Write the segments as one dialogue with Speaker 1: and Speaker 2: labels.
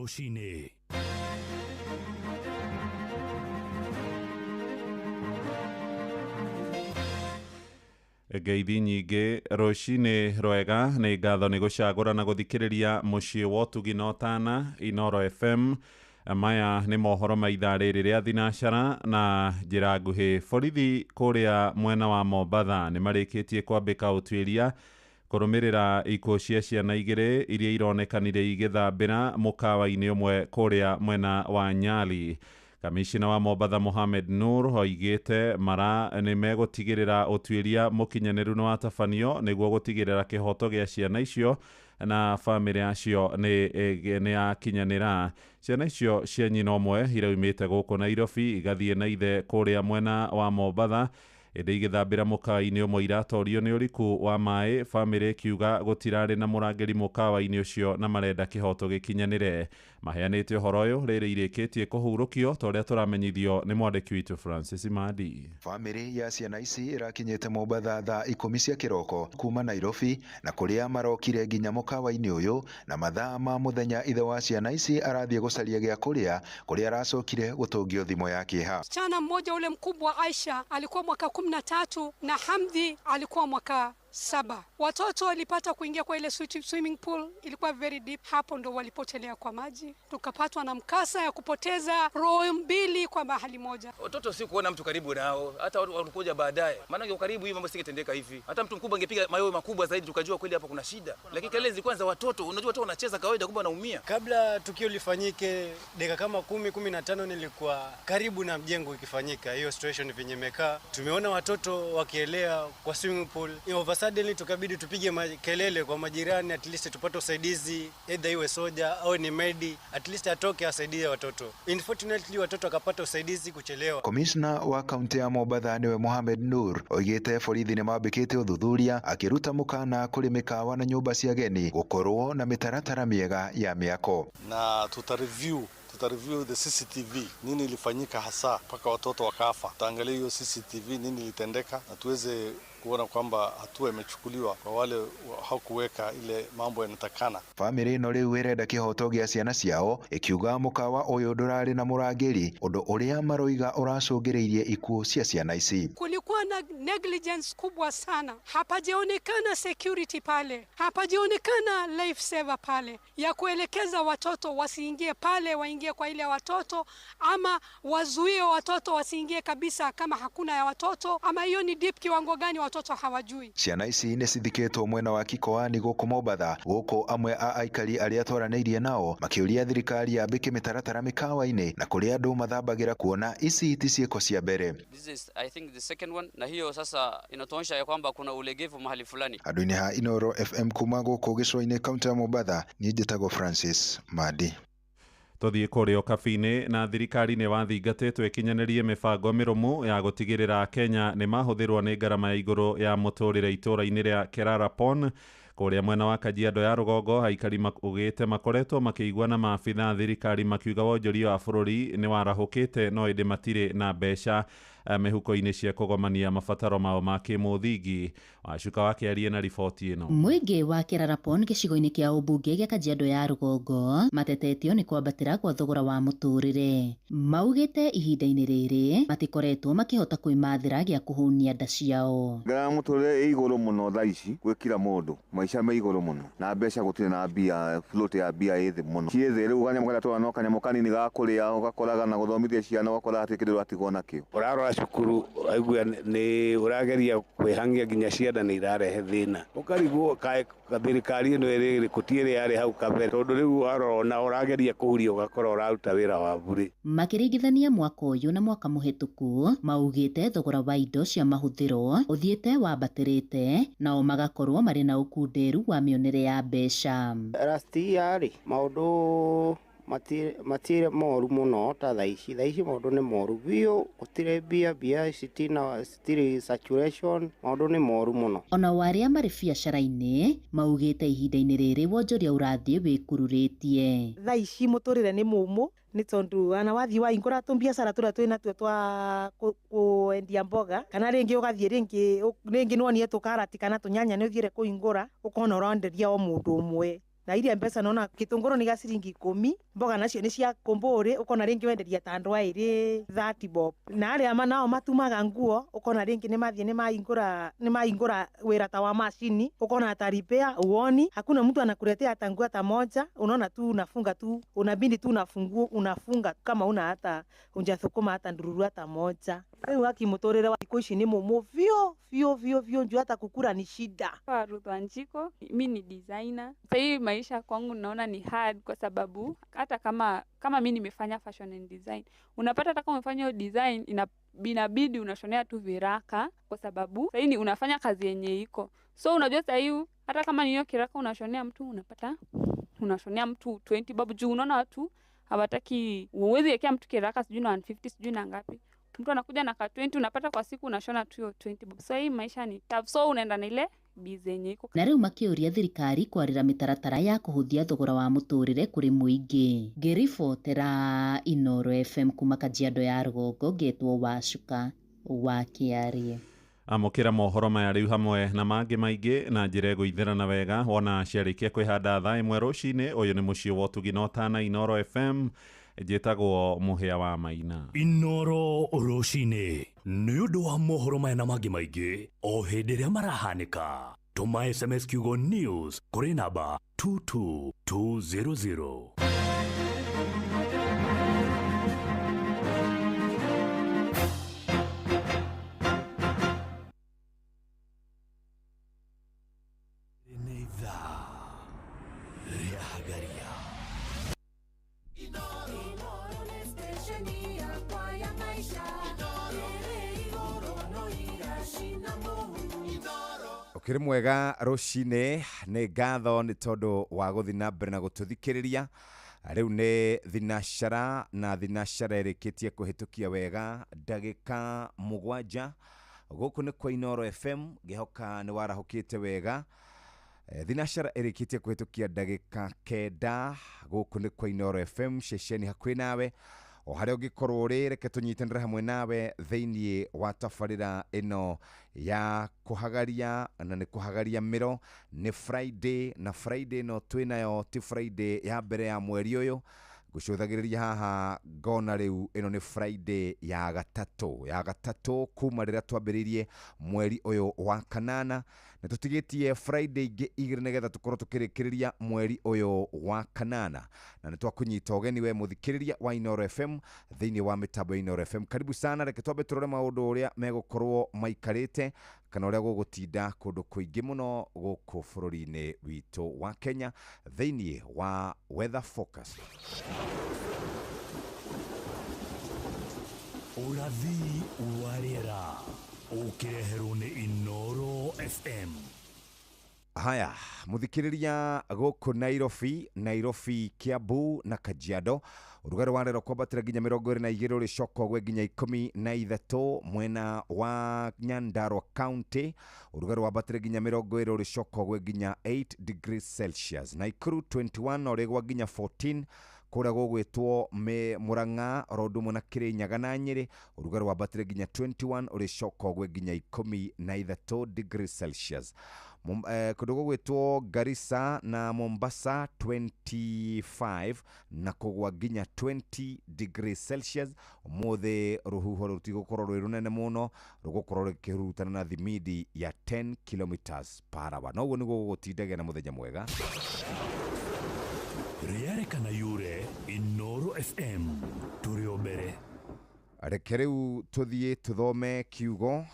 Speaker 1: Rũcinĩ.
Speaker 2: Ngeithi nyingĩ rũcinĩ rwega, nĩ ngatho nĩ gũcagũra na gũthikĩrĩria mũciĩ wa ũtugi na ũtana Inoro FM. Maya nĩ mohoro ma ithaa rĩrĩ rĩa thinacara na njĩra nguhĩ. Borithi kũrĩa mwena wa Mombatha nĩ marĩkĩtie kwambĩka ũtuĩria kũrũmĩrĩra ikuũ cia ciana igĩrĩ iria ironekanire igĩthambĩra mũkawa-inĩ ũmwe kũrĩa mwena wa Nyali. Kamishina wa Mombatha Mohamed Nur oigĩte mara nĩ megũtigĩrĩra ũtuĩria mũkinyanĩru nĩ watabanio nĩguo gũtigĩrĩra kĩhoto gĩa ciana icio na bamĩrĩ yacio nĩ yakinyanĩra. Ciana icio cia nyina ũmwe iraumĩte gũkũ Nairobi igathiĩ na ithe kũrĩa mwena wa Mombatha, ĩndĩ igĩthambĩra mũkawa-inĩ ũmwe iratorio nĩ ũriku wa maĩ, bamĩrĩ ĩkiuga gũtirarĩ na mũrangĩri mũkawa-inĩ ũcio na marenda kĩhoto gĩkinyanĩre. Maheanĩte ũhoro ũyũ rĩrĩ irĩkĩtie kũhurũkio ta ũrĩa tũramenyithio nĩ mwandĩki witũ Francis Madi.
Speaker 3: Bamĩrĩ ya ciana ici ĩrakinyĩte Mombatha thaa 10 cia kĩroko kuma Nairobi, na kũrĩa marokire nginya mũkawa-inĩ ũyũ na mathaa ma mũthenya ithe wa ciana ici arathiĩ gũcaria gĩa kũrĩa, kũrĩa aracokire gũtũngio thimũ ya kĩeha.
Speaker 4: Msichana mmoja ule mkubwa Aisha alikuwa mwaka 13 na Hamdi alikuwa mwaka 7. Watoto walipata kuingia kwa ile swimming pool, ilikuwa very deep. Hapo ndo walipotelea kwa maji. Tukapatwa na mkasa ya kupoteza roho mbili kwa mahali moja.
Speaker 5: Watoto si kuona mtu karibu nao, hata walikuja baadaye. Maana kwa karibu hivi mambo singetendeka hivi. Hata mtu mkubwa angepiga mayowe makubwa zaidi tukajua kweli hapa kuna shida. Lakini kelele zilikuwa za watoto, unajua watoto wanacheza kawaida kumbe wanaumia.
Speaker 6: Kabla tukio lifanyike dakika kama 10 15 nilikuwa karibu na mjengo ikifanyika hiyo situation venye imekaa. Tumeona watoto wakielea kwa swimming pool. Suddenly tukabidi tupige kelele kwa majirani, at least tupate usaidizi, either iwe soja au ni medi, at least atoke asaidie watoto. Unfortunately watoto wakapata usaidizi kuchelewa.
Speaker 3: Commissioner wa kaunti ya Mombatha niwe Mohamed Nur oigĩte borithi nĩ mambĩkĩte ũthuthuria akĩruta mũkana kũrĩ mĩkawa na nyũmba cia ageni gũkorwo na mĩtaratara mĩega ya mĩako.
Speaker 7: Na tuta review the CCTV, nini ilifanyika hasa mpaka watoto wakafa. Tutaangalia hiyo CCTV nini ilitendeka na tuweze kuona kwamba hatua imechukuliwa kwa wale hawakuweka ile mambo yanatakana.
Speaker 3: Bamĩrĩ ĩno rĩu ĩrenda kĩhoto gĩa ciana ciao ĩkiuga mũkawa ũyũ ndũrarĩ na mũrangĩri, ũndũ ũrĩa maroiga ũracũngĩrĩirie ikuũ cia ciana ici.
Speaker 4: Kulikuwa na negligence kubwa sana, hapajaonekana security pale, hapajaonekana life saver pale ya kuelekeza watoto wasiingie pale, waingie kwa ile watoto, ama wazuie watoto wasiingie kabisa kama hakuna ya watoto, ama hiyo ni deep kiwango gani watoto hawajui.
Speaker 3: Ciana ici nĩ cithikĩtwo mwena wa Kikoani gũkũ Mombatha, gũkũ amwe a aikari arĩa twaranĩirie nao makĩũria thirikari yambĩke mĩtaratara mĩkawa-inĩ na kũrĩa andũ mathambagĩra kuona ici ti ciĩko cia mbere.
Speaker 8: This is I think the second one, na hiyo sasa inatuonyesha ya kwamba kuna ulegevu mahali fulani.
Speaker 3: Andũ-inĩ ha Inoro FM kuma gũkũ gĩcũa-inĩ kaunti ya Mombatha, niĩ njĩtagwo Francis Madi.
Speaker 2: Tũthiĩ kũrĩa ũkabi-inĩ na thirikari nĩ wathingatĩtwo ĩkinyanĩrie mĩbango mĩrũmu ya gũtigĩrĩra Kenya nĩ mahũthĩrwo nĩ ngarama ya igũrũ ya mũtũrĩre itũũra-inĩ rĩa Kerarapon kũrĩa mwena wa Kajiado ya rũgongo. Aikari maugĩte makoretwo makĩigua na maabitha thirikari makiuga wonjoria wa bũrũri nĩ warahũkĩte, no ĩndĩ matirĩ na mbeca mĩhuko-inĩ cia kũgomania mabataro mao ma kĩmũthingi. Wacuka wakĩarie na riboti ĩno.
Speaker 9: Mũingĩ wa Kerarapon gĩcigo-inĩ kĩa ũmbunge gĩa Kajiado ya rũgongo matetetio nĩ kwambatĩra kwa thogora wa mũtũrĩre. Maugĩte ihinda-inĩ rĩrĩ matikoretwo makĩhota kwĩmathĩra gĩa kũhũnia nda ciao.
Speaker 10: Ngarama mũtũrĩre ĩ igũrũ mũno thaa ici gwĩ kila mũndũ, maica me igũrũ mũno na mbeca gũtirĩ, na mbia float ya mbia ĩ thĩ mũno, ciĩ thĩ rĩu. Kanyamũ karĩa tũrona no kanyamũ kanini ga kũrĩa, ũgakoraga na gũthomithia ciana ũgakora hatirĩ kĩndũ ũratigwo nakĩo.
Speaker 11: Ũrarora cukuru aigua nĩ ũrageria kwĩhangia nginya ciana nĩ irarehe thĩna, ũkarigwo kaĩ thirikari ĩno ĩrĩ kũti ĩrĩa yarĩ hau kabere, tondũ rĩu warora ona ũrageria kũhuria ũgakora ũraruta wĩra wa burĩ.
Speaker 9: Makĩringithania mwaka ũyũ na mwaka mũhĩtũku, maugĩte thogora wa indo cia mahũthĩro ũthiĩte wambatĩrĩte, nao magakorwo marĩ na ũkunderu wa mĩonere ya mbeca.
Speaker 12: Last year rĩ, maũndũ matirĩ moru mũno ta thaa ici. Thaa ici maũndũ nĩ moru biũ, gũtirĩ mbia, mbia citina citirĩ saturation, maũndũ nĩ moru mũno.
Speaker 9: Ona o arĩa marĩ biacara-inĩ maugĩte ihinda-inĩ rĩrĩ wonjoria ũrathiĩ wĩkururĩtie.
Speaker 13: Thaa ici mũtũrĩre nĩ mũmũ, nĩ tondũ ana wathiĩ wahingũra tũmbiacara tũrĩa twĩ natuo twa kwendia mboga, kana rĩngĩ ũgathiĩ rĩngĩ nĩwonire tũkarati kana tũnyanya nĩ ũthiĩre kũhingũra, ũkona ũrenderia o mũndũ ũmwe. Na iria mbeca nona gĩtũngũrũ nĩ gĩa ciringi 10, mboga nacio nĩ cia kũmbũrĩ, ũkona rĩngĩ wenderia ta andũ aĩrĩ 30 bob. Na arĩa nao matumaga nguo, ũkona rĩngĩ nĩ mathiĩ nĩ mahingũra wĩra ta wa macini, ũkona hata repair uoni, hakuna mtu anakuletea hata nguo hata moja, unaona tu unafunga tu, unabidi tu unafunga kama una hata unjathukuma hata ndururu hata moja. Rĩu aki mũtũrĩre wa thikũ ici nĩ mũmũ vyo vyo vyo vyo, njuu hata kukura ni shida.
Speaker 1: Ruth Wanjiko, mi ni designer. Sasa hii maisha kwangu naona ni hard kwa sababu hata kama mi nimefanya fashion and design, unapata hata kama umefanya design inabidi unashonea tu viraka kwa sababu sasa ni unafanya kazi yenye iko. So unajua sasa hii hata kama ni hiyo kiraka unashonea mtu, unapata unashonea mtu 20 bob juu unaona watu hawataki, uwezi wekea mtu kiraka sijui na 150 sijui na ngapi. Mtu anakuja na ka 20, unapata kwa siku unashona tu hiyo 20 bob. So hii maisha ni tough. So unaenda na ile busy yenye iko.
Speaker 9: Na rĩu makĩũria thirikari kwarĩra mĩtaratara ya kũhũthia thogora wa mũtũrĩre kũrĩ mũingĩ. Ngĩribotera Inoro FM kuma Kajiado ya Rũgongo, ngetwo Wacuka wa Kĩarie.
Speaker 2: Amũkĩra mohoro maya rĩu hamwe na mangĩ maingĩ na njĩra ĩgũithĩrana wega wona ciarĩkia kwĩhanda thaa 1 rũcinĩ. Ũyũ nĩ mũciĩ wa ũtugi na ũtana Inoro FM, njĩtagwo Mũhĩa wa Maina.
Speaker 14: Inoro rũcinĩ nĩ ũndũ wa mohoro maya na mangĩ maingĩ o hĩndĩ ĩrĩa marahanĩka. Tũma SMS kiugo news kũrĩ namba 22200.
Speaker 15: Ũkĩrĩ mwega rũcinĩ, nĩ ngatho nĩ tondũ wa gũthiĩ na mbere na gũtũthikĩrĩria. Rĩu nĩ thinacara na thinacara ĩrĩkĩtie kũhĩtũkia wega ndagĩka 7. Gũkũ nĩ kwa Inoro FM, ngĩhoka nĩ warahũkĩte wega. Thinacara ĩrĩkĩtie kũhĩtũkia ndagĩka 9. Gũkũ nĩ kwa Inoro FM, ceceni hakuhĩ nawe o harĩa ũngĩkorwo ũrĩ, reke tũnyitanĩre hamwe nawe thĩinĩ wa tabarĩra ĩno ya kũhagaria, na nĩ kũhagaria mĩro. Nĩ Friday, na Friday ĩno twĩnayo ti Friday ya mbere ya mweri ũyũ, ngũcũthagĩrĩria haha ngona rĩu ĩno nĩ Friday ya gatatũ kuma rĩrĩa twambĩrĩirie mweri ũyũ wa kanana, na tũtigĩtie Friday ingĩ 2 nĩgetha tũkorwo tũkĩrĩkĩrĩria mweri ũyũ wa kanana. Na nĩ twakũnyita ũgeni we mũthikĩrĩria wa Inoro FM thĩinĩ wa mĩtambo ya Inoro FM. Karibu sana, reke twambe tũrore maũndũ ũrĩa megũkorwo maikarĩte kana ũrĩa gũgũtinda kũndũ kũingĩ mũno gũkũ bũrũri-inĩ witũ wa Kenya thĩinĩ wa Weather Focus.
Speaker 14: Ũrathi wa rĩera ũkĩreherwo nĩ Inoro FM.
Speaker 15: Haya, mũthikĩrĩria gũkũ Nairobi, Kiambu na Kajiado, ũrugarĩ wa rĩera kwambatĩra nginya 22, ũrĩcoka ũgwe nginya 13. Mwena wa Nyandarua County ũrugarĩ wambatĩre nginya 20, ũrĩcoka ũgwe nginya 8 degrees Celsius. Nakuru 21, ũrĩgwa nginya 14. Kũrĩa gũgwĩtwo Murang'a oro ũndũ ũmwe na Kĩrĩnyaga na Nyĩrĩ, ũrugarĩ wambatĩre nginya 21, ũrĩcoka ũgwe nginya 13 degrees Celsius. Kũndũ gũgwĩtwo Garissa na Mombasa 25 na kũgwa nginya 20 degrees Celsius. Ũmũthĩ rũhuho rũtigũkorwo rwĩ rũnene mũno, rũgũkorwo rũkĩhurutana na thimidi ya 10 kilometers per hour. Noguo nĩguo gũgũtindagia na mũthenya mwega.
Speaker 14: Rĩarĩ kana yure Inoro FM tũrĩ o mbere.
Speaker 15: Reke rĩu tũthiĩ tũthome kiugo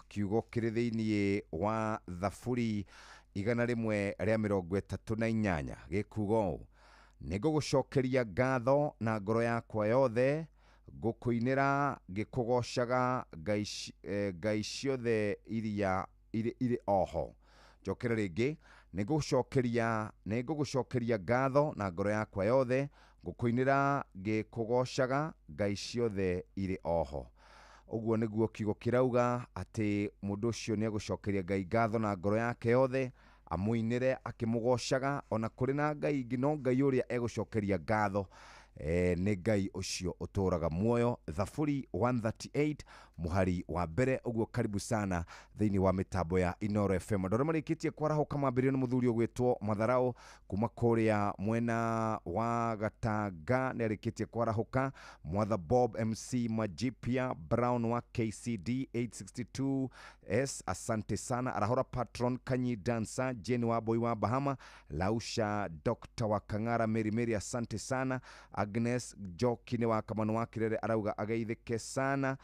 Speaker 15: kĩrĩ thĩinĩ wa Thaburi 138 gĩkuga ũũ: nĩngũgũcokeria ngatho na ngoro yakwa yothe, ngũkũinĩra ngĩkũgoocaga ngai ciothe iria irĩ oho. Njokere rĩngĩ, nĩngũgũcokeria ngatho na ngoro yakwa yothe, ngũkũinĩra ngĩkũgoocaga ngai ciothe irĩ oho. Ũguo nĩguo kiugo kĩrauga atĩ mũndũ ũcio nĩ egũcokeria Ngai ngatho na ngoro yake yothe, amũinĩre akĩmũgoocaga, ona kũrĩ na ngai ingĩ, no Ngai ũrĩa egũcokeria ngatho Nĩ Ngai ũcio ũtũraga muoyo. Thaburi 138 mũhari wa mbere. Ũguo karibu sana thĩinĩ wa mĩtambo ya Inoro FM. Andũ arĩa marĩkĩtie kwarahũka mambĩrĩrio nĩ mũthuri ũgwĩtwo Matharau kuma kũrĩa mwena wa Gatanga, nĩ arĩkĩtie kwarahũka. Mwatha Bob MC Majipia Brown wa KCD 862 S, asante sana. Arahora Patron Kanyi Dansa Jane wa Boy wa Bahama Lausha Dr. wa Kang'ara Mary Mary, asante sana. Agnes Joki wa Kamano wa Kirere arauga ageithĩke sana.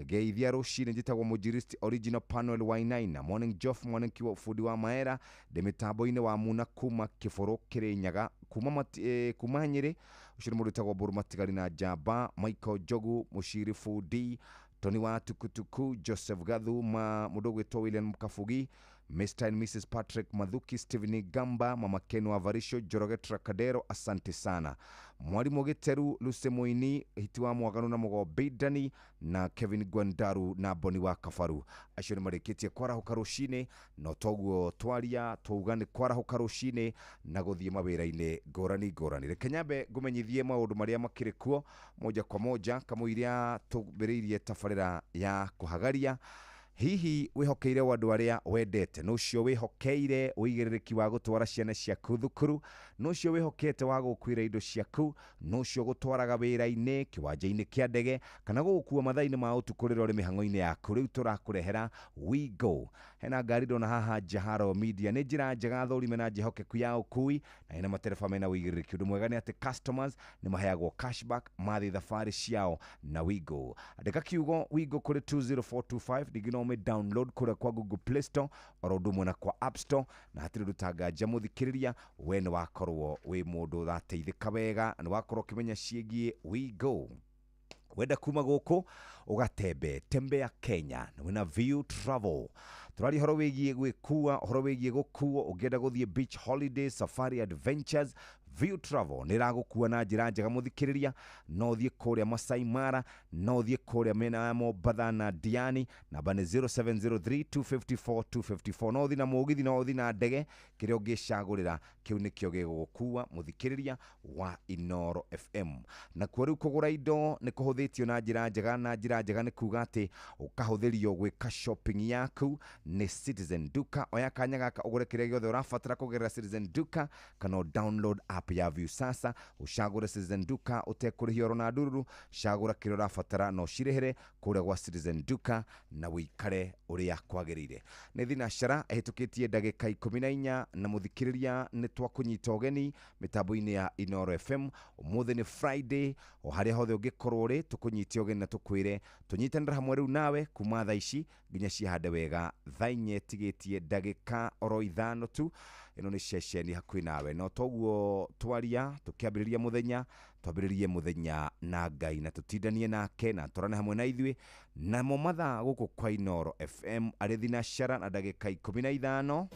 Speaker 15: Geithia rũcinĩ, njĩtagwo Mũnjiristi Original Panel Wainaina. Morning Joff, morning kiwa fundi wa Maera ndĩ mĩtambo-inĩ wa Muna kuma Kĩbũrũ Kĩrĩnyaga kuma kuma Nyĩrĩ. Ũcio nĩ mũndũ wĩtagwo Mbũrũ Matigari na Njamba Michael Njogu Mũciri fundi Tony wa Tukutuku Joseph Gathu ma mũndũ ũgwĩtwo William Kabugi Mr. and Mrs. Patrick Mathuki Stephen Gamba Mama Ken wa Varisho Njoroge Trakadero, asante sana. Mwalimu Giteru Luce Moini Hiti wa Mwaganu na Mũgombi Dani na Kevin Gwandaru na Boni wa Kabaru, acio nĩ marĩkĩtie kwarahũka rũcinĩ. No toguo twaria twauga nĩ kwarahũka rũcinĩ na gũthiĩ mawĩra-inĩ ngũrani ngũrani. Reke nyambe ngũmenyithie maũndũ marĩa makĩrĩ kuo moja kwa moja kamũiria tũmbĩrĩirie tabarĩra ya kũhagaria. Hihi wĩhokeire andũ arĩa wendete, nũ ũcio wĩhokeire ũigĩrĩrĩki wa gũtwara ciana ciaku thukuru, nũ ũcio wĩhokete wa gũkuĩra indo ciaku, nũ ũcio gũtwaraga wĩra-inĩ, kĩwanja-inĩ kĩa ndege, kana gũgũkua mathaa-inĩ ma ũtukũ rĩrĩa ũrĩ mĩhang'o-inĩ yaku. Rĩu tũrakũrehera WeGo. Hena ngari ndona haha Jaharo Media, nĩ njĩra njega thũrime na njĩhokeku ya ũkui na ĩna matereba mena ũigĩrĩrĩki. Ũndũ mwega nĩ atĩ customers nĩ maheagwo cashback mathiĩ thabarĩ ciao na WeGo. Andĩka kiugo WeGo kũrĩ 20425 ningĩ no download kũrĩa kwa Google Play Store oro ũndũ ũmwe na kwa App Store, na hatirĩ ũndũ tanganja mũthikĩrĩria, we nĩ wakorwo wĩ mũndũ ũrateithĩka wega na nĩ wakorwo ũkĩmenya ciĩgiĩ WeGo. Wenda kuma gũkũ ũgatembe tembea Kenya na wĩna View Travel. Tũraria ũhoro wĩgiĩ gwĩkua, ũhoro wĩgiĩ gũkuo, ũngĩenda gũthiĩ beach holidays, safari adventures, View Travel nĩ ĩragũkua na njĩra njega mũthikĩrĩria. No ũthiĩ kũrĩa Masai Mara, no ũthiĩ kũrĩa mĩena ya Mombatha na Diani, namba nĩ 0703 254 254. No ũthiĩ na mũgithi, no ũthiĩ na ndege, kĩrĩa ũngĩcagũrĩra kĩu nĩkĩo gĩgũgũkua mũthikĩrĩria wa Inoro FM. Nakuo rĩu kũgũra indo nĩ kũhũthĩtio na njĩra njega, na njĩra njega nĩ kuga atĩ ũkahũthĩrio gwĩka shopping yaku nĩ Citizen Duka. Oya kanya gaka ũgũre kĩrĩa gĩothe ũrabatara kũgerera Citizen Duka, kana download app ya View Sasa, ũcagũre Citizen Duka ũtekũrĩhia oro na ndururu. Cagũra kĩrĩa ũrabatara na ũcirĩhĩre kũrĩa gwa Citizen Duka na wĩikare ũrĩa kwagĩrĩire. Nĩ thinacara ĩhĩtũkĩtie ndagĩka 14 na mũthikĩrĩria nĩ twakũnyita ũgeni mĩtambo-inĩ ya Inoro FM. Ũmũthĩ nĩ Friday, o harĩa hothe ũngĩkorwo ũrĩ tũkũnyite ũgeni na tũkwĩre tũnyitanĩre hamwe rĩu nawe kuma thaa ici nginya cihande wega thaa inya ĩtigĩtie ndagĩka oro 5 tu. Ĩno nĩ ceceni hakuhĩ nawe, no toguo twaria tũkĩambĩrĩria mũthenya, twambĩrĩrie mũthenya na Ngai na tũtindanie nake na tũrane hamwe na ithuĩ. Namo mathaa gũkũ kwa Inoro FM arĩ thinacara na ndagĩka 15.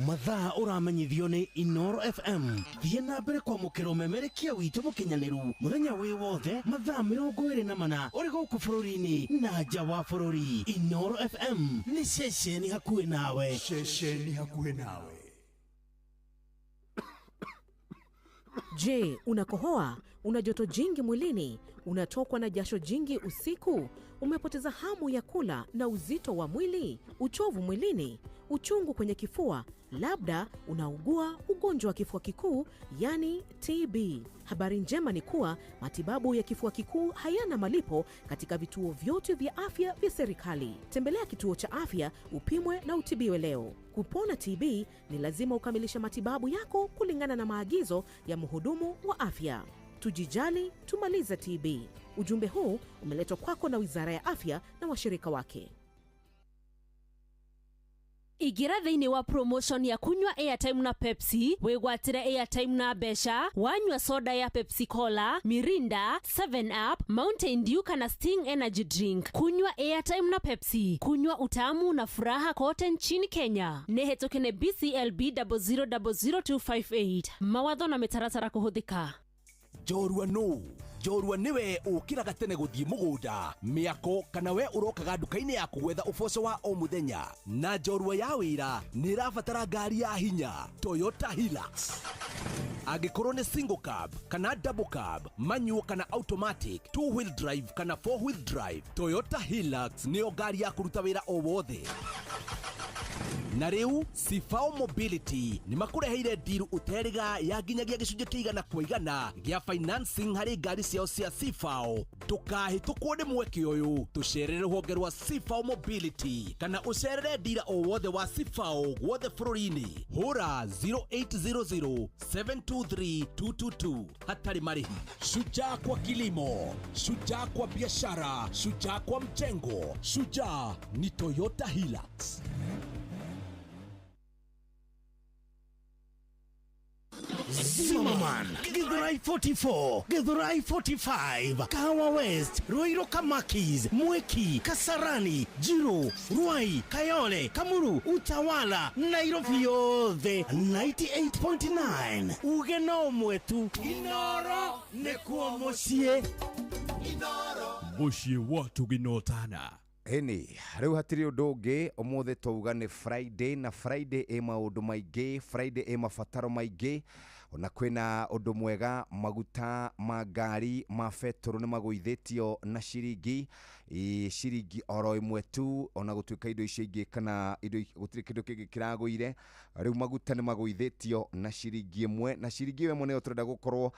Speaker 16: Mathaa ũramenyithio nĩ Inoro FM. Thiĩ na mbere kwamũkĩra ũmemerekia witũ mũkinyanĩru mũthenya wĩ wothe mathaa 24 ũrĩ gũkũ bũrũri-inĩ na nja wa bũrũri. Inoro FM nĩ ceceni hakuhĩ nawe.
Speaker 17: Ceceni hakuhĩ nawe.
Speaker 18: Je, unakohoa? Una joto jingi mwilini? Unatokwa na jasho jingi usiku? Umepoteza hamu ya kula na uzito wa mwili? Uchovu mwilini? Uchungu kwenye kifua? Labda unaugua ugonjwa wa kifua kikuu, yani TB. Habari njema ni kuwa matibabu ya kifua kikuu hayana malipo katika vituo vyote vya afya vya serikali. Tembelea kituo cha afya upimwe na utibiwe leo. Kupona TB ni lazima ukamilishe matibabu yako kulingana na maagizo ya mhudumu wa afya. Tujijali, tumalize TB. Ujumbe huu umeletwa kwako na Wizara ya Afya na washirika wake.
Speaker 19: Igira thĩinĩ wa promotion ya kunywa airtime na Pepsi, wĩgwatĩre airtime na mbeca, wanyua soda ya Pepsi Cola, Mirinda, 7 Up, Mountain Dew kana Sting Energy Drink. Kunywa airtime na Pepsi, kunywa utamu na furaha kote nchini Kenya. Nĩ hetũke nĩ BCLB 0000258. Mawatho na mĩtaratara kũhũthĩka.
Speaker 20: Njorua nũ? Njorua nĩwe ũkĩraga tene gũthiĩ mũgũnda, mĩako kana we ũrokaga nduka-inĩ yaku gwetha ũboco wa o mũthenya. Na njorua ya wĩra nĩ ĩrabatara ngari ya hinya, Toyota Hilux. Angĩkorwo nĩ single cab kana double cab, manual kana automatic, two wheel drive kana four wheel drive, Toyota Hilux nĩyo ngari ya kũruta wĩra o wothe. Na rĩu Sifao Mobility nĩ makũreheire ndiru ũterĩga ya nginyagia gĩcunjĩ kĩa 100% gĩa financing harĩ ngari ciao cia Sifao. Ndũkahĩtũkwo nĩ mweke ũyũ, tũcerere rũhonge rwa Sifao Mobility kana ũcerere ndira o wothe wa Sifao guothe bũrũri-inĩ. Hũra 0800 723 222 hatarĩ marĩhi. Shujaa kwa kilimo, shujaa kwa biashara, shujaa kwa mjengo, shujaa ni Toyota Hilux.
Speaker 16: Zimmerman, Githurai 44, Githurai 45, Kahawa West, Ruiru Kamakis, Mwiki, Kasarani, Jiru, Ruai, Kayole, Kamuru, Utawala, Nairobi yothe 98.9. Uge no mwetu Inoro nekuo muciĩ.
Speaker 17: Mũciĩ wa Tũginotana.
Speaker 15: Ĩni rĩu hatirĩ ũndũ ũngĩ, ũmũthĩ twauga nĩ Friday, na Friday ĩ maũndũ maingĩ, Friday ĩ mabataro maingĩ. Ona kwĩna ũndũ mwega, maguta ma ngari ma betũrũ nĩ magũithĩtio na ciringi ciringi oro ĩmwe tu, ona gũtuĩka indo icio ingĩ kana indo gũtirĩ kĩndũ kĩngĩ kĩragũire. Rĩu maguta nĩ magũithĩtio na ciringi ĩmwe, na ciringi ĩyo ĩmwe nĩyo tũrenda gũkorwo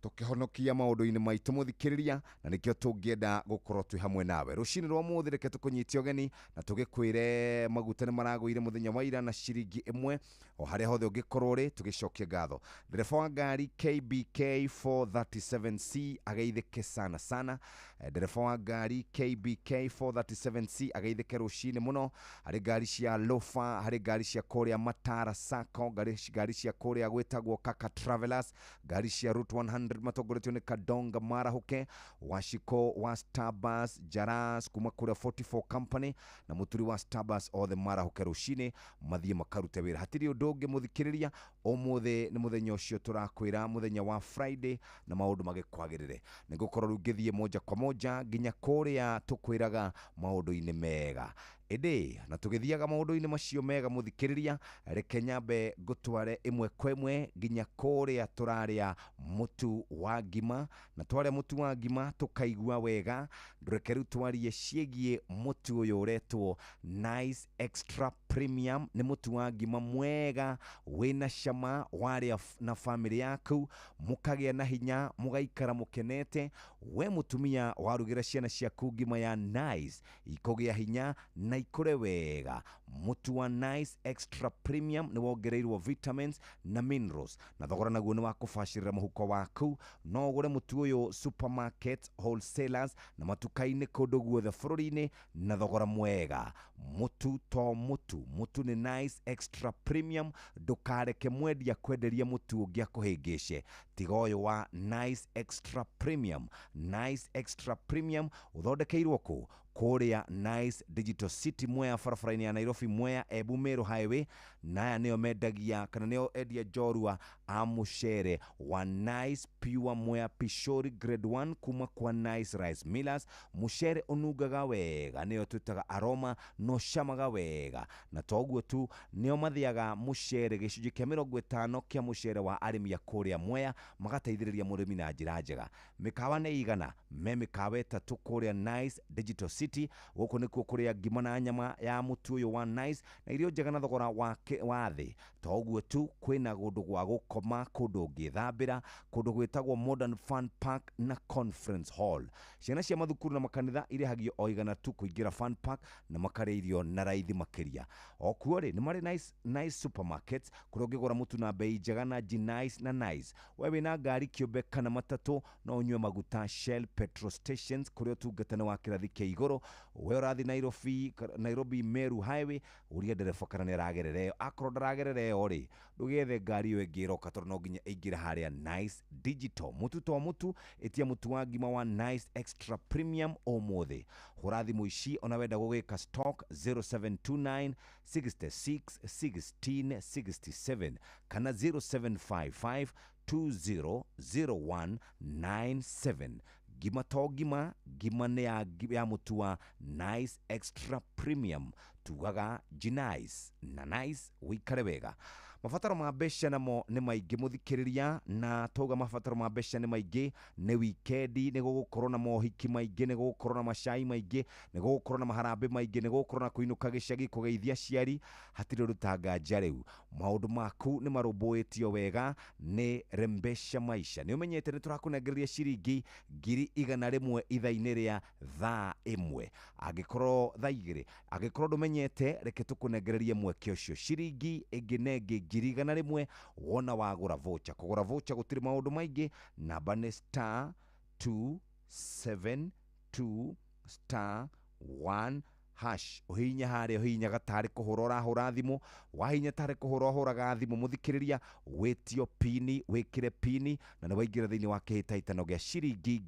Speaker 15: tũkĩhonokia maũndũ-inĩ maitũ mũthikĩrĩria, na nĩkĩo tũngĩenda gũkorwo twĩ hamwe nawe rũcinĩ rwa mũthĩ. Reke tũkũnyite ũgeni na tũgĩkwĩre maguta nĩ maragũire mũthenya wa ira na ciringi ĩmwe o harĩa hothe ũngĩkorwo rĩ. Tũgĩcokie ngatho ndereba wa ngari KBK 437C ageithĩke sana sana. Ndereba wa ngari KBK 437C ageithĩke rũcinĩ mũno, harĩ ngari cia Lofa, harĩ ngari cia kũrĩa Matara Sacco, ngari cia kũrĩa gwĩtagwo Kaka Travelers, ngari cia Route 100 matongoretio nĩ Kadonga Marahuke, Washiko wa Starbus, Jaras kuma kũrĩa 44 Company na mũturi wa Starbus, othe marahuke rũcinĩ mathiĩ makarute wĩra. Hatirĩ ũndũ ũngĩ mũthikĩrĩria, ũmũthĩ nĩ mũthenya ũcio tũrakwĩra, mũthenya wa Friday, na maũndũ magĩkwagĩrĩre. Nĩ ngũkorwo rĩu ngĩthiĩ moja kwa moja nginya kũrĩa tũkwĩraga maũndũ-inĩ mega. Ĩndĩ na tũgĩthiaga maũndũ-inĩ macio mega mũthikĩrĩria, reke nyambe ngũtware ĩmwe kwa ĩmwe nginya kũrĩa tũrarĩa mũtu wa ngima, na twarĩa mũtu wa ngima tũkaigua wega. Reke rĩu twarie ciĩgiĩ mũtu ũyũ ũretwo Nice Extra Premium. Nĩ mũtu wa ngima mwega wĩna cama, warĩa na bamĩrĩ yaku mũkagĩa na hinya, mũgaikara mũkenete. We mũtumia warugĩra ciana ciaku ngima ya Nice ikũgĩa hinya na ikũre wega. Mũtu wa Nice Extra Premium nĩ wongereirwo vitamins na minerals, na thogora naguo nĩ wa kũbacĩrĩra mũhuko waku. No ũgũre mũtu ũyũ supermarket, wholesalers na matuka-inĩ kũndũ guothe bũrũri-inĩ na thogora mwega. Mũtu to mũtu, mũtu nĩ Nice Extra Premium. Ndũkareke mwendia kwenderia mũtu ũngĩ akũhĩngĩce, tiga ũyũ wa Nice Extra Premium. Nice Extra Premium ũthondekeirwo kũ? Kũrĩa Nice Digital City, Mwea, barabara-inĩ ya Nairobi Mwea Embu Meru Highway. Na aya nĩo mendagia kana nĩo endia njorua a mũcere wa Nice Pure Mwea Pishori Grade 1 kuma kwa Nice Rice Millers. Mũcere ũnungaga wega, nĩyo twĩtaga aroma, no camaga wega. Na toguo tu, nĩo mathiaga mũcere gĩcunjĩ kĩa 50 kĩa mũcere wa arĩmi a kũrĩa Mwea, magateithĩrĩria mũrĩmi na njĩra njega. Mĩkawa nĩ igana me mĩkawa 3 kũrĩa Nice Digital City. Gũkũ nĩkuo kũrĩa ngima na nyama ya mũtu ũyũ wa Nice na irio njega na thogora wa thĩ. Toguo tu, kwĩna kũndũ gwa gũkoma, kũndũ ũngĩthambĩra, kũndũ gwĩtagwo Modern Fun Park na Conference Hall. Ciana cia mathukuru na makanitha irĩhagio o 100 tu kũingĩra Fun Park na makarĩa irio na raithi makĩria. O kuo rĩ, nĩ marĩ Nice Supermarkets kũrĩa ũngĩgũra mũtu na bei njega na G-Nice na Nice. We wĩna ngari kĩũmbe kana matatũ, no ũnyue maguta Shell petrol stations kũrĩa ũtungata nĩ wa kĩrathi kĩa igũrũ. We ũrathiĩ Nairobi Meru Highway, ũria ndereba kana nĩ aragerera ĩyo. Akorwo ndaragerera ĩyo rĩ, ndũgĩethe ngari ĩyo ĩngĩ ĩroka, tondũ no nginya ĩingĩre harĩa Nice Digital. Mũtu to mũtu, ĩtia mũtu wa ngima wa Nice Extra Premium ũmũthĩ. Hũra thimũ ici ona wenda gũgĩka stock 0729 66 16 67 kana 0755 200197. Ngima to ngima, ngima nĩ ya mũtu wa Nice Extra Premium. Tugaga G-Nice na Nice wikare wega. Mabataro ma mbeca namo nĩ maingĩ mũthikĩrĩria, na twauga mabataro ma mbeca nĩ maingĩ, nĩ wikendi, nĩ gũgũkorwo na mohiki maingĩ, nĩ gũgũkorwo na macai maingĩ, nĩ gũgũkorwo na maharambĩ maingĩ, nĩ gũgũkorwo na kũinũka gĩcagi kũgeithia aciari, hatirĩ ũndũ ta nganja rĩu. Maũndũ maku nĩ marũmbũĩtio wega nĩ Rembesha Maisha. Nĩ ũmenyete nĩ tũrakũnengereria ciringi 100,000 ithaa-inĩ rĩa thaa 1, angĩkorwo thaa 2. Angĩkorwo ndũmenyete, reke tũkũnengererie mweke ũcio, ciringi ĩngĩ na ĩngĩ 100,000 wona wagũra voucher. Kũgũra voucher gũtirĩ maũndũ maingĩ, namba nĩ star 272 star 1 hash. Ũhihinya harĩa, ũhihinyaga tarĩ kũhũra ũrahũra thimũ, wahihinya tarĩ kũhũra ũhũraga thimũ mũthikĩrĩria, wĩtio pini, wĩkĩre pini, na nĩ waingĩra thĩinĩ wa kĩhĩtahĩtano gĩa ciringi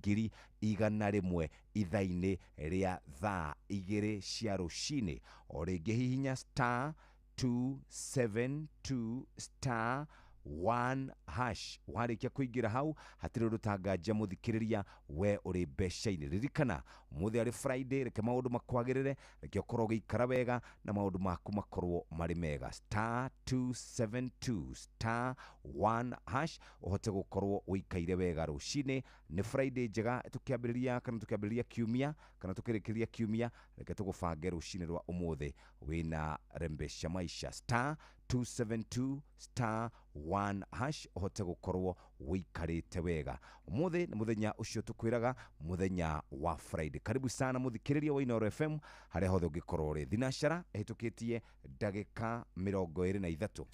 Speaker 15: 100,000 ithaa-inĩ rĩa thaa 2 cia rũcinĩ. O rĩngĩ hihinya star 272 star 1 hash. Warĩkia kũingĩra hau, hatirĩ ũndũ ta nganja mũthikĩrĩria, we ũrĩ mbeca-inĩ. Ririkana ũmũthĩ arĩ Friday, reke maũndũ makwagĩrĩre, reke ũkorwo ũgĩikara wega na maũndũ maku makorwo marĩ mega. Star 272 star 1 hash ũhote gũkorwo ũikaire wega rũcinĩ. Nĩ Friday njega, tũkĩambĩrĩria kana tũkĩambĩrĩria kiumia kana tũkĩrĩkĩrĩria kiumia, reke tũgũbange rũcinĩ rwa ũmũthĩ wĩna Rembesha Maisha. Star 272 star 1 hash ũhote gũkorwo ũikarĩte wega. Ũmũthĩ nĩ mũthenya ũcio tũkwĩraga, mũthenya wa Friday. Karibu sana mũthikĩrĩria wa Inooro FM harĩa hothe ũngĩkorwo ũrĩ. Thinacara ĩhĩtũkĩtie ndagĩka 23.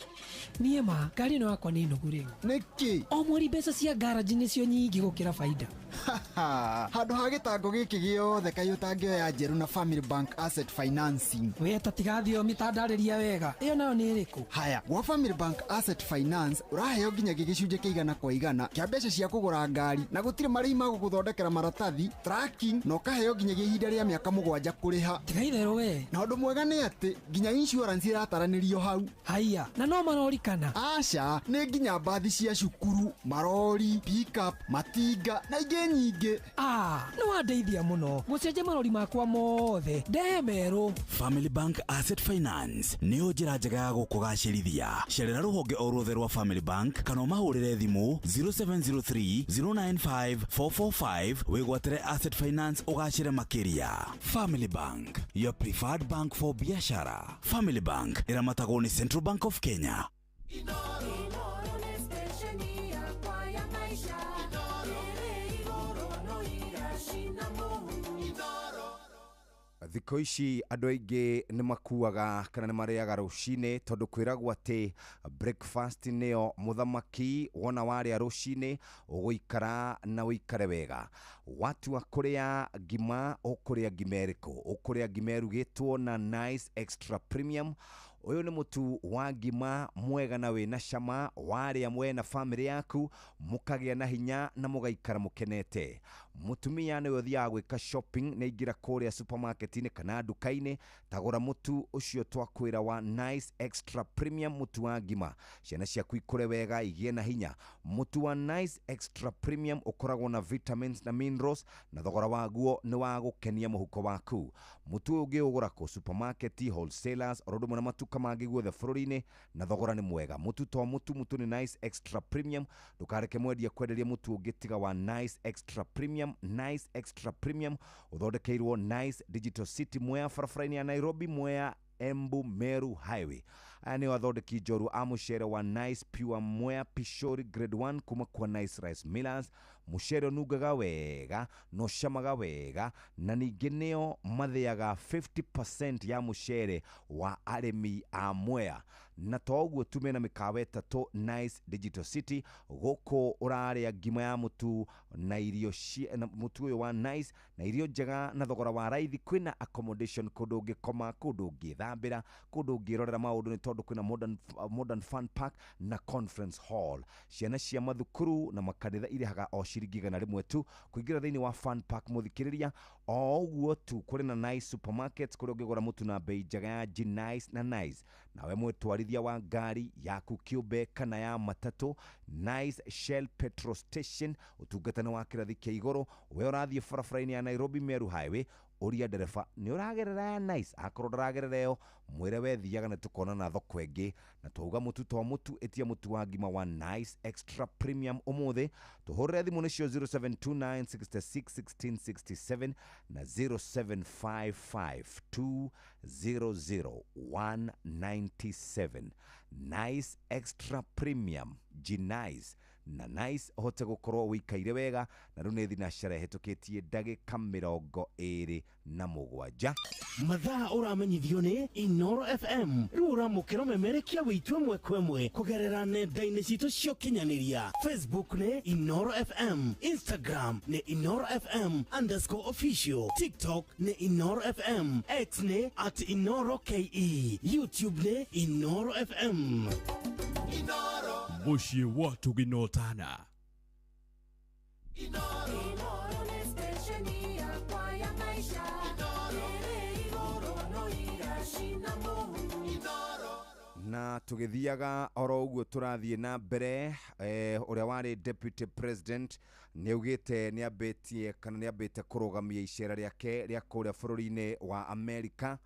Speaker 21: Niĩ ma ngari ĩno yakwa nĩ nogu rĩu.
Speaker 22: Nĩkĩ?
Speaker 21: O mweri mbeca cia ngaraji nĩcio nyingĩ gũkĩra baida.
Speaker 22: Handũ ha gĩtango gĩkĩ gĩothe kaĩ ũtangĩoya njerũ na Family Bank Asset Financing.
Speaker 21: We ta tigathiĩ o mĩtandarĩria wega, ĩyo nayo nĩ ĩrĩkũ?
Speaker 22: Haya, gwa Family Bank Asset Finance ũraheo nginyagia gĩcunjĩ kĩa 100% kĩa mbeca cia kũgũra ngari, na gũtirĩ marĩhi ma gũgũthondekera maratathi, tracking, na ũkaheo nginyagia ihinda rĩa mĩaka 7 kũrĩha.
Speaker 21: Tiga itherũ we.
Speaker 22: Na ũndũ mwega nĩ atĩ nginya insurance ĩrataranĩrio hau.
Speaker 21: Haiya, na no marori kana?
Speaker 22: Aca, nĩ nginya mbathi cia cukuru, marori, pickup, matinga na ingĩ nyingĩ.
Speaker 21: Ah, nĩ wandeithia mũno gũcenjia marori makwa mothe ndehe merũ.
Speaker 23: Family Bank Asset Finance nĩyo njĩra njega ya gũkũgacĩrithia. Cerera rũhonge o ruothe rwa Family Bank kana ũmahũrĩre thimũ 0703 095 445 wĩgwatĩre Asset Finance ũgacĩre makĩria. Family Bank, your preferred bank for biashara. Family Bank ĩramatagwo nĩ Central Bank of Kenya.
Speaker 15: Thikũ ici andũ aingĩ nĩ makuaga kana nĩ marĩaga rũcinĩ, tondũ kwĩragwo atĩ breakfast nĩyo mũthamaki. Wona warĩa rũcinĩ ũgũikara na ũikare wega. Watua kũrĩa ngima, ũkũrĩa ngima ĩrĩkũ? Ũkũrĩa ngima ĩrugĩtwo na Nice Extra Premium. Ũyũ nĩ mũtu wa ngima mwega na wĩna cama, warĩa mwe na famĩlĩ yaku mũkagĩa na hinya na mũgaikara mũkenete. Mũtumia nĩwe ũthiaga gwĩka shopping, nĩ aingĩra kũrĩa supermarket-inĩ kana nduka-inĩ, tagũra mũtu ũcio twakwĩra wa Nice Extra Premium, mũtu wa ngima. Ciana ciaku ikũre wega, igĩe na hinya. Mũtu wa Nice Extra Premium ũkoragwo na vitamins na minerals, na thogora waguo nĩ wa gũkenia mũhuko waku. Mũtu ũyũ ũngĩũgũra kũ supermarket, wholesalers, oro ũndũ ũmwe na matuka mangĩ guothe bũrũri-inĩ, na thogora nĩ mwega. Mũtu to mũtu, mũtu nĩ Nice Extra Premium. Ndũkareke mwendia kwenderia mũtu ũngĩ tiga wa Nice Extra Premium. Nice Extra Premium ũthondekeirwo Nice Digital City, Mwea, barabara-inĩ ya Nairobi, Mwea Embu Meru Highway. Aya nĩo athondeki njorua a mũcere wa Nice Pure Mwea Pishori Grade 1 kuma kwa Nice Rice Millers. Mũcere ũnungaga wega na ũcamaga wega, na ningĩ nĩo mathĩaga 50% ya mũcere wa arĩmi a Mwea. Na to ũguo tu, mena mĩkawa 3 Nice Digital City. Gũkũ ũrarĩa ngima ya mũtu na irio na mũtu ũyũ wa Nice na irio njega na thogora wa raithi. Kwĩna accommodation, kũndũ ũngĩkoma, kũndũ ũngĩthambĩra, kũndũ ũngĩrorera maũndũ, nĩ tondũ kwĩna modern fun park na conference hall. Ciana cia mathukuru na makanitha irĩhaga o ciringi 100 tu kũingĩra thĩinĩ wa fun park mũthikĩrĩria. O ũguo tu kũrĩ na Nice supermarket, kũrĩa ũngĩgũra mũtu na bei njega ya G Nice na Nice. Nawe mwĩtwarithia wa ngari yaku kĩũmbe kana ya matatũ, Nice Shell petrol station, ũtungata nĩ wa kĩrathi kĩa igũrũ. We ũrathiĩ barabara-inĩ ya Nairobi Meru Highway, Ũria ndereba nĩ ũragerera ya Nice, akorwo ndaragerera ĩyo mwĩre we thiaga nĩ tũkonana thoko ĩngĩ. Na twauga mũtu to mũtu, ĩtia mũtu wa ngima wa Nice Extra Premium ũmũthĩ. Tũhũrĩre thimũ nĩcio 0729 66 16 67 na 0755 200 197. Nice Extra Premium, G-Nice na Nice, ũhote gũkorwo wĩikaire wega. Na rĩu nĩ thinacara ĩhĩtũkĩtie ndagĩka 27.
Speaker 16: Mathaa ũramenyithio nĩ Inoro FM. Rĩu ũramũkĩra ũmemerekia witũ ĩmwe kwa ĩmwe kũgerera nenda-inĩ citũ cia ũkinyanĩria. Facebook nĩ Inoro FM, Instagram nĩ Inoro FM underscore official, TikTok nĩ Inoro FM, X nĩ at Inoro KE, YouTube nĩ Inoro FM.
Speaker 17: Mũciĩ wa Ũtugi na Ũtana.
Speaker 5: Inoro nĩ stesheni yakwa ya maisha ĩrĩ igũrũ no iracina mũhu.
Speaker 15: Na tũgĩthiaga oro ũguo tũrathiĩ na mbere, ũrĩa warĩ deputy president nĩ augĩte nĩ ambĩtie kana nĩ ambĩte kũrũgamia icera rĩake rĩa kũrĩa bũrũri-inĩ wa Amerika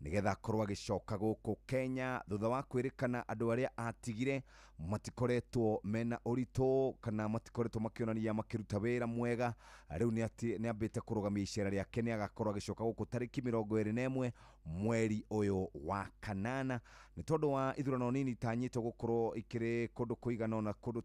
Speaker 15: nĩgetha akorwo agĩcoka gũkũ Kenya thutha wa kwĩrĩkana andũ arĩa atigire matikoretwo mena ũritũ kana matikoretwo makĩonania makĩruta wĩra mwega. Rĩu nĩ ambĩte kũrũgamia icera rĩake, nĩ agakorwo agĩcoka gũkũ tarĩki 21 mweri ũyũ wa kanana, nĩ tondũ wa ithurano nini itanyĩtwo gũkorwo ikĩrĩ kũndũ kũigana ũna, kũndũ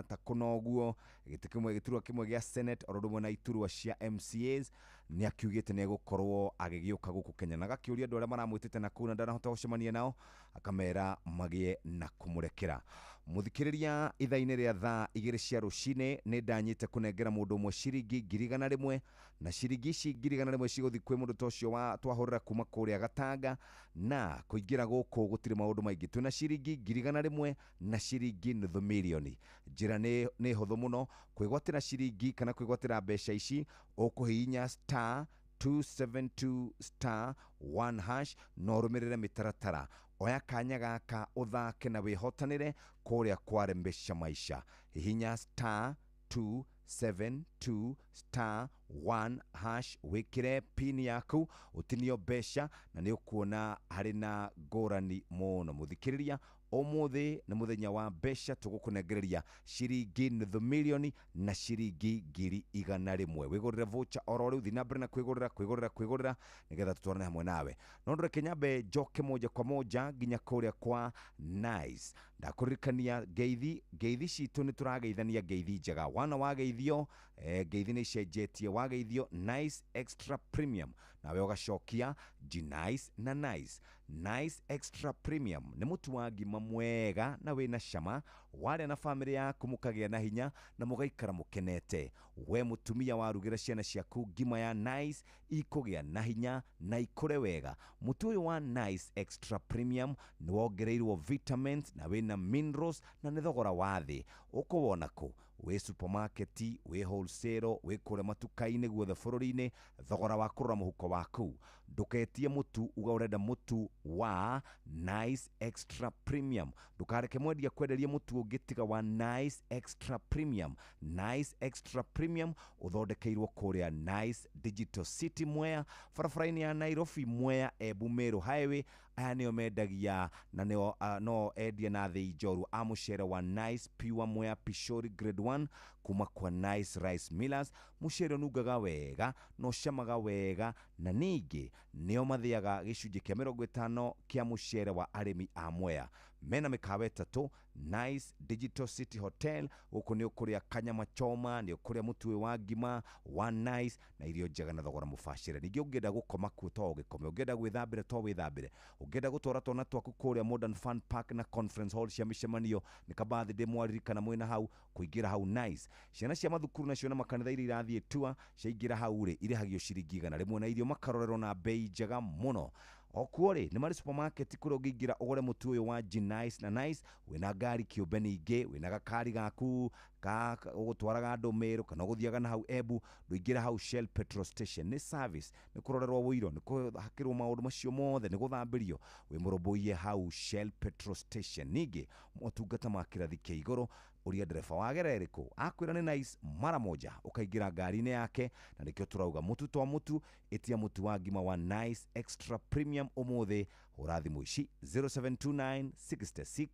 Speaker 15: ta kũna ũguo, gĩtĩ kĩmwe, gĩturwa kĩmwe gĩa Senate oro ũndũ ũmwe na iturwa cia MCAs. Nĩ akiugĩte nĩ egũkorwo agĩgĩũka gũkũ Kenya, na agakĩũria andũ arĩa maramwĩtĩte na kũu na ndanahota gũcemania nao, akamera magĩe na kũmũrekera. Mũthikĩrĩria, ithaa-inĩ rĩa thaa 2 cia rũcinĩ nĩ ndanyĩte kũnengera mũndũ ũmwe ciringi 100,000, na ciringi ici 100,000 cigũthiĩ kwĩ mũndũ ta ũcio wa twahũrĩra kuma kũrĩa Gatanga. Na kũingĩra gũkũ gũtirĩ maũndũ maingĩ, twĩna ciringi 100,000 na ciringi 500,000. Njĩra nĩ hũthũ mũno kwĩgwatĩra ciringi kana kwĩgwatĩra mbeca ici. Ũkũhihinya star 272 star 1 hash na ũrũmĩrĩre mĩtaratara. Oya kanya gaka ũthake na wĩhotanĩre kũrĩa kwarembesha maisha. Hihinya star 272 star 1 hash, wĩkĩre pin yaku, ũtinio mbeca na nĩ ũkuona harĩ na ngũrani mũno. Mũthikĩrĩria, ũmũthĩ nĩ mũthenya wa mbeca, tũgũkũnengereria ciringi 500,000 na ciringi 100,000. Wĩgũrĩre voucher oro rĩu, thiĩ na mbere na kwĩgũrĩra kwĩgũrĩra kwĩgũrĩra nĩgetha tũtwarane hamwe nawe. No ndũreke nyambe njoke moja kwa moja nginya kũrĩa kwa Nice. Ndakũririkania ngeithi citũ nĩ tũrageithania ngeithi njega. Wana wageithio, ngeithi nĩ icenjetie, wageithio Nice Extra Premium nawe ũgacokia G-Nice na Nice. Nice Extra Premium nĩ mũtu wa ngima mwega na wĩna cama, warĩa na bamĩrĩ yaku mũkagĩa na hinya na mũgaikara mũkenete. We mũtumia warugĩra ciana ciaku ngima ya Nice ikũgĩa na hinya na ikũre wega. Mũtu ũyũ wa Nice Extra Premium nĩ wongereirwo vitamins na wĩna minerals na nĩ thogora wa thĩ. Ũkũwona kũ? Wĩ supermarket, wĩ wholesale, wĩ kũrĩa matuka-inĩ guothe bũrũri-inĩ, thogora wa kũrora mũhuko waku. Ndũketie mũtu uga ũrenda mũtu wa Nice Extra Premium. Ndũkareke mwendia kwenderia mũtu ũngĩ tiga wa Nice Extra Premium. Nice Extra Premium ũthondekeirwo kũrĩa Nice Digital City Mwea, barabara-inĩ ya Nairobi Mwea Embu Meru Highway. Aya nĩo mendagia na nĩo no endia na thĩ njoru a mũcere wa Nice Pure Mwea Pishori Grade 1 kuma kwa Nice Rice Millers. Mũcere ũnungaga wega na ũcamaga wega, na ningĩ nĩo mathĩaga gĩcunjĩ kĩa 50 kĩa mũcere wa arĩmi a Mwea. Mena mĩkawa 3, Nice Digital City Hotel, gũkũ nĩ ũkũrĩa kanyama choma, nĩ ũkũrĩa mũtu ũyũ wa ngima wa Nice na irio njega na thogora mũbacĩre. Ningĩ ũngĩenda gũkoma kuo to ũgĩkome, ũngĩenda gwĩthambĩra to wĩthambĩre, ũngĩenda gũtwara twana twaku kũrĩa Modern Fun Park na conference hall cia mĩcemanio, nĩ kabathi ndĩ mwaririkana mwĩna hau kũingĩra hau Nice. Ciana cia mathukuru nacio na makanitha iria irathiĩ tua ciaingĩra hau rĩ, irĩhagio ciringi 100 na irio makarorerwo na bei njega mũno. Okuo rĩ, nĩ marĩ supermarket kũrĩa ũngĩingĩra ũgũre mũtu ũyũ wa G-Nice na Nice, wĩna ngari kĩũmbe ningĩ, wĩna gakari gaku ka ũgũtwaraga andũ Meru kana ũgũthiaga na hau Embu, ndũingĩra hau Shell petrol station. Nĩ service, nĩ kũrorerwo wũiro, nĩ kũhakĩrwo maũndũ macio mothe, nĩ gũthambĩrio, wĩ mũrũmbũiye hau Shell petrol station. Ningĩ motungata ma kĩrathi kĩa igũrũ Ũria ndereba wagera ĩrĩkũ, akwĩra nĩ Nice mara moja ũkaingĩra ngari-inĩ yake. Na nĩkĩo tũrauga mũtu to mũtu, ĩtia mũtu wa ngima wa Nice Extra Premium ũmũthĩ. Hũra thimũ ici 0729 66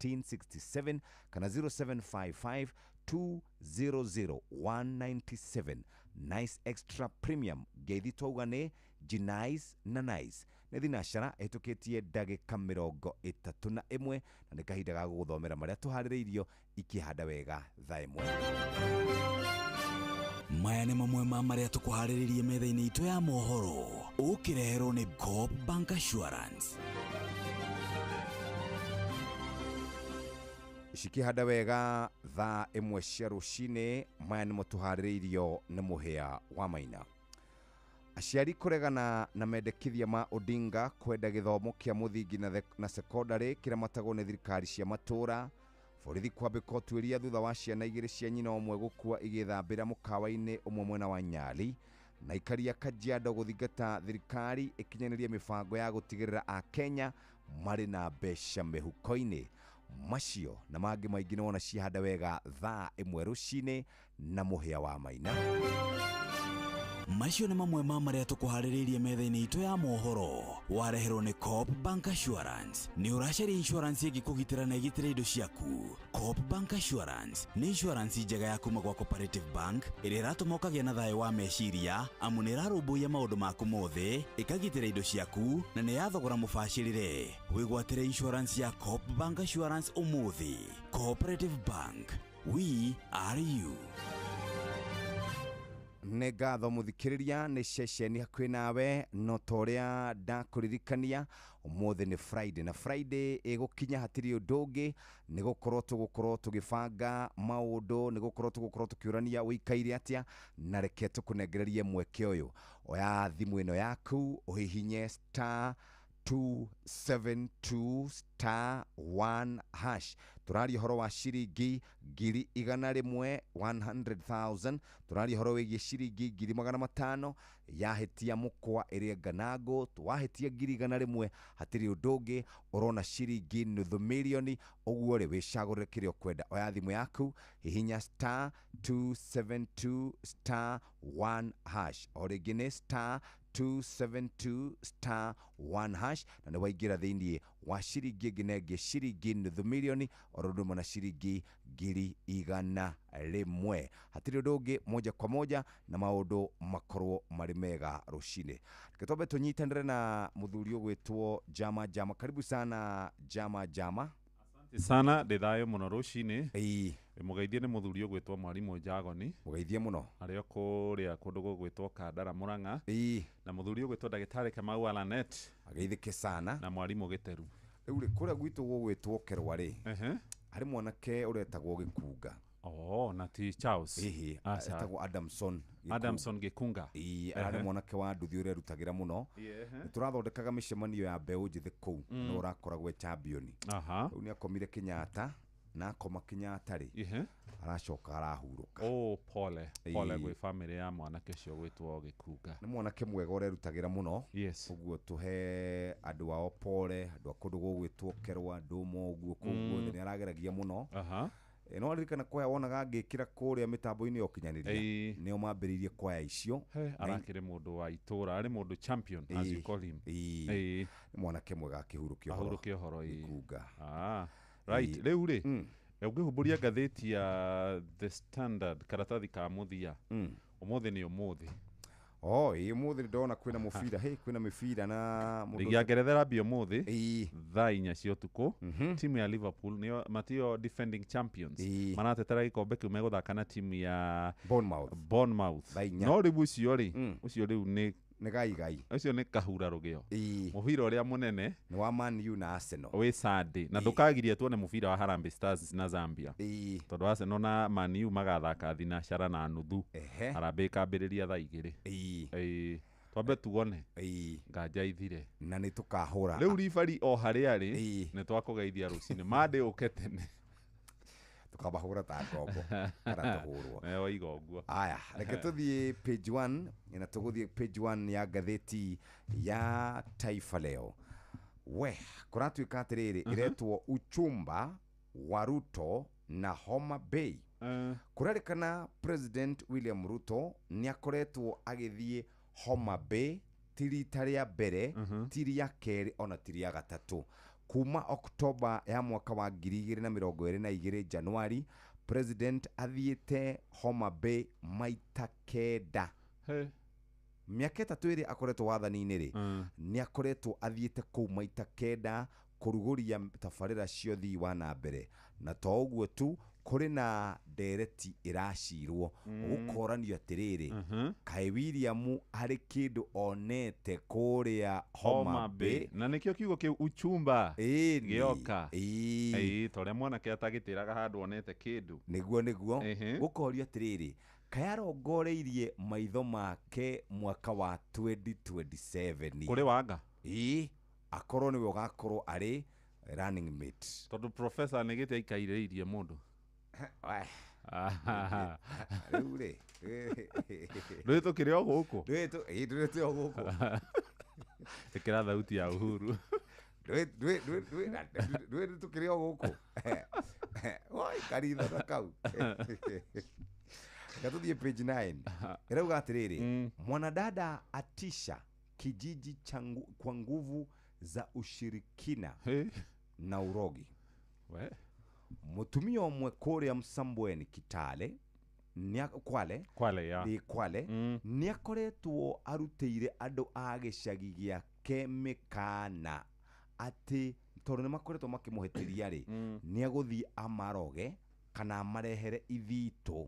Speaker 15: 16 67 kana 0755 200 197. Nice Extra Premium, ngeithi twauga nĩ Gnice na Nice. Nĩ thinacara ĩhĩtũkĩtie ndagĩka 31, na nĩ kahinda ga gũgũthomera marĩa tũharĩrĩirio ikĩhanda wega thaa 1.
Speaker 23: Maya nĩ mamwe ma marĩa tũkũharĩrĩirie metha-inĩ itũ ya mohoro, ũkĩreherwo nĩ Coop Bank Assurance.
Speaker 15: Cikĩhanda wega thaa 1 cia rũcinĩ, maya nĩmo tũharĩrĩirio nĩ Mũhĩa wa Maina. Aciari kũregana na mendekithia ma Odinga kwenda gĩthomo kĩa mũthingi na sekondarĩ kĩramatagwo nĩ thirikari cia matũũra. Borithi kwambĩka ũtuĩria thutha wa ciana 2 cia nyina ũmwe gũkua igĩthambĩra mũkawa-inĩ ũmwe mwena wa Nyali. Na ikaria Kajiado gũthingata thirikari ĩkinyanĩrie mĩbango ya gũtigĩrĩra Akenya marĩ na mbeca mĩhuko-inĩ. Macio na mangĩ maingĩ nĩwona cihanda wega thaa 1 rũcinĩ na Mũhĩa wa Maina.
Speaker 23: Macio nĩ mamwe ma marĩa tũkũharĩrĩirie metha-inĩ itũ ya mohoro, wareherwo nĩ Coop Bank Assurance. Nĩ ũracaria insurance ĩngĩkũgitĩra na ĩgitĩre indo ciaku? Coop Bank Assurance nĩ insurance njega ya kuma gwa Cooperative Bank ĩrĩa ĩratũma ũkagĩa na thayũ wa meciria, amu nĩ ĩrarũmbũiya maũndũ maku mothe, ĩkagitĩra indo ciaku na nĩ ya thogora mũbacĩrĩre. Wĩgwatĩre insurance ya Coop Bank Assurance ũmũthĩ. Cooperative Bank, we are you.
Speaker 15: Nĩ ngatho mũthikĩrĩria, nĩ ceceni hakuhĩ nawe, no ta ũrĩa ndakũririkania ũmũthĩ nĩ Friday, na Friday ĩgũkinya hatirĩ ũndũ ũngĩ, nĩ gũkorwo tũgũkorwo tũgĩbanga maũndũ, nĩ gũkorwo tũgũkorwo tũkĩũrania ũikaire atĩa, na reke tũkũnengererie mweke ũyũ. Oya thimũ ĩno yaku ũhihinye star 272 star 1 hash. Tũraria ũhoro wa ciringi 100,000, 100,000. Tũraria ũhoro wĩgiĩ ciringi 500,000. Yahĩtia mũkwa ĩrĩa nganangũ, wahĩtia 100,000 hatirĩ ũndũ ũngĩ, ũrona ciringi 500,000. Ũguo rĩ, wĩcagũrĩre kĩrĩa ũkwenda. Oya thimũ yaku, hihinya star 272 star 1 hash. O rĩngĩ nĩ star 272 star 1 hash, na nĩ waingĩra thĩinĩ wa ciringi ĩngĩ na ĩngĩ, ciringi 500,000 oro ũndũ ũmwe na ciringi 100,000. Hatirĩ ũndũ ũngĩ, moja kwa moja na maũndũ makorwo marĩ mega rũcinĩ. Reke twambe tũnyitanĩre na mũthuri ũgwĩtwo Jama Jama. Karibu sana Jama Jama.
Speaker 2: Asante sana, ndĩ thayũ mũno rũcinĩ. Mũgeithie nĩ mũthuri ũgwĩtwo Mwarimũ Njagoni.
Speaker 15: Mũgeithie mũno.
Speaker 2: Arĩ o kũrĩa kũndũ gũgwĩtwo Kandara Mũrang'a. Na mũthuri ũgwĩtwo ndagĩtarĩ Kamau Alanet.
Speaker 15: Ageithĩke sana.
Speaker 2: Na mwarimũ Gĩteru.
Speaker 15: Rĩu rĩ, kũrĩa gwitũ gũgwĩtwo Kerwa rĩ, harĩ mwanake ũretagwo Gĩkunga.
Speaker 2: Oh, na ti Charles.
Speaker 15: Ĩhĩ, etagwo Adamson Gĩkunga.
Speaker 2: Adamson Gĩkunga.
Speaker 15: Ĩĩ, ararĩ mwanake wa nduthi ũrerutagĩra mũno. Nĩ tũrathondekaga mĩcemanio ya mbeũ njĩthĩ kũu, no ũrakoragwo e champion. Rĩu nĩ akomire Kenyatta, na akoma Kenyatta rĩ, aracoka arahurũka.
Speaker 2: Oh, pole. Pole gwĩ famĩlĩ ya mwanake ũcio gwĩtwo Gĩkunga.
Speaker 15: Nĩ mwanake mwega ũrerutagĩra mũno. Ũguo tũhe andũ ao pole, andũ a kũndũ gũgwĩtwo Kerwa, Ndũma ũguo kũu guothe nĩ arageragia mũno. No aririkana kwaya wonaga ngĩkĩra kũrĩa mĩtambo-inĩ ya ũkinyanĩria, nĩo mambĩrĩirie kwaya icio.
Speaker 2: Arakĩrĩ mũndũ wa itũra, arĩ mũndũ champion as you call him.
Speaker 15: Nĩ mwanake mwega akĩhurũkia ũhoro.
Speaker 2: Ahurũkie ũhoro,
Speaker 15: Gĩkunga.
Speaker 2: Right, rĩu rĩ, ũngĩhumbũria ngathĩti ya The Standard karatathi ka mũthia, ũmũthĩ nĩ ũmũthĩ.
Speaker 15: Oh, ĩĩ, ũmũthĩ ndona kwĩna mũbira, hey, kwĩna mĩbira na mũndũ
Speaker 2: Ligi ya Ngeretha ĩrambia ũmũthĩ thaa 4 cia ũtukũ. Timu ya Liverpool nĩo matio defending champions, maratetera gĩkombe kĩu, megũthaka na timu ya
Speaker 15: Bournemouth.
Speaker 2: No rĩu ũcio rĩ, ũcio rĩu nĩ
Speaker 15: nĩ gai gai,
Speaker 2: ũcio nĩ kahura rũgĩo. Mũbira ũrĩa mũnene
Speaker 15: nĩ wa Man U na Arsenal
Speaker 2: wĩ Sunday, na ndũkagirie tuone mũbira wa Harambee Stars na Zambia, tondũ Arsenal na Man U magathaka thinacara na nuthu. Harambee ĩkambĩrĩria thaa 2. Twambe tuone nganja ithire,
Speaker 15: na nĩ tũkahũra
Speaker 2: rĩu ribari o harĩa rĩ, nĩ twakũgeithia rũcinĩ mande ũke tene,
Speaker 15: tukabahũra ta ngombo kana tũhũrwo.
Speaker 2: Waiga ũguo.
Speaker 15: Aya, reke tũthiĩ page 1, na tũgũthiĩ page 1 ya ngathĩti ya Taifa Leo. We kũratuĩka atĩrĩrĩ, ĩretwo uchumba wa Ruto na Homa Bay. Kũrerĩkana President William Ruto nĩ akoretwo agĩthiĩ Homa Bay ti rita rĩa mbere, ti rĩa kerĩ, ona ti rĩa gatatũ. Kuma Oktoba ya mwaka wa 2022 Januari, President athiĩte Homa Bay maita 9. Mĩaka 3 ĩrĩa akoretwo wathani-inĩ rĩ, nĩ akoretwo athiĩte kũu maita 9 kũrugũria tabarĩra cia ũthii wa na mbere. Na to ũguo tu, kũrĩ na ndereti ĩracirwo, gũkoranio atĩrĩrĩ, kaĩ William harĩ kĩndũ onete kũrĩa Homa Bay?
Speaker 2: Na nĩkĩo kiugo kĩu uchumba gĩoka.
Speaker 15: Ĩĩ,
Speaker 2: ta ũrĩa mwanake atagĩtĩraga handũ onete kĩndũ.
Speaker 15: Nĩguo gũkorio atĩrĩrĩ, kaĩ arongoreirie maitho make mwaka wa 2027
Speaker 2: kũrĩ Wanga?
Speaker 15: Ĩĩ, akorwo nĩwe ũgakorwo arĩ running mate.
Speaker 2: Tondũ professor nĩ gĩtĩ aikairĩirie mũndũ.
Speaker 15: Rĩu rĩ,
Speaker 2: Ndũĩ tũkĩrĩ o gũkũ?
Speaker 15: Ndũĩ o gũkũ.
Speaker 2: Ĩkĩra thauti ya Uhuru.
Speaker 15: Ndũĩ tũkĩrĩ o gũkũ. Oi, karitho na kau. Reke tũthiĩ page 9. Ĩrauga atĩrĩrĩ, mwanadada atisha kijiji changu kwa nguvu za ushirikina na urogi. Mutumia ũmwe kũrĩa Msambweni Kitale, Kwale,
Speaker 2: Kwale, ya.
Speaker 15: Ĩ, Kwale, nĩ akoretwo arutĩire andũ a gĩcagi gĩake mĩkana atĩ tondũ nĩ makoretwo makĩmũhĩtĩria rĩ, nĩ agũthiĩ amaroge kana amarehere ithitũ.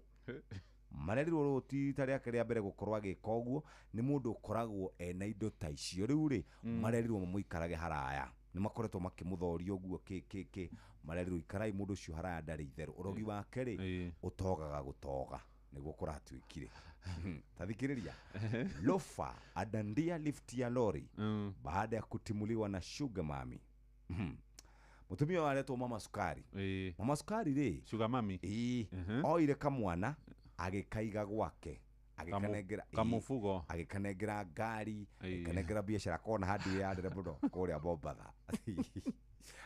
Speaker 15: Marerirwo rũũ ti rita rĩake rĩa mbere gũkorwo agĩka ũguo, nĩ mũndũ ũkoragwo ena indo ta icio. Rĩu rĩ, marerirwo mamũikarage haraya. Nĩ makoretwo makĩmũthoria ũguo kĩ kĩ kĩ, marerirwo ikarai mũndũ ũcio haraya, ndarĩ itherũ. Ũrogi wake rĩ, ũtogaga gũtoga. Nĩguo kũratuĩkire. Ta thikĩrĩria. Lofa adandia lifti ya lori baada ya kutimuliwa na sugar mami. Mũtumia ũyũ aretwo Mama Sukari. Mama Sukari rĩ,
Speaker 2: Sugar mami.
Speaker 15: Ĩĩ, oire kamwana agĩkaiga gwake, agĩkanengera
Speaker 2: Kamũbugo.
Speaker 15: Agĩkanengera ngari, agĩkanengera biacara kona handũ yandĩre mũno kũrĩa Mombatha.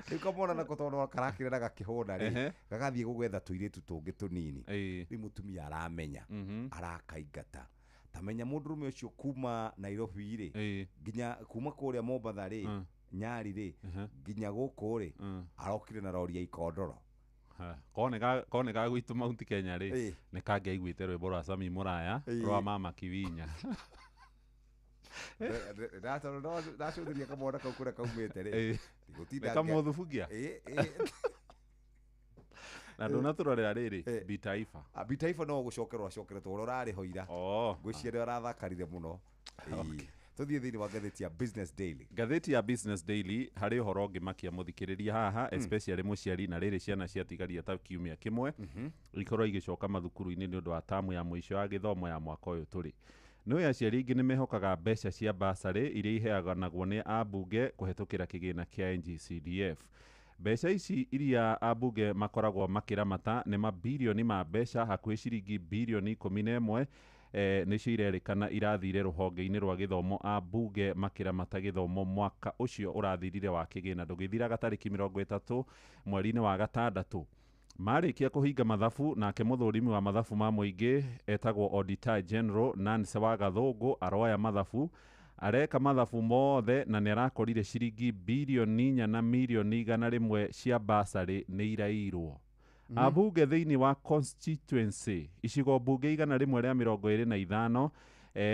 Speaker 15: Rĩu kamwana nako tondũ karakĩra na gakĩhũna rĩ, gagathiĩ gũgetha tũirĩtu tũngĩ tũnini. Rĩu mũtumia aramenya, arakaingata. Tamenya mũndũrũme ũcio kuma Nairobi rĩ, nginya kuma kũrĩa Mombatha rĩ, Nyari rĩ, nginya gũkũ rĩ, arokire na rori ya ikondoro.
Speaker 2: Korwo nĩ ga gwitũ Mount Kenya rĩ, nĩ kangĩaiguĩte rwĩmbo rwa Sami Mũraya rwa Mama Kiwinya.
Speaker 15: Ndacũthĩria kamwana kau kũrĩa kaumĩte rĩ,
Speaker 2: Nĩ kamũthubugia? Na ndũnatũrorera rĩrĩ, Bitaifa.
Speaker 15: Bitaifa no gũcokerwo acokeretwo, ũrĩa ũrarĩ ho ira. Ngwĩciria nĩ arathakarire mũno. Tũthiĩ thĩinĩ wa ngathĩti ya Business Daily.
Speaker 2: Ngathĩti ya Business Daily harĩ ũhoro ũngĩmakia mũthikĩrĩria haha, especially mũciari, na rĩrĩ ciana ciatigaria ta kiumia kĩmwe ikorwo igĩcoka mathukuru-inĩ nĩ ũndũ wa tamu ya mũico ya gĩthomo ya mwaka ũyũ tũrĩ. Nĩũĩ aciari aingĩ nĩ mehokaga mbeca cia basarĩ iria iheanagwo nĩ ambunge kũhetũkĩra kĩgĩna kĩa NGCDF. Mbeca ici iria ambunge makoragwo makĩramata nĩ mabirioni ma mbeca, hakuhĩ ciringi birioni 11, nĩcio irerĩkana irathire rũhonge-inĩ rwa gĩthomo ambunge makĩramata gĩthomo mwaka ũcio ũrathirire wa kĩgĩna ndũgĩthiraga tarĩki 30 mweri-inĩ wa gatandatũ. Marĩkia kũhinga mathabu, nake mũthũrimi wa mathabu ma mũingĩ etagwo Auditor General Nancy wa Gathũngũ aroya mathabu, areka mathabu mothe na nĩ arakorire ciringi birioni 4 na mirioni 100 cia basarĩ nĩ irairwo. Ambunge thĩinĩ wa constituency icigo mbunge 125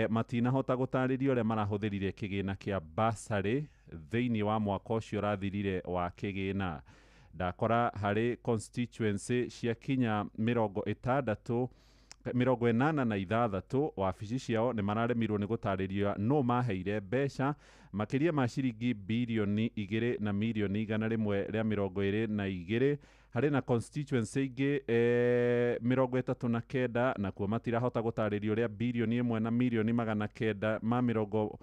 Speaker 2: matinahota gũtarĩria ũrĩa marahũthĩrire kĩgĩna kĩa basarĩ thĩinĩ wa mwaka ũcio ũrathirire wa kĩgĩna. Ndakora harĩ constituency cia kinya 86 wabici ciao nĩ mararemirwo nĩ gũtarĩria no maheire mbeca makĩria ma ciringi birioni 2 na mirioni 122. Harĩ na constituency ingĩ 39 nakuo matirahota gũtarĩria ũrĩa birioni 1 na mirioni 970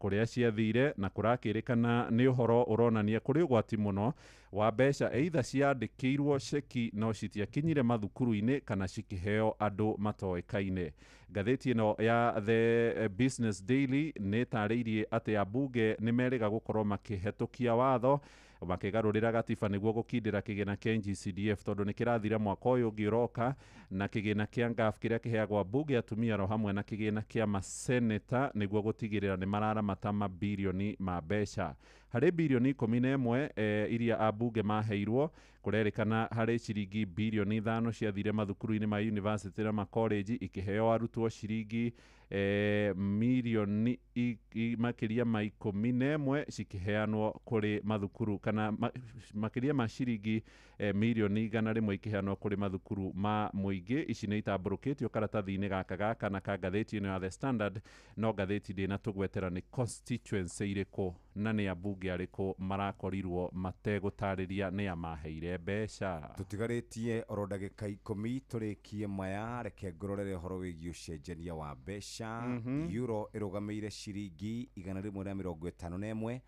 Speaker 2: kũrĩa ciathire, na kũrakĩrĩkana nĩ ũhoro ũronania kũrĩ ũgwati mũno wa mbeca either ciandĩkĩirwo ceki no citiakinyire mathukuru-inĩ kana cikĩheo andũ matoĩkaine. Ngathĩti ĩno ya The Business Daily nĩ ĩtarĩirie atĩ ambunge nĩ merĩga gũkorwo makĩhetũkia watho Makĩgarũrĩra gatiba nĩguo gũkindĩra kĩgĩna kĩa NGCDF tondũ nĩ kĩrathira mwaka ũyũ ũngĩ ũroka, na kĩgĩna kĩa NGAAF kĩrĩa kĩheagwo ambunge atumia ro hamwe na kĩgĩna kĩa maseneta nĩguo gũtigĩrĩra nĩ mararamata mabirioni ma mbeca. Harĩ birioni 11 iria ambunge maheirwo, kũrerĩkana harĩ ciringi birioni 5 ciathire mathukuru-inĩ ma university na makoleji, ikĩheo arutwo ciringi mirioni makĩria ma 11 cikĩheanwo kũrĩ mathukuru, kana makĩria ma ciringi mirioni 100 ikĩheanwo kũrĩ mathukuru ma mũingĩ. Ici nĩ itambũrũkĩtio karatathi-inĩ gaka gaka na ka ngathĩti ĩno ya The Standard, no ngathĩti ndĩnatũgwetera nĩ constituency irĩkũ na nĩ ambunge arĩkũ marakorirwo mategũtarĩria nĩ a maheire mbeca.
Speaker 15: Tũtigarĩtie oro ndagĩka 10 tũrĩkie maya, reke ngũrorere ũhoro wĩgiĩ ũcenjania wa mbeca. Euro ĩrũgamĩire ciringi 151,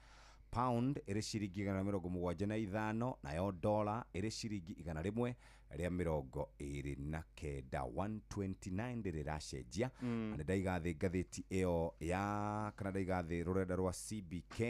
Speaker 15: pound ĩrĩ ciringi 175, nayo dollar ĩrĩ ciringi 129, 129 ndĩrĩ ĩracenjia. Na nĩ ndaiga thĩ ngathĩti ĩyo ya kana ndaiga thĩ rũrenda rwa CBK.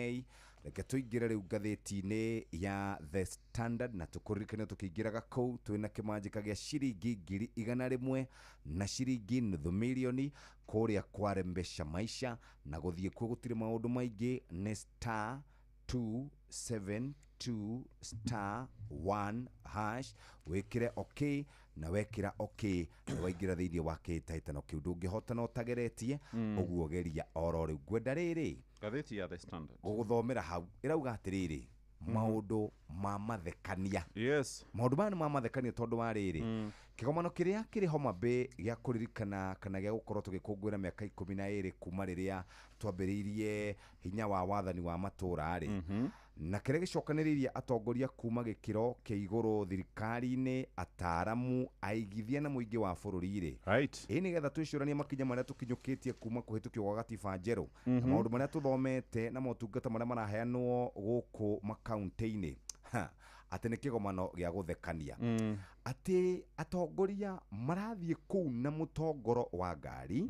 Speaker 15: Reke tũingĩre rĩu ngathĩti-inĩ ya The Standard na tũkũririkane tũkĩingĩraga kũu twĩna kĩmanjĩka gĩa ciringi 100,000 na ciringi 500,000 kũrĩa kwarembesha maisha, na gũthiĩ kuo gũtirĩ maũndũ maingĩ, nĩ star 272 star 1 hash, wĩkĩre okay, na wekĩra okay nĩ waingĩra thĩinĩ wa kĩhĩtahĩtano kĩu, ndũngĩhotana ũtageretie. Ũguo geria oro rĩu. Ngwenda rĩrĩ
Speaker 2: ngathĩti ya The Standard
Speaker 15: gũgũthomera hau ĩrauga atĩrĩrĩ, maũndũ ma mathekania.
Speaker 2: Yes,
Speaker 15: maũndũ maya nĩ ma mathekania tondũ wa rĩrĩ, kĩgomano kĩrĩa kĩrĩ Homa Bay gĩa kũririkana kana gĩa gũkorwo tũgĩkũngũĩra mĩaka 12 kuma rĩrĩa twambĩrĩirie hinya wa wathani wa matũũra rĩ, na kĩrĩa gĩcokanĩrĩirie atongoria kuma gĩkĩro kĩa igũrũ thirikari-inĩ, ataaramu, aigithia na mũingĩ wa bũrũri rĩ,
Speaker 2: right,
Speaker 15: ĩ nĩgetha twĩcũranie makinya marĩa tũkinyũkĩtie kuma kũhĩtũkio gwa gatiba njerũ, na maũndũ marĩa tũthomete na motungata marĩa maraheanwo gũkũ makaunti-inĩ. Atĩ nĩ kĩgomano gĩa gũthekania, atĩ atongoria marathiĩ kũu na mũtongoro wa ngari,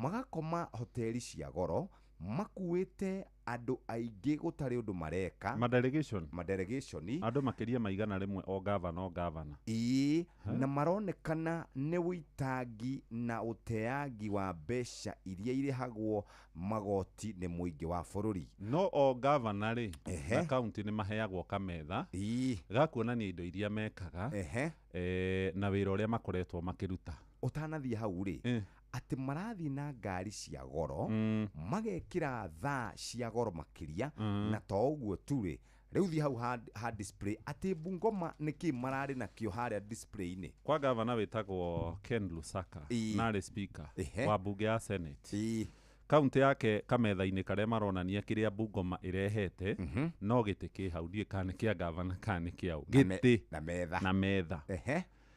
Speaker 15: magakoma hoteli cia goro, makuĩte andũ aingĩ gũtarĩ ũndũ mareka,
Speaker 2: madelegation
Speaker 15: madelegation
Speaker 2: andũ makĩria ma 100 o gavana o gavana.
Speaker 15: Ĩĩ, na maronekana nĩ ũitangi na ũteangi wa mbeca iria irĩhagwo magoti nĩ mũingĩ wa bũrũri.
Speaker 2: No o gavana rĩ na kaunti nĩ maheagwo kametha ga kuonania indo iria mekaga, na wĩra ũrĩa makoretwo makĩruta.
Speaker 15: Ũtanathiĩ hau rĩ, atĩ marathiĩ na ngari cia goro, magekĩra thaa cia goro makĩria, na to ũguo tu rĩ, rĩu thiĩ hau ha display atĩ Bungoma nĩkĩ mararĩ nakĩo harĩa display-inĩ.
Speaker 2: Kwa gavana wĩtagwo Ken Lusaka, narĩ speaker wa bunge ya Senate, kaunti yake kametha-inĩ karĩa maronania kĩrĩa Bungoma ĩrehete, no gĩtĩ kĩ hau, ndiũĩ kana nĩ kĩa gavana kana nĩ kĩaũ, gĩtĩ
Speaker 15: na metha,
Speaker 2: na metha.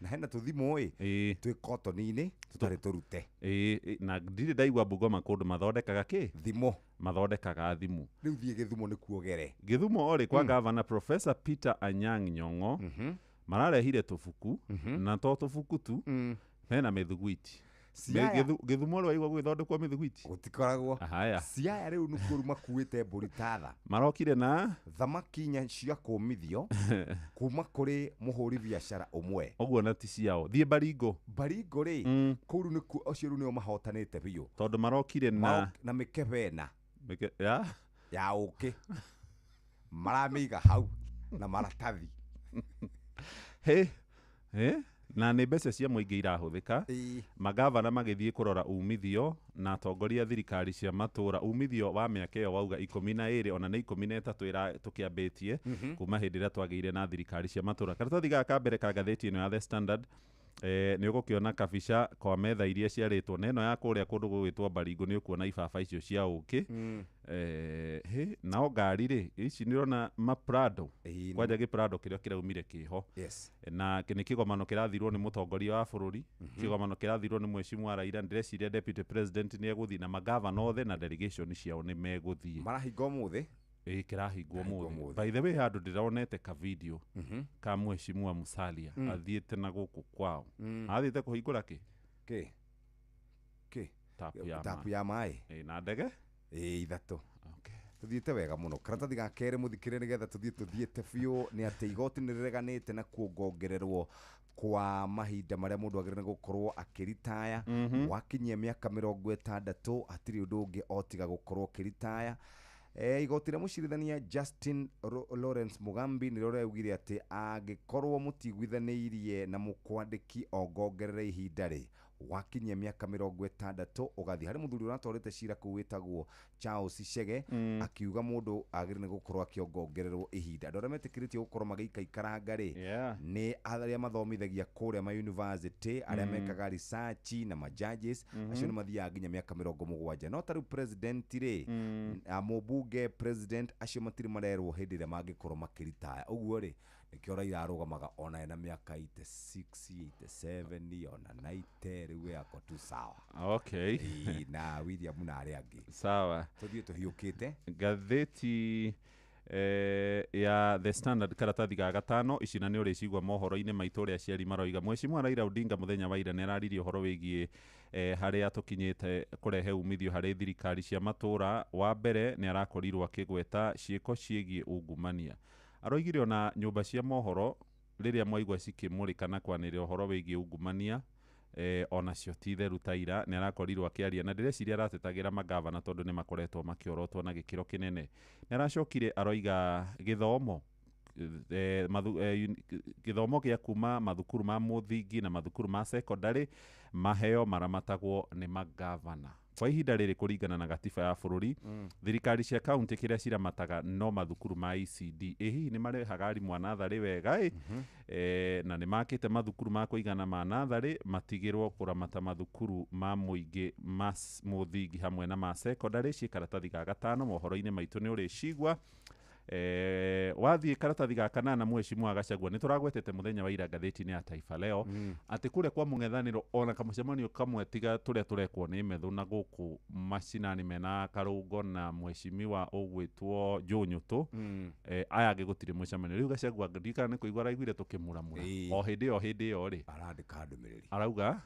Speaker 15: Na hena tũthimũ ĩ twĩ kotoni-inĩ tũtarĩ tũrute.
Speaker 2: Na ndirĩ ndaigua Bungoma kũndũ mathondekaga kĩ
Speaker 15: thimũ,
Speaker 2: mathondekaga thimũ.
Speaker 15: Rĩu thiĩ Gĩthumo nĩkuo gere.
Speaker 2: Gĩthumo rĩ, kwa gavana Professor Peter Anyang' Nyong'o, mararehire tũbuku, na to tũbuku tu, hena mĩthuguiti. Gĩthumo rĩ, waigua gũgĩthondekwo mĩthuguiti?
Speaker 15: Gũtikoragwo.
Speaker 2: Haya.
Speaker 15: Siaya rĩu nĩkuo rĩu makuĩte mbũri tatha.
Speaker 2: Marokire na
Speaker 15: thamaki inya cia kũmithio kuma kũrĩ mũhũri biacara ũmwe.
Speaker 2: Ũguo na ti ciao. Thiĩ Baringo.
Speaker 15: Baringo rĩ, kũu rĩu nĩkuo acio rĩu nĩo mahotanĩte biũ.
Speaker 2: Tondũ marokire na
Speaker 15: na mĩkebe ĩna.
Speaker 2: Ya?
Speaker 15: Ya ũkĩ. Maramĩiga hau na maratathi.
Speaker 2: Hĩ. Na nĩ mbeca cia mũingĩ irahũthĩka, magavana magĩthiĩ kũrora umithio na atongoria thirikari cia matũũra, umithio wa mĩaka ĩyo wauga 12, ona nĩ 13 tũkĩambĩtie kuma hĩndĩ ĩrĩa twagĩire na thirikari cia matũũra. Karatathi gaka ka mbere ka ngathĩti ĩno ya The Standard, nĩ ũgũkĩona kabica kwa metha iria ciarĩtwo, na ĩno ya kũrĩa kũndũ gũgwĩtwo Baringo nĩ ũkuona ibaba icio cia ũkĩ. Nao ngari rĩ, ici nĩ ũrona maprado, kwanja gĩprado kĩrĩa kĩraumire kĩho. Na nĩ kĩgomano kĩrathirwo nĩ mũtongoria wa bũrũri, kĩgomano kĩrathirwo nĩ mheshimiwa Raila, ndĩreciria deputy president nĩ egũthiĩ na magavana othe na delegation ciao nĩ megũthiĩ.
Speaker 15: Marahinga ũmũthĩ?
Speaker 2: Ĩĩ, kĩrahingwo ũmũthĩ. By the way, handũ ndĩronete ka video ka mheshimiwa Musalia athiĩte na gũkũ kwao. Athiĩte kũhingũra kĩ?
Speaker 15: Kĩ? Kĩ?
Speaker 2: Tapu ya
Speaker 15: maĩ.
Speaker 2: Na ndege?
Speaker 15: Ĩĩ, ithatũ. Tuthiĩte wega mũno. Karatathi ga kerĩ mũthikĩre nĩgetha tuthiĩ tuthiĩte biũ nĩ atĩ igoti nĩ rĩreganĩte na kuongongererwo kwa mahinda marĩa mũndũ agĩrĩire gũkorwo akĩritaya. Wakinyia mĩaka 60 hatirĩ ũndũ ũngĩ o tiga gũkorwo ũkĩritaya. Igoti rĩa mũcirithania Justin Lawrence Mugambi nĩrĩo rĩaugire atĩ angĩkorwo mũtiguithanĩirie na mũkwandĩki ongongerere ihinda rĩ, wakinyia mĩaka 60 ũgathiĩ. Harĩ mũthuri ũratwarĩte cira kũu wĩtagwo Charles Chege, akiuga mũndũ agĩrĩire nĩ gũkorwo akĩongongererwo ihinda. Andũ arĩa metĩkĩrĩtio gũkorwo magĩikaikaranga rĩ, nĩ arĩa mathomithagia kũrĩa ma university, arĩa mekaga research na ma judges, acio nĩ mathiaga nginya mĩaka 70. No ta rĩu president rĩ, mũmbunge, president, acio matirĩ marerwo hĩndĩ ĩrĩa mangĩkorwo makĩritaya. Ũguo rĩ, nĩkĩo Raila arũgamaga ona ena mĩaka 86, 87, ona 90, rĩu we ako tu sawa.
Speaker 2: Okay.
Speaker 15: Ĩĩ, na William na arĩa angĩ.
Speaker 2: Sawa.
Speaker 15: Tũthiĩ tũhiũkĩte.
Speaker 2: Ngathĩti ya The Standard karatathi ga gatano, ici na nĩ ũrĩcigua mohoro-inĩ maitũ ũrĩa aciari maroiga. Mheshimiwa Raila Odinga mũthenya wa ira nĩ araririe ũhoro wĩgiĩ harĩa tũkinyĩte kũrehe umithio harĩ thirikari cia matũra. Wa mbere nĩ arakorirwo akĩgweta ciĩko ciĩgiĩ ungumania. Aroigire ona nyũmba cia mohoro rĩrĩa mwaigua cikĩmũrĩka na kwanĩrĩra ũhoro wĩgiĩ ungumania, onacio ti theru ta ira. Nĩ arakorirwo akĩaria na ndĩreciria aratetagĩra magavana tondũ nĩ makoretwo makĩorotwo na gĩkĩro kĩnene. Nĩ aracokire aroiga gĩthomo, gĩthomo gĩa kuma mathukuru ma mũthingi na mathukuru ma secondary maheo maramatagwo nĩ magavana. Kwa ihinda rĩrĩ kũringana na gatiba ya bũrũri, thirikari cia kaunti kĩrĩa ciramataga no mathukuru ma ECD. Ĩ hihi nĩ marehaga arimũ a natharĩ wega ĩ? Na nĩ makĩte mathukuru ma kũigana ma natharĩ, matigĩrwo kũramata mathukuru ma mũingĩ ma mũthingi hamwe na ma secondary. Ciĩ karatathi ga gatano mohoro-inĩ maitũ nĩ ũrĩcigua. Wathiĩ karatathi ga kanana mheshimiwa Gachagua nĩ tũragwetete mũthenya wa ira ngathĩti-inĩ ya Taifa Leo, atĩ kũrĩa kwa mũng'ethanĩro ona kamũcemanio kamwe tiga tũrĩa tũrekwo nĩ Methu na gũkũ macinani mena Karũngo na mheshimiwa ũgwĩtwo Joe Nyũtũ, aya angĩ gũtirĩ mũcemanio. Rĩu Gachagua ndirikana nĩ kũigua araiguire tũkĩmuramura o hĩndĩ ĩyo hĩndĩ ĩyo rĩ,
Speaker 15: arandĩka ndũmĩrĩri
Speaker 2: arauga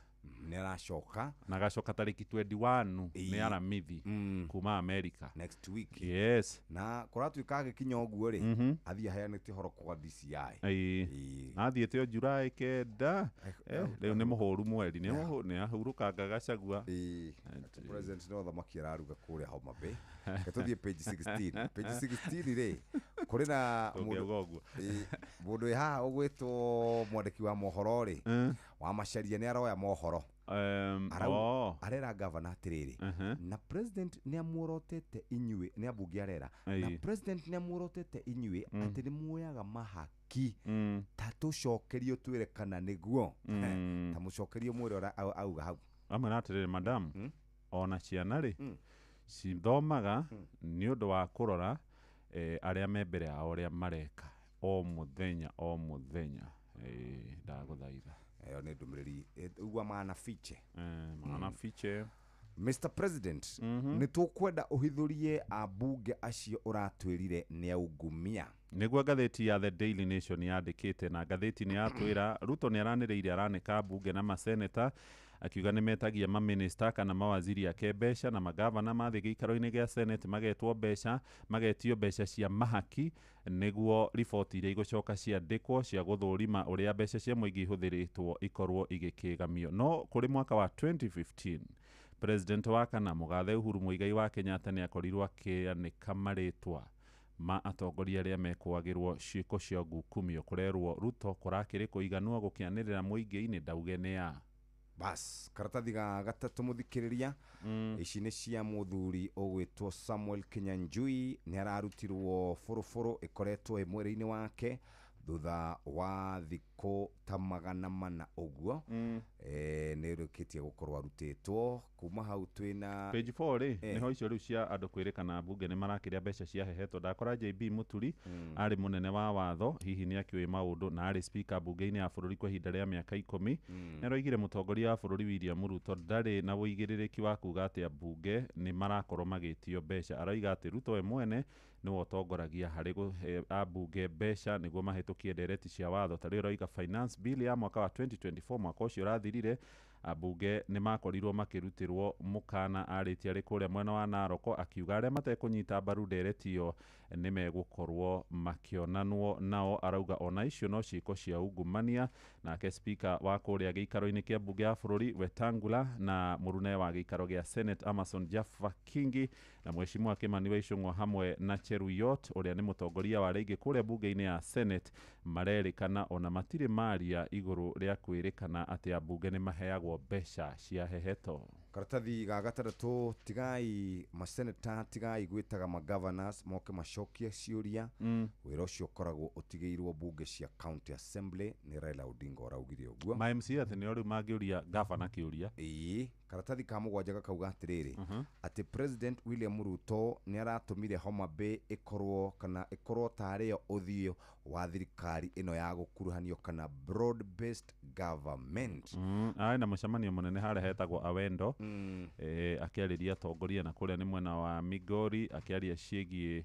Speaker 15: nĩ aracoka
Speaker 2: na agacoka tarĩki 21 nĩ Aramithi kuma America
Speaker 15: next week.
Speaker 2: Yes.
Speaker 15: Na kũratuĩka agĩkinya ũguo rĩ, athiĩ aheanĩte ũhoro kwa DCI.
Speaker 2: Ĩĩ. Athiĩte o July 9. Rĩu nĩ mũhũru mweri, nĩ ahurũkanga Gachagua.
Speaker 15: President no thamaki araruga kũrĩa Homa Bay. Reke tũthiĩ page 16. Page 16 rĩ, kũrĩ na mũndũ wĩ haha ũgwĩtwo mwandĩki wa mohoro rĩ, wa Macharia nĩ aroya mohoro. Arera gavana atĩrĩrĩ, na president nĩ amuorotete inyuĩ, nĩ ambunge arera, na president nĩ amuorotete inyuĩ atĩ nĩ muoyaga mahaki, ta tũcokerio twĩre kana nĩguo. Ta mũcokerio mwĩre ũrĩa auga hau.
Speaker 2: Amwĩra atĩrĩrĩ, madam, ona ciana rĩ cithomaga nĩ ũndũ wa kũrora arĩa me mbere yao ũrĩa mareka o mũthenya o mũthenya. Ndagũthaitha.
Speaker 15: Ĩyo nĩ ndũmĩrĩri ũguo maana fiche.
Speaker 2: Maana fiche.
Speaker 15: Mr President, nĩ tũkwenda ũhithũrie ambunge acio ũratwĩrire nĩ aungumia.
Speaker 2: Nĩguo ngathĩti ya The Daily Nation yandĩkĩte, na ngathĩti nĩ yatwĩra Ruto nĩ aranĩrĩire aranĩka mbunge na maseneta akiuga nĩ metagia maminista kana mawaziri ake mbeca, na magavana mathiĩ gĩikaro-inĩ gĩa Senate magetwo mbeca, magetio mbeca cia mahaki nĩguo riboti iria igũcoka ciandĩkwo cia gũthũrima ũrĩa mbeca cia mũingĩ ihũthĩrĩtwo ikorwo igĩkĩgamio. No kũrĩ mwaka wa 2015 President wa kana Mũgathe Uhuru Muigai wa Kenyatta nĩ akorirwo akĩanĩka marĩtwa ma atongoria arĩa mekwagĩrwo ciĩko cia ngukumio. Kũrerwo Ruto kũrakĩrĩ kũiganwo gũkĩanĩrĩra mũingĩ-inĩ ndauge nĩ a.
Speaker 15: Bas, karatathi ga gatatũ mũthikĩrĩria, ici nĩ cia mũthuri ũgwĩtwo Samuel Kinyanjui, nĩ ararutirwo bũrũbũrũ ĩkoretwo ĩ mwĩrĩ-inĩ wake thutha wa thikũ ta 400 ũguo. Nĩ rĩkĩtie gũkorwo arutĩtwo kuma hau twĩna
Speaker 2: page 4 rĩ, nĩho icio rĩu cia andũ kwĩrĩkana mbunge nĩ marakĩrĩa mbeca cia hehetwo. Ndakora JB Muturi arĩ mũnene wa watho, hihi nĩ akĩũĩ maũndũ, na arĩ speaker mbunge-inĩ ya bũrũri kwa ihinda rĩa mĩaka 10. Nĩ aroigire mũtongoria wa bũrũri William Ruto ndarĩ na ũigĩrĩrĩki wa kuga atĩ ambunge nĩ marakorwo magĩtio mbeca. Aroiga atĩ Ruto we mwene nĩwe ũtongoragia harĩ kũhe ambunge mbeca nĩguo mahĩtũkie ndereti cia watho. Ta rĩu aroiga finance bill ya mwaka wa 2024, mwaka ũcio ũrathirire, Ambunge nĩ makorirwo makĩrutĩrwo mũkana arĩtie arĩ kũrĩa mwena wa Naroko, akiuga arĩa matekũnyita mbaru ndereti ĩyo nĩ megũkorwo makĩonanwo nao. Arauga ona icio no ciĩko cia ungumania. Nake spika wa kũrĩa gĩikaro-inĩ kĩa mbunge ya bũrũri Wetangula na mũrune wa gĩikaro gĩa Senate Amason Jaffa Kingi na mheshimiwa Kimani wa Ichung'wa hamwe na Cheruiyot ũrĩa nĩ mũtongoria wa rĩngĩ kũrĩa mbunge-inĩ ya Senate marerĩkana ona matirĩ maria igũrũ rĩa kwĩrĩkana atĩ ambunge nĩ maheagwo mbeca cia heheto.
Speaker 15: Karatathi ga gatandatũ, tigai maseneta, tigai gwĩtaga magovernors moke macokie ciũria. Wĩra ũcio ũkoragwo ũtigĩirwo bunge cia county assembly, nĩ Raila Odinga ũraugire ũguo.
Speaker 2: Ma MCA atĩ nĩo rĩu mangĩũria gavana kĩũria.
Speaker 15: Ĩĩ, karatathi ka mũgwanja gakauga atĩrĩrĩ, atĩ President William Ruto nĩ aratũmire Homa Bay ĩkorwo kana ĩkorwo tarĩyo ũthiũ wa thirikari ĩno ya gũkuruhanio kana broad based government.
Speaker 2: Arĩ na mũcemanio mũnene harĩa hetagwo Awendo, akĩarĩria atongoria na kũrĩa nĩ mwena wa Migori, akĩaria ciĩgiĩ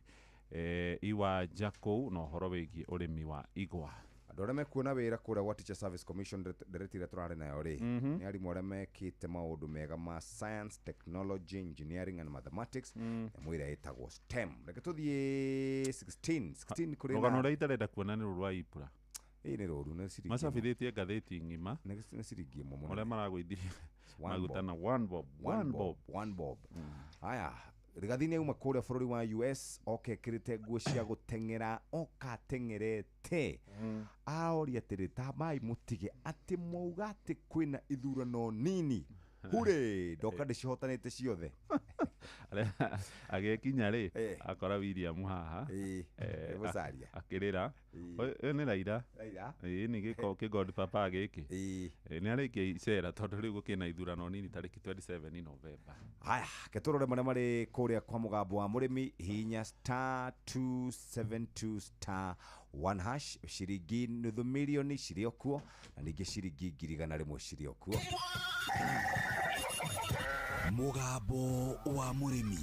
Speaker 2: iwanja kũu na ũhoro wĩgiĩ ũrĩmi wa igwa.
Speaker 15: Andũ arĩa mekuona wĩra kũrĩa gwa Teacher Service Commission, ndereti ĩrĩa tũrarĩ nayo rĩ, nĩ arimũ arĩa mekĩte maũndũ mega ma science, technology, engineering and mathematics, nyamũ ĩrĩa ĩtagwo STEM. Reke tũthiĩ 16 16 kũrĩ
Speaker 2: rũgano
Speaker 15: na
Speaker 2: rũrĩa itarenda kuona nĩ rũrũ rwa Ibra.
Speaker 15: Ĩĩ, nĩ rũru, nĩ ciringi ĩmwe.
Speaker 2: Macabithĩtie ngathĩti ng'ima
Speaker 15: nĩ ciringi ĩmwe mũno.
Speaker 2: Ũrĩa maragũithirie
Speaker 15: One
Speaker 2: maguta
Speaker 15: bob.
Speaker 2: na one bob, one bob.
Speaker 15: One bob. Haya, Rigathi nĩ auma kũrĩa bũrũri wa US, oka ekĩrĩte nguo cia gũteng'era, oka ateng'erete. Aroria atĩrĩ, tamai mũtige atĩ mwauga atĩ kwĩna ithurano nini, hure ndoka ndĩcihotanĩte ciothe.
Speaker 2: Agĩkinya rĩ, akora William haha
Speaker 15: nĩgũcaria.
Speaker 2: Akĩrĩra. Ũyũ nĩ Raila.
Speaker 15: Raila.
Speaker 2: Ĩĩ, nĩ gĩko kĩgod papa gĩkĩ. Nĩ arĩkia icera tondũ rĩu gũkĩna ithurano nini tarĩki 27 November.
Speaker 15: Haya, ke tũrore marĩa marĩ kũrĩa kwa mũgambo wa mũrĩmi. Hihinya star 272 star 1 hash, ciringi nuthu mirioni cirĩ o kuo na ningĩ ciringi 100,000 cirĩ o kuo.
Speaker 23: Mũgambo wa mũrĩmi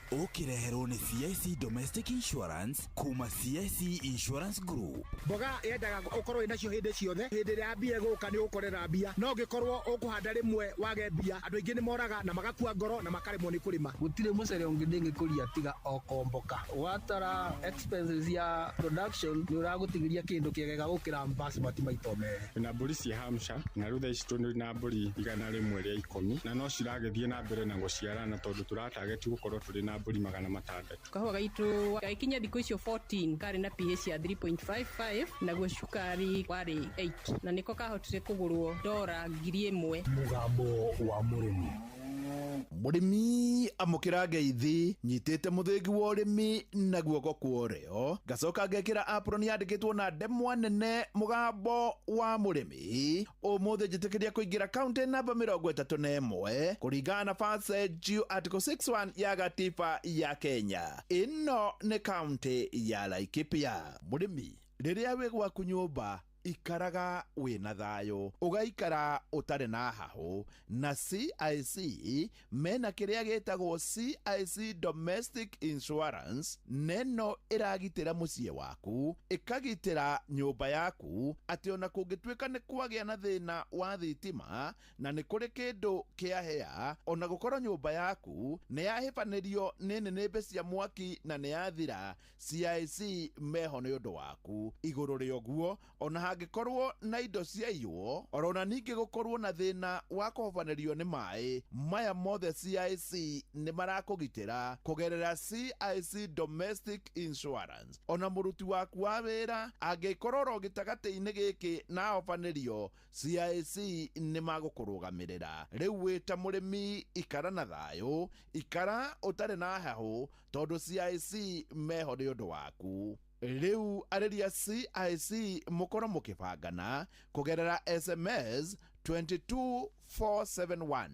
Speaker 23: ũkĩreherwo nĩ CIC Domestic Insurance kuma CIC Insurance Group.
Speaker 4: Mboga yendaga ũkorwo wĩ nacio hĩndĩ ciothe, hĩndĩ ĩrĩa mbia ĩgũka nĩ ũgũkorera mbia, no ũngĩkorwo ũkũhanda rĩmwe wage mbia, andũ aingĩ nĩ moraga na magakua ngoro na makaremwo nĩ kũrĩma.
Speaker 6: Gũtirĩ mũcere ũngĩ ndĩngĩkũria tiga o komboka. Watara expenses ya production nĩ ũragũtigĩria kĩndũ kĩega gũkĩra basmati maita merĩ.
Speaker 7: Na mbũri cia Hampshire, na rĩu thaa ici tũrĩ na mbũri 110, na no ciragĩthiĩ na mbere na gũciarana tondũ tũratageti gũkorwo tũrĩ na mbũri 600.
Speaker 24: Kahũa gaitũ gagĩkinya thikũ icio 14 karĩ na pH ya 3.55, naguo cukari warĩ 8, na nĩko kahotire kũgũrwo dora 1000.
Speaker 14: Mũgambo wa mũrĩmi.
Speaker 25: Mũrĩmi amũkĩra ngeithi, nyitĩte mũthĩgi wa ũrĩmi na guoko kwa ũrĩo, ngacoka ngekĩra apron yandĩkĩtwo na ndemwa nene mũgambo wa mũrĩmi. Ũmũthĩ njĩtĩkĩria kũingĩra kaunti namba 31 kũringana na Passage Article 61 ya gatiba ya Kenya. Ĩno nĩ kaunti ya Laikipia. Mũrĩmi, rĩrĩa wĩ gwaku nyũmba, ikaraga wĩna thayũ, ũgaikara ũtarĩ na hahũ, na CIC mena kĩrĩa gĩtagwo CIC Domestic Insurance. Neno ĩragitĩra mũciĩ waku, ĩkagitĩra nyũmba yaku, atĩ ona kũngĩtuĩka nĩ kwagĩa na thĩna wa thitima na nĩ kũrĩ kĩndũ kĩahĩa, ona gũkorwo nyũmba yaku nĩ yahĩbanĩrio nĩ nĩnĩmbĩ cia mwaki na nĩ yathira, CIC meho nĩ ũndũ waku. Igũrũ rĩa ũguo, ona hangĩkorwo na indo ciaiywo, orona ningĩ gũkorwo na thĩna wa kũhobanĩrio nĩ maĩ, maya mothe CIC nĩ marakũgitĩra kũgerera CIC Domestic Insurance. Ona mũruti waku wa wĩra angĩkorwo oro gĩtagatĩ-inĩ gĩkĩ na ahobanĩrio, CIC nĩ magũkũrũgamĩrĩra. Rĩu wĩ ta mũrĩmi, ikara na thayũ, ikara ũtarĩ na hahũ, tondũ CIC meho nĩ ũndũ waku. Rĩu arĩria CIC mũkorwo mũkĩbangana kũgerera SMS 22471.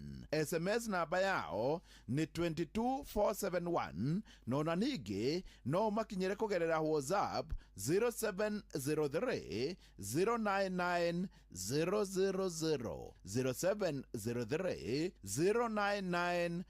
Speaker 25: SMS namba yao nĩ 22471, na ona ningĩ no ũmakinyĩre kũgerera WhatsApp 0703 099 000, 0703 099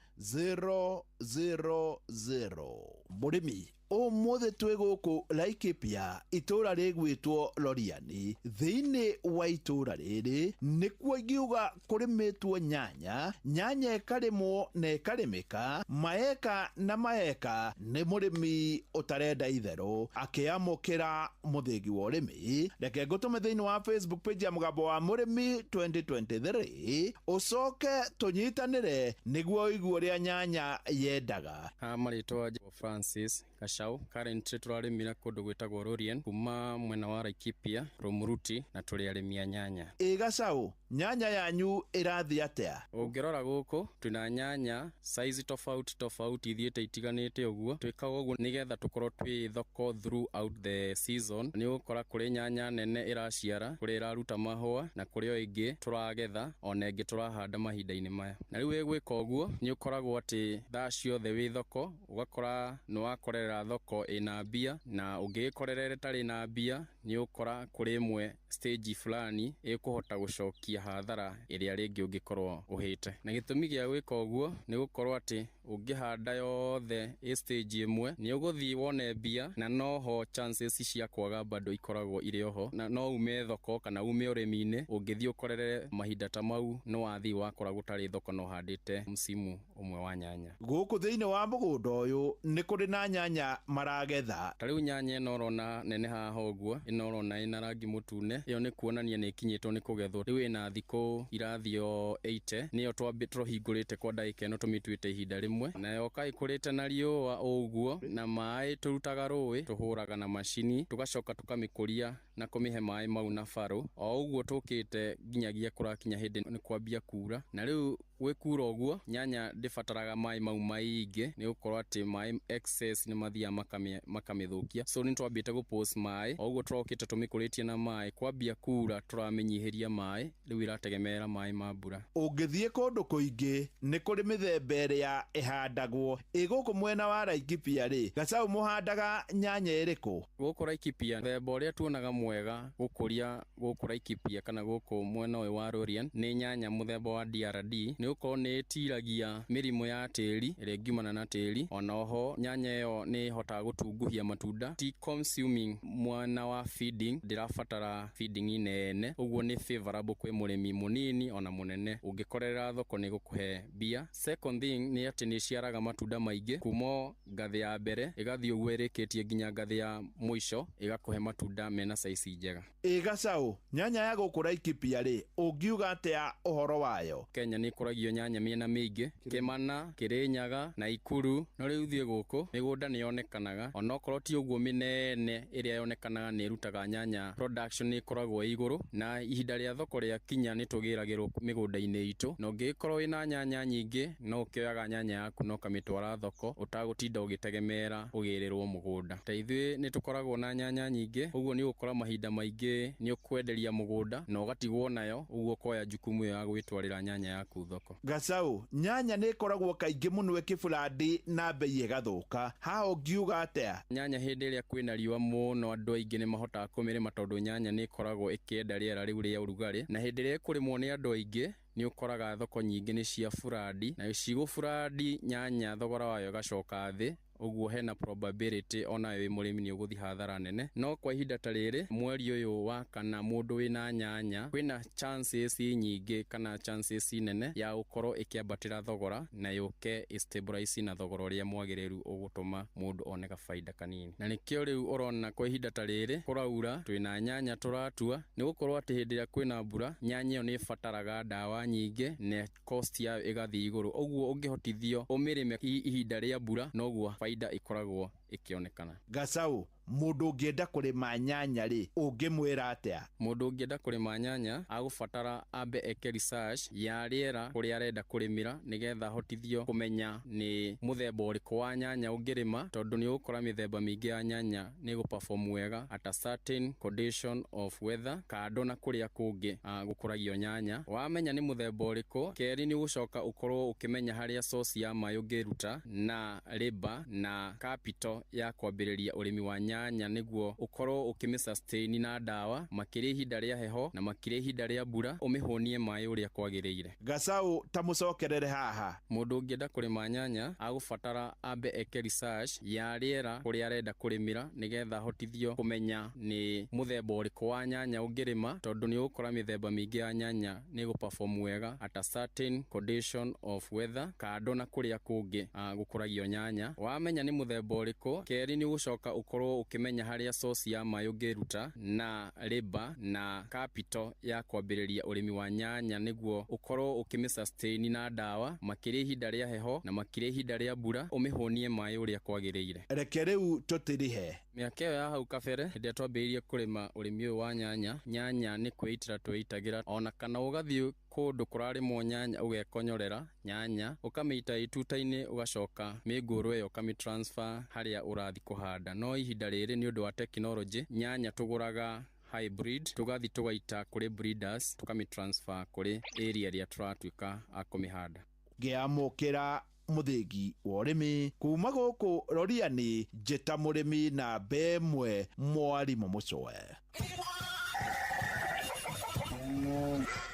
Speaker 25: 000. Mũrĩmi Ũmũthĩ twĩ gũkũ Laikipia, itũũra rĩgwĩtwo Loriani. Thĩinĩ wa itũũra rĩrĩ nĩkuo ingiuga kũrĩmĩtwo nyanya, nyanya ĩkarĩmwo na ĩkarĩmĩka maeka na maeka nĩ mũrĩmi ũtarenda itherũ akĩamũkĩra mũthĩgi wa ũrĩmi. Reke ngũtũme thĩinĩ wa Facebook page ya Mũgambo wa Mũrĩmi 2023 ũcoke tũnyitanĩre nĩguo ũigue ũrĩa nyanya yendaga.
Speaker 3: Ha marĩtwa njĩtagwo Francis Gachau. Currently tũrarĩmĩra kũndũ gwĩtagwo Lorien kuma mwena wa Laikipia, Rumuruti, na tũrĩ arĩmi a nyanya.
Speaker 25: Ĩ Gachau, nyanya yanyu ĩrathiĩ atĩa?
Speaker 3: Ũngĩrora gũkũ twĩna nyanya size tofauti tofauti ithiĩte itiganĩte ũguo. Twĩkaga ũguo nĩgetha tũkorwo twĩ thoko throughout the season. Nĩ ũgũkora kũrĩ nyanya nene ĩraciara, kũrĩ ĩraruta mahũa, na kũrĩ o ĩngĩ tũragetha, ona ĩngĩ tũrahanda mahinda-inĩ maya. Na rĩu wĩgwĩka ũguo nĩ ũkoragwo atĩ thaa ciothe wĩ thoko, ũgakora nĩ wakorerera thoko ĩna mbia, na ũngĩgĩkorerera ĩtarĩ na mbia nĩ ũkora kũrĩ ĩmwe stage fulani ĩkũhota gũcokia hathara ĩrĩa rĩngĩ ũngĩkorwo ũhĩte. Na gĩtũmi gĩa gwĩka ũguo nĩ gũkorwo atĩ ũngĩhanda yothe ĩ stage ĩmwe nĩ ũgũthiĩ wone mbia, na noho chances cia kwaga bado ikoragwo irĩ oho, na no ume thoko kana ume ũrĩmi-inĩ ũngĩthiĩ ũkorerere mahinda ta mau nĩ wathiĩ wakora gũtarĩ thoko na ũhandĩte msimu ũmwe wa nyanya.
Speaker 25: Gũkũ thĩinĩ wa mũgũnda ũyũ nĩ kũrĩ na nyanya maragetha.
Speaker 3: Ta rĩu nyanya ĩno ũrona nene haha ũguo, ĩno ũrona ĩna rangi mũtune, ĩyo nĩ kuonania nĩ ĩkinyĩtwo nĩ kũgethwo. Rĩu ĩna thikũ irathiĩ o 80, nĩyo tũhingũrĩte kwa ndagĩka ĩno tũmĩtuĩte ihinda rĩmwe, na yoka ĩkũrĩte na riũa ũguo, na maĩ tũrutaga rũĩ, tũhũraga na macini, tũgacoka tũkamĩkũria na kũmĩhe maĩ mau na barũ o ũguo tũkĩte nginyagia kũrakinya hĩndĩ nĩ kwambia kura. Na rĩu gwĩkura ũguo nyanya ndĩbataraga maĩ mau maingĩ, nĩ gũkorwo atĩ maĩ excess nĩ mathiaga makamĩthũkia. So nĩ twambĩte gũ-post maĩ o ũguo tũrokĩte tũmĩkũrĩtie na maĩ, kwambia kura tũramĩnyihĩria maĩ, rĩu ĩrategemeera maĩ ma mbura.
Speaker 25: Ũngĩthiĩ kũndũ kũingĩ nĩ kũrĩ mĩthemba ĩrĩa ĩhandagwo. Ĩ gũkũ mwena wa Laikipia rĩ, Gachau mũhandaga nyanya ĩrĩkũ?
Speaker 3: Gũkũ Laikipia mũthemba ũrĩa tuonaga mwega gũkũria gũkũ Laikipia kana gũkũ mwena ũyũ wa Lorien nĩ nyanya mũthemba wa DRD, nĩ gũkorwo nĩ ĩtiragia mĩrimũ ya tĩri ĩrĩa ĩngiumana na tĩri. Ona oho nyanya ĩyo nĩ ĩhotaga gũtunguhia matunda, ti consuming mwena wa feeding, ndĩrabatara feeding nene, ũguo nĩ favorable kwĩ mũrĩmi mũnini ona mũnene. Ũngĩkorerera thoko nĩ gũkũhe mbia. Second thing nĩ atĩ nĩ ĩciaraga matunda maingĩ kuma ngathĩ ya mbere ĩgathiĩ ũguo ĩrĩkĩtie nginya ngathĩ ya mũico, ĩgakũhe matunda mena size njega.
Speaker 25: Ĩ Gachau, nyanya ya gũkũ Laikipia rĩ, ũngiuga atĩa ũhoro wayo?
Speaker 3: Kenya nĩ ĩkũragio nyanya mĩena mĩingĩ, Kĩmana, Kĩrĩnyaga na Ikuru, no rĩu thiĩ gũkũ mĩgũnda nĩ yonekanaga, onokorwo ti ũguo mĩnene ĩrĩa yonekanaga nĩ ĩrutaga nyanya, production nĩ ĩkoragwo ĩ igũrũ, na ihinda rĩa thoko rĩa kinya nĩ tũgĩragĩrwo mĩgũnda-inĩ itũ, na ũngĩgĩkorwo wĩna nyanya nyingĩ no ũkĩoyaga nyanya yaku na ũkamĩtwara thoko ũtagũtinda ũgĩtegemera ũgĩrĩrwo mũgũnda. Ta ithuĩ nĩ tũkoragwo na nyanya nyingĩ, ũguo nĩ ũgũkora mahinda maingĩ nĩ ũkwenderia mũgũnda na ũgatigwo nayo, ũguo ũkoya jukumu ĩyo ya gwĩtwarĩra nyanya yaku thoko.
Speaker 25: Gachau, nyanya nĩ ĩkoragwo kaingĩ mũno ĩkĩburandi na bei ĩgathũka, haha ũngiuga atĩa?
Speaker 3: Nyanya hĩndĩ ĩrĩa kwĩna riũa mũno andũ aingĩ nĩ mahotaga kũmĩrĩma tondũ nyanya nĩ ĩkoragwo ĩkĩenda rĩera rĩu rĩa ũrugarĩ, na hĩndĩ ĩrĩa ĩkũrĩmwo nĩ andũ aingĩ nĩ ũkoraga thoko nyingĩ nĩ cia burandi, na cigũburandi nyanya thogora wayo ĩgacoka thĩ, ũguo hena probability ona wĩ mũrĩmi nĩ ũgũthiĩ hathara nene. No kwa ihinda ta rĩrĩ mweri ũyũ wa kana mũndũ wĩna nyanya kwĩna chances nyingĩ kana chances nene ya gũkorwo ĩkĩambatĩra thogora na yũke ĩstabilize na thogora ũrĩa mwagĩrĩru ũgũtũma mũndũ one gabaida kanini. Na nĩkĩo rĩu ũrona kwa ihinda ta rĩrĩ kũraura twĩna nyanya tũratua, nĩ gũkorwo atĩ hĩndĩ ĩrĩa kwĩna mbura nyanya ĩyo nĩ ĩbataraga ndawa nyingĩ na cost yayo ĩgathiĩ igũrũ, ũguo ũngĩhotithio ũmĩrĩme ihinda rĩa mbura noguo faida ĩkoragwo ĩkĩonekana.
Speaker 25: Gachau, mũndũ ũngĩenda kũrĩma nyanya rĩ, ũngĩmwĩra atĩa?
Speaker 3: Mũndũ ũngĩenda kũrĩma nyanya agũbatara ambe eke research ya rĩera kũrĩa arenda kũrĩmĩra, nĩgetha ahotithio kũmenya nĩ mũthemba ũrĩkũ wa nyanya ũngĩrĩma, tondũ nĩ ũgũkora mĩthemba mĩingĩ ya nyanya nĩ ĩgũ-perform wega at a certain condition of weather, kando na kũrĩa kũngĩ gũkũragio nyanya. Wamenya nĩ mũthemba ũrĩkũ, kerĩ nĩ ũgũcoka ũkorwo ũkĩmenya harĩa source ya maĩ ũngĩruta na labor na capital ya kwambĩrĩria ũrĩmi wa nyanya. nyanya nĩguo ũkorwo ũkĩmĩ sustain na ndawa makĩria ihinda rĩa heho na makĩria ihinda rĩa mbura, ũmĩhũnie maĩ ũrĩa kwagĩrĩire.
Speaker 25: Gacaũ ta mũcokerere haha.
Speaker 3: Mũndũ ũngĩenda kũrĩma nyanya agũbatara ambe eke research ya rĩera kũrĩa arenda kũrĩmĩra nĩgetha ahotithio kũmenya nĩ mũthemba ũrĩkũ wa nyanya ũngĩrĩma, tondũ nĩ ũgũkora mĩthemba mĩingĩ ya nyanya nĩ ĩgũ-perform wega at a certain condition of weather kando na kũrĩa kũngĩ gũkũragio nyanya. Wamenya nĩ mũthemba ũrĩkũ, kerĩ nĩ ũgũcoka ũkorwo ũkĩmenya harĩa source ya maĩ ũngĩruta na labor na capital ya kwambĩrĩria ũrĩmi wa nyanya nĩguo ũkorwo ũkĩmĩ sustain na ndawa makĩria ihinda rĩa heho na makĩria ihinda rĩa mbura, ũmĩhũnie maĩ ũrĩa kwagĩrĩire.
Speaker 25: Reke rĩu tũtirihe.
Speaker 3: Mĩaka ĩyo ya hau kabere hĩndĩ ĩrĩa twambĩrĩirie kũrĩma ũrĩmi ũyũ wa nyanya, nyanya nĩ kwĩitĩra tweitagĩra, ona kana ũgathiĩ kũndũ kũrarĩmwo nyanya ũgekonyorera nyanya ũkamĩita ituta-inĩ ũgacoka mĩngũrũ ĩyo ũkamĩ transfer harĩa ũrathiĩ kũhanda. No ihinda rĩrĩ nĩ ũndũ wa tekinoronjĩ, nyanya tũgũraga hybrid tũgathiĩ tũgaita kũrĩ breeders tũkamĩ transfer kũrĩ area ĩrĩa tũratuĩka a kũmĩhanda.
Speaker 25: Ngĩamũkĩra mũthĩgi wa ũrĩmi kuma gũkũ Roriani, njĩta mũrĩmi namba ĩmwe mwarimũ Mũcwe.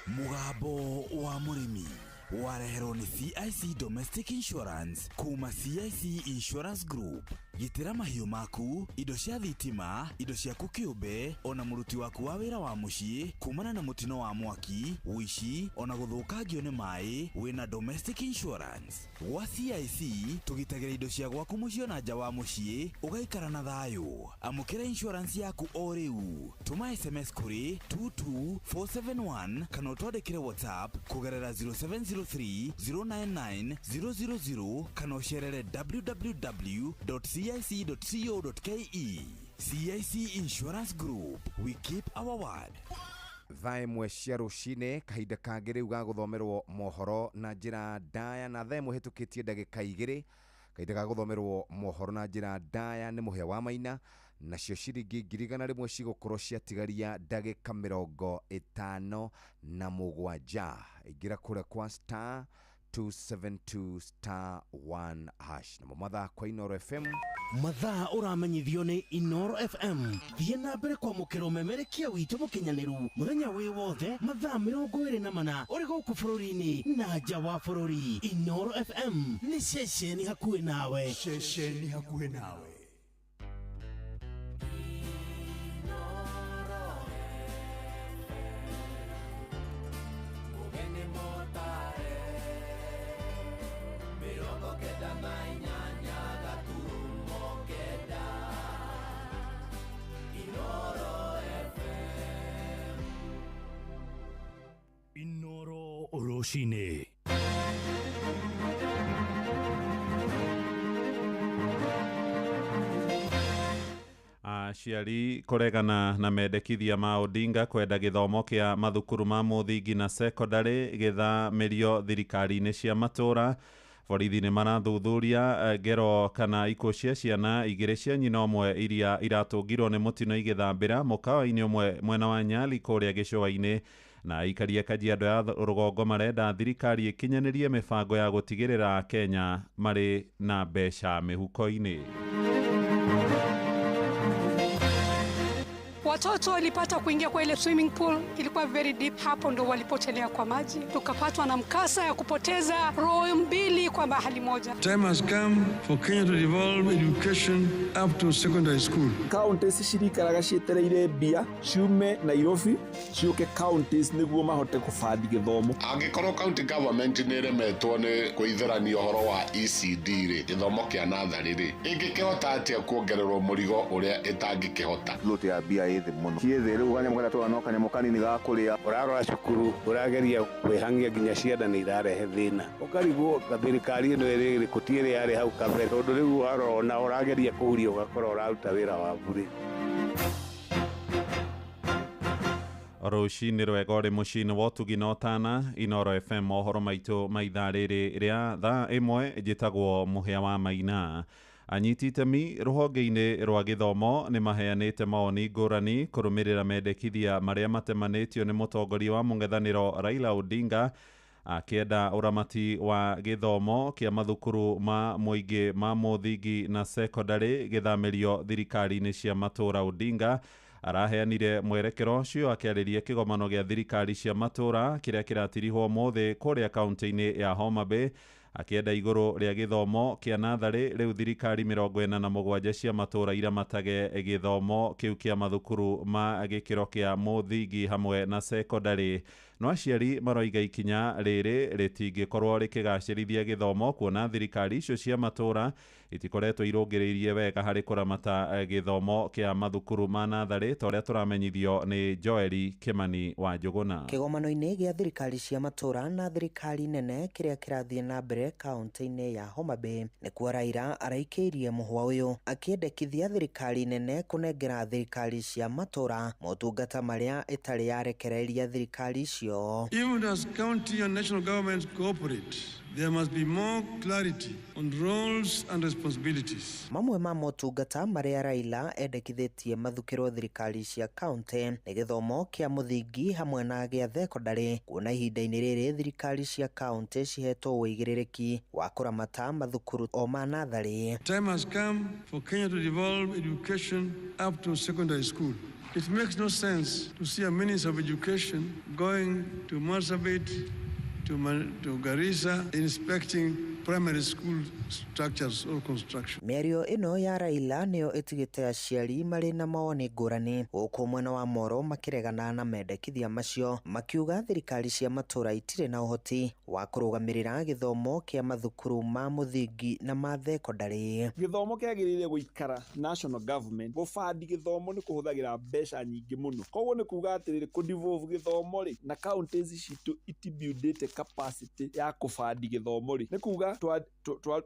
Speaker 23: Mũgambo wa mũrĩmi wareherwo nĩ CIC Domestic Insurance kuma CIC Insurance Group. Gitĩra mahiũ maku, indo cia thitima, indo ciaku kĩũmbe, ona mũruti waku wa wĩra wa mũciĩ kumana na mũtino wa mwaki, ũici, ona gũthũkangio nĩ maĩ wĩna Domestic Insurance. Gwa CIC tũgitagĩra indo cia gwaku mũciĩ ona nja wa mũciĩ ũgaikara na thayũ. Amũkĩra insurance yaku o rĩu. Tũma SMS kũrĩ 22471 kana ũtwandĩkĩre WhatsApp kũgerera 0703 099 000 kana ũcerere www.cic.co.ke. CIC Insurance Group, we keep our word.
Speaker 15: Thaa ĩmwe cia rũcinĩ, kahinda kangĩ rĩu ga gũthomerwo mohoro na njĩra ndaya, na thaa ĩmwe hĩtũkĩtie ndagĩka igĩrĩ, kahinda ga gũthomerwo mohoro na njĩra ndaya nĩ Mũhĩa wa Maina, nacio ciringi 100,000 cigũkorwo ciatigaria ndagĩka 57. Ingĩra kũrĩa kwa star 272 star 1 hash. Namo mathaa kwa Inoro FM.
Speaker 16: Mathaa ũramenyithio nĩ Inoro FM. Thiĩ na mbere kwamũkĩra ũmemerekia witũ mũkinyanĩru mũthenya wĩ wothe mathaa 24 ũrĩ gũkũ bũrũri-inĩ na nja wa bũrũri. Inoro FM nĩ ceceni hakuhĩ nawe.
Speaker 17: Ceceni hakuhĩ nawe.
Speaker 14: Inoro rũcinĩ.
Speaker 2: Aciari kũregana na mendekithia ma Odinga kwenda gĩthomo kĩa mathukuru ma mũthingi na secondary gĩthamĩrio thirikari-inĩ cia matũra. Borithi nĩ marathuthuria ngero kana ikuũ cia ciana igĩrĩ cia nyina ũmwe iria iratũngirwo nĩ mũtino igĩthambĩra mũkawa-inĩ ũmwe mwena wa Nyali kũrĩa gĩcũa-inĩ. Na aikari a Kajiado ya rũgongo marenda thirikari ĩkinyanĩrie mĩbango ya gũtigĩrĩra Kenya marĩ na mbeca mĩhuko-inĩ.
Speaker 8: Watoto walipata kuingia kwa ile swimming pool, ilikuwa very deep, hapo ndo walipotelea kwa maji. Tukapatwa na mkasa ya kupoteza roho mbili kwa mahali moja.
Speaker 10: Time has come for Kenya to devolve education up to secondary school.
Speaker 11: Counties cirikaraga cietereire mbia ciume Nairobi ciũke counties nĩguo mahote kũbandi gĩthomo.
Speaker 12: Angĩkorwo county government nĩ ĩremetwo nĩ kũitherania ũhoro wa ECD rĩ, gĩthomo kĩa natharĩ rĩ, ĩngĩkĩhota atĩa kuongererwo mũrigo ũrĩa ĩtangĩkĩhota?
Speaker 13: Float ya mbia ĩ thĩ mũno. Ciĩ thĩ rĩu kanyamũ karĩa tũrona no kanyamũ kanini ga kũrĩa.
Speaker 26: Ũrarora cukuru ũrageria kwĩhangia nginya ciana nĩ irarehe thĩna. Ũkarigwo thirikari ĩno ĩrĩ ĩrĩkũ ti ĩrĩa yarĩ hau kabere, tondũ rĩu warora ona ũrageria kũhuria ũgakora ũraruta wĩra wa bure.
Speaker 2: Rũcinĩ rwega ũrĩ mũciĩ-inĩ wa ũtugi na ũtana Inoro FM mohoro maitũ ma ithaa rĩrĩ rĩa thaa ĩmwe. Njĩtagwo Mũhĩa wa Maina. Anyiti itemi rũhonge-inĩ rwa gĩthomo nĩ maheanĩte mawoni ngũrani kũrũmĩrĩra mendekithia marĩa matemanĩtio nĩ mũtongoria wa mũng'ethanĩro Raila Odinga Akĩenda ũramati wa gĩthomo kĩa mathukuru ma mũingĩ ma mũthingi na sekondarĩ gĩthamĩrio thirikari-inĩ cia matũũra. Odinga araheanire mwerekero ũcio akĩarĩria kĩgomano gĩa thirikari cia matũũra kĩrĩa kĩratirihwo ũmũthĩ kũrĩa kaunti-inĩ ya Homa Bay. Akĩenda igũrũ rĩa gĩthomo kĩa natharĩ, rĩu thirikari 47 cia matũũra iramatage gĩthomo kĩu kĩa mathukuru ma gĩkĩro kĩa mũthingi hamwe na sekondarĩ. No aciari maroiga ikinya rĩrĩ rĩtingĩkorwo rĩkĩgacĩrithia gĩthomo, kuona thirikari icio cia matũũra itikoretwo irũngĩrĩirie wega harĩ kũramata gĩthomo kĩa mathukuru ma natharĩ, ta ũrĩa tũramenyithio nĩ Joeli Kimani wa Njũgũna.
Speaker 1: Kĩgomano-inĩ gĩa thirikari cia matũũra na thirikari nene kĩrĩa kĩrathiĩ na mbere kaunti-inĩ ya Homa Bay, nĩkuo Raila araikĩirie mũhwa ũyũ akĩendekithia thirikari nene kũnengera thirikari cia matũũra motungata marĩa ĩtarĩ yarekereria thirikari icio.
Speaker 10: Even as county and national governments cooperate, there must be more clarity on roles and responsibilities.
Speaker 1: Mamwe ma motungata marĩa Raila endekithĩtie mathukĩrwo thirikari cia kaunti nĩ gĩthomo kĩa mũthingi hamwe na gĩa thekondarĩ, kuona ihinda-inĩ rĩrĩ thirikari cia kaunti cihetwo ũigĩrĩrĩki wa kũramata mathukuru o ma natharĩ.
Speaker 10: Time has come for Kenya to devolve education up to secondary school. It makes no sense to see a minister of education going to Marsabit, to Garissa, inspecting primary school structures or construction.
Speaker 1: Mĩario ĩno ya Raila nĩyo ĩtigĩte aciari marĩ na mawoni ngũrani, gũkũ mwena wa Moro makĩregana na mendekithia macio, makiuga thirikari cia matũũra itirĩ na ũhoti wa kũrũgamĩrĩra gĩthomo kĩa mathukuru ma mũthingi na ma thekondarĩ.
Speaker 11: Gĩthomo kĩagĩrĩire gũikara national government. Gũbandi gĩthomo nĩ kũhũthagĩra mbeca nyingĩ mũno, koguo nĩ kuga atĩrĩrĩ, kũ-devolve gĩthomo rĩ, na counties citũ itibuildĩte capacity ya kũbandi gĩthomo rĩ, nĩ kuga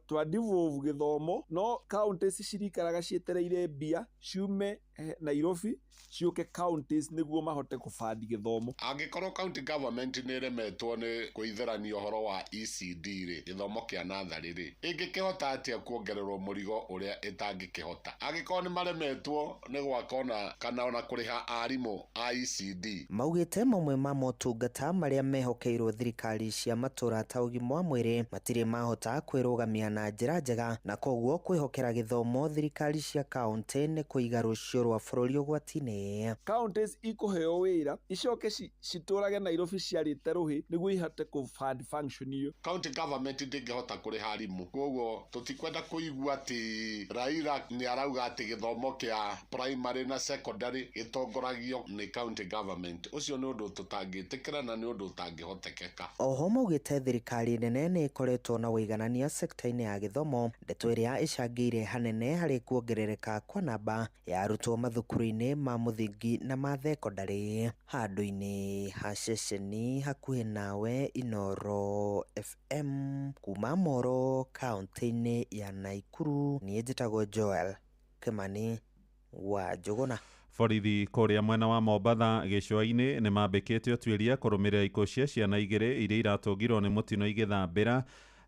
Speaker 11: twa devolve gĩthomo no counties cirikaraga cietereire mbia ciume Nairobi ciũke counties nĩguo mahote kũbandi gĩthomo.
Speaker 12: Angĩkorwo county government nĩ ĩremetwo nĩ kũitherania ũhoro wa ECD rĩ, gĩthomo kĩa natharĩ rĩ, ĩngĩkĩhota atĩa kuongererwo mũrigo ũrĩa ĩtangĩkĩhota? Angĩkorwo nĩ maremetwo nĩ gwaka ona kana ona kũrĩha arimũ a ECD.
Speaker 1: Maugĩte mamwe ma motungata marĩa mehokeirwo thirikari cia matũũra ta ũgima wa mwĩrĩ matirĩ mahota kwĩrũgamia na njĩra njega, na koguo kwĩhokera gĩthomo thirikari cia kaunti nĩ kũiga rũciũ rwa bũrũri ũgwati-inĩ.
Speaker 11: Counties ikũheo wĩra icoke citũrage Nairobi ciarĩte rũhĩ nĩguo ihote kũ fund function iyo.
Speaker 12: County government ndĩngĩhota kũrĩha arimũ, koguo tũtikwenda kũigua atĩ Raila nĩ arauga atĩ gĩthomo kĩa primary na secondary gĩtongoragio nĩ county government. Ũcio nĩ ũndũ tũtangĩtĩkĩra na nĩ ũndũ ũtangĩhotekeka.
Speaker 1: Oho maugĩte thirikari nene nĩ ĩkoretwo na ũiganania sekta-inĩ ya gĩthomo, ndeto ĩrĩa ĩcangĩire hanene harĩ kuongerereka kwa namba ya arutwo mathukuru-inĩ ma mũthingi na ma thekondarĩ. Handũ-inĩ ha ceceni hakuhĩ nawe, Inooro FM, kuma Moro kaunti-inĩ ya Naikuru, niĩ njĩtagwo Joel Kimani wa Njũgũna.
Speaker 2: Borithi kũrĩa mwena wa Mombatha gĩcũa-inĩ nĩ mambĩkĩte ũtuĩria kũrũmĩrĩra ikuũ cia ciana igĩrĩ iria iratũngirwo nĩ mũtino igĩthambĩra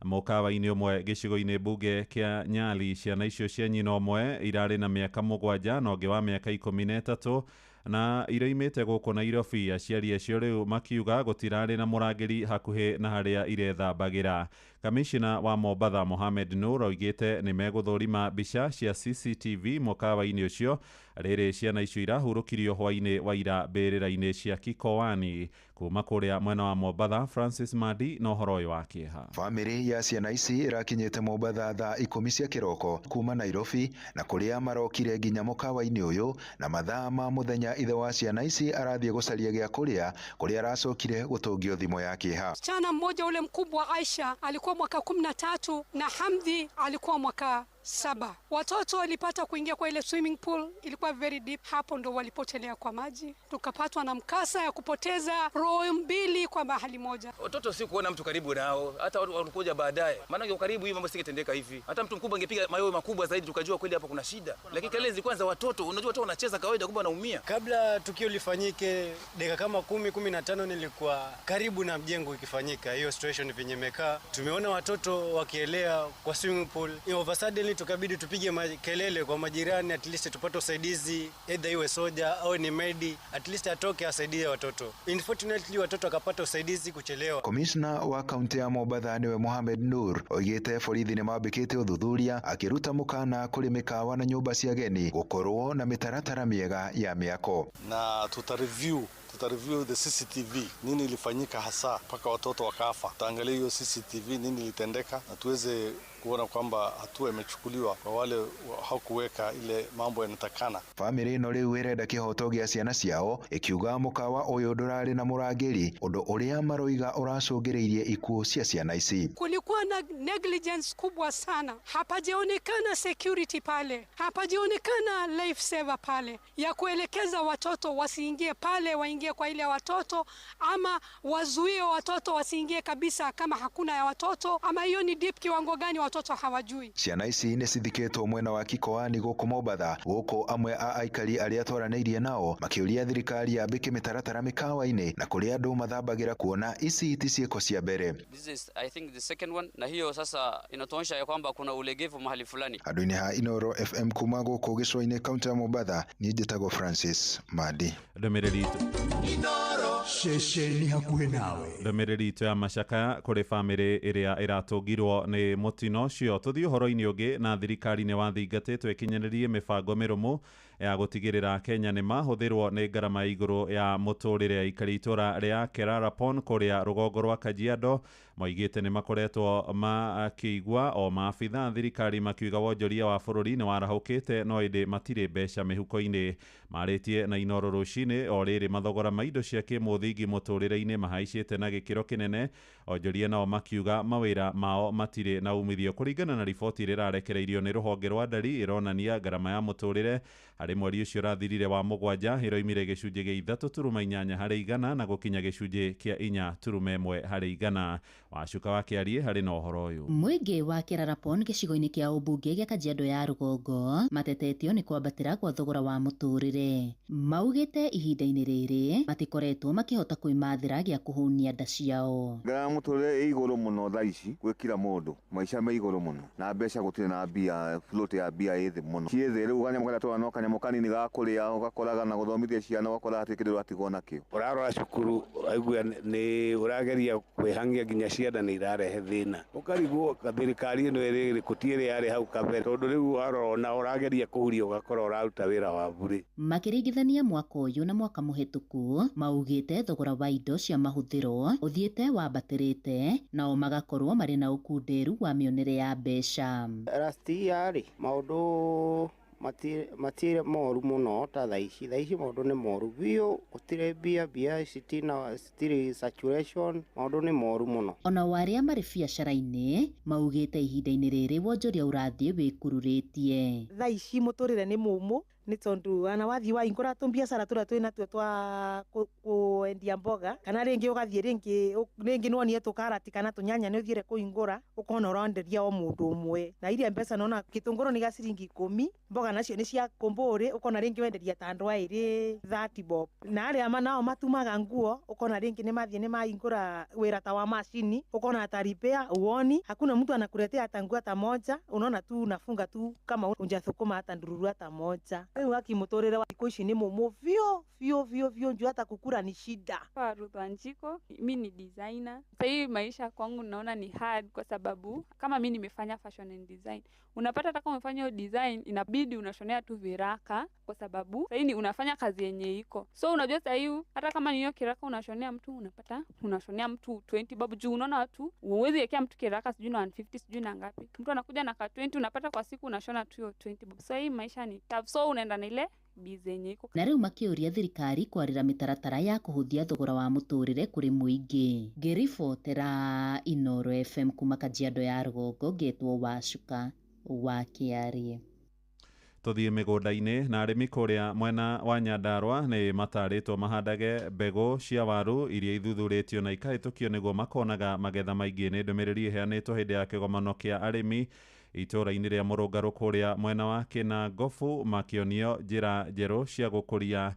Speaker 2: mũkawa-inĩ ũmwe gĩcigo-inĩ mbunge kĩa Nyali. Ciana icio cia nyina ũmwe irarĩ na mĩaka 7 na ũngĩ wa mĩaka 13 na iroimĩte gũkũ Nairobi. Aciari acio rĩu makiuga gũtirarĩ na mũrangĩri hakuhĩ na harĩa irethambagĩra. Kamishina wa Mombatha Mohamed Nur oigĩte nĩ megũthũrima mbica cia CCTV mũkawa-inĩ ũcio rĩrĩ ciana icio irahurũkirio hwaĩ-inĩ wa ira mbĩrĩra-inĩ cia Kikowani. Kuma kũrĩa mwena wa Mombatha, Francis Madi na ũhoro ũyũ wa kĩeha.
Speaker 9: Bamĩrĩ ya ciana ici ĩrakinyĩte Mombatha thaa 10 cia kĩroko kuma Nairobi, na kũrĩa marokire nginya mũkawa-inĩ ũyũ na mathaa ma mũthenya ithe wa ciana ici arathiĩ gũcaria gĩa kũrĩa, kũrĩa aracokire gũtũngio thimũ ya kĩeha.
Speaker 8: Msichana mmoja ule mkubwa Aisha alikuwa mwaka 13 na Hamdi alikuwa mwaka 7. Watoto walipata kuingia kwa ile swimming pool, ilikuwa very deep. Hapo ndo walipotelea kwa maji, tukapatwa na mkasa ya kupoteza roho mbili kwa mahali moja.
Speaker 18: Watoto si kuona mtu karibu nao, hata watu walikuja baadaye. Maana kwa karibu hivi mambo singetendeka hivi. Hata mtu mkubwa angepiga mayowe makubwa zaidi tukajua kweli hapa kuna shida. Lakini kelele zilikuwa za watoto, unajua watoto wanacheza kawaida kumbe wanaumia.
Speaker 19: Kabla tukio lifanyike dakika kama 10 15 nilikuwa karibu na mjengo ikifanyika. Hiyo situation venye imekaa, tumeona watoto wakielea kwa swimming pool. Over suddenly Tukabidi tupige kelele kwa majirani, at least tupate usaidizi, either iwe soja au ni medi, at least atoke asaidie watoto. Unfortunately watoto wakapata usaidizi kuchelewa.
Speaker 9: Komishna wa kaunti ya Mombatha niwe Mohamed Nur oigite borithi ni mambikite uthuthuria akiruta mukana kuri mikawa na nyumba cia ageni gukorwo na mitaratara miega ya miako.
Speaker 4: Na tutareview the CCTV, nini ilifanyika hasa mpaka watoto wakafa. Tutaangalia hiyo CCTV nini ilitendeka, na tuweze kuona kwamba hatua imechukuliwa kwa wale hawakuweka ile mambo yanatakana.
Speaker 9: Family ino riu irenda kihoto gia ciana ciao ikiuga mukawa uyu ndurari na murangiri undu uria maroiga uracũngĩrĩirie ikuũ cia ciana ici.
Speaker 8: Kulikuwa na negligence kubwa sana, hapajaonekana security pale, hapajaonekana life saver pale ya kuelekeza watoto wasiingie pale, waingie kwa ile watoto, ama wazuie watoto wasiingie kabisa kama hakuna ya watoto, ama hiyo ni deep kiwango gani watoto hawajui.
Speaker 9: Ciana ici nĩ cithikĩtwo mwena wa Kikoani gũkũ Mombatha, gũkũ amwe a aikari arĩa twaranĩirie nao makĩũria thirikari yambĩke mĩtaratara mĩkawa-inĩ na kũrĩa andũ mathambagĩra kuona ici ti ciĩko cia mbere.
Speaker 5: This is I think the second one, na hiyo sasa inatuonyesha ya kwamba kuna ulegevu mahali fulani.
Speaker 9: Andũ-inĩ ha Inoro FM kuma gũkũ gĩcũa-inĩ kaunti ya Mombatha, niĩ njĩtagwo Francis Mandi.
Speaker 2: Ndũmĩrĩri
Speaker 17: ceceni hakuhĩ nawe.
Speaker 2: Ndũmĩrĩri itũ ya macakaya kũrĩ bamĩrĩ ĩrĩa ĩratũngirwo nĩ mũtino ũcio. Tũthiĩ ũhoro-inĩ ũngĩ, na thirikari nĩ wathingatĩtwo ĩkinyanĩrie mĩbango mĩrũmu ya gũtigĩrĩra Kenya nĩ mahũthĩrwo nĩ ngarama ya igũrũ ya mũtũrĩre. Aikari itũra rĩa Kerarapon kũrĩa rũgongo rwa Kajiado moigĩte nĩ makoretwo makĩigua o maabitha thirikari makiuga wonjoria wa bũrũri nĩ warahũkĩte no ĩndĩ matirĩ mbeca mĩhuko-inĩ. Marĩtie na Inoro rũcinĩ o rĩrĩ mathogora ma indo cia kĩmũthingi mũtũrĩre-inĩ mahaicĩte na gĩkĩro kĩnene. Onjoria nao makiuga mawĩra mao matirĩ na umithio. Kũringana na riboti ĩrĩa ĩrarekereirio nĩ rũhonge rwa ndari ĩronania ngarama ya mũtũrĩre harĩ mweri ũcio ũrathirire wa 7 ĩroimire gĩcunjĩ gĩa 3.8 harĩ igana na gũkinya gĩcunjĩ kĩa 4.1 harĩ igana. Wacuka wa Kĩarie harĩ na ũhoro ũyũ.
Speaker 6: Mũingĩ wa Kerarapon gĩcigo-inĩ kĩa ũmbunge gĩa Kajiado ya rũgongo matetetio nĩ kwambatĩra kwa thogora wa mũtũrĩre. Maugĩte ihinda-inĩ rĩrĩ matikoretwo makĩhota kwĩmathĩra gĩa kũhũnia nda ciao.
Speaker 13: Ngarama mũtũrĩre ĩ igũrũ mũno thaa ici gwĩ kila mũndũ, maica me igũrũ mũno na mbeca gũtirĩ na mbia, float ya mbia ĩ thĩ mũno. Ciĩ thĩ rĩu kanyamũ karĩa tũrona no kanyamũ kanini ga kũrĩa ũgakoraga na gũthomithia ciana ũgakora hatirĩ kĩndũ ũratigwo nakĩo.
Speaker 26: Ũrarora cukuru aigua nĩ ũrageria kwĩhangia nginya ciana nĩ irarehe thĩna, ũkarigwo thirikari ĩno ĩrĩ ti ĩrĩa yarĩ hau kabere, tondũ rĩu warora ona ũrageria kũhuria ũgakora ũraruta wĩra wa burĩ.
Speaker 6: Makĩringithania mwaka ũyũ na mwaka mũhĩtũku maugĩte thogora wa indo cia mahũthĩro ũthiĩte wambatĩrĩte, nao magakorwo marĩ na ũkunderu wa mĩonere ya mbeca.
Speaker 20: Last year rĩ maũndũ matirĩ moru mũno ta thaa ici. Thaa ici maũndũ nĩ moru biũ, gũtirĩ mbia, mbia citirĩ saturation, maũndũ nĩ moru mũno.
Speaker 6: Ona o arĩa marĩ biacara-inĩ maugĩte ihinda-inĩ rĩrĩ wonjoria ũrathiĩ wĩkururĩtie.
Speaker 21: Thaa ici mũtũrĩre nĩ mũmũ nĩ tondũ ana wathiĩ waingũra tũmbiacara tũrĩa twĩnatuo twa kwendia mboga kana rĩngĩ ũgathiĩ rĩngĩ nĩwonire tũkarati kana tũnyanya nĩ ũthiĩre kũingũra ũkona ũrenderia o mũndũ ũmwe, na iria mbeca nona gĩtũngũrũ nĩ gĩa ciringi 10, mboga nacio nĩ cia kũmbũrĩ ũkona rĩngĩ wenderia ta andũ aĩrĩ 30 bob, na arĩa nao matumaga nguo ũkona rĩngĩ nĩ mathiĩ nĩ maingũra wĩra ta wa macini ũkona hata repair uoni, hakuna mtu anakuletea hata nguo hata moja, unaona tu unafunga tu kama unjathũkũma hata ndururu hata moja. Rĩu haki mũtũrĩre wa thikũ ici nĩ mũmũ biũ biũ biũ biũ, njũ hata kukura ni shida.
Speaker 22: Ruth Wanjiko, mi ni designer. Sasa hii maisha kwangu naona ni hard kwa sababu kama mi nimefanya fashion and design, unapata hata kama umefanya hiyo design inabidi unashonea tu viraka kwa sababu sasa ni unafanya kazi yenye iko. So unajua sasa hii hata kama ni hiyo kiraka unashonea mtu unapata unashonea mtu 20 babu, juu unaona watu huwezi wekea mtu kiraka sijui na 150 sijui na ngapi. Mtu anakuja na ka 20 unapata kwa siku unashona tu hiyo 20 babu. So hii maisha ni tough. So unaenda na ile
Speaker 6: Na rĩu makĩũria thirikari kwarĩra mĩtaratara ya kũhũthia thogora wa mũtũrĩre kũrĩ mũingĩ. Ngĩribotera Inoro FM kuma Kajiado ya rũgongo, ngetwo Wacuka wa Kĩarie.
Speaker 2: Tũthiĩ mĩgũnda-inĩ na arĩmi kũrĩa mwena wa Nyandarua nĩ matarĩtwo mahandage mbegũ cia waru iria ithuthurĩtio na ikahĩtũkio nĩguo makonaga magetha maingĩ. Nĩ ndũmĩrĩri ĩheanĩtwo hĩndĩ ya kĩgomano kĩa arĩmi itũũra-inĩ rĩa Mũrũngarũ kũrĩa mwena wa Kĩnangobu, makĩonio njĩra njerũ cia gũkũria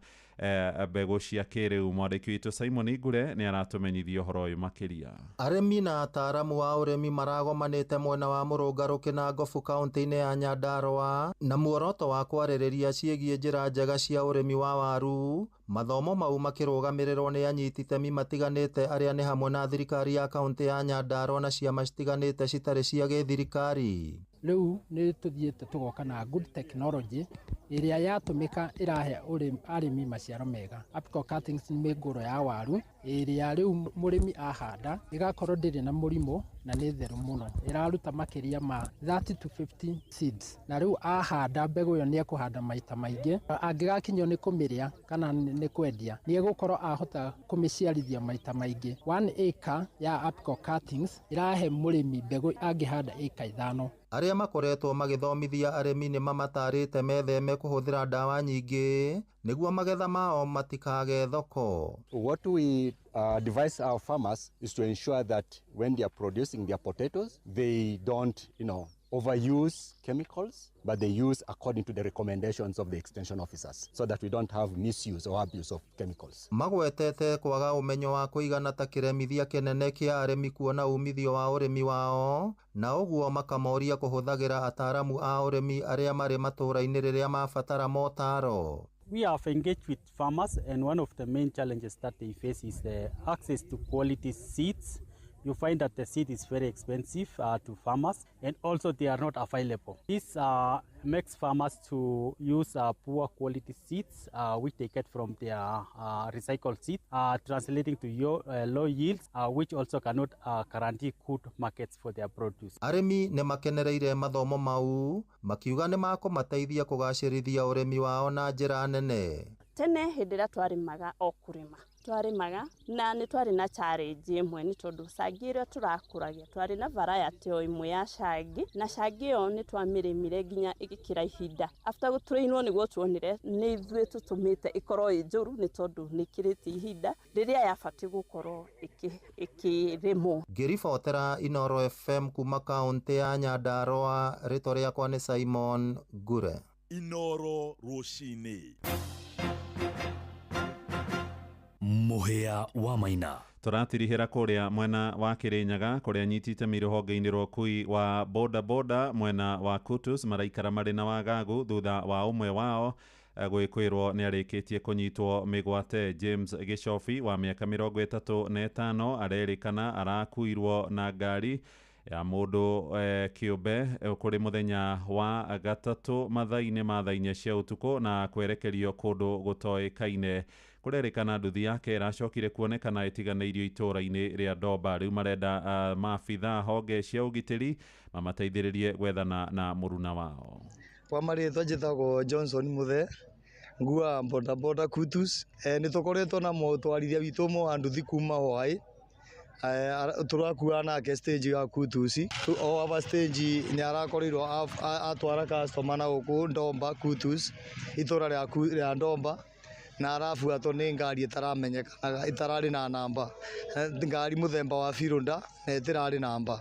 Speaker 2: mbegũ cia kĩrĩu. Mwandĩki witũ Simon Ngure nĩ aratũmenyithia ũhoro ũyũ makĩria.
Speaker 3: Arĩmi na ataaramu a ũrĩmi maragomanĩte mwena wa Mũrũngarũ Kĩnangobu kaunti-inĩ ya Nyandarũa na muoroto wa kwarĩrĩria ciĩgiĩ njĩra njega cia ũrĩmi wa waru. Mathomo mau makĩrũgamĩrĩrwo nĩ anyiti itemi matiganĩte arĩa nĩ hamwe na thirikari ya kaunti ya Nyandarũa na ciama citiganĩte citarĩ cia gĩthirikari.
Speaker 7: Rĩu nĩ tũthiĩte tũgoka na good technology ĩrĩa yatũmĩka ĩrahe arĩmi maciaro mega. Apical cuttings nĩ mĩngũrũ ya waru ĩrĩa rĩu mũrĩmi ahanda ĩgakorwo ndĩrĩ na mũrimũ na nĩ theru mũno, ĩraruta makĩria ma 30 to 50 seeds, na rĩu ahanda mbegũ ĩyo nĩ ekũhanda maita maingĩ, angĩgakinyio nĩ kũmĩrĩa kana nĩ kwendia nĩ egũkorwo ahota kũmĩciarithia maita maingĩ. 1 acre ya apical cuttings ĩrahe mũrĩmi mbegũ angĩhanda ĩka 5.
Speaker 3: Arĩa makoretwo magĩthomithia arĩmi nĩ mamatarĩte metheme kũhũthĩra ndawa nyingĩ nĩguo magetha mao matikage thoko.
Speaker 15: What we advise our farmers is to ensure that when they are producing their potatoes, they don't, overuse chemicals, but they use according to the recommendations of the extension officers so that we don't have misuse or abuse of chemicals.
Speaker 3: Magwetete kwaga ũmenyo wa kũigana ta kĩremithia kĩnene kĩa arĩmi kuona umithio wa ũrĩmi wao, na ũguo makamoria kũhũthagĩra ataaramu a ũrĩmi arĩa marĩ matũũra-inĩ rĩrĩa mabatara motaro.
Speaker 26: We have engaged with farmers, and one of the main challenges that they face is the access to quality seeds. You find that the seed is very expensive to farmers, and also they are not available. This makes farmers to use poor quality seeds, which they get from their recycled seed, translating to low yields, which also cannot guarantee good markets for their produce.
Speaker 3: Arĩmi nĩ makenereire mathomo mau makiuga nĩ makũmateithia kũgacĩrithia ũrĩmi wao na njĩra nene.
Speaker 23: Tene hĩndĩ ĩrĩa twarĩmaga o kũrĩma twarĩmaga na nĩ twarĩ na challenge ĩmwe nĩ tondũ cangi ĩrĩa tũrakũragia twarĩ na variety o ĩmwe ya cangi, na cangi ĩyo nĩ twamĩrĩmire nginya ĩgĩkĩra ihinda. After gũtrainwo nĩguo tuonire nĩ ithuĩ tũtũmĩte ĩkorwo ĩ njũru nĩ tondũ nĩ ĩkĩrĩte ihinda rĩrĩa yabatiĩ gũkorwo ĩkĩrĩmwo.
Speaker 3: Ngĩribotera Inooro FM kuma kaunti ya Nyandarũa, rĩtwa rĩakwa nĩ Simon Ngure.
Speaker 17: Inooro rũcinĩ.
Speaker 14: Mũhĩa wa Maina.
Speaker 2: Tũratirihĩra kũrĩa mwena wa Kĩrĩnyaga kũrĩa nyitite rũhonge-inĩ rwa ũkui wa boda boda mwena wa Kutus maraikara marĩ na wagagu thutha wa ũmwe wao gwĩkwĩrwo nĩ arĩkĩtie kũnyitwo mĩgwate. James Gĩcobi wa mĩaka 35 arerĩkana arakuirwo na ngari ya mũndũ kĩũmbe kũrĩ mũthenya wa gatatũ mathaa-inĩ ma thaa 4 cia ũtukũ na kwerekerio kũndũ gũtoĩkaine. Kũrerĩkana nduthi yake ĩracokire kuonekana ĩtiganĩirio itũũra-inĩ rĩa Ndomba. Rĩu marenda maabithaa honge cia ũgitĩri mamateithĩrĩrie gwethana na mũruna wao.
Speaker 24: Kwa marĩtwa njĩtagwo Johnson Muthe, nguaga boda boda Kutus. Nĩ tũkoretwo na mũtwarithia witũ ũmwe wa nduthi kuma Hwaĩ, tũrakuaga nake stage ya Kutus. O aba stage nĩ arakorirwo atwara customer na gũkũ Ndomba Kutus, itũra rĩa Ndomba, na arabuatwo nĩ ngari ĩtaramenyekanaga ĩtararĩ na namba, ngari mũthemba wa Fironda na ĩtĩrarĩ namba.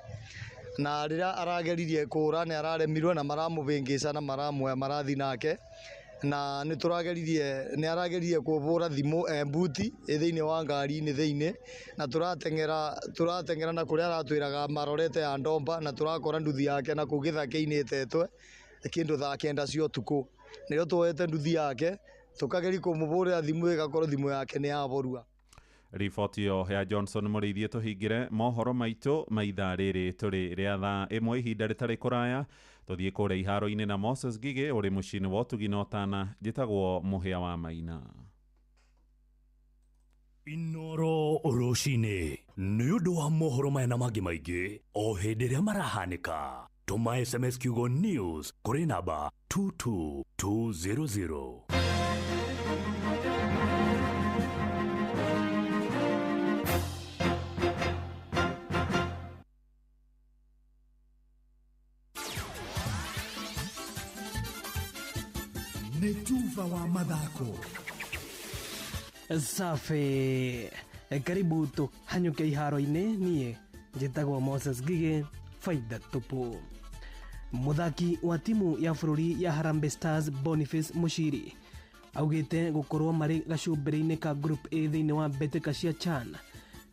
Speaker 24: Na rĩrĩa arageririe kũra nĩ araremirwo na maramũbĩngĩca na maramuoya marathi nake, na nĩ tũrageririe nĩ arageririe kũbũra thimũ mbuti thĩinĩ wa ngari-inĩ thĩinĩ, na tũrateng'era na kũrĩa aratwĩraga marorete ya Ndomba, na tũrakora nduthi yake na kũu gĩthaka-inĩ ĩtetwe kĩndũ thaa 9 cia ũtukũ. Nĩrĩo tuoete nduthi yake tũkageria kũmũbũrĩra thimũ ĩgakorwo thimũ yake nĩ yaborua.
Speaker 2: Riboti ĩyo ya Johnson Mũrĩithie tũhingĩre mohoro maitũ ma ithaa rĩrĩ tũrĩ rĩa thaa 1 ihinda rĩtarĩ kũraya. Tũthiĩ kũrĩa iharo-inĩ na Moses Ngigĩ ũrĩ mũciĩ-inĩ wa ũtugi na ũtana. Njĩtagwo Mũhĩa wa Maina.
Speaker 14: Inooro rũcinĩ nĩ ũndũ wa mohoro maya na mangĩ maingĩ o hĩndĩ ĩrĩa marahanĩka. Tũma SMS kiugo news kũrĩ namba 22200.
Speaker 17: Nĩ tuva wa mathako.
Speaker 25: Safi, karibu tũhanyũke iharo-inĩ. Niĩ njĩtagwo Moses Ngigĩ, faida tupu. Mũthaki wa timu ya bũrũri ya Harambee Stars Boniface Mushiri Augĩte gũkorwo marĩ gacumbĩrĩ-inĩ ka Group A thĩinĩ wa mbĩtĩka cia CHAN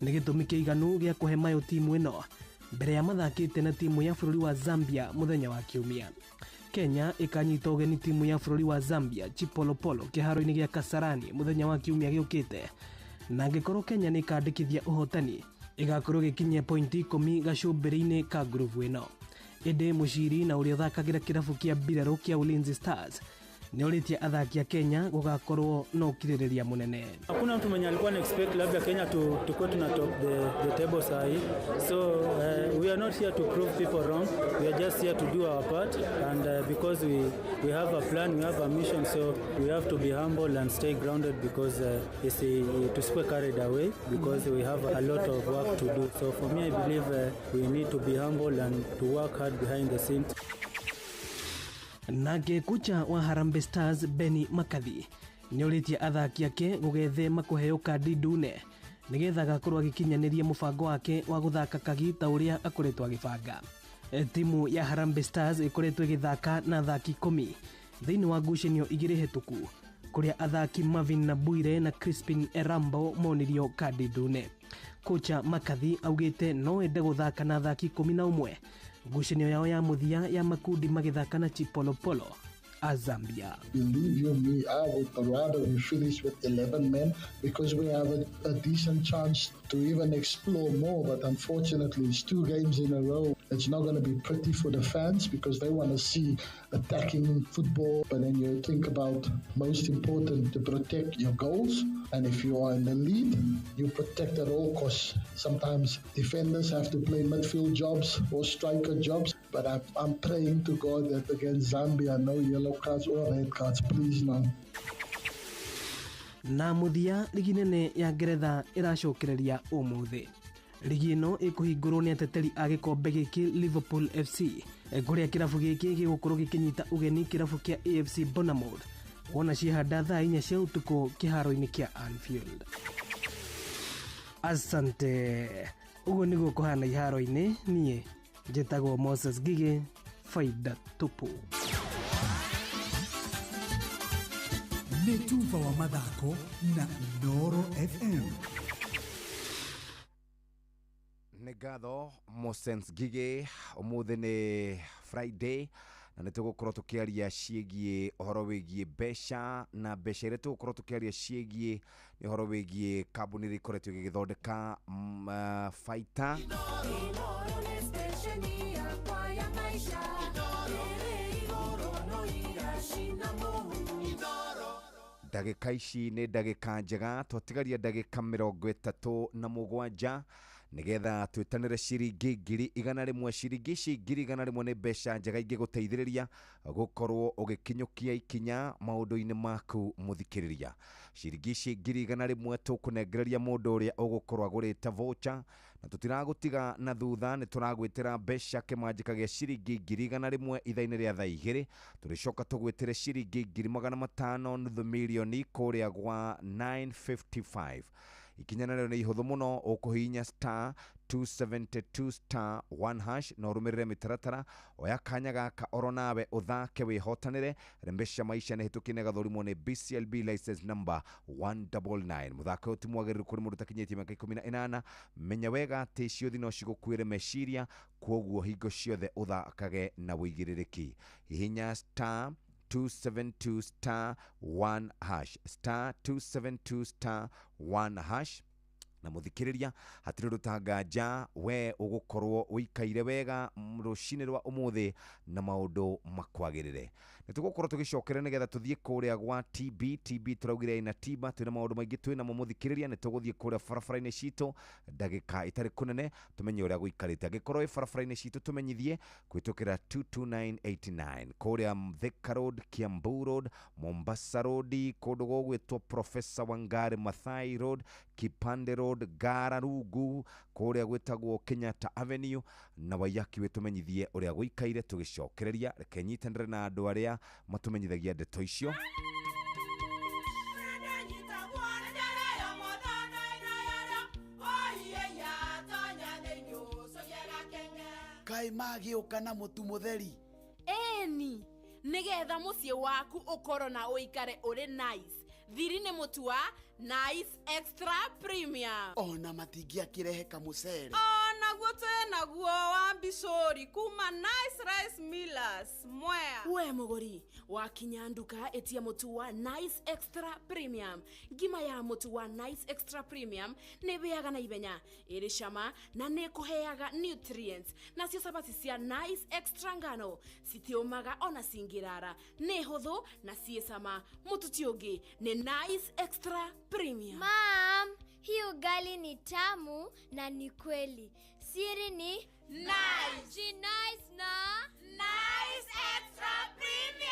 Speaker 25: nĩ gĩtũmi kĩiganu gĩa kũhe mayo timu ĩno mbere ya mathakĩte na timu ya bũrũri wa Zambia mũthenya wa Kiumia. Kenya ĩkanyita ũgeni timu ya bũrũri wa Zambia Chipolopolo kĩharo-inĩ gĩa Kasarani mũthenya wa Kiumia gĩũkĩte, na angĩkorwo Kenya nĩ ĩkandĩkithia ũhotani ĩgakorwo ĩgĩkinyia pointi 10 gacumbĩrĩ-inĩ ka ngurubu ĩno. Ĩndĩ Muchiri na ũrĩa ũthakagĩra kĩrabu kĩa mbirarũ kĩa Ulinzi Stars nĩorĩtie athaki a Kenya gũgakorwo na ũkirĩrĩria mũnene.
Speaker 1: Hakuna mtu mwenye alikuwa na expect labda Kenya tukue tuna top the table sahi. So we are not here to prove people wrong. We are just here to do our part, and because we have a plan, we have a mission, so we have to be humble and stay grounded because it's tusikuwe carried away because we have a lot of work to do. So for me, I believe we need to be humble and to work hard behind the scenes.
Speaker 25: Nake kocha wa Harambee Stars Benny McCarthy nĩorĩtie athaki ake gũgethema kũheo kandi ndune nĩgetha agakorwo agĩkinyanĩria mũbango wake wa gũthaka kagi ta ũrĩa akoretwo agĩbanga. Timu ya Harambee Stars ĩkoretwo ĩgĩthaka na athaki 10 thĩinĩ wa ngucanio 2 hĩtũku kũrĩa athaki Marvin Nabuire na Crispin Erambo monirio kandi ndune. Kocha McCarthy augĩte no ende gũthaka na athaki 11 ngucanio yao ya mũthia ya makundi magĩthaka na Chipolopolo a Zambia.
Speaker 10: Believe you me, I would rather we finish with 11 men because we have a decent chance to even explore more. But unfortunately, it's 2 games in a row. It's not going to be pretty for the fans because they want to see attacking football. But then you think about, most important, to protect your goals. And if you are in the lead, you protect at all costs. Sometimes defenders have to play midfield jobs or striker jobs. But I'm praying to God that against Zambia, no yellow cards or red cards, please no.
Speaker 25: Na mũthia ligi nene ya Ngeretha ĩracokereria ũmũthĩ. Ligi ĩno ĩkũhingũrwo nĩ ateteri a gĩkombe gĩkĩ Liverpool FC kũrĩa kĩrabu gĩkĩ gĩgũkorwo gĩkĩnyita ũgeni kĩrabu kĩa AFC Bournemouth wona ciehanda thaa 4 cia ũtukũ kĩharo-inĩ kĩa Anfield. Asante. Ũguo nĩguo kũhana iharo-inĩ. Niĩ njĩtagwo Moses Gige, faida tupu.
Speaker 17: Nĩ tuba wa mathako na Inooro FM.
Speaker 11: Nĩ ngatho Moses Ngige. Ũmũthĩ nĩ Friday na nĩ tũgũkorwo tũkĩaria ciĩgiĩ ũhoro wĩgiĩ mbeca, na mbeca iria tũgũkorwo tũkĩaria ciĩgiĩ nĩ ũhoro wĩgiĩ kambuni iria ikoretwo igĩgĩthondeka baita. Ndagĩka ici nĩ ndagĩka njega, twatigaria ndagĩka 37 nigetha twĩtanĩre ciringi 100,000. Ciringi ici 100,000 nĩ mbeca njega ingĩgũteithĩrĩria gũkorwo ũgĩkinyũkia ikinya maũndũ-inĩ maku mũthikĩrĩria. Ciringi ici 100,000 tũkũnengereria mũndũ ũrĩa ũgũkorwo agũrĩte voucher, na tũtiragũtiga na thutha, nĩ tũragwĩtĩra mbeca kĩmanjĩka gĩa ciringi 100,000 ithaa-inĩ rĩa thaa 2. Tũrĩcoka tũgwĩtĩre ciringi 500,000 nuthu mirioni kũrĩa gwa 955. Ikinya narĩo nĩ ihũthũ mũno, ũkũhihinya star 272 star 1 hash na ũrũmĩrĩre mĩtaratara. Oya kanya gaka oro nawe ũthake wĩhotanĩre. Rembesha maisha nĩ hĩtũkie na ĩgathũrimwo nĩ BCLB license number 199. Mũthako ũyũ ti mwagĩrĩru kũrĩ mũndũ ũtakinyĩtie mĩaka 18. Menya wega atĩ ciũthi no cigũkuĩre meciria, kwoguo hingo ciothe ũthakage na ũigĩrĩrĩki. Hihinya star 272 star 1 hash, star 272 star 1 hash. Na muthikiriria hatirĩ ũndũ ta nganja we ũgũkorwo ũikaire wega rũcinĩ rwa ũmũthĩ na maũndũ makwagĩrĩre. Nĩ tũgũkorwo tũgĩcokera nĩgetha tũthiĩ kũrĩa gwa TB. TB tũraugire ĩna tiba, twĩna maũndũ maingĩ twĩna mo mũthikĩrĩria. Nĩ tũgũthiĩ kũrĩa barabara-inĩ citũ ndagĩka ĩtarĩ kũnene tũmenye ũrĩa gũikarĩte. Angĩkorwo wĩ barabara-inĩ citũ tũmenyithie kũhĩtũkĩra 22989 kũrĩa Thika Road, Kiambu Road, Mombasa Road, kũndũ gũgwĩtwo Professor Wangari Maathai Road, Kipande Road, Ngara Rungu, kũrĩa gwĩtagwo Kenyatta Avenue na Waiyaki. Wĩtũmenyithie ũrĩa gũikaire tũgĩcokereria. Reke nyitanĩre na andũ arĩa matũmenyithagia ndeto icio.
Speaker 12: Kaĩ magĩũka na mũtu mũtheri?
Speaker 16: Ĩni,
Speaker 4: Nigetha muciĩ waku ũkorwo na ũikare ũrĩ nice. Thiri nĩ mũtu wa Nice Extra Premium.
Speaker 8: Ona matingĩakĩrehe kamũcere.
Speaker 12: Onaguo twĩnaguo wa mbicũri kuma Nice Rice Millers Mwea.
Speaker 4: We mũgũri wakinya nduka ĩtia mũtu wa Nice Extra Premium. Ngima ya mũtu wa Nice Extra Premium nĩ ĩhĩaga na ihenya, ĩrĩ cama na nĩ ĩkũheaga nutrients. Nacio cabaci cia Nice Extra ngano citiũmaga ona cingĩrara, nĩ hũthũ na ciĩ cama. Mũtu ti ũngĩ nĩ Nice Extra Premium.
Speaker 16: Mom, hii ugali ni tamu na ni kweli. Siri ni
Speaker 4: Nice.
Speaker 16: Ji nice na
Speaker 4: Nice Extra Premium.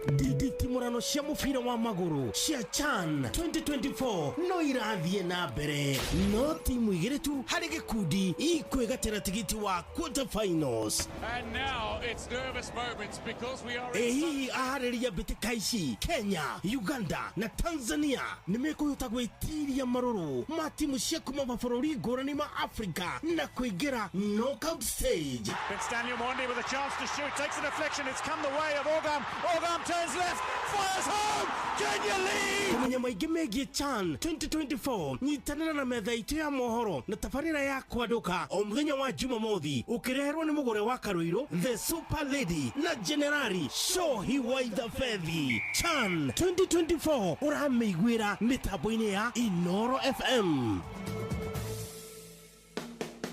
Speaker 18: Nditimurano cia mũbira wa magũrũ cia CHAN 2024 no irathiĩ na mbere, no timu igĩrĩ tu harĩ gĩkundi ikwĩgatĩra tigiti wa quarter finals.
Speaker 19: And now it's nervous moments because we are
Speaker 18: Ĩ hihi aharĩria mbĩtĩka ici Kenya, Uganda na Tanzania nĩ mekũhota gwĩtiria marũrũ ma timu cia kuma mabũrũri ngũrani ma Afrika na kũingĩra knockout stage?
Speaker 19: It's Daniel Mwandi with a chance to shoot, takes a deflection, it's come the way of Ogam. Ogam turns left, fires home, Kenya lead!
Speaker 18: Kũmenya maingĩ megiĩ CHAN 2024, nyitanĩra na metha itũ ya mohoro na tabarĩra ya kwandũka o mũthenya wa Jumamothi, ũkĩreherwo nĩ mũgũre wa Karũirũ, The Super Lady na Generali Shohi Waitha Fethi. CHAN 2024 ũramĩiguĩra mĩtambo-inĩ ya Inoro FM.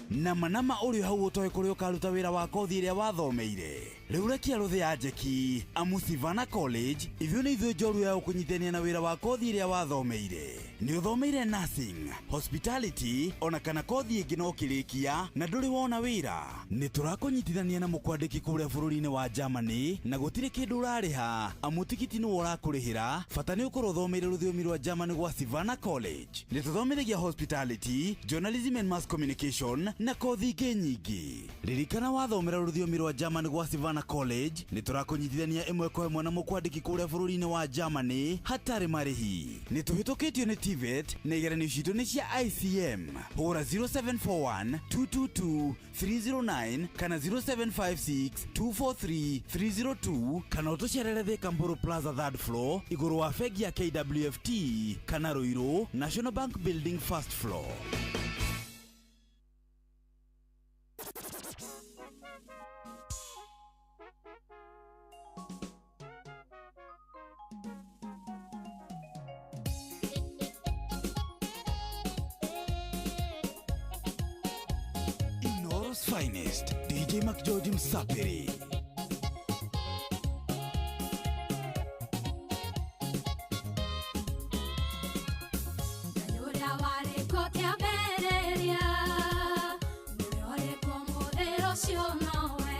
Speaker 27: Nama nama ũrĩ hau ũtoĩ kũrĩa ũkaruta wĩra wa kothi ĩrĩa wathomeire. Rĩu rekia rũthĩ ya njeki amu Sivana College ithuĩ nĩ ithuĩ njorua ya ũkũnyitania na wĩra wa kothi ĩrĩa wathomeire. Nĩ ũthomeire nursing, hospitality ona kana kothi ĩngĩ no ũkĩrĩkia na ndũrĩ wona wĩra. Nĩ tũrakũnyitithania na mũkwandĩki kũrĩa bũrũri-inĩ wa Germany na gũtirĩ kĩndũ ũrarĩha amu tigiti nĩwe ũrakũrĩhĩra, bata nĩ ũkorwo ũthomeire rũthiomi rwa Germany gwa Sivana College. Nĩ tũthomithagia hospitality, journalism and mass communication na kothi ingĩ nyingĩ. Ririkana wathomera rũthiomi rwa Germany gwa Sivana College nĩ tũrakũnyitithania ĩmwe kwa ĩmwe na mũkwandĩki kũrĩa bũrũri-inĩ wa Germany hatarĩ marĩhi. Nĩ tũhĩtũkĩtio nĩ TVET na igeranio citũ nĩ cia ICM. Hũra 0741 222 309 kana 0756 243 302 kana ũtũcerere Thika Mburu Plaza third floor igũrũ wa bengi ya KWFT kana Ruiru National Bank Building first floor. Inoro's finest, DJ McGeorge Msapiri.
Speaker 28: Ũrĩa warĩ kuo kĩambĩrĩria, nĩwe ũrĩ kuo mũthĩ rũciũ nowe.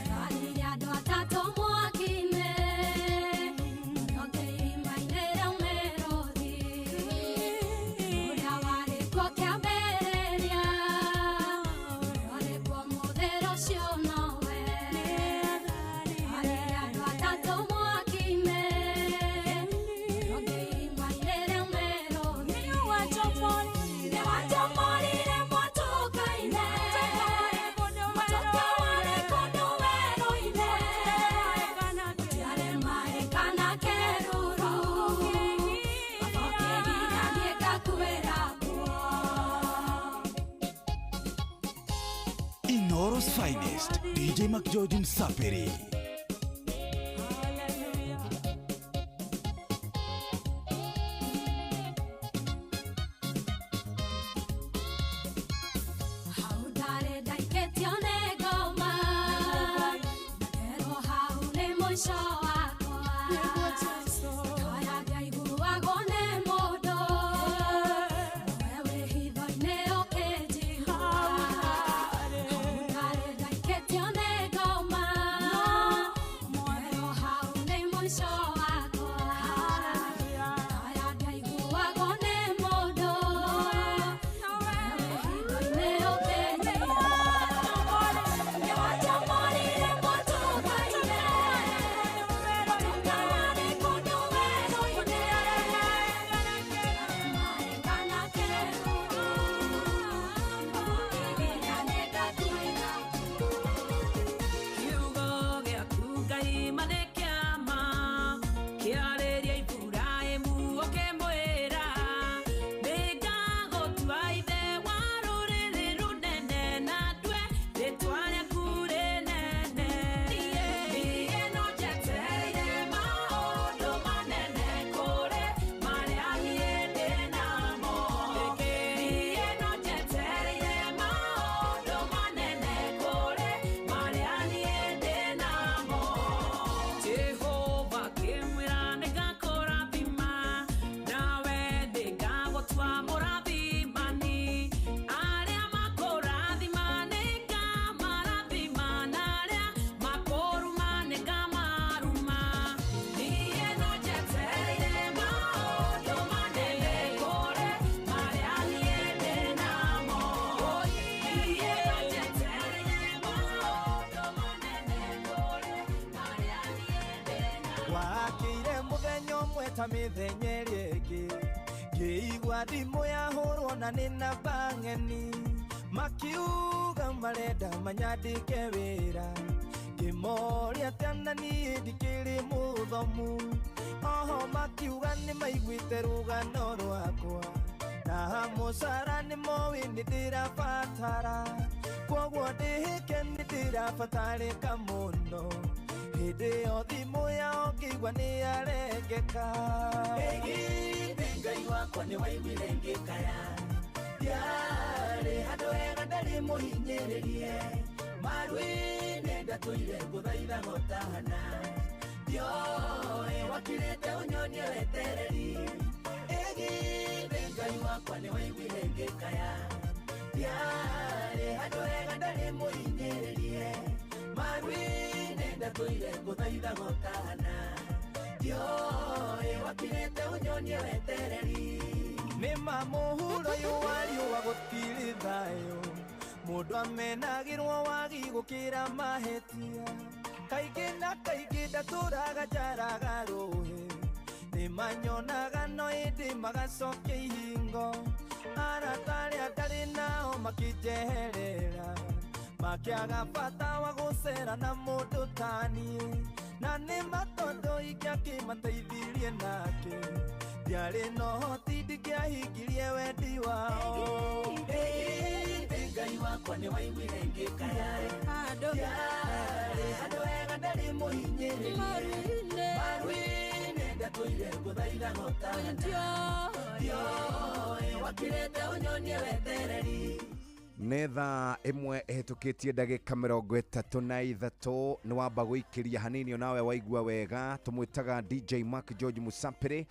Speaker 28: Ndorire andũ atatũ mwaki-inĩ, ũrĩa ũngĩ irima-inĩ rĩa mĩrũthi. Ũrĩa warĩ kuo kĩambĩrĩria, nĩwe ũrĩ kuo mũthĩ rũciũ nowe. Ndorire andũ atatũ mwaki-inĩ, ũrĩa ũngĩ irima-inĩ rĩa mĩrũthi. Nĩwatũmorire mwatũka-inĩ, mwatũka warĩ kũndũ werũ-inĩ. Gũtiarĩ maĩ kana kĩruru, baba ũkĩnginya niĩ ngakuĩra kuo.
Speaker 27: Inoro's finest, DJ McGeorge Msapiri.
Speaker 28: Hau ndarĩ ndaikĩtio nĩ ngoma, ngerwo hau nĩ mũico wakwa. Ndoya ndiaiguagwo nĩ mũndũ, nowe wĩ hitho-inĩ ũkĩnjigua. Hau ndarĩ ndaikĩtio nĩ ngoma,
Speaker 5: ta mĩthenya ĩrĩa ĩngĩ ngĩigua thimũ yahũrwo na nĩ namba ng'eni makiuga marenda manyandĩke wĩra ngĩmoria atĩa na niĩ ndikĩrĩ mũthomu oho makiuga nĩ maiguĩte rũgano rwakwa na mũcara nĩ moĩ nĩ ndĩrabatara kwoguo ndĩhĩke nĩ ndĩrabatarĩka mũno hĩndĩ ĩyo thimũ yao ngĩigua nĩ yarengeka ĩgithĩ Ngai wakwa nĩ waiguire ngĩkaya ndiarĩ handũ hega ndarĩ mũhinyĩrĩrie maru-inĩ ndatũire ngũthaitha gotana ndioĩ wakirĩte ũnyonie wetereri ĩgithĩ Ngai wakwa nĩ waiguire ngĩkaya ndiarĩ handũ hega ndarĩ mũhinyĩrĩrie maru-inĩ ndatũire ngũthaitha gotana ndioĩ wakirĩte ũnyonie wetereri nĩ ma mũhuro ũyũ wa riũa gũtirĩ thayũ mũndũ amenagĩrwo wagi gũkĩra mahĩtia kaingĩ na kaingĩ ndatũraga njaraga rũhĩ nĩ manyonaga no ĩndĩ magacokia ihingo arata arĩa ndarĩ nao makĩnjeherera makĩaga bata wa gũcera na mũndũ taniĩ na nĩ matondũ ingĩakĩmateithirie nake ndiarĩ na ũhoti ndingĩahingirie wendi wao ĩgithĩ Ngai wakwa nĩ waiguire ngĩkaya ndiarĩ handũ hega ndarĩ mũhinyĩrĩrie maru-inĩ ndatũire ngũthaitha gotana ndioĩ wakirĩte ũnyonie wetereri
Speaker 11: nä thaa ĩmwe ĩhĩtũkĩtie ndagĩka 33 nĩ wamba gũikĩria hanini onawe waigua wega tũmwĩtaga DJ Mark George Musapĩrĩ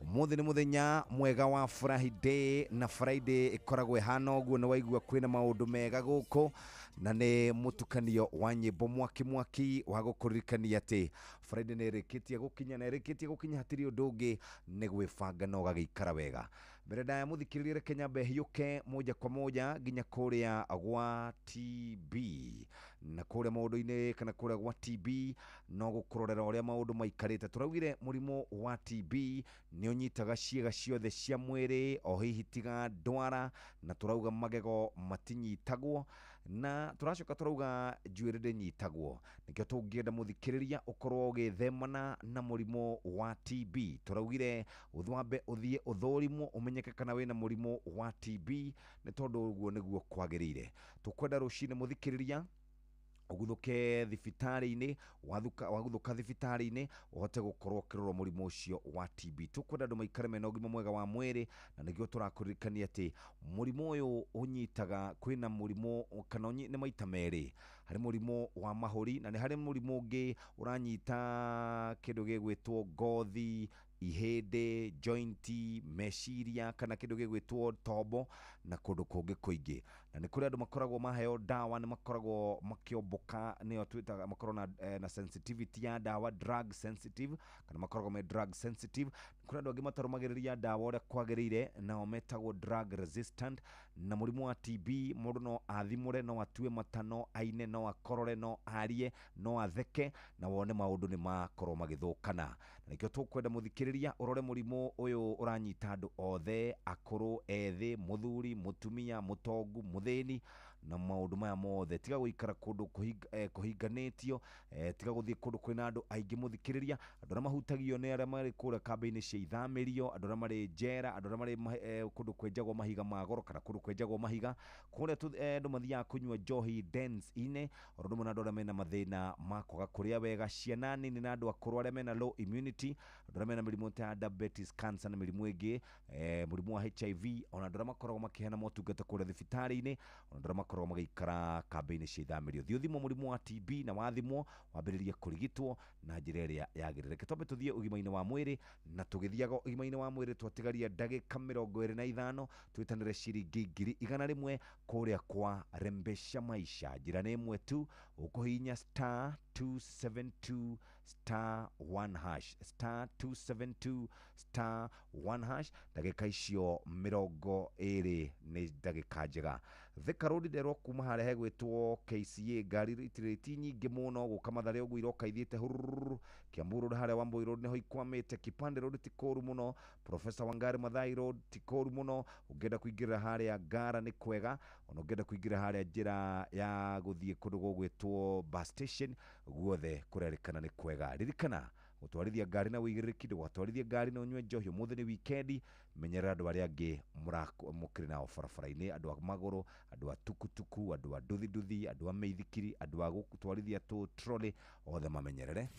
Speaker 11: ũmũthĩ nĩ mũthenya mwega wa Friday na Friday ĩkoragwo ĩhana ũguo nĩ waigua kwĩna maũndũ mega gũkũ na nĩ mũtukanio wa nyĩmbo mwaki mwaki wa gũkũririkania atĩ Friday nĩ ĩrĩkĩtie gũkinya na ĩrĩkĩtie gũkinya hatirĩ ũndũ ũngĩ nĩ gwĩbanga na ũgagĩikara wega mbere ndaya mũthikĩrĩrie reke nyambe hiũke moja kwa moja nginya kũrĩa gwa TB na kũrĩa maũndũ-inĩ kana kũrĩa gwa TB no gũkũrorera ũrĩa maũndũ maikarĩte tũraugire mũrimũ wa TB nĩ ũnyitaga ciĩga ciothe cia mwĩrĩ o hihi tiga ndwara na tũrauga magego matinyitagwo na tũracoka tũrauga njuĩrĩ ndĩnyitagwo nĩkĩo tũngĩenda mũthikĩrĩria ũkorwo ũgĩthemana na mũrimũ wa TB tũraugire wambe ũthiĩ ũthũrimwo ũmenyeke kana wĩna mũrimũ wa TB nĩ tondũ ũguo nĩguo kwagĩrĩire tũkwenda rũcinĩ mũthikĩrĩria ũguthũke thibitarĩ-inĩ waguthuka thibitarĩ-inĩ ũhote gũkorwo ũkĩrorwo mũrimũ ũcio wa TB tũkwenda andũ maikare mena ũgima mwega wa mwĩrĩ na nĩguo tũrakũririkania atĩ mũrimũ ũyũ ũnyitaga kwĩna mũrimũ kana nĩ maita merĩ harĩ mũrimũ wa mahũri na nĩ harĩ mũrimũ ũngĩ ũranyita kĩndũ gĩgwĩtwo ngothi ihĩndĩ jointi meciria kana kĩndũ gĩgwĩtwo tombo na kũndũ kũngĩ kũingĩ na nĩ kũrĩ andũ makoragwo maheo ndawa nĩ makoragwo makĩombũka nĩyo twĩtaga makoragwo na sensitivity ya ndawa drug sensitive kana makoragwo me drug sensitive kũrĩ andũ angĩ matarũmagĩrĩria ndawa ũrĩa kwagĩrĩire nao metagwo drug resistant na mũrimũ wa TB mũndũ no athimũre no atue mata no aine no akorore no arie no atheke na wone maũndũ nĩ makorwo magĩthũkana na nĩkĩo tũkwenda mũthikĩrĩria ũrore mũrimũ ũyũ ũranyita andũ othe akũrũ ethĩ mũthuri mũtumia mũtongu mũthĩni na maũndũ maya mothe tiga gũikara kũndũ kũhinganĩtio tiga gũthiĩ kũndũ kwĩna andũ aingĩ mũthikĩrĩria andũ arĩa mahutagio nĩ arĩa marĩ kũrĩa kambĩ-inĩ cia ithamĩrio andũ arĩa marĩ njera andũ arĩa marĩ kũndũ kwenjagwo mahiga ma goro kana kũndũ kwenjagwo mahiga kũrĩa andũ mathiaga kũnyua njohi dens-inĩ o ũndũ ũmwe na andũ arĩa mena mathĩna ma kwaga kũrĩa wega ciana nini na andũ akũrũ arĩa mena low immunity andũ arĩa mena mĩrimũ ta ya diabetes cancer na mĩrimũ ĩngĩ mũrimũ wa HIV ona andũ arĩa makoragwo makĩheana motungata kũrĩa thibitarĩ-inĩ ona andũ arĩa makoragwo magĩikara kambĩ-inĩ cia ithamĩrio thiĩ ũthimwo mũrimũ wa TB na wathimwo wambĩrĩrie kũrigitwo na njĩra ĩrĩa yagĩrĩire reke twambe tũthiĩ ũgima-inĩ wa mwĩrĩ na tũgĩthiaga ũgima-inĩ wa mwĩrĩ twatigaria ndagĩka 25 twĩtanĩre ciringi 100,000 kũrĩa kwa Rembesha Maisha njĩra nĩ ĩmwe tu ũkũhihinya star 272 star 1 hash, star 272 star 1 hash. Ndagĩka icio 20 nĩ ndagĩka njega. Thika Road nderwo kuma harĩa hegwĩtwo KCA ngari itirĩ ti nyingĩ mũno, gũka Mathare ũguo iroka ithiĩte hururu. Kiambu Road harĩa Wambui Road nĩho ikwamĩte. Kipande Road ti kũru mũno. Professor Wangari Maathai Road ti kũru mũno. Ũngĩenda kũingĩrĩra harĩa Ngara nĩ kwega, ona ũngĩenda kũingĩra harĩa njĩra ya gũthiĩ kũndũ gũgwĩtwo bus station, guothe kũrerĩkana nĩ kwega. Ririkana gũtwarithia ngari na wĩigĩrĩrĩki, ndũgatwarithie ngari na ũnyue njohi. Ũmũthĩ nĩ wikendi, menyerera andũ arĩa angĩ mũkĩrĩ nao barabara-inĩ, andũ a magũrũ, andũ a tukutuku, andũ a nduthinduthi, andũ a mĩithikiri, andũ a gũtwarithia tũ trolley, othe mamenyerere.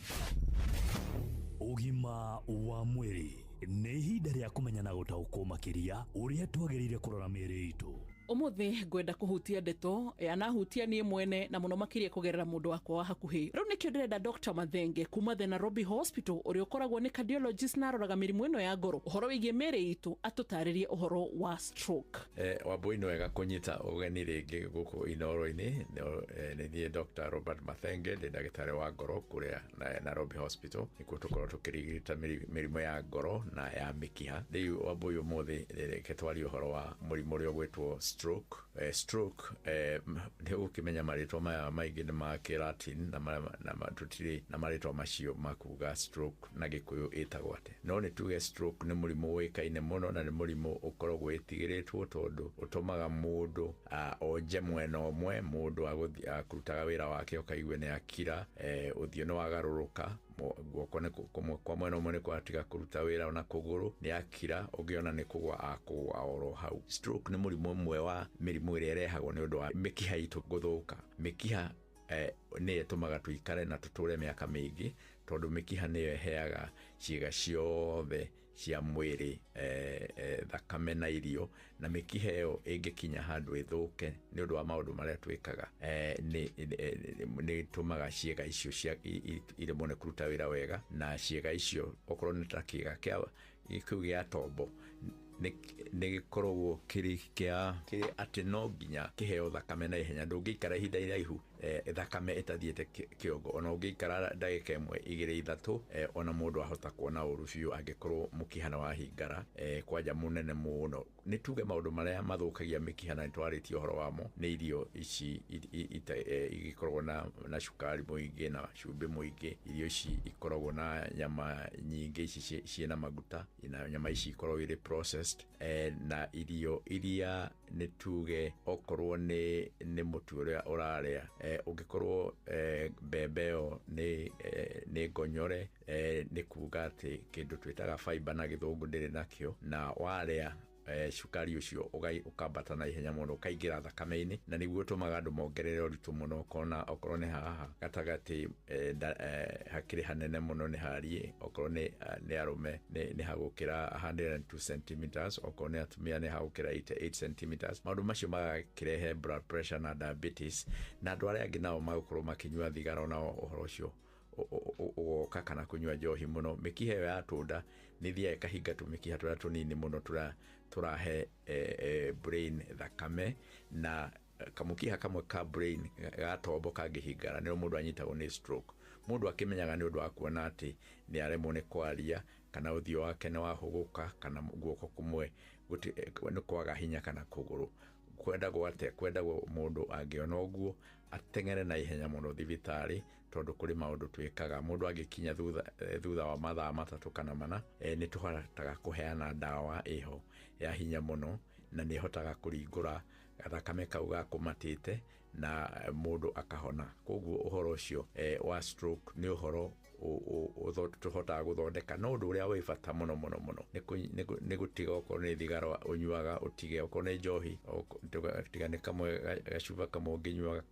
Speaker 14: Ũgima wa mwĩrĩ nĩ ihinda rĩa kũmenya na gũtaũkwo makĩria ũrĩa twagĩrĩire kũrora mĩĩrĩ itũ.
Speaker 6: Ũmũthĩ ngwenda kũhutia ndeto yanahutia niĩ mwene na mũno makĩria kũgerera mũndũ wakwa wa hakuhĩ. Rĩu nĩkĩo ndĩrenda Dr. Mathenge kuma the Nairobi Hospital, ũrĩa ũkoragwo nĩ cardiologist na aroraga mĩrimũ ĩno ya ngoro, ũhoro wĩgiĩ mĩĩrĩ itũ, atũtarĩrie ũhoro wa stroke.
Speaker 7: Wambui, nĩ wega kũnyita ũgeni rĩngĩ gũkũ Inoro-inĩ. Nĩ niĩ Dr. Robert Mathenge, ndĩ ndagĩtarĩ wa ngoro kũrĩa Nairobi Hospital. Nĩkuo tũkorwo tũkĩrigita mĩrimũ ya ngoro na ya mĩkiha. Rĩu Wambui, ũmũthĩ reke twarie ũhoro wa mũrimũ ũrĩa ũgwĩtwo stroke. Stroke, nĩ ũgũkĩmenya marĩtwa maya maingĩ nĩ ma Kĩlatin na tũtirĩ na marĩtwa macio makuga stroke na Gĩkũyũ ĩtagwo atĩa. No nĩ tuge stroke nĩ mũrimũ ũĩkaine mũno na nĩ mũrimũ ũkoragwo wĩtigĩrĩtwo tondũ ũtũmaga mũndũ onje mwena ũmwe, mũndũ akũrutaga wĩra wake ũkaigua nĩ akira, ũthiũ nĩ wagarũrũka, guoko nĩ kwa mwena ũmwe nĩ kwatiga kũruta wĩra, ona kũgũrũ nĩ akira, ũngĩona nĩ kũgwa akũgwa oro hau. Stroke nĩ mũrimũ ũmwe wa mĩrimũ ĩrĩa ĩrehagwo nĩ ũndũ wa mĩkiha itũ gũthũka. Mĩkiha nĩyo ĩtũmaga tũikare na tũtũre mĩaka mĩingĩ, tondũ mĩkiha nĩyo ĩheaga ciĩga ciothe cia mwĩrĩ thakame na irio, na mĩkiha ĩyo ĩngĩkinya handũ ĩthũke nĩ ũndũ wa maũndũ marĩa twĩkaga, nĩ ĩtũmaga ciĩga icio iremwo nĩ kũruta wĩra wega, na ciĩga icio okorwo nĩ ta kĩga kĩu gĩa tombo nĩ gĩkoragwo kĩrĩ kĩa atĩ no nginya kĩheo thakame na ihenya. Ndũngĩikara ihinda iraihu thakame ĩtathiĩte kĩongo, ona ũngĩikara ndagĩka 1 2 3, ona mũndũ ahota kuona ũru biũ angĩkorwo mũkiha nĩ wahingara kwanja mũnene mũno. Nĩ tuge maũndũ marĩa mathũkagia mĩkiha na nĩtwarĩtie ũhoro wamo nĩ irio ici igĩkoragwo na cukari mũingĩ na cumbĩ mũingĩ, irio ici ikoragwo na nyama nyingĩ, ici ciĩna maguta, na nyama ici ikoragwo irĩ processed, na irio iria nĩ tuge okorwo nĩ mũtu ũrĩa ũrarĩa, ũngĩkorwo mbembe ĩyo nĩ ngonyore, nĩ kuga atĩ kĩndũ twĩtaga fiber na Gĩthũngũ ndĩrĩ nakĩo, na warĩa cukari ũcio ũkambata na ihenya mũno ũkaingĩra thakame-inĩ, na nĩguo ũtũmaga andũ mongerere ũritũ mũno. Ũkona okorwo nĩ haha gatagatĩ hakĩrĩ hanene mũno nĩ hariĩ, okorwo nĩ arũme nĩ hagũkĩra 102 centimeters, okorwo nĩ atumia nĩ hagũkĩra 88 centimeters. Maũndũ macio magakĩrehe blood pressure na diabetes, na andũ arĩa angĩ nao magũkorwo makĩnyua thigara, nao ũhoro ũcio ũgoka, kana kũnyua njohi mũno. Mĩkiha ĩyo yatũnda nĩ ĩthiaga ĩkahinga tũmĩkiha tũrĩa tũnini mũno tũrahe brain thakame, na kamũkiha kamwe ka brain ga tombo kangĩhingara nĩrĩo mũndũ anyitagwo nĩ stroke. Mũndũ akĩmenyaga nĩ ũndũ wa kuona atĩ nĩ aremwo nĩ kwaria, kana ũthiũ wake nĩ wahũgũka, kana guoko kũmwe nĩ kwaga hinya, kana kũgũrũ. Kwendagwo atĩa? Kwendagwo mũndũ angĩona ũguo ateng'ere na ihenya mũno thibitarĩ, tondũ kũrĩ maũndũ twĩkaga. Mũndũ angĩkinya thutha wa mathaa 3 kana 4, nĩ tũhotaga kũheana ndawa ĩho ya hinya mũno, na nĩ ĩhotaga kũringũra gathakame kau gakũmatĩte na mũndũ akahona. Koguo ũhoro ũcio wa stroke nĩ ũhoro tũhotaga gũthondeka. No ũndũ ũrĩa wĩ bata mũno mũno mũno nĩ gũtiga, okorwo nĩ thigara ũnyuaga ũtige, okorwo nĩ njohi tiga nĩ kamwe gacuba kamwe ũngĩnyuaga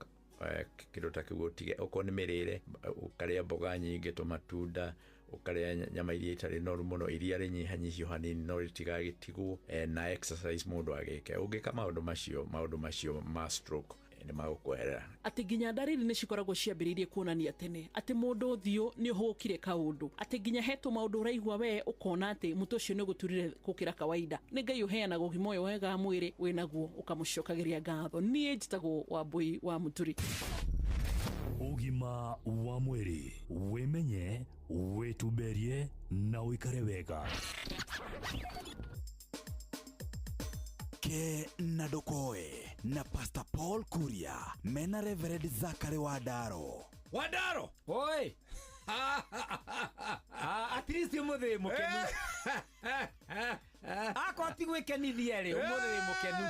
Speaker 7: kĩndũ ta kĩu ũtige, okorwo nĩ mĩrĩre ũkarĩa mboga nyingĩ, tũmatunda, ũkarĩa nyama iria itarĩ noru mũno, iria rĩnyihanyihio hanini no rĩtigagĩtigwo, na exercise mũndũ agĩke. Ũngĩka maũndũ macio ma stroke nĩ magũkweherera.
Speaker 6: Atĩ nginya ndariri nĩ cikoragwo ciambĩrĩirie kuonania tene atĩ mũndũ ũthiũ nĩ ũhũkire kaũndũ, atĩ nginya hetũ maũndũ ũraigua we ũkona atĩ mũtwe ũcio nĩ ũgũturire gũkĩra kawaida. Nĩ Ngai ũheanaga ũgima ũyũ wega mwĩrĩ wĩnaguo ũkamũcokagĩria ngatho. Niĩ njĩtagwo Wambui wa Mũturi.
Speaker 14: Ũgima wa mwĩrĩ, wĩmenye, wĩtumberie na ũikare wega.
Speaker 27: Ke na ndũkoe na Pastor Paul Kuria mena Reverend Zakari Wandaro.
Speaker 9: Wandaro! Oi! At least ũmũthĩ wĩ mũkenu. Akorwo ti gwĩkenithia rĩ, ũmũthĩ wĩ mũkenu.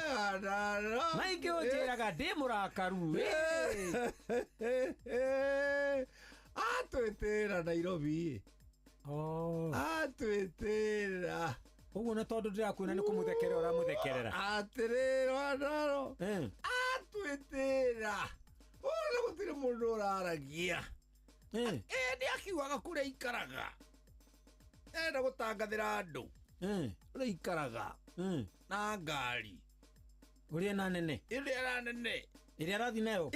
Speaker 9: Maingĩ ũnjĩraga ndĩ mũrakaru.
Speaker 13: Atwĩtĩra Nairobi. Atwĩtĩra.
Speaker 9: Ũguo na tondũ ndĩrakuona nĩ kũmũthekerera ũramũthekerera.
Speaker 13: Atĩrĩrĩ Wandaro. Atwĩtĩra. Ona gũtirĩ mũndũ ũraragia. Nĩ akiugaga kũrĩa aikaraga. Enda gũtangathĩra andũ. Ũrĩa aikaraga. Na ngari.
Speaker 9: Ũrĩa na nene.
Speaker 13: Ĩrĩa na nene.
Speaker 9: Ĩrĩa arathiĩ nayo.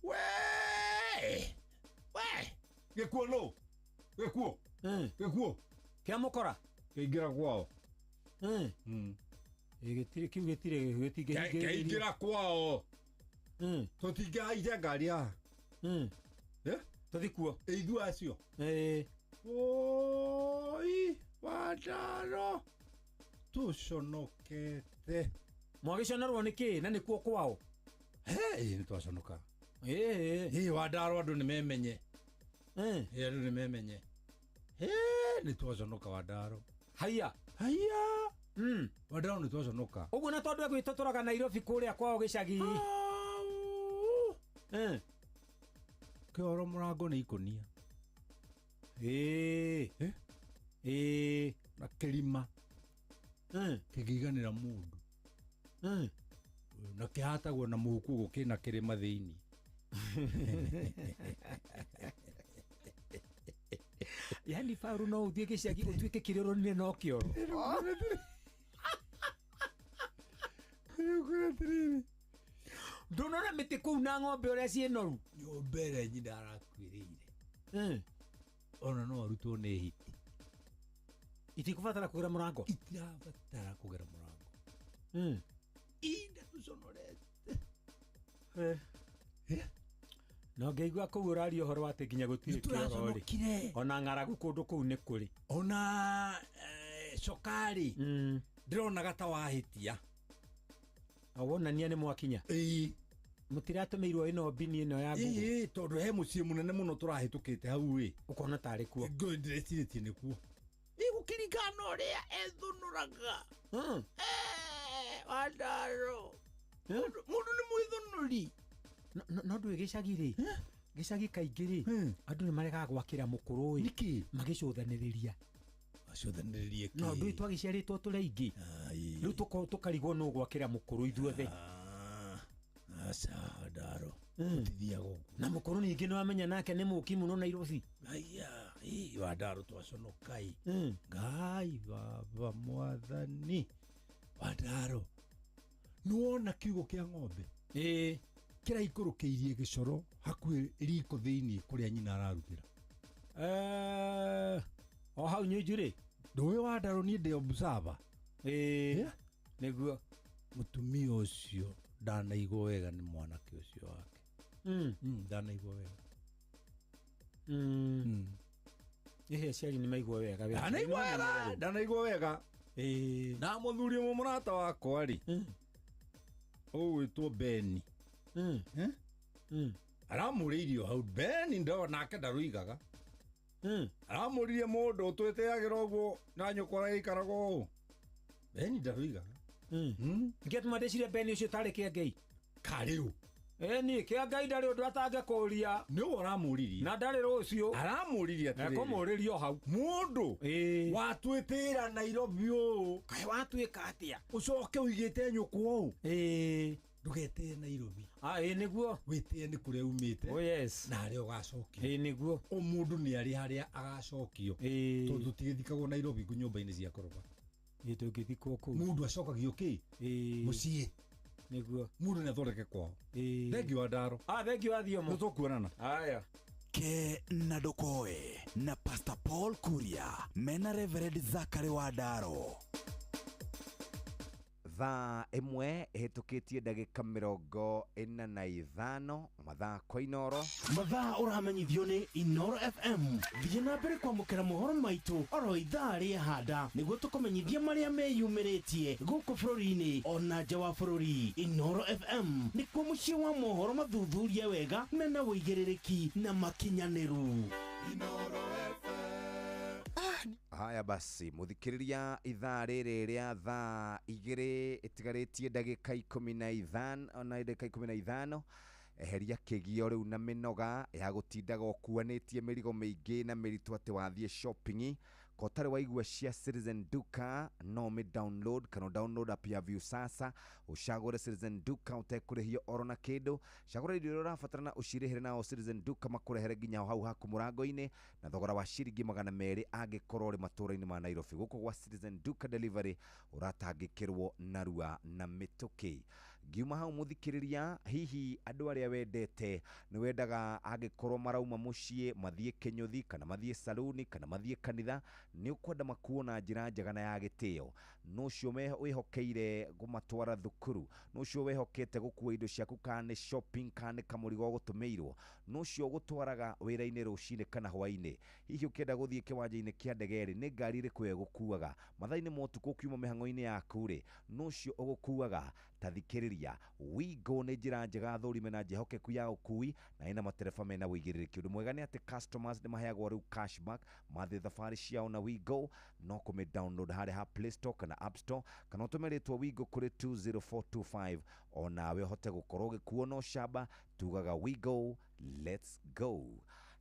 Speaker 13: We! We! Gĩkuo nũ? Gĩkuo. Gĩkuo.
Speaker 9: Kĩamũkora?
Speaker 13: Kĩingĩra kwao.
Speaker 9: Gĩtirĩ kĩu gĩtirĩ gĩtingĩhingĩrĩrio.
Speaker 13: Kĩingĩra kwao. Tũtingĩhaica ngari haha.
Speaker 9: Tũthi kuo.
Speaker 13: Ithuĩ acio. Oi, Wandaro. Tũconokete.
Speaker 9: Mwagĩconorwo nĩ kĩ na nĩkuo kwao?
Speaker 13: Nĩ twaconoka. Wandaro andũ nĩ memenye. Andũ nĩ memenye. Nĩ twaconoka Wandaro.
Speaker 9: Haiya.
Speaker 13: Haiya. Wandaro nĩ twaconoka.
Speaker 9: Ũguo na tondũ egwĩtũtũraga Nairobi kũrĩa kwao gĩcagi.
Speaker 13: Kĩoro mũrango nĩ ikũnia. Na kĩrima. Kĩngĩiganĩra mũndũ. Na kĩhatagwo na mũhuko ũguo kĩna kĩrĩma thĩinĩ.
Speaker 9: Yani Faru no ũthiĩ gĩcagi ũtuĩke kĩrĩro-inĩ no kĩoro. Ndũnona mĩtĩ kũu na ng'ombe ũrĩa ciĩ noru.
Speaker 13: Nyũmba ĩrĩa nyina arakuĩrĩire. Ona no arutwo nĩ hiti.
Speaker 9: Itikũbatara kũgera mũrango?
Speaker 13: Itirabatara kũgera mũrango. Inda tũconorete.
Speaker 9: No ngĩigua kũu ũraria ũhoro wa atĩ nginya gũtirĩ kĩoro rĩ. Ona ng'aragu kũndũ kũu nĩ kũrĩ.
Speaker 13: Ona cukari. Ndĩronaga ta wahĩtia.
Speaker 9: Wonania nĩ mwakinya. Mũtiratũmĩirwo ĩno mbini ĩno ya Google.
Speaker 13: Tondũ he mũciĩ mũnene mũno tũrahĩtũkĩte hau ĩ.
Speaker 9: Ũkona tarĩ kuo.
Speaker 13: Ndĩrecirĩtie nĩ kuo. Igũkĩringana ũrĩa ethũnũraga. Wandaro. Mũndũ nĩ mwĩthũnũri.
Speaker 9: No ndũĩ gĩcagi rĩ. Gĩcagi kaingĩ rĩ. Andũ nĩ maregaga gwakĩra mũkũrũ ĩ.
Speaker 13: Nĩkĩ?
Speaker 9: Magĩcũthanĩrĩria.
Speaker 13: Acũthanĩrĩrie kĩ?
Speaker 9: No ndũĩ twagĩciarĩtwo tũrĩ aingĩ. Rĩu tũkarigwo nũ gwakĩra mũkũrũ ithuothe.
Speaker 13: Aca Wandaro. Tũtithiaga ũguo.
Speaker 9: Na mũkũrũ ningĩ nĩ wamenya nake nĩ mũki mũno Nairobi.
Speaker 13: Aya, Wandaro twaconoka ĩ. Ngai baba mwathani. Wandaro. Nĩwona kiugo kĩa ng'ombe? Kĩraikũrũkĩirie gĩcoro hakuhĩ riko thĩinĩ kũrĩa nyina ararugĩra.
Speaker 9: O hau Nyunju rĩ?
Speaker 13: Ndũĩ Wandaro niĩ ndĩ observer.
Speaker 9: Nĩguo.
Speaker 13: Mũtumia ũcio ndanaigwo wega nĩ mwanake ũcio wake. Ndanaigwo wega.
Speaker 9: Ĩhĩ aciari nĩ maigua wega.
Speaker 13: Ndanaigua wega. Ndanaigua wega. Na mũthuri ũmwe mũrata wakwa rĩ. Ũgwĩtwo Beni. Aramũrĩirio hau Beni ndo nake ndarũigaga. Aramũririe mũndũ ũtwĩtĩagĩra ũguo na nyũkwa araikaraga ũũ. Beni ndarũigaga.
Speaker 9: Ngĩatũma ndĩcirie Beni ũcio tarĩ kĩa Ngai.
Speaker 13: Karĩu.
Speaker 9: Ĩni kĩa Ngai ndarĩ ũndũ atangĩkũria.
Speaker 13: Nĩwe ũramũririe.
Speaker 9: Na ndarĩ rũciũ.
Speaker 13: Aramũririe atĩrĩrĩ.
Speaker 9: Ekũmũrĩria o hau.
Speaker 13: Mũndũ watwĩtĩra Nairobi ũũ.
Speaker 9: Kaĩ watuĩka atĩa?
Speaker 13: Ũcoke ũigĩte nyũkwa ũũ. Ndũgetĩe Nairobi.
Speaker 9: Ĩ nĩguo.
Speaker 13: Wĩtĩe nĩ kũrĩa umĩte.
Speaker 9: Oh yes.
Speaker 13: Na harĩa ũgacokio.
Speaker 9: Ĩ nĩguo.
Speaker 13: O mũndũ nĩ arĩ harĩa agacokio. Tondũ tũtigĩthikagwo Nairobi nyũmba-inĩ cia koroba.
Speaker 9: Tũngĩthikwo kũu.
Speaker 13: Mũndũ acokagio kĩ? Mũciĩ.
Speaker 9: Nĩguo.
Speaker 13: Mũndũ nĩ athondeke kwao. Thengiũ Wandaro.
Speaker 9: Thengiũ wa Thiomo.
Speaker 13: Nĩ tũkuonana.
Speaker 9: Aya.
Speaker 27: Ke na ndũkoe na Pastor Paul Kuria mena Reverend Zakari Wandaro.
Speaker 11: Thaa ĩmwe ĩhĩtũkĩtie ndagĩka 45 mathaa kwa Inoro.
Speaker 18: Mathaa ũramenyithio nĩ Inoro FM. Thiĩ na mbere kwamũkĩra mohoro maitũ oro ithaa rĩa handa nĩguo tũkũmenyithie marĩa meyumĩrĩtie gũkũ bũrũri-inĩ ona nja wa bũrũri. Inoro FM nĩkuo mũciĩ wa mohoro mathuthurie wega mena ũigĩrĩrĩki na makinyanĩru.
Speaker 11: Haya basi, muthikiriria ithaa rĩrĩ rĩa thaa 2 ĩtigarĩtie ndagĩka 15 na ndagĩka 15. Eheria kĩgio rĩu na mĩnoga ya gũtindaga ũkuanĩtie mĩrigo mĩingĩ na mĩritũ atĩ wathiĩ shopping. Kotarĩ waigua cia Citizen Duka, no mĩ download kana download app ya Viusasa, ũcagũre Citizen Duka ũtekũrĩhio oro na kĩndũ. Cagũra indo iria ũrabatara na ũcirĩhĩre nao Citizen Duka makũrehere nginya hau haku mũrango-inĩ na thogora wa ciringi 200 angĩkorwo ũrĩ matũũra-inĩ ma Nairobi. Gũkũ gwa Citizen Duka Delivery ũratangĩkĩrwo narua na mĩtũkĩ. Ngiuma hau mũthikĩrĩria, hihi andũ arĩa wendete nĩ wendaga angĩkorwo marauma mũciĩ mathiĩ kĩnyũthi kana mathiĩ saluni kana mathiĩ kanitha, nĩ ũkwenda makuo na njĩra njega na ya gĩtĩo. No ũcio wĩhokeire kũmatwara thukuru, no ũcio wĩhokete gũkua indo ciaku kana nĩ shopping kana nĩ kamũrigo ũgũtũmĩirwo, no ũcio ũgũtwaraga wĩra-inĩ rũcinĩ kana hwaĩ-inĩ. Hihi ũkĩenda gũthiĩ kĩwanja-inĩ kĩa ndege rĩ, nĩ ngari ĩrĩkũ ĩgũkuaga? Mathaa-inĩ ma ũtukũ ũkiuma mĩhang'o-inĩ yaku rĩ, no ũcio ũgũkuaga? Ta thikĩrĩria, Wigo nĩ njĩra njega thũrime na njĩhokeku ya ũkui na ĩna matereba mena ũigĩrĩrĩki. Ũndũ mwega nĩ atĩ customers nĩ maheagwo rĩu cashback mathiĩ thabarĩ ciao na Wigo. No kũmĩ download harĩa ha Play Store kana App Store, kana ũtũme rĩtwa Wigo kũrĩ 20425 onawe ũhote gũkorwo ũgĩkuo na ũcamba. Tugaga Wigo, let's go.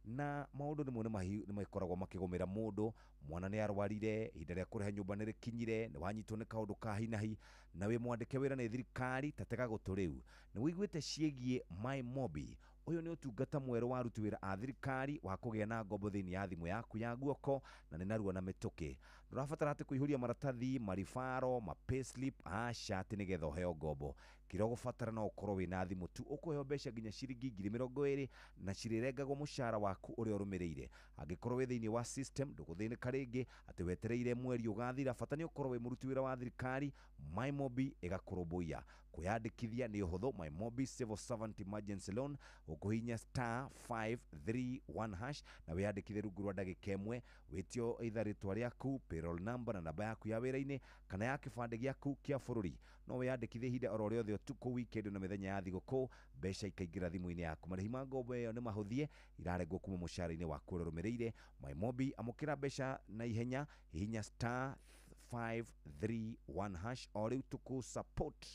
Speaker 11: Na maũndũ rĩmwe nĩ makoragwo makĩgũmĩra mũndũ. Mwana nĩ arwarire, ihinda rĩa kũrĩha nyũmba nĩ rĩkinyire, nĩ wanyitwo nĩ kaũndũ ka hinahi na wĩ mwandĩke wĩra nĩ thirikari, ta tega gũtũ rĩu. Nĩ wĩiguĩte ciĩgiĩ My Mobi? Ũyũ nĩ ũtungata mwerũ wa aruti wĩra a thirikari wa kũgĩa na ngombo thĩinĩ ya thimũ yaku ya guoko na nĩ narua na mĩtũkĩ. Ndũrabatara atĩ kũihũria maratathi, maribaro, ma payslip, aca, atĩ nĩgetha ũheo ngombo. Kĩrĩa ũgũbatara no ũkorwo wĩna thimũ tu, ũkũheo mbeca nginya ciringi 20,000 na cirĩrengagwo mũcara waku ũrĩa ũrũmĩrĩire. Angĩkorwo wĩ thĩinĩ wa system ndũgũthĩnĩka rĩngĩ atĩ wetereire mweri ũgathira, bata nĩ ũkorwo wĩ mũruti wĩra wa thirikari. My Mobi ĩgakũrũmbũiya. Kwĩyandĩkithia nĩ ũhũthũ. My Mobi Civil Servant Emergency Loan, ũkũhihinya *531# na wĩyandĩkithie rungu rwa ndagĩka ĩmwe. Wĩtio either rĩtwa rĩaku, payroll number na namba yaku ya wĩra-inĩ kana ya kĩbandĩ gĩaku kĩa bũrũri. No wĩyandĩkithie ihinda oro rĩothe ũtukũ, weekend na mĩthenya ya thigũkũ, mbeca ikaingĩra thimũ-inĩ yaku. Marĩhi ma ngombo ĩyo nĩ mahũthie, irarengwo kuma mũcara-inĩ waku ũrĩa ũrũmĩrĩire. My Mobi, amũkĩra mbeca na ihenya, hihinya *531# o rĩu tuku support.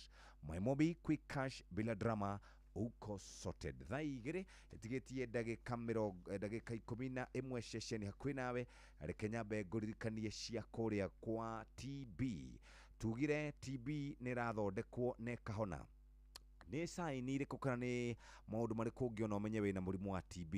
Speaker 11: My Mobi, quick cash bila drama, uko sorted. Thaa 2 ĩtigĩtie ndagĩka 11 ceceni hakuhĩ nawe. Reke nyambe ngũririkanie cia kũrĩa kwa TB. Tugire TB nĩ ĩrathondekwo na ĩkahona. Nĩ sign irĩkũ kana nĩ maũndũ marĩkũ ũngĩona ũmenye wĩna mũrimũ wa TB?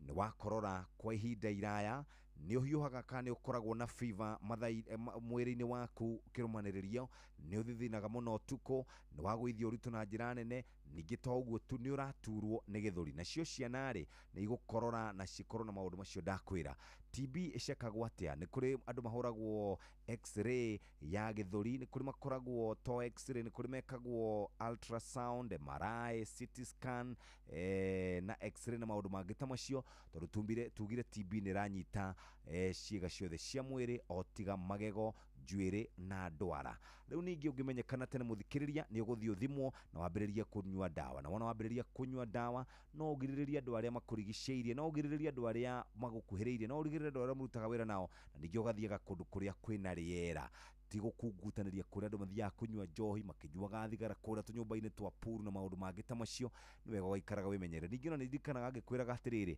Speaker 11: Nĩ wakorora kwa ihinda iraya, nĩ ũhiũhaga kana nĩ ũkoragwo na fever mwĩrĩ-inĩ waku kĩrũmanĩrĩrio, nĩ ũthithinaga mũno ũtukũ, nĩ wagũithia ũritũ na njĩra nene, ningĩ to ũguo tu nĩ ũraturwo nĩ gĩthũri. Nacio ciana rĩ, nĩ igũkorora na cikorwo na maũndũ macio ndakwĩra. TB ĩcekagwo atĩa? Nĩ kũrĩ andũ mahũragwo x-ray ya gĩthũri, nĩ kũrĩ makoragwo to x-ray, nĩ kũrĩ mekagwo ultrasound, MRI, CT scan, na x-ray na maũndũ mangĩ ta macio, tondũ tugire TB nĩ ĩranyita ciĩga ciothe cia mwĩrĩ o tiga magego, njuĩrĩ na ndwara. Rĩu ningĩ ũngĩmenyekana tene mũthikĩrĩria, nĩ ũgũthiĩ ũthimwo na wambĩrĩrie kũnyua ndawa. Na wona wambĩrĩria kũnyua ndawa, no ũgirĩrĩrie andũ arĩa makũrigicĩirie, no ũgirĩrĩrie andũ arĩa magũkuhĩrĩirie, no ũgirĩrĩrie andũ arĩa mũrutaga wĩra nao, na ningĩ ũgathiaga kũndũ kũrĩa kwĩna rĩera. Ti gũkungutanĩria kũrĩa andũ mathiaga kũnyua njohi, makĩnyuaga thigara kũrĩa tũnyũmba-inĩ twa pool na maũndũ mangĩ ta macio. Nĩ wega ũgaikaraga wĩmenyerere. Ningĩ ona nĩndirikanaga ngĩkwĩraga atĩrĩrĩ,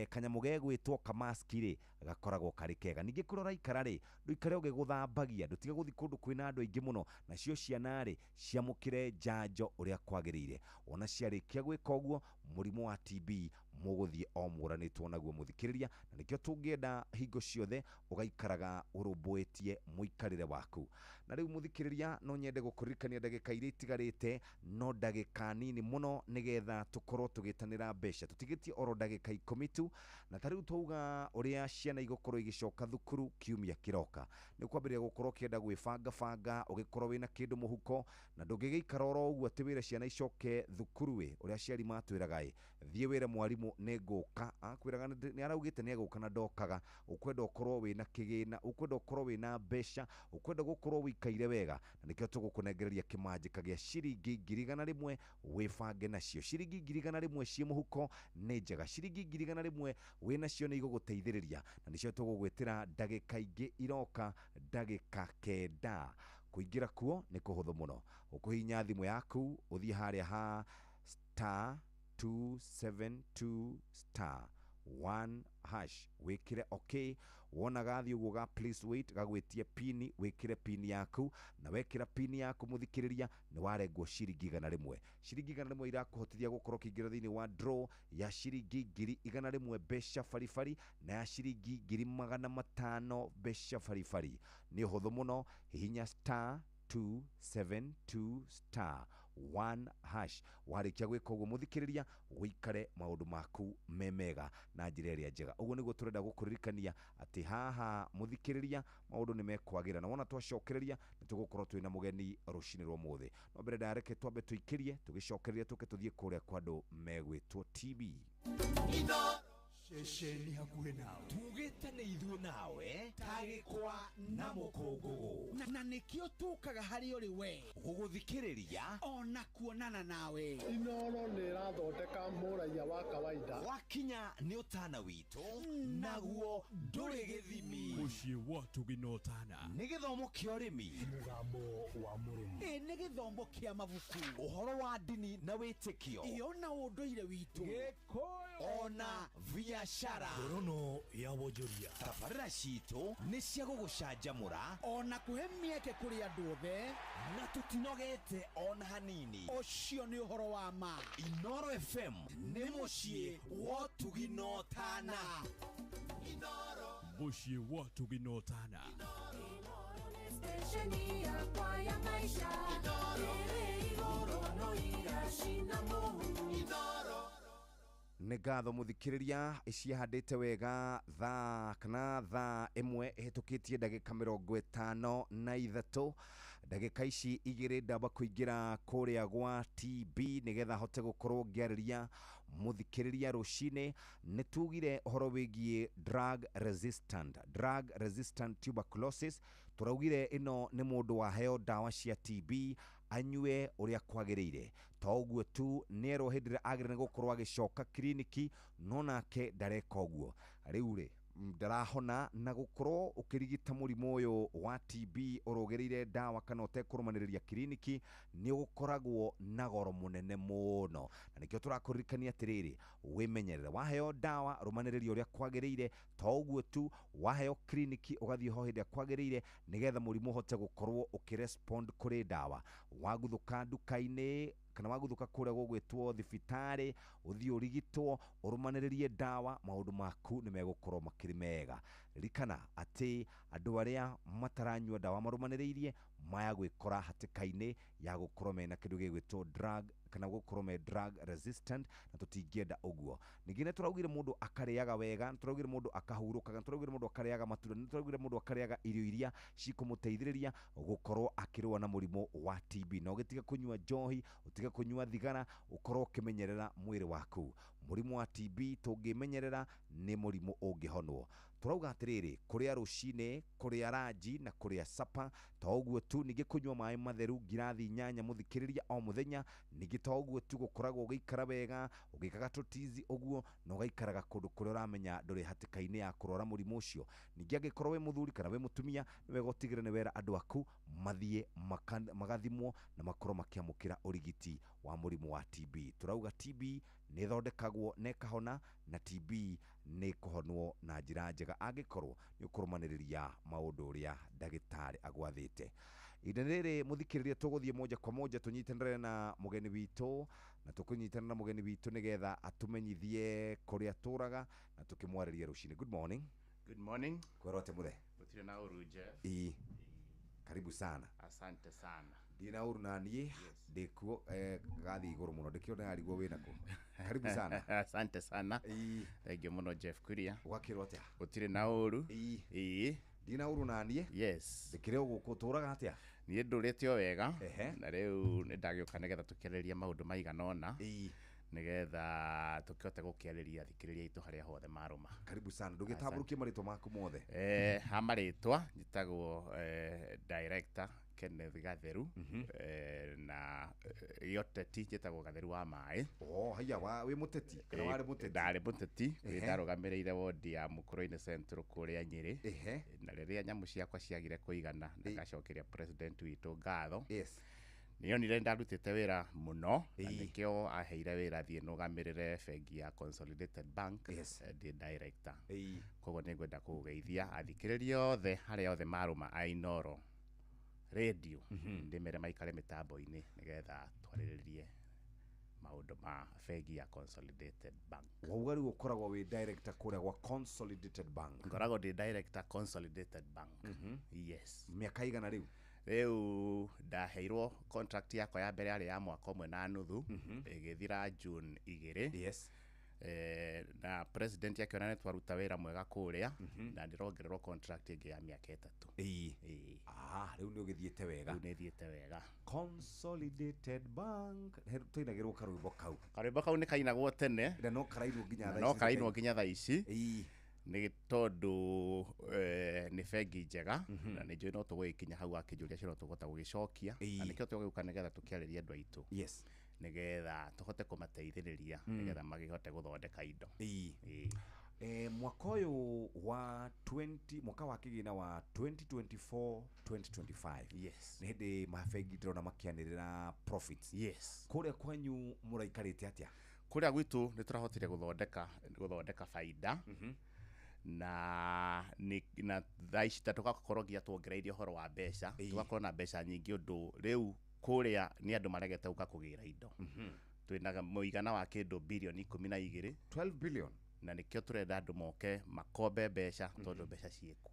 Speaker 11: kanyamũ gegwĩtwo kamaski rĩ, gakoragwo karĩ kega. Ningĩ kũrĩa ũraikara rĩ, ndũikare ũgĩgũthambagia, ndũtige gũthiĩ kũndũ kwĩna andũ aingĩ mũno. Nacio ciana rĩ, ciamũkĩre njanjo ũrĩa kwagĩrĩire. Ona ciarĩkia gwĩka ũguo, mũrimũ wa TB mũgũthiĩ o mũranĩtwo naguo mũthikĩrĩria, na nĩkĩo tũngĩenda hingo ciothe ũgaikaraga ũrũmbũĩtie mũikarĩre waku. Na rĩu mũthikĩrĩria, no nyende gũkũririkania ndagĩka iria itigarĩte no ndagĩka nini mũno nĩgetha tũkorwo tũgĩtanĩra mbeca. Tũtigĩtie oro ndagĩka 10 tu, na ta rĩu twauga ũrĩa ciana igũkorwo igĩcoka thukuru kiumia kĩroka, nĩ ũkwambĩrĩria gũkorwo ũkĩenda gwĩbangabanga, ũgĩkorwo wĩna kĩndũ mũhuko, na ndũngĩgĩikara oro ũguo atĩ wĩre ciana icoke thukuru ĩ ũrĩa aciari matwĩraga ĩ thiĩ wĩre mwarimũ nĩ ngũka, akwĩraga nĩ araugĩte nĩ egũka na ndokaga. Ũkwenda ũkorwo wĩna kĩgĩna, ũkwenda ũkorwo wĩna mbeca, ũkwenda gũkorwo wĩikaire wega, na nĩkĩo tũgũkũnengereria kĩmanjĩka gĩa ciringi 100,000 wĩbange nacio. Ciringi 100,000 ciĩ mũhuko nĩ njega, ciringi 100,000 wĩ nacio nĩ igũgũteithĩrĩria, na nĩcio tũgũgwĩtĩra ndagĩka ingĩ iroka, ndagĩka 9. Kũingĩra kuo nĩ kũhũthũ mũno, ũkũhihinya thimũ yaku ũthiĩ harĩa ha star 272 star 1 hash, wĩkĩre okay. Wona gathiĩ ũguo ga please wait, gagwĩtie pini, wĩkĩre pini yaku, na wekĩra pini yaku mũthikĩrĩria nĩ warengwo ciringi 100. Ciringi 100 irakũhotithia gũkorwo ũkĩingĩra thĩinĩ wa draw ya ciringi 100,000 mbeca baribari, na ya ciringi 500,000 mbeca baribari. Nĩ ũhũthũ mũno, hihinya star 272 star 1 hash. Warĩkia gwĩka ũguo mũthikĩrĩria, wĩikare maũndũ maku me mega na njĩra ĩrĩa njega. Ũguo nĩguo tũrenda gũkũririkania atĩ haha mũthikĩrĩria maũndũ nĩ mekwagĩra, na wona twacokereria nĩ tũgũkorwo twĩna mũgeni rũcinĩ rwa ũmũthĩ. No mbere ndareke twambe tũikĩrie, tũgĩcokereria tũke tũthiĩ kũrĩa kwa andũ megwĩtwo TB.
Speaker 17: Ceceni hakuhĩ nawe.
Speaker 27: Tugĩte nĩ ithuĩ nawe tagĩkwa na mũkũngũgũ,
Speaker 17: na nĩkĩo tũkaga harĩ ũrĩ we
Speaker 27: gũgũthikĩrĩria
Speaker 17: ona kuonana nawe.
Speaker 10: Inoro nĩ ĩrathondeka mũraiya wa kawaida.
Speaker 27: Wakinya nĩ ũtana witũ, naguo ndũrĩ gĩthimi.
Speaker 14: Mũciĩ wa Ũtugi na Ũtana
Speaker 27: nĩ gĩthomo kĩa ũrĩmi,
Speaker 14: mũgambo wa mũrĩmi,
Speaker 17: ĩ nĩ gĩthomo kĩa mabuku,
Speaker 27: ũhoro wa ndini na wĩtĩkio,
Speaker 17: ĩ ona ũndũire witũ,
Speaker 27: Gĩkũyũ ona biashara,
Speaker 14: ngorono ya wonjoria.
Speaker 27: Tabarĩra citũ nĩ cia gũgũcanjamũra
Speaker 17: ona kũhe mĩeke kũrĩ andũ othe,
Speaker 27: na tũtinogete ona hanini.
Speaker 17: Ũcio nĩ ũhoro wa ma.
Speaker 27: Inoro FM nĩ mũciĩ wa Ũtugi na Ũtana.
Speaker 14: Mũciĩ wa Ũtugi na Ũtana.
Speaker 28: Stesheni yakwa ya maisha ĩrĩ igũrũ no iracina mũhu.
Speaker 11: Nĩ ngatho mũthikĩrĩria, icihandĩte wega thaa kana thaa 1 ĩhĩtũkĩtie ndagĩka 53. Ndagĩka ici 2 ndamba kũingĩra kũrĩa gwa TB nĩgetha hote gũkorwo ngĩarĩria mũthikĩrĩria rũcinĩ. Nĩ tugire ũhoro wĩgiĩ drug resistant tuberculosis. Tũraugire ĩno nĩ mũndũ waheo ndawa cia TB anyue ũrĩa kwagĩrĩire. To ũguo tu, nĩerwo hĩndĩ ĩrĩa agĩrĩire nĩ gũkorwo agĩcoka kiriniki, no nake ndareka ũguo. Rĩu rĩ ndarahona, na gũkorwo ũkĩrigita mũrimũ ũyũ wa TB ũrũgĩrĩire ndawa kana ũtekũrũmanĩrĩria kiriniki nĩ ũgũkoragwo na goro mũnene mũno, na nĩkĩo tũrakũririkania atĩrĩrĩ, wĩmenyerere. Waheo ndawa rũmanĩrĩria ũrĩa kwagĩrĩire. To ũguo tu, waheo kiriniki ũgathiĩ ho hĩndĩ ĩrĩa kwagĩrĩire nĩgetha mũrimũ ũhote gũkorwo ũkĩrespond kũrĩ ndawa. Waguthũka nduka-inĩ kana waguthũka kũrĩa gũgwĩtwo thibitarĩ, ũthiĩ ũrigitwo, ũrũmanĩrĩrie ndawa, maũndũ maku nĩ megũkorwo makĩrĩ mega. Ririkana atĩ andũ arĩa mataranyua ndawa marũmanĩrĩirie maya gwĩkora hatĩka-inĩ ya gũkorwo mena kĩndũ gĩgwĩtwo drug kana gũkorwo me drug resistant, na tũtingĩenda ũguo. Ningĩ nĩ tũraugire mũndũ akarĩaga wega, nĩ tũraugire mũndũ akahurũkaga, nĩ tũraugire mũndũ akarĩaga matunda, nĩ tũraugire mũndũ akarĩaga irio iria cikũmũteithĩrĩria gũkorwo akĩrũa na mũrimũ wa TB. Na ũgĩtiga kũnyua njohi, ũtige kũnyua thigara, ũkorwo ũkĩmenyerera mwĩrĩ waku. Mũrimũ wa TB tũngĩmenyerera nĩ mũrimũ ũngĩhonwo. Tũrauga atĩrĩrĩ, kũrĩa rũcinĩ, kũrĩa ranji na kũrĩa sapa, to ũguo tu, ningĩ kũnyua maĩ matheru ngirathi 8 mũthikĩrĩria o mũthenya. Ningĩ to ũguo tu, gũkoragwo ũgĩikara wega, ũgĩkaga tũtizi ũguo, na ũgaikaraga kũndũ kũrĩa ũramenya ndũrĩ hatĩka-inĩ ya kũrwara mũrimũ ũcio. Ningĩ angĩkorwo wĩ mũthuri kana wĩ mũtumia, nĩ wega ũtigĩrĩre nĩ wera andũ aku mathiĩ magathimwo na makorwo makĩamũkĩra ũrigiti wa mũrimũ wa TB. Tũrauga TB nĩ ĩthondekagwo na ĩkahona, na TB nĩ ĩkũhonwo na njĩra njega angĩkorwo nĩ ũkũrũmanĩrĩria maũndũ ũrĩa ndagĩtarĩ agwathĩte. Ihinda rĩrĩ mũthikĩrĩria, tũgũthiĩ moja kwa moja tũnyitanĩre na mũgeni witũ, na tũkũnyitanĩra na mũgeni witũ nĩgetha atũmenyithie kũrĩa atũraga na tũkĩmwarĩria rũcinĩ. Good morning.
Speaker 3: Good morning.
Speaker 11: Kwĩrwo atĩ mũthee?
Speaker 3: Gũtirĩ na ũru, Jeff.
Speaker 11: Ĩĩ. Karibu sana.
Speaker 3: Asante sana.
Speaker 11: Ndina ũru na niĩ ndĩkuo gathiĩ igũrũ mũno ndĩkĩona yarigwo wĩnako. Karibu sana.
Speaker 3: Asante sana. Thank you mũno Jeff Kuria.
Speaker 11: Ũgakĩrwo atĩa?
Speaker 3: Gũtirĩ na ũru. Ĩĩ.
Speaker 11: Ndina ũru na niĩ.
Speaker 3: Yes.
Speaker 11: Ndĩkĩrĩ o gũkũ ũtũraga atĩa?
Speaker 3: Niĩ ndũrĩte o wega. Na rĩu nĩ ndagĩũka nĩgetha tũkĩarĩrĩrie maũndũ maigana ũna. Nĩgetha tũkĩhote gũkĩarĩria athikĩrĩria aitũ harĩa hothe marũma.
Speaker 11: Karibu sana. Ndũgĩtambũrũkie marĩtwa maku mothe.
Speaker 3: Ha marĩtwa njĩtagwo director Kenneth Gatheru. Na gĩoteti njĩtagwo Gatheru wa maĩ.
Speaker 11: Oh, haiya wĩ mũteti kana warĩ mũteti?
Speaker 3: Ndarĩ mũteti, ndarũgamĩrĩire wodi ya Mũkũrũ-inĩ Central kũrĩa Nyĩrĩ. Na rĩrĩa nyamũ ciakwa ciagire kũigana na ngacokeria president witũ ngatho.
Speaker 11: Yes.
Speaker 3: Nĩonire ndarutĩte wĩra mũno na nĩkĩo aheire wĩra thiĩ nũgamĩrĩre bengi ya Consolidated Bank.
Speaker 11: Yes.
Speaker 3: Ndĩ director. Koguo nĩngwenda kũgeithia athikĩrĩria othe harĩa othe marũma a Inooro Radio. Ndĩmere maikare mĩtambo-inĩ nĩgetha twarĩrĩrie maũndũ ma bengi ya Consolidated Bank.
Speaker 11: Wauga rĩu ũkoragwo wĩ director kũrĩa gwa Consolidated Bank.
Speaker 3: Ngoragwo ndĩ director Consolidated Bank. Yes.
Speaker 11: Mĩaka igana rĩu?
Speaker 3: Rĩu ndaheirwo contract yakwa ya mbere yarĩ ya mwaka ũmwe na nuthu ĩgĩthira June 2.
Speaker 11: Yes.
Speaker 3: Na president akĩona nĩ twaruta wĩra mwega kũrĩa na ndĩrongererwo contract ĩngĩ ya mĩaka 3.
Speaker 11: Ĩĩ. Rĩu nĩ ũgĩthiĩte wega.
Speaker 3: Rĩu nĩ thiĩte wega.
Speaker 11: Consolidated Bank. Tũinagĩrwo karwĩmbo kau.
Speaker 3: Karwĩmbo kau nĩ kainagwo tene.
Speaker 11: Na no karainwo nginya thaa ici.
Speaker 3: No karainwo nginya thaa ici. Nĩ tondũ nĩ bengi njega na nĩ njũĩ no tũgũgĩkinya hau akĩnjũria cio no tũkũhota gũgĩcokia na nĩkĩo tũgũgĩũka nĩgetha tũkĩarĩrie andũ aitũ.
Speaker 11: Yes.
Speaker 3: Nĩgetha tũhote kũmateithĩrĩria nĩgetha magĩhote gũthondeka indo.
Speaker 11: Mwaka ũyũ wa 20 mwaka wa kĩgĩna wa 2024 2025.
Speaker 3: Yes.
Speaker 11: Nĩ hĩndĩ mabengi ndĩrona makĩanĩrĩra profits.
Speaker 3: Yes.
Speaker 11: Kũrĩa kwanyu mũraikarĩte atĩa?
Speaker 3: Kũrĩa gwitũ nĩ tũrahotire gũthondeka baida. Na thaa ici ta tũgakorwo nginya tuongereire ũhoro wa mbeca, tũgakorwo na mbeca nyingĩ ũndũ rĩu kũrĩa nĩ andũ maregete gũka kũgĩra indo. Twĩna mũigana wa kĩndũ bilioni 12.
Speaker 11: 12 billion.
Speaker 3: Na nĩkĩo tũrenda andũ moke makombe mbeca tondũ mbeca ciĩkuo.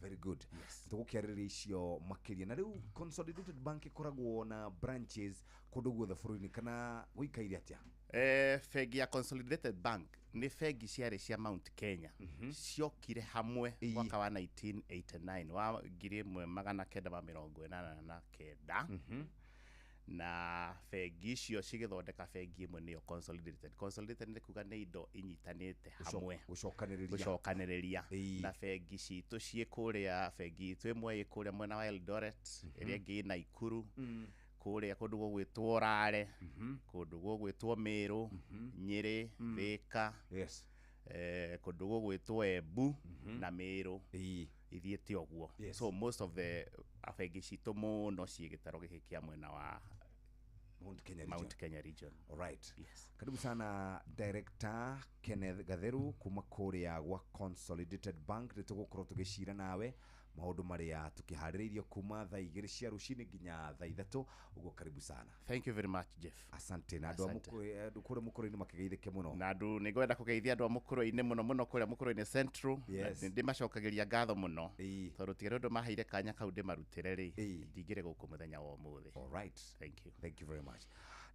Speaker 11: Very good. Tũgũkĩarĩrĩria icio makĩria. Na rĩu Consolidated Bank ĩkoragwo na branches kũndũ guothe bũrũri-inĩ kana gũikaire atĩa?
Speaker 3: Bengi ya Consolidated Bank nĩ bengi ciarĩ cia Mount Kenya ciokire hamwe mwaka wa 1989 wa 1989 na bengi icio cigĩthondeka bengi ĩmwe nĩyo Consolidated. Consolidated nĩ kuga nĩ indo inyitanĩte hamwe gũcokanĩrĩria. Na bengi citũ ciĩ kũrĩa, bengi itũ ĩmwe ĩ kũrĩa mwena wa Eldoret, ĩrĩa ĩngĩ ĩ Naikuru, kũrĩa kũndũ gũgwĩtwo Rare, kũndũ gũgwĩtwo Meru, Nyĩrĩ, Thĩka, kũndũ gũgwĩtwo Embu na Meru. Ithiĩte ũguo. So most of the bengi citũ mũno ciĩ gĩtaro gĩkĩ kĩa mwena wa
Speaker 11: Mount Kenya Region.
Speaker 3: Mount Kenya Region.
Speaker 11: All right.
Speaker 3: Yes.
Speaker 11: Karibu sana Director Kenneth Gatheru kuma kũrĩa gwa Consolidated Bank. Nĩ tũgũkorwo tũgĩcira nawe maũndũ marĩa tũkĩharĩrĩirio kuma thaa 2 cia rũcinĩ nginya thaa 3. Ũguo karibu sana.
Speaker 3: Thank you very much Jeff.
Speaker 11: Asante. Na andũ kũrĩa Mũkũrũ-inĩ makĩgeithĩke mũno.
Speaker 3: Na andũ nĩ ngwenda kũgeithia andũ a Mũkũrũ-inĩ mũno mũno kũrĩa Mũkũrũ-inĩ Central.
Speaker 11: Yes.
Speaker 3: Nĩ ndĩmacokagĩria ngatho mũno tondũ tiga ũndũ maheire kanya kau ndĩmarutĩre rĩ, ndingĩrĩ gũkũ mũthenya wa ũmũthĩ.
Speaker 11: All right.
Speaker 3: Thank you.
Speaker 11: Thank you very much.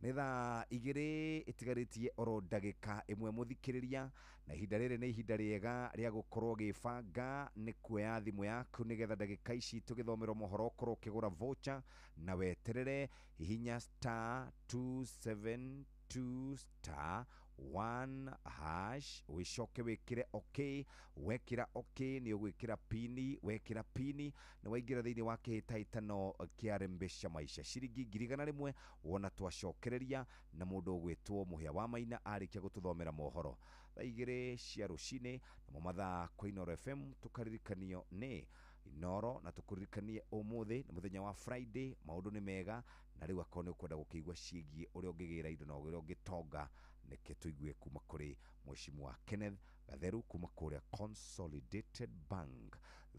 Speaker 11: Nĩ thaa 2 ĩtigarĩtie oro ndagĩka 1 mũthikĩrĩria, na ihinda rĩrĩ nĩ ihinda rĩega rĩa gũkorwo ũgĩbanga nĩ kuoya thimũ yaku nĩgetha ndagĩka ici tũgĩthomerwo mohoro ũkorwo ũkĩgũra voucher na weterere hihinya star 272 star 1 hash wicoke wikire okay. Wekira okay ni ugwikira pini, wekira pini na waingira thiini wa kihitahitano kia Rembesha Maisha ciringi 100,000 wona twacokereria na mundu ugwitwo Muhia wa Maina arikia gututhomera mohoro thaa 2 cia rucini namo mathaa kwa Inooro FM tukaririkanio ni Inooro na tukuririkanie umuthi ni muthenya wa Friday. Maundu ni mega Na rĩu akorwo nĩ ũkwenda gũkĩigua ciĩgiĩ ũrĩa ũngĩgĩra indo na ũrĩa ũngĩtonga, nĩkĩ tũigue kuma kũrĩ Mheshimiwa Kenneth Gatheru kuma kũrĩa Consolidated Bank.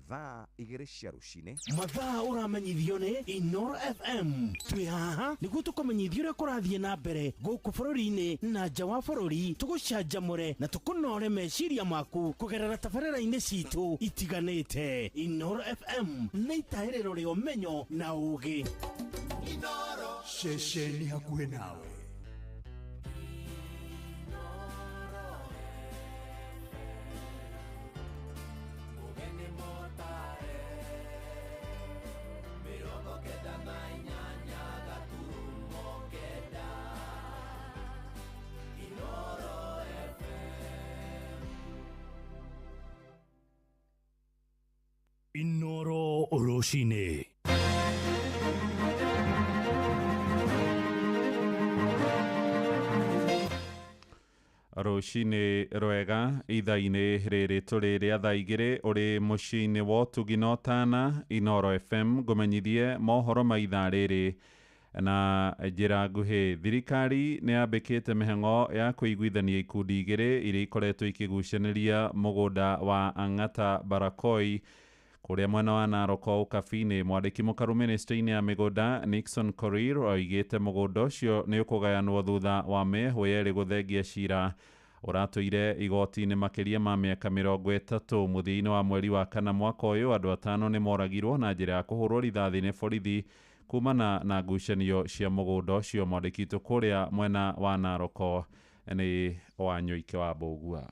Speaker 11: Thaa 2 cia rũcinĩ.
Speaker 18: Mathaa ũramenyithio nĩ Inoro FM. Twĩ haha nĩguo tũkũmenyithia ũrĩa kũrathiĩ na mbere gũkũ bũrũri-inĩ na nja wa bũrũri, tũgũcanjamũre na tũkũnore meciria maku kũgerera tabarĩra-inĩ citũ itiganĩte. Inoro FM nĩ itahĩrĩro rĩa ũmenyo na ũũgĩ.
Speaker 2: Ceceni hakuhĩ nawe.
Speaker 14: Inoro rũcinĩ.
Speaker 15: Rũcinĩ rwega ithaa-inĩ rĩrĩ tũrĩ rĩa thaa 2 ũrĩ mũciĩ-inĩ wa ũtugi na ũtana Inoro FM ngũmenyithie mohoro ma ithaa rĩrĩ na njĩra nguhĩ. Thirikari nĩ yambĩkĩte mĩhang'o ya kũiguithania ikundi 2 iria ikoretwo ikĩgucanĩria mũgũnda wa Ang'ata Barakoi kũrĩa mwena wa Narok Ũkabi-inĩ. Mwandĩki mũkaru ministry-inĩ ya mĩgũnda Nixon Korir oigĩte mũgũnda ũcio nĩ ũkũgayanwo thutha wa mĩehũ yerĩ gũthengia cira ũratũire igoti-inĩ makĩria ma mĩaka 30. Mũthia-inĩ wa mweri wa 4 mwaka ũyũ andũ 5 nĩ moragirwo na njĩra ya kũhũrwo rithathi nĩ borithi kumana na ngucanio cia mũgũnda ũcio. Mwandĩki witũ kũrĩa mwena wa Narok nĩ Wanyũike wa Mbũgua.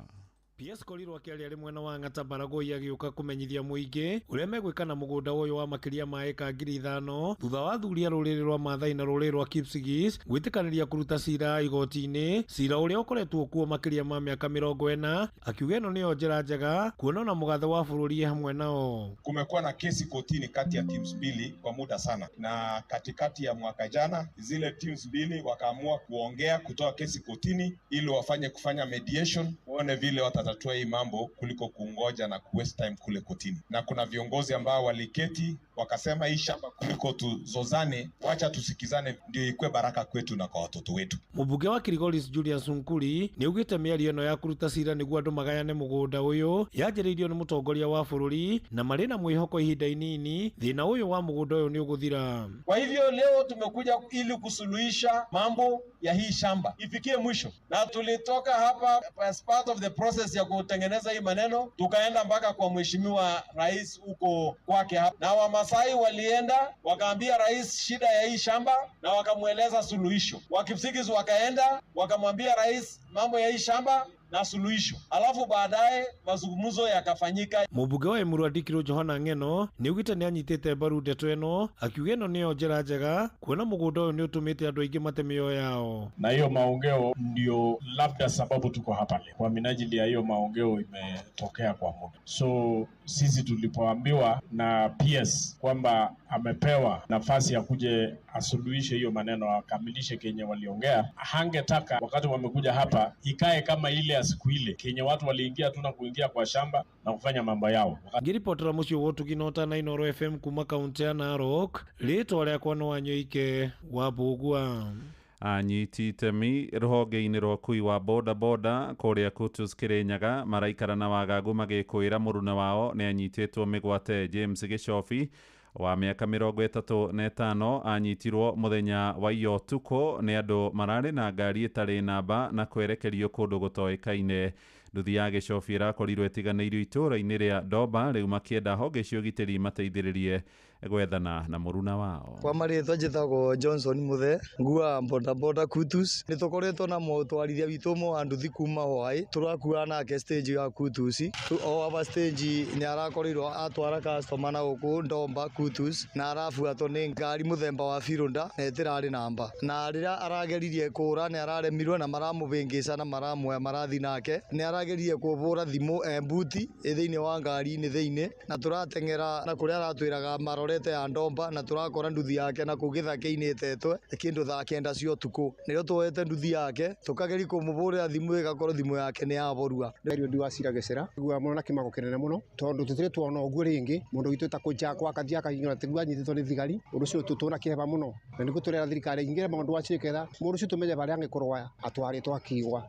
Speaker 20: PS Korir akĩaria arĩ mwena wa Ang'ata Baragoi agĩũka kũmenyithia mũingĩ ũrĩa megwĩka na mũgũnda ũyũ wa makĩria ma ĩka 5,000 thutha wa athuri a rũrĩrĩ rwa Maathai na rũrĩrĩ rwa Kipsigis gwĩtĩkanĩria kũruta cira igoti-inĩ, cira ũrĩa ũkoretwo kuo makĩria ma mĩaka 40. Akiuga ĩno nĩyo njĩra njega kuona ona mũgathe wa bũrũri hamwe nao.
Speaker 21: Kumekuwa na kesi kotini kati ya teams mbili kwa muda sana, na katikati ya mwaka jana zile teams mbili wakaamua kuongea kutoa kesi kotini ili wafanye kufanya mediation, waone vile watatatua hii mambo kuliko kungoja na waste time kule kotini. Na kuna viongozi ambao waliketi wakasema hii shamba kuliko tuzozane, wacha tusikizane ndio ikue baraka kwetu na kwa watoto wetu.
Speaker 20: Mũmbunge wa Kilgoris Julius Sunkuri nĩaugĩte mĩario ĩno ya kũruta cira nĩguo andũ magayane mũgũnda ũyũ yanjĩrĩirio nĩ mũtongoria wa bũrũri na marĩ na mwĩhoko ihinda inini thĩna ũyũ wa mũgũnda ũyũ nĩ ũgũthira.
Speaker 22: Kwa hivyo leo tumekuja ili kusuluhisha mambo ya hii shamba ifikie mwisho, na tulitoka hapa as part of the process ya kutengeneza hii maneno, tukaenda mpaka kwa mheshimiwa rais huko kwake hapa, na Wamasai walienda wakaambia rais shida ya hii shamba na wakamweleza suluhisho. Wakipsigis wakaenda wakamwambia rais mambo ya hii shamba na suluhisho, alafu baadaye mazungumzo yakafanyika.
Speaker 20: Mũmbunge wa Emuru Andikirwo Johana Ng'eno nĩaugĩte nĩanyitĩte mbaru ndeto ĩno, akiuga ĩno nĩyo njĩra njega kuona mũgũnda ũyũ nĩũtũmĩte andũ aingĩ mate mĩoyo yao.
Speaker 23: Na hiyo maongeo ndio labda sababu tuko hapa leo, kwa minajili ya hiyo maongeo imetokea kwa muda. So sisi tulipoambiwa na PS kwamba amepewa nafasi ya kuje asuluhishe hiyo maneno, akamilishe kenye waliongea, hangetaka wakati wamekuja hapa ikae kama ile ya siku ile kenye watu waliingia tu na kuingia kwa shamba na kufanya mambo yao.
Speaker 20: Ngĩribotera mũciĩ wa ũtugi na ũtana Inoro FM kuma kaunti ya Narok, rĩtwa rĩakwa nĩ Wanyũike wa Mbũgua.
Speaker 15: Anyiti itemi rũhonge-inĩ rwa ũkui wa bodaboda kũrĩa Kutus Kirinyaga maraikara na wagagu magĩkũĩra mũruna wao nĩ anyitĩtwo mĩgwate. James Gĩcobi wa mĩaka 35 anyitirwo mũthenya wa iyo ũtukũ nĩ andũ mararĩ na ngari ĩtarĩ namba na kwerekerio kũndũ gũtoĩkaine. Nduthi ya Gĩcobi ĩrakorirwo ĩtiganĩirio itũũra-inĩ rĩa Ndomba, rĩu makĩenda honge cia ũgitĩri mateithĩrĩrie gwethana na mũruna wao.
Speaker 24: Kwa marĩtwa njĩtagwo Johnson Muthe, nguaga bodaboda Kutus. Nĩ tũkoretwo na mũtwarithia witũ ũmwe wa nduthi kuma hwaĩ, tũrakua nake stage ya Kutus. O aba stage nĩ arakorirwo atwara customer na gũkũ Ndomba Kutus, na arabuatwo nĩ ngari mũthemba wa Fironda na ĩtĩrarĩ namba, na rĩrĩa arageririe kũra nĩ araremirwo na maramũbĩngĩca na maramuoya marathi nake. Nĩ arageririe kũbũra thimũ e mbuti ĩ thĩinĩ wa ngari-inĩ thĩinĩ, na tũrateng'era na kũrĩa aratwĩraga marorete Tũrakorete ya ndomba na tũrakora nduthi yake na kũu gĩthaka-inĩ ĩtetwe kĩndũ thaa 9 cia ũtukũ. Nĩrĩo tuoete nduthi yake tũkageria kũmũbũrĩra thimũ ĩgakorwo thimũ yake nĩ yaborua.
Speaker 1: Eliud wa Cira Gĩcera gua mũno na kĩmako kĩnene mũno tondũ tũtirĩ tuona ũguo rĩngĩ mũndũ witũ ta kũjakwo akathiĩ akanyura tiguo anyitĩtwo nĩ thigari. Ũndũ ũcio tũtũna kĩheba mũno na nĩguo tũrera thirikari ingĩre maũndũ acio ketha mũndũ ũcio tũmenye barĩa angĩkorwo atwarĩtwo akiigwa.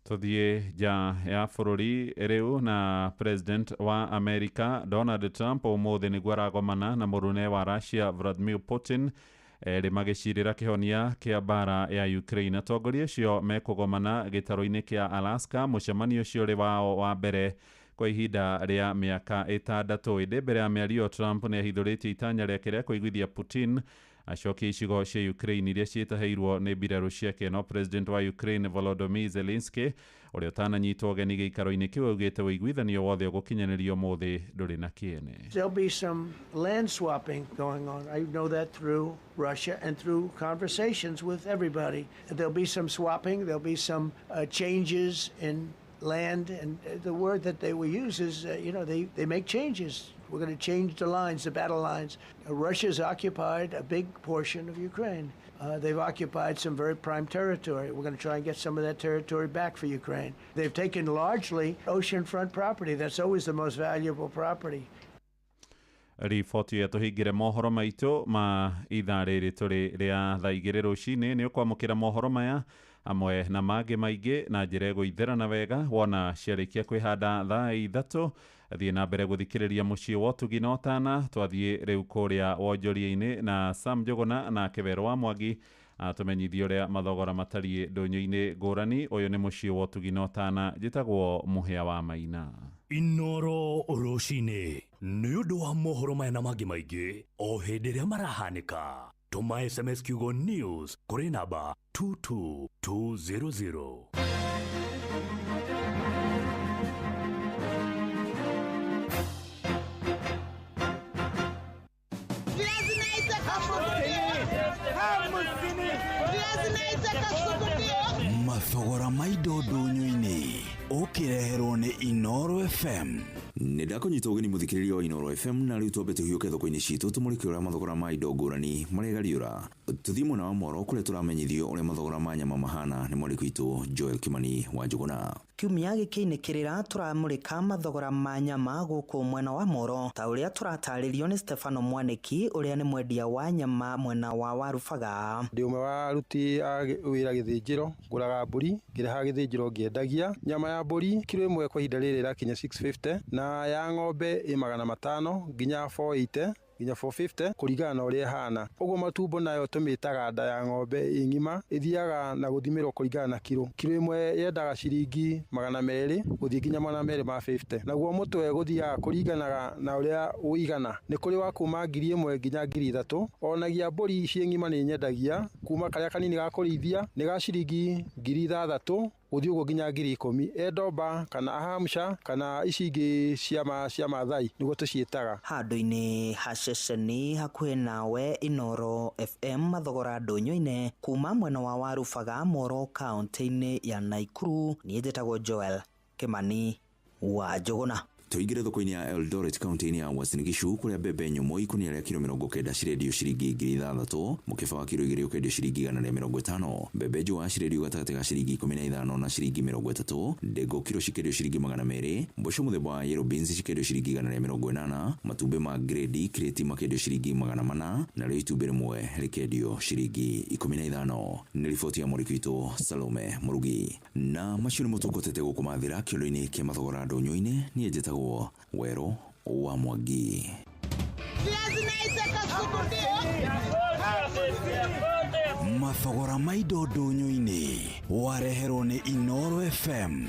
Speaker 15: Tuthiĩ nja ya bũrũri rĩu na President wa America Donald Trump ũmũthĩ nĩguo aragomana na mũrune wa Russia Vladimir Putin erĩ magĩcirĩra kĩhonia kĩa mbara ya Ukraine. Atongoria acio mekũgomana gĩtarũ-inĩ kĩa Alaska. Mũcemanio ũcio ũrĩ wao wa mbere kwa ihinda rĩa mĩaka 6. Ĩndĩ mbere ya mĩario Trump nĩ ahithũrĩtie itanya rĩake rĩa kũiguithia Putin acokie icigo cia Ukraine iria ciĩtahĩirwo nĩ mbirarũ ciake. No President wa Ukraine Volodymyr Zelensky ũrĩa ũtananyitwo ũgeni gĩikaro-inĩ kĩu augĩte ũiguithanio wothe ũgũkinyanĩrio ũmũthĩ ndũrĩ na kĩene.
Speaker 2: There'll be some land swapping going on. I know that through Russia and through conversations with everybody. There'll be some swapping. There'll be some changes in land, and the word that they will use is, they make changes. We're going to change the lines, the battle lines. Russia's occupied a big portion of Ukraine. They've occupied some very prime territory. We're going to try and get some of that territory back for Ukraine. They've taken largely oceanfront property. That's always the most valuable property.
Speaker 15: Riboti ĩyo tũhingĩre mohoro maitũ ma ithaa rĩrĩ tũrĩ rĩa thaa 2 rũcinĩ. Nĩ ũkwamũkĩra mohoro maya amwe na mangĩ maingĩ na njĩra ĩgũitherana wega wona ciarĩkia kwĩhanda thaa 3. Thiĩ na mbere gũthikĩrĩria mũciĩ wa ũtugi na ũtana. Twathiĩ rĩu kũrĩa wonjoria-inĩ na Sam Njũgũna na Kĩberũ wa Mwangi atũmenyithie ũrĩa mathogora matariĩ ndũnyũ-inĩ ngũrani. Ũyũ nĩ mũciĩ wa ũtugi na ũtana. Njĩtagwo Mũhĩa wa Maina.
Speaker 14: Inoro rũcinĩ nĩ ũndũ wa mohoro maya na mangĩ maingĩ o hĩndĩ ĩrĩa marahanĩka. Tũma SMS kiugo news kũrĩ namba 22200.
Speaker 27: Mathogora ma indo ndũnyũ-inĩ ũkĩreherwo nĩ Inoro FM.
Speaker 4: Nĩ ndakũnyita ũgeni mũthikĩrĩria wa Inoro FM na rĩu twambe tũhiũke thoko-inĩ citũ tũmũrĩke ũrĩa mathogora ma indo ngũrani maregariũra. Tũthiĩ mwena wa Moro kũrĩa tũramenyithio ũrĩa mathogora ma nyama mahana nĩ mwandĩki witũ Joel Kimani wa Njũgũna.
Speaker 8: Kiumia gĩkĩinĩkĩrĩra tũramũrĩka mathogora ma nyama gũkũ mwena wa Moro ta ũrĩa tũratarĩrio nĩ Stefano Mwanĩki ũrĩa nĩ mwendia wa nyama mwena wa Warubaga.
Speaker 27: Ndĩ ũmwe wa aruti a wĩra gĩthĩnjĩro, ngũraga mbũri ngĩrehaga gĩthĩnjĩro ngĩendagia. Nyama ya mbũri kiro ĩmwe kwa ihinda rĩrĩ ĩrakinya 650 na ya ng'ombe ĩ 500 nginya 480 nginya 450 kũringana na ũrĩa ĩhana. Ũguo matumbo nayo tũmĩtaga nda ya ng'ombe ĩ ng'ima ĩthiaga na gũthimĩrwo kũringana na kiro. Kiro ĩmwe yendaga ciringi 200 gũthiĩ nginya 250. Naguo mũtwe gũthiaga kũringanaga na ũrĩa ũigana. Nĩ kũrĩ wa kuma 1000 nginya 3000. Onagia mbũri ciĩ ng'ima nĩ nyendagia kuma karĩa kanini ga kũrĩithia nĩ ga ciringi 6000 gũthiĩ ũguo nginya 10,000. Endomba kana ahamsha kana ici ingĩ cia Maathai nĩguo tũciĩtaga.
Speaker 8: Handũ-inĩ ha ceceni hakuhĩ nawe Inoro FM mathogora ndũnyũ-inĩ kuma mwena wa Warubaga Moro kaunti-inĩ ya Naikuru. Niĩ njĩtagwo Joel Kimani wa Njũgũna.
Speaker 4: Tũingĩre thoko-inĩ ya Eldoret kaunti-inĩ ya Uasin Gishu kũrĩa mbembe nyũmũ ikũnia rĩa kiro 90 cirendio ciringi 6,000, mũkeba wa kiro 2 ũkendio ciringi 150, mbembe njũa cirendio gatagatĩ ga ciringi 15 na ciringi 30, ndengũ kiro cikendio ciringi 200, mboco mũthemba wa yellow beans cikendio ciringi 180, matumbĩ ma grade krĩti makendio ciringi 400 narĩo itumbĩ rĩmwe rĩkendio ciringi 15. Nĩ riboti ya mwandĩki witũ Salome Mũrugi. Na macio nĩmo tũkũtete gũkũmathĩra kĩondo-inĩ kĩa mathogora ndũnyũ-inĩ. Niĩ njĩtagwo Wero wa Mwangi.
Speaker 27: Mathogora ma indo ndũnyũ-inĩ wareherwo nĩ Inoro FM.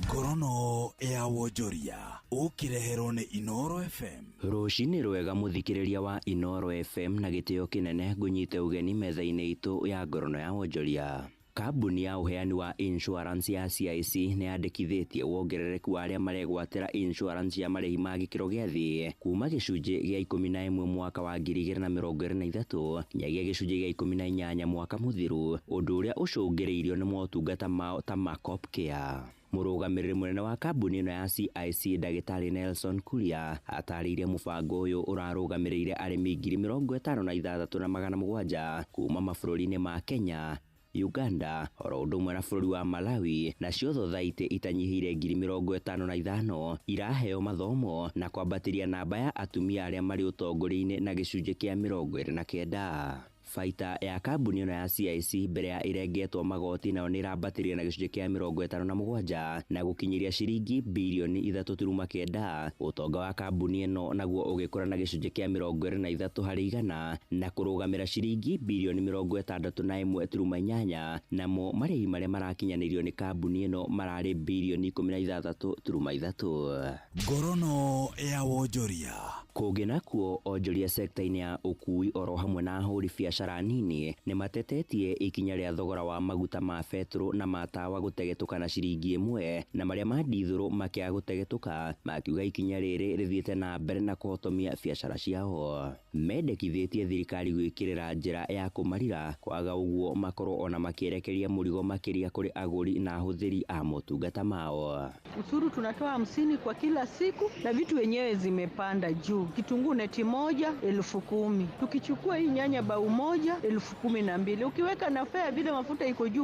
Speaker 27: Ngorono ya wonjoria ũkĩreherwo nĩ Inoro FM.
Speaker 28: Rũcinĩ rwega mũthikĩrĩria wa Inoro FM na gĩtĩo kĩnene ngũnyite ũgeni metha-inĩ itũ ya ngorono ya wonjoria. Kambuni ya ũheani wa insurance ya CIC nĩ yandĩkithĩtie wongerereku wa arĩa maregwatĩra insurance ya marĩhi ma gĩkĩro gĩa thĩ kuma gĩcunjĩ gĩa 11 mwaka wa 2023 nginyagia gĩcunjĩ gĩa 18 mwaka mũthiru, ũndũ ũrĩa ũcũngĩrĩirio nĩ motungata mao ta ma Cop Care. Mũrũgamĩrĩri mũnene wa kambuni ĩno ya CIC Ndagĩtarĩ Nelson Kuria atarĩirie mũbango ũyũ ũrarũgamĩrĩire arĩmi 56,700 kuma mabũrũri-inĩ ma Kenya, Uganda oro ũndũ ũmwe na bũrũri wa Malawi, nacio thothaitĩ itanyihĩire 55,000 iraheo mathomo na kwambatĩria namba ya atumia arĩa marĩ ũtongoria-inĩ na gĩcunjĩ kĩa 29. Baita ya kambuni ĩno ya CIC mbere ya ĩrengetwo magoti nayo nĩ ĩrambatĩria na gĩcunjĩ kĩa 57 na gũkinyĩria ciringi birioni 3.9. Ũtonga wa kambuni ĩno naguo ũgĩkũra na gĩcunjĩ kĩa 23 harĩ igana na kũrũgamĩra ciringi birioni 61.8, namo marĩhi marĩa marakinyanĩirio nĩ kambuni ĩno mararĩ birioni 16.3.
Speaker 27: Ngorono ya wonjoria.
Speaker 28: Kũngĩ nakuo onjoria sekta-inĩ ya ũkui oro hamwe na ahũri biacara nini nĩ matetetie ikinya rĩa thogora wa maguta ma betũrũ na matawa gũtegetũka na ciringi 1 na marĩa ma ndithũrũ makĩaga gũtegetũka, makiuga ikinya rĩrĩ rĩthiĩte na mbere na kũhotomia biacara ciao. Mendekithĩtie thirikari gwĩkĩrĩra njĩra ya kũmarira, kwaga ũguo makorwo ona makĩerekeria mũrigo makĩria kũrĩ agũri na ahũthĩri a motungata mao.
Speaker 5: Ushuru tunatoa 50 kwa kila siku na vitu wenyewe zimepanda juu. Kitunguu neti moja 10,000. Tukichukua hii nyanya bau moja 12,000. Ukiweka na fare vile mafuta iko juu,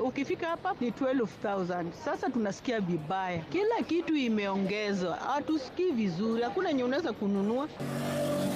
Speaker 5: ukifika hapa ni 12,000. Sasa tunasikia vibaya. Kila kitu imeongezwa. Hatusikii vizuri. Hakuna yenye unaweza kununua.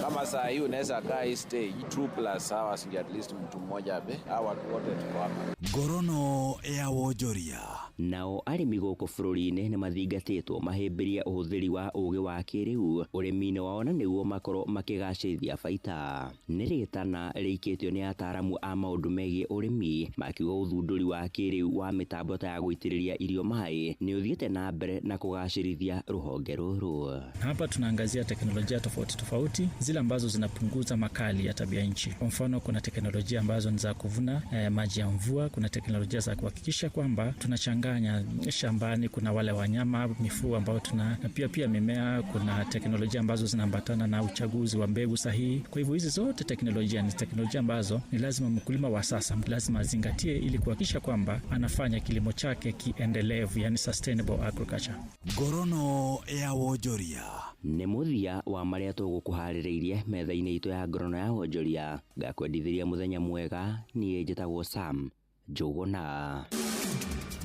Speaker 6: Kama saa hii unaweza kaa hii stage 2 plus hours ndio at least mtu mmoja abe. Hawa watu wote tuko hapa.
Speaker 27: Ngorono ya wonjoria.
Speaker 28: Nao arĩmi gũkũ bũrũri-inĩ nĩ mathingatĩtwo mahĩmbĩrie ũhũthĩri wa ũgĩ wa kĩrĩu ũrĩmi-inĩ wao na nĩguo makorwo makĩgacĩrithia baita. Nĩ rĩtana rĩikĩtio nĩ ataaramu a maũndũ megiĩ ũrĩmi makiuga ũthundũri wa kĩrĩu wa mĩtambo ta ya gũitĩrĩria irio maĩ nĩ ũthiĩte na mbere na kũgacĩrithia rũhonge rũrũ.
Speaker 7: Hapa tunaangazia teknolojia tofauti tofauti zile ambazo zinapunguza makali ya tabia nchi. Kwa mfano, kuna teknolojia ambazo ni za kuvuna maji ya mvua, kuna teknolojia za kuhakikisha kwamba tunachanganya shambani, kuna wale wanyama, mifugo ambao tuna na pia mimea, kuna teknolojia ambazo zinaambatana na uchaguzi wa mbegu sahihi. Kwa hivyo hizi zote teknolojia ni teknolojia ambazo ni lazima mkulima wa sasa lazima azingatie ili kuhakikisha kwamba anafanya kilimo chake kiendelevu, yani sustainable agriculture.
Speaker 27: Ngorono ya wonjoria.
Speaker 28: Nĩ mũthia wa marĩa tũgũkũharĩrĩirie metha-inĩ itũ ya ngorono ya wonjoria. Ngakwendithĩria mũthenya mwega. Niĩ njĩtagwo Sam Njũgũna.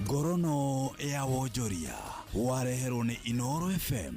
Speaker 27: Ngorono ya wonjoria wareherwo nĩ Inooro FM.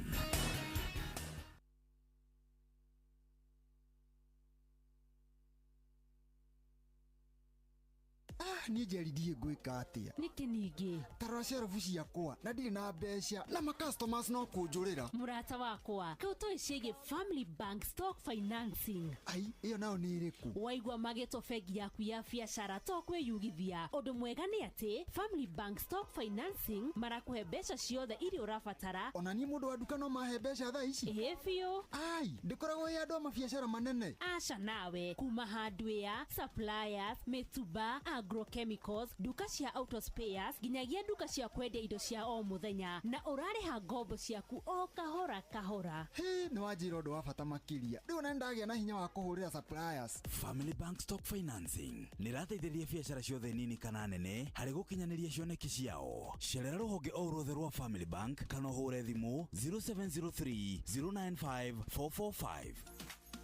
Speaker 12: Niĩ Njeri ndiĩ ngwĩka atĩa.
Speaker 16: Nĩkĩ ningĩ?
Speaker 12: Tarora cerobu ciakwa na ndirĩ na mbeca na ma customers no kũnjũrĩra.
Speaker 16: Mũrata wakwa, kĩu tũĩ ciĩgiĩ Family Bank Stock Financing.
Speaker 12: Ai, ĩyo nayo nĩ ĩrĩkũ?
Speaker 16: Waigua magĩtwo bengi yaku ya biacara to kwĩyugithia. Ũndũ mwega nĩ atĩ Family Bank Stock Financing marakũhe mbeca ciothe iria ũrabatara.
Speaker 12: Ona niĩ mũndũ wa nduka no mahe mbeca thaa ici?
Speaker 16: Ĩĩ biũ.
Speaker 12: Ai, ndĩkoragwo ĩ andũ a mabiacara manene.
Speaker 16: Aca nawe, kuma hardware, suppliers, mĩtumba, agro chemicals, duka cia auto spares, nginyagia duka cia kwendia indo cia o muthenya, na ũrarĩha ngombo ciaku o kahora kahora.
Speaker 12: Hĩ, nĩ wanjĩra ũndũ wa bata makĩria. Rĩu ona nĩndagĩa na hinya wa kũhũrĩra suppliers.
Speaker 27: Family Bank Stock Financing nĩrateithĩrĩria biacara ciothe nini kana nene harĩ gũkinyanĩria cioneki ciao. Cerera rũhonge o ruothe rwa Family Bank kana ũhũre thimũ 0703 095 445.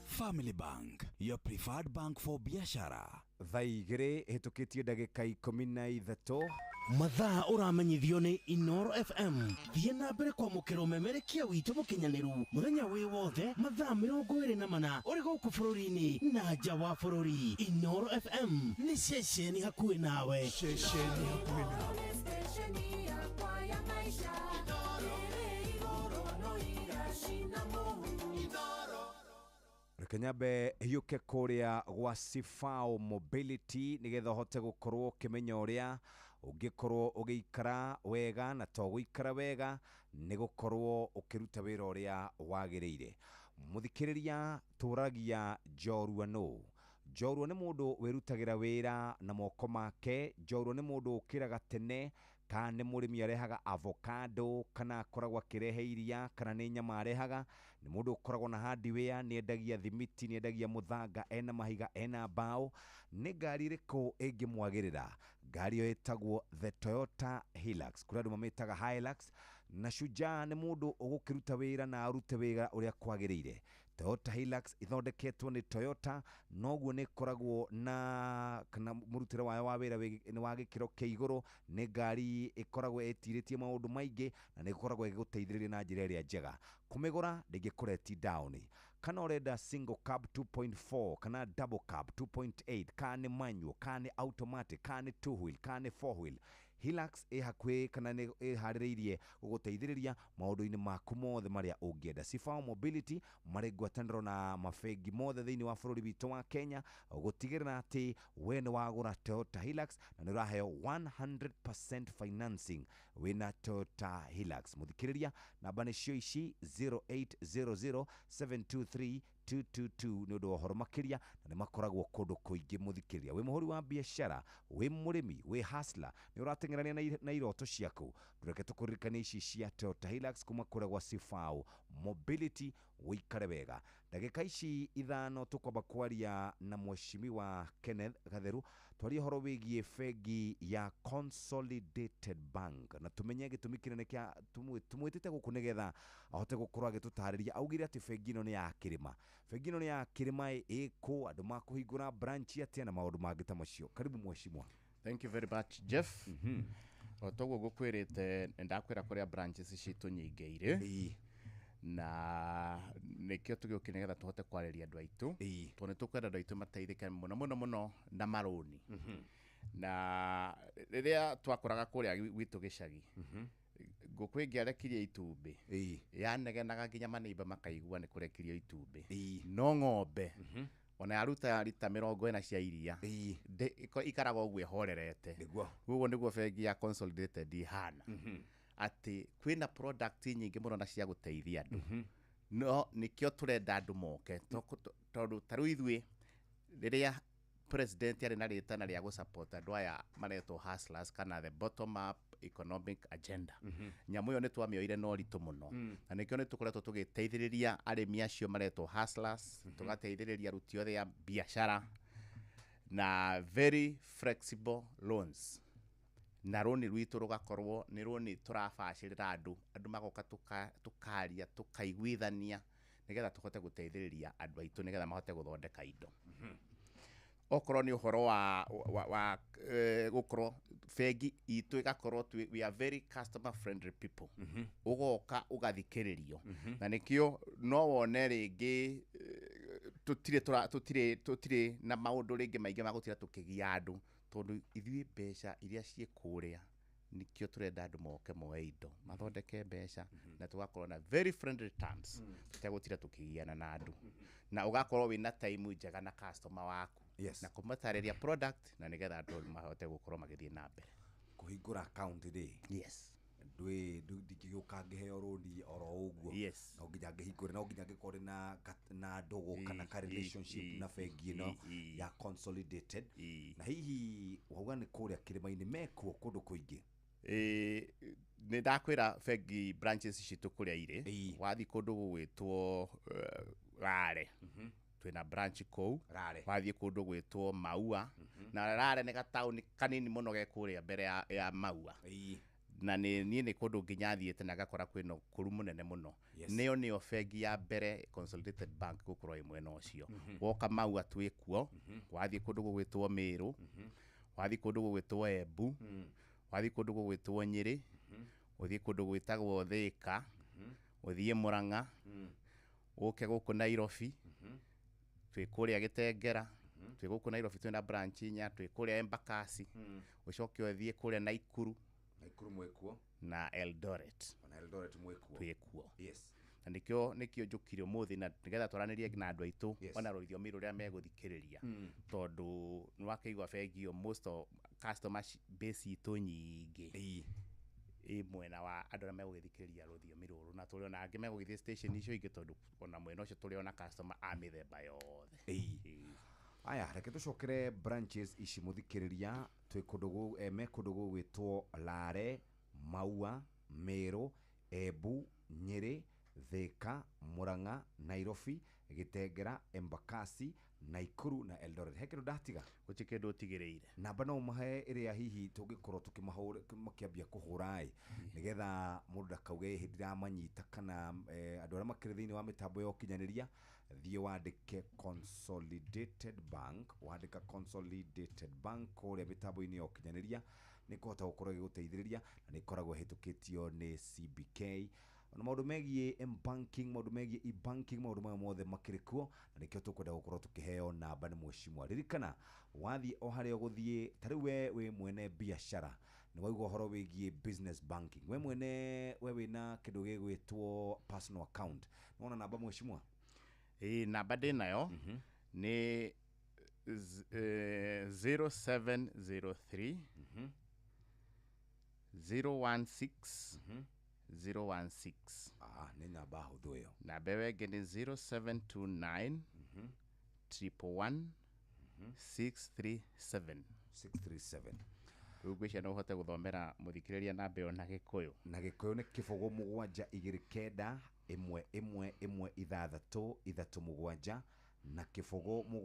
Speaker 27: Family Bank, your preferred bank for biashara.
Speaker 11: Thaa 2 hĩtũkĩtie ndagĩka 13.
Speaker 18: Mathaa ũramenyithio nĩ Inooro FM. Thiĩ na mbere kwamũkĩra ũmemerekia witũ mũkinyanĩru mũthenya wĩ wothe mathaa 24 ũrĩ gũkũ bũrũri-inĩ na nja wa bũrũri. Inooro FM nĩ ceceni hakuhĩ nawe.
Speaker 12: Ceceni hakuhĩ nawe.
Speaker 11: Reke nyambe hiũke kũrĩa gwa Sifao Mobility nĩgetha ũhote gũkorwo ũkĩmenya ũrĩa ũngĩkorwo ũgĩikara wega, na to gũikara wega nĩ gũkorwo ũkĩruta wĩra ũrĩa wagĩrĩire. Mũthikĩrĩria, tũragia njorua nũ. Njorua nĩ mũndũ wĩrutagĩra wĩra na moko make. Njorua nĩ mũndũ ũkĩraga tene Kana nĩ mũrĩmi arehaga avocado, kana akoragwo akĩrehe iria, kana nĩ nyama arehaga, nĩ mũndũ ũkoragwo na hardware, nĩ endagia thimiti, nĩ endagia mũthanga, ena mahiga, ena mbaũ, nĩ ngari ĩrĩkũ ĩngĩmwagĩrĩra? Ngari ĩyo ĩtagwo the Toyota Hilux, kũrĩ andũ mamĩtaga Hilux. Na Shujaa nĩ mũndũ ũgũkĩruta wĩra na arute wĩra ũrĩa kwagĩrĩire. Toyota Hilux ithondeketwo nĩ Toyota, noguo nĩ ĩkoragwo na kana mũrutĩre wayo wa wĩra nĩ wa gĩkĩro kĩa igũrũ. Nĩ ngari ĩkoragwo ĩtirĩtie maũndũ maingĩ na nĩ ĩkoragwo ĩgĩgũteithĩrĩria na njĩra ĩrĩa njega. Kũmĩgũra ndĩngĩkũreti down. Kana ũrenda single cab 2.4 kana double cab 2.8, kana nĩ manual, kana nĩ automatic, kana nĩ two wheel, kana nĩ four wheel, Hilux ĩ hakuhĩ kana nĩ ĩharĩrĩirie gũgũteithĩrĩria maũndũ-inĩ maku mothe marĩa ũngĩenda. Sifao Mobility marĩ ngwatanĩro na mabengi mothe thĩinĩ wa bũrũri witũ wa Kenya gũtigĩrĩra atĩ we nĩ wagũra Toyota Hilux na nĩ ũraheo 100% financing wĩna Toyota Hilux. Mũthikĩrĩria, namba nĩcio ici, 0800 723 222, nĩ ũndũ wa ũhoro makĩria, na nĩ makoragwo kũndũ kũingĩ. Mũthikĩrĩria, wĩ mũhũri wa biacara, wĩ mũrĩmi, wĩ hustler, nĩ ũrateng'erania na iroto ciaku, ndũreke tũkũririkanie ici cia Toyota Hilux kuma kũrĩa gwa Sifao Mobility. Wĩikare wega. Ndagĩka ici 5 tũkwamba kwaria na Mheshimiwa Kenneth Gatheru, twarie ũhoro wĩgiĩ bengi ya Consolidated Bank na tũmenye gĩtũmi kĩnene kĩa tũmwĩtĩte gũkũ nĩgetha ahote gũkorwo agĩtũtarĩria. Augire atĩ bengi ĩno nĩ ya kĩrĩma. Bengi ĩno nĩ ya kĩrĩma, ĩkũ andũ makũhingũra branch atĩa na maũndũ mangĩ ta macio. Karibu, mheshimiwa.
Speaker 3: Thank you very much, Jeff. O toguo ngũkwĩrĩte, ndakwĩra kũrĩa branches citũ nyingĩ irĩ, na nĩkĩo tũgĩũkire nĩgetha tũhote kwarĩria andũ aitũ, tondũ nĩ tũkwenda andũ aitũ mateithĩke mũno mũno mũno na marũni. Na rĩrĩa twakũraga kũrĩa gwitũ gĩcagi, ngũkũ ĩngĩarekirie itumbĩ, yanegenaga nginya maneiba makaigua nĩ kũrekirio itumbĩ. No ng'ombe ona yaruta rita 40 cia iria, ikaraga ũguo ĩhorerete. Koguo nĩguo bengi ya Consolidated ihana, atĩ kwĩna product nyingĩ mũno na cia gũteithia andũ. No nĩkĩo tũrenda andũ moke, tondũ ta rĩu ithuĩ, rĩrĩa president arĩ na rĩtana rĩa gũsupport andũ aya maretwo hustlers kana the bottom up economic agenda, nyamũ ĩyo nĩ twamĩoire na ũritũ mũno. Na nĩkĩo nĩ tũkoretwo tũgĩteithĩrĩria arĩmi acio maretwo hustlers, tũgateithĩrĩria aruti othe a biacara na very flexible loans, na rũni rwitũ rũgakorwo nĩ rũni tũrabacĩrĩra andũ. Andũ magoka, tũkaria, tũkaiguithania nĩgetha tũhote gũteithĩrĩria andũ aitũ nĩgetha mahote gũthondeka indo. Okorwo nĩ ũhoro wa gũkorwo bengi itũ ĩgakorwo we are very customer friendly people. Ũgoka ũgathikĩrĩrio, na nĩkĩo no wone rĩngĩ tũtirĩ na maũndũ rĩngĩ maingĩ ma gũtira tũkĩgia andũ, tondũ ithuĩ mbeca iria ciĩ kũrĩa, nĩkĩo tũrenda andũ moke moe indo, mathondeke mbeca, na tũgakorwo na very friendly terms, tũtegũtira tũkĩgiana na andũ, na ũgakorwo wĩna time njega na customer waku na kũmatarĩria product, na nĩgetha andũ mahote gũkorwo magĩthiĩ na mbere.
Speaker 11: Kũhingũra account rĩ?
Speaker 3: Yes.
Speaker 11: Ndwĩ ndingĩgĩũka ngĩheo rũni oro ũguo?
Speaker 3: Yes.
Speaker 11: No nginya ngĩhingũre, no nginya ngĩkorwo na ndũgũ kana ka relationship na bengi ĩno ya Consolidated. Na hihi wauga nĩ kũrĩa kĩrĩma-inĩ, mekuo kũndũ kũingĩ?
Speaker 3: Ĩĩ, nĩ ndakwĩra bengi branches citũ kũrĩa irĩ. Wathiĩ kũndũ gũgwĩtwo Rare, twĩna branch kũu.
Speaker 11: Rare.
Speaker 3: Wathiĩ kũndũ gwĩtwo Maua, na Rare nĩ gataũni kanini mũno ge kũrĩa mbere ya Maua, na nĩ niĩ nĩ kũndũ nginya thiĩte na ngakora kwĩna ũkũru mũnene mũno. Nĩyo bengi ya mbere, Consolidated Bank, gũkorwo ĩ mwena ũcio. Woka Maua twĩ kuo. Wathiĩ kũndũ gũgwĩtwo Mĩrũ, wathiĩ kũndũ gũgwĩtwo Embu, wathiĩ kũndũ gũgwĩtwo Nyĩrĩ, ũthiĩ kũndũ gwĩtagwo Thĩka, ũthiĩ Mũrang'a, ũke gũkũ Nairobi, twĩ kũrĩa Gĩtengera. Twĩ gũkũ Nairobi twĩna branch 4, twĩ kũrĩa Embakasi, ũcoke ũthiĩ kũrĩa Naikuru.
Speaker 11: Naikuru mwĩkuo.
Speaker 3: Na Eldoret.
Speaker 11: Ona Eldoret mwĩkuo.
Speaker 3: Twĩ kuo. Na nĩkĩo njũkire ũmũthĩ, na nĩgetha twaranĩrie na andũ aitũ ona rũthiomi rũrĩa megũthikĩrĩria, tondũ nĩ wakĩigua bengi ĩyo, most of customer base itũ nyingĩ ĩ mwena wa andũ arĩa megũgĩthikĩrĩria rũthiomi rũrũ, na tũrĩ ona angĩ megũgĩthiĩ station icio ingĩ, tondũ ona mwena ũcio tũrĩ ona customer a mĩthemba yothe.
Speaker 11: Aya, reke tũcokere branches ici, mũthikĩrĩria. Twĩ kũndũ me kũndũ gũgwĩtwo Lare, Maua, Meru, Embu, Nyĩrĩ, Thika, Murang'a, Nairobi, Gĩtengera, Embakasi, Naikuru na Eldoret. He kĩndũ ndatiga?
Speaker 3: Gũtirĩ kĩndũ ũtigĩrĩire.
Speaker 11: Namba no ũmahe ĩrĩa hihi tũngĩkorwo tũkĩmahũra makĩambia kũhũra ĩ, nĩgetha mũndũ ndakauge hĩndĩ ndĩramanyita kana andũ arĩa makĩrĩ thĩinĩ wa mĩtambo ya ũkinyanĩria, thiĩ wandĩke Consolidated Bank, wandĩka Consolidated Bank kũrĩa mĩtambo-inĩ ya ũkinyanĩria nĩ kũhota gũkorwo ĩgĩgũteithĩrĩria, na nĩ ĩkoragwo ĩhĩtũkĩtio nĩ CBK. Ona maũndũ megiĩ m-banking, maũndũ megiĩ e-banking, maũndũ maya mothe makĩrĩ kuo, na nĩkĩo tũkwenda gũkorwo tũkĩheo namba nĩ mheshimiwa. Ririkana wathiĩ o harĩa ũgũthiĩ, ta rĩu we wĩ mwene biacara, nĩ waigua ũhoro wĩgiĩ business banking, we mwene we wĩna kĩndũ gĩgwĩtwo personal account, nĩwona namba mheshimiwa?
Speaker 3: Ĩĩ, namba ndĩ nayo nĩ 0703 016 016.
Speaker 11: Nĩ namba hũthũ ĩyo.
Speaker 3: Namba ĩyo ĩngĩ nĩ 0729 111 637.
Speaker 11: 637.
Speaker 3: Rĩu ngwĩciria no ũhote gũthomera mũthikĩrĩria namba ĩyo na Gĩkũyũ.
Speaker 11: Na Gĩkũyũ nĩ 0 7 2 9 1 1 1 6 3 7 na 0 7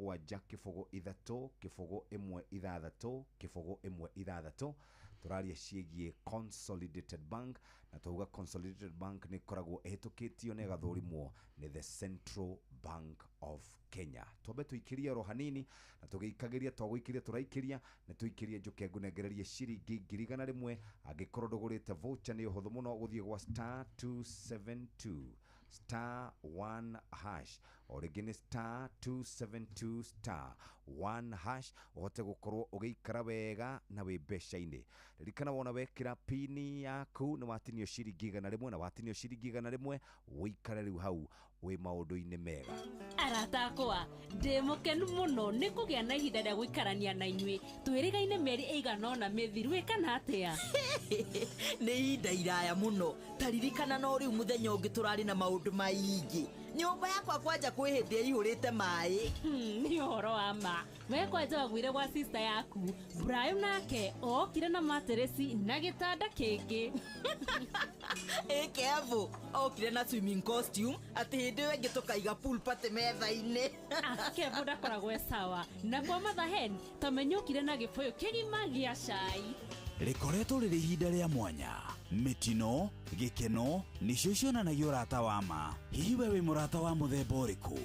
Speaker 11: 0 3 0 1 6 0 1 6. Tũraria ciĩgiĩ Consolidated Bank, na twauga Consolidated Bank nĩ ĩkoragwo ĩhĩtũkĩtio na ĩgathũrimwo nĩ the Central Bank of Kenya. Twambe tũikĩrie oro hanini, na tũgĩikagĩria twagũikĩria tũraikĩria, nĩ tũikĩrie njũke ngũnengererie ciringi 100,000. Angĩkorwo ndũgũrĩte voucher nĩ ũhũthũ mũno gũthiĩ gwa star 272 star 1 hash, o rĩngĩ nĩ star 272 star 1 hash, ũhote gũkorwo ũgĩikara wega na wĩ mbeca-inĩ. Ririkana wona wekĩra pini yaku nĩ watinio ciringi 100, na watinio ciringi 100 ũikare rĩu hau wĩ maũndũ-inĩ mega.
Speaker 16: Arata akwa, ndĩ mũkenu mũno nĩ kũgĩa na ihinda rĩa gũikarania na inyuĩ. Twĩrĩgaine mĩeri ĩigana ũna mĩthiru, ĩ kana atĩa?
Speaker 9: Nĩ ihinda iraya mũno. Ta ririkana no rĩu mũthenya ũngĩ tũrarĩ na maũndũ maingĩ. Nyũmba yakwa kwanja kwĩ hĩndĩ ĩihũrĩte maĩ.
Speaker 16: Nĩ ũhoro wa ma. We kwanja waguire gwa sister yaku. Brian nake okire na materesi na gĩtanda kĩngĩ.
Speaker 9: Ĩ Kevo, okire na swimming costume atĩ hĩndĩ ĩyo ĩngĩ tũkaiga pool party metha-inĩ.
Speaker 16: Kevo ndakoragwo e sawa. Na kwa Mother Hen, tamenya okire na gĩbũyũ kĩgima gĩa cai.
Speaker 27: Rĩkoretwo rĩrĩ ihinda rĩa mwanya, mĩtino, gĩkeno nĩcio cionanagia ũrata wa ma. Hihi we wĩ mũrata wa mũthemba ũrĩkũ?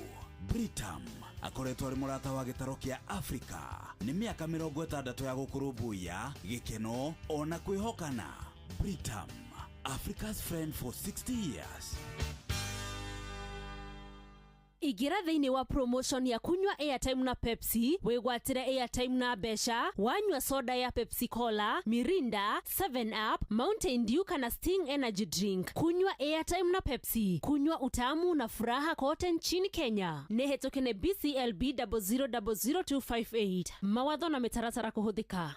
Speaker 27: Britam akoretwo arĩ mũrata wa gĩtaro kĩa Afrika nĩ mĩaka 60 ya gũkũrũmbũiya, gĩkeno ona kwĩhokana. Britam, Africa's friend for 60 years.
Speaker 16: Ingĩra thĩinĩ wa promotion ya kunywa airtime na Pepsi, wĩgwatĩre airtime na mbeca, wanyua soda ya Pepsi Cola, Mirinda, 7 Up, Mountain Dew kana Sting Energy Drink. Kunywa airtime na Pepsi, kunywa utamu na furaha kote nchini Kenya. Nĩ hetũke nĩ BCLB 0000258. Mawatho na mĩtaratara kũhũthĩka.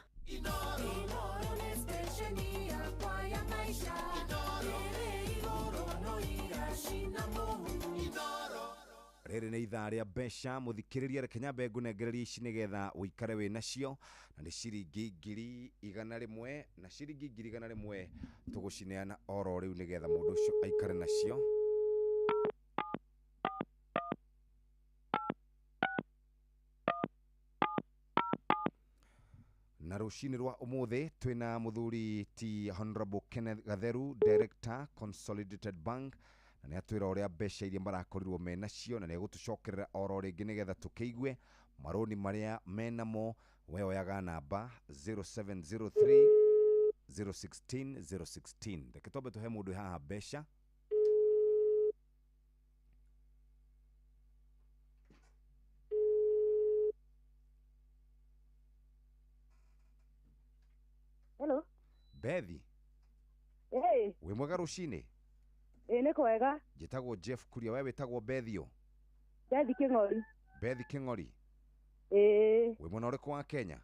Speaker 11: Rĩrĩ nĩ ithaa rĩa mbeca, mũthikĩrĩria, reke nyambe ngũnengererie ici nĩgetha ũikare wĩ nacio, na nĩ ciringi 100,000, na ciringi 100,000 tũgũcineana oro rĩu nĩgetha mũndũ ũcio aikare nacio. Na rũcinĩ rwa ũmũthĩ twĩna mũthuri ti Honorable Kenneth Gatheru, Director Consolidated Bank, na nĩ atwĩra ũrĩa mbeca iria marakorirwo menacio, na nĩ egũtũcokerera oro rĩngĩ nĩgetha tũkĩigue marũni marĩa menamo. We oyaga namba 0703 016 016. Reke twambe tũhe mũndũ haha mbeca.
Speaker 10: Hello.
Speaker 11: Bethi.
Speaker 10: Hey.
Speaker 11: Wĩ mwega rũcinĩ?
Speaker 10: Ĩ nĩ kwega.
Speaker 11: Njĩtagwo Jeff Kuria, we wĩtagwo Bethio?
Speaker 10: Bethi Kĩng'ori.
Speaker 11: Bethi Kĩng'ori.
Speaker 10: Ĩĩ.
Speaker 11: Wĩ mwena ũrĩkũ wa Kenya?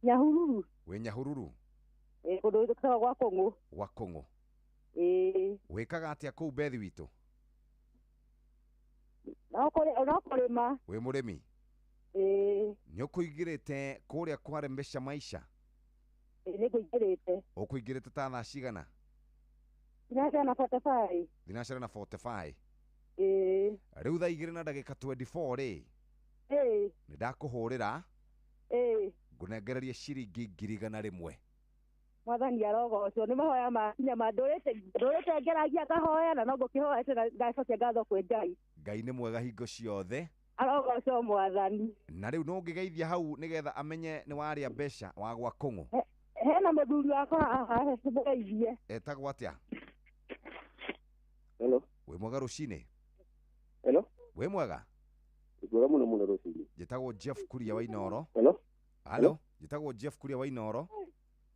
Speaker 10: Nyahururu.
Speaker 11: Wĩ Nyahururu?
Speaker 10: Ĩĩ, kũndũ gwĩtagwo gwa Kũng'ũ.
Speaker 11: Gwa Kũng'ũ.
Speaker 10: Ĩĩ.
Speaker 11: Wĩkaga atĩa kũu Bethi witũ?
Speaker 10: No kũrĩma.
Speaker 11: Wĩ mũrĩmi?
Speaker 10: Ĩĩ.
Speaker 11: Nĩ ũkũingĩrĩte kũrĩa kwarembesha maisha?
Speaker 10: Ĩĩ nĩ ngũingĩrĩte.
Speaker 11: Ũkũingĩrĩte ta thaa cigana?
Speaker 10: 3:45.
Speaker 11: 3:45.
Speaker 10: Ĩĩ.
Speaker 11: Rĩu thaa 2 na ndagĩka 24 rĩ.
Speaker 10: Ĩĩ.
Speaker 11: Nĩ ndakũhũrĩra.
Speaker 10: Ĩĩ.
Speaker 11: Ngũnengererie ciringi 100,000.
Speaker 10: Mwathani arogocwo nĩ mahoya makinya ma ndũrĩte ngeragia ngahoya na no ngũkĩhoete na ngacokia ngatho kwĩ Ngai.
Speaker 11: Ngai nĩ mwega hingo ciothe.
Speaker 10: Arogocwo mwathani.
Speaker 11: Na rĩu no ũngĩgeithia hau nĩgetha amenye nĩ warĩa mbeca wa gwa Kũng'ũ.
Speaker 10: Hena mũthuri wakwa haha mũgeithie.
Speaker 11: Etagwo atĩa?
Speaker 13: Hello.
Speaker 11: Wĩ mwega rũcinĩ?
Speaker 13: Hello.
Speaker 11: Wĩ mwega?
Speaker 13: Mwega mũno mũno rũcinĩ.
Speaker 11: Njĩtagwo Jeff Kuria wa Inooro.
Speaker 13: Hello.
Speaker 11: Hello. Njĩtagwo Jeff Kuria wa Inooro.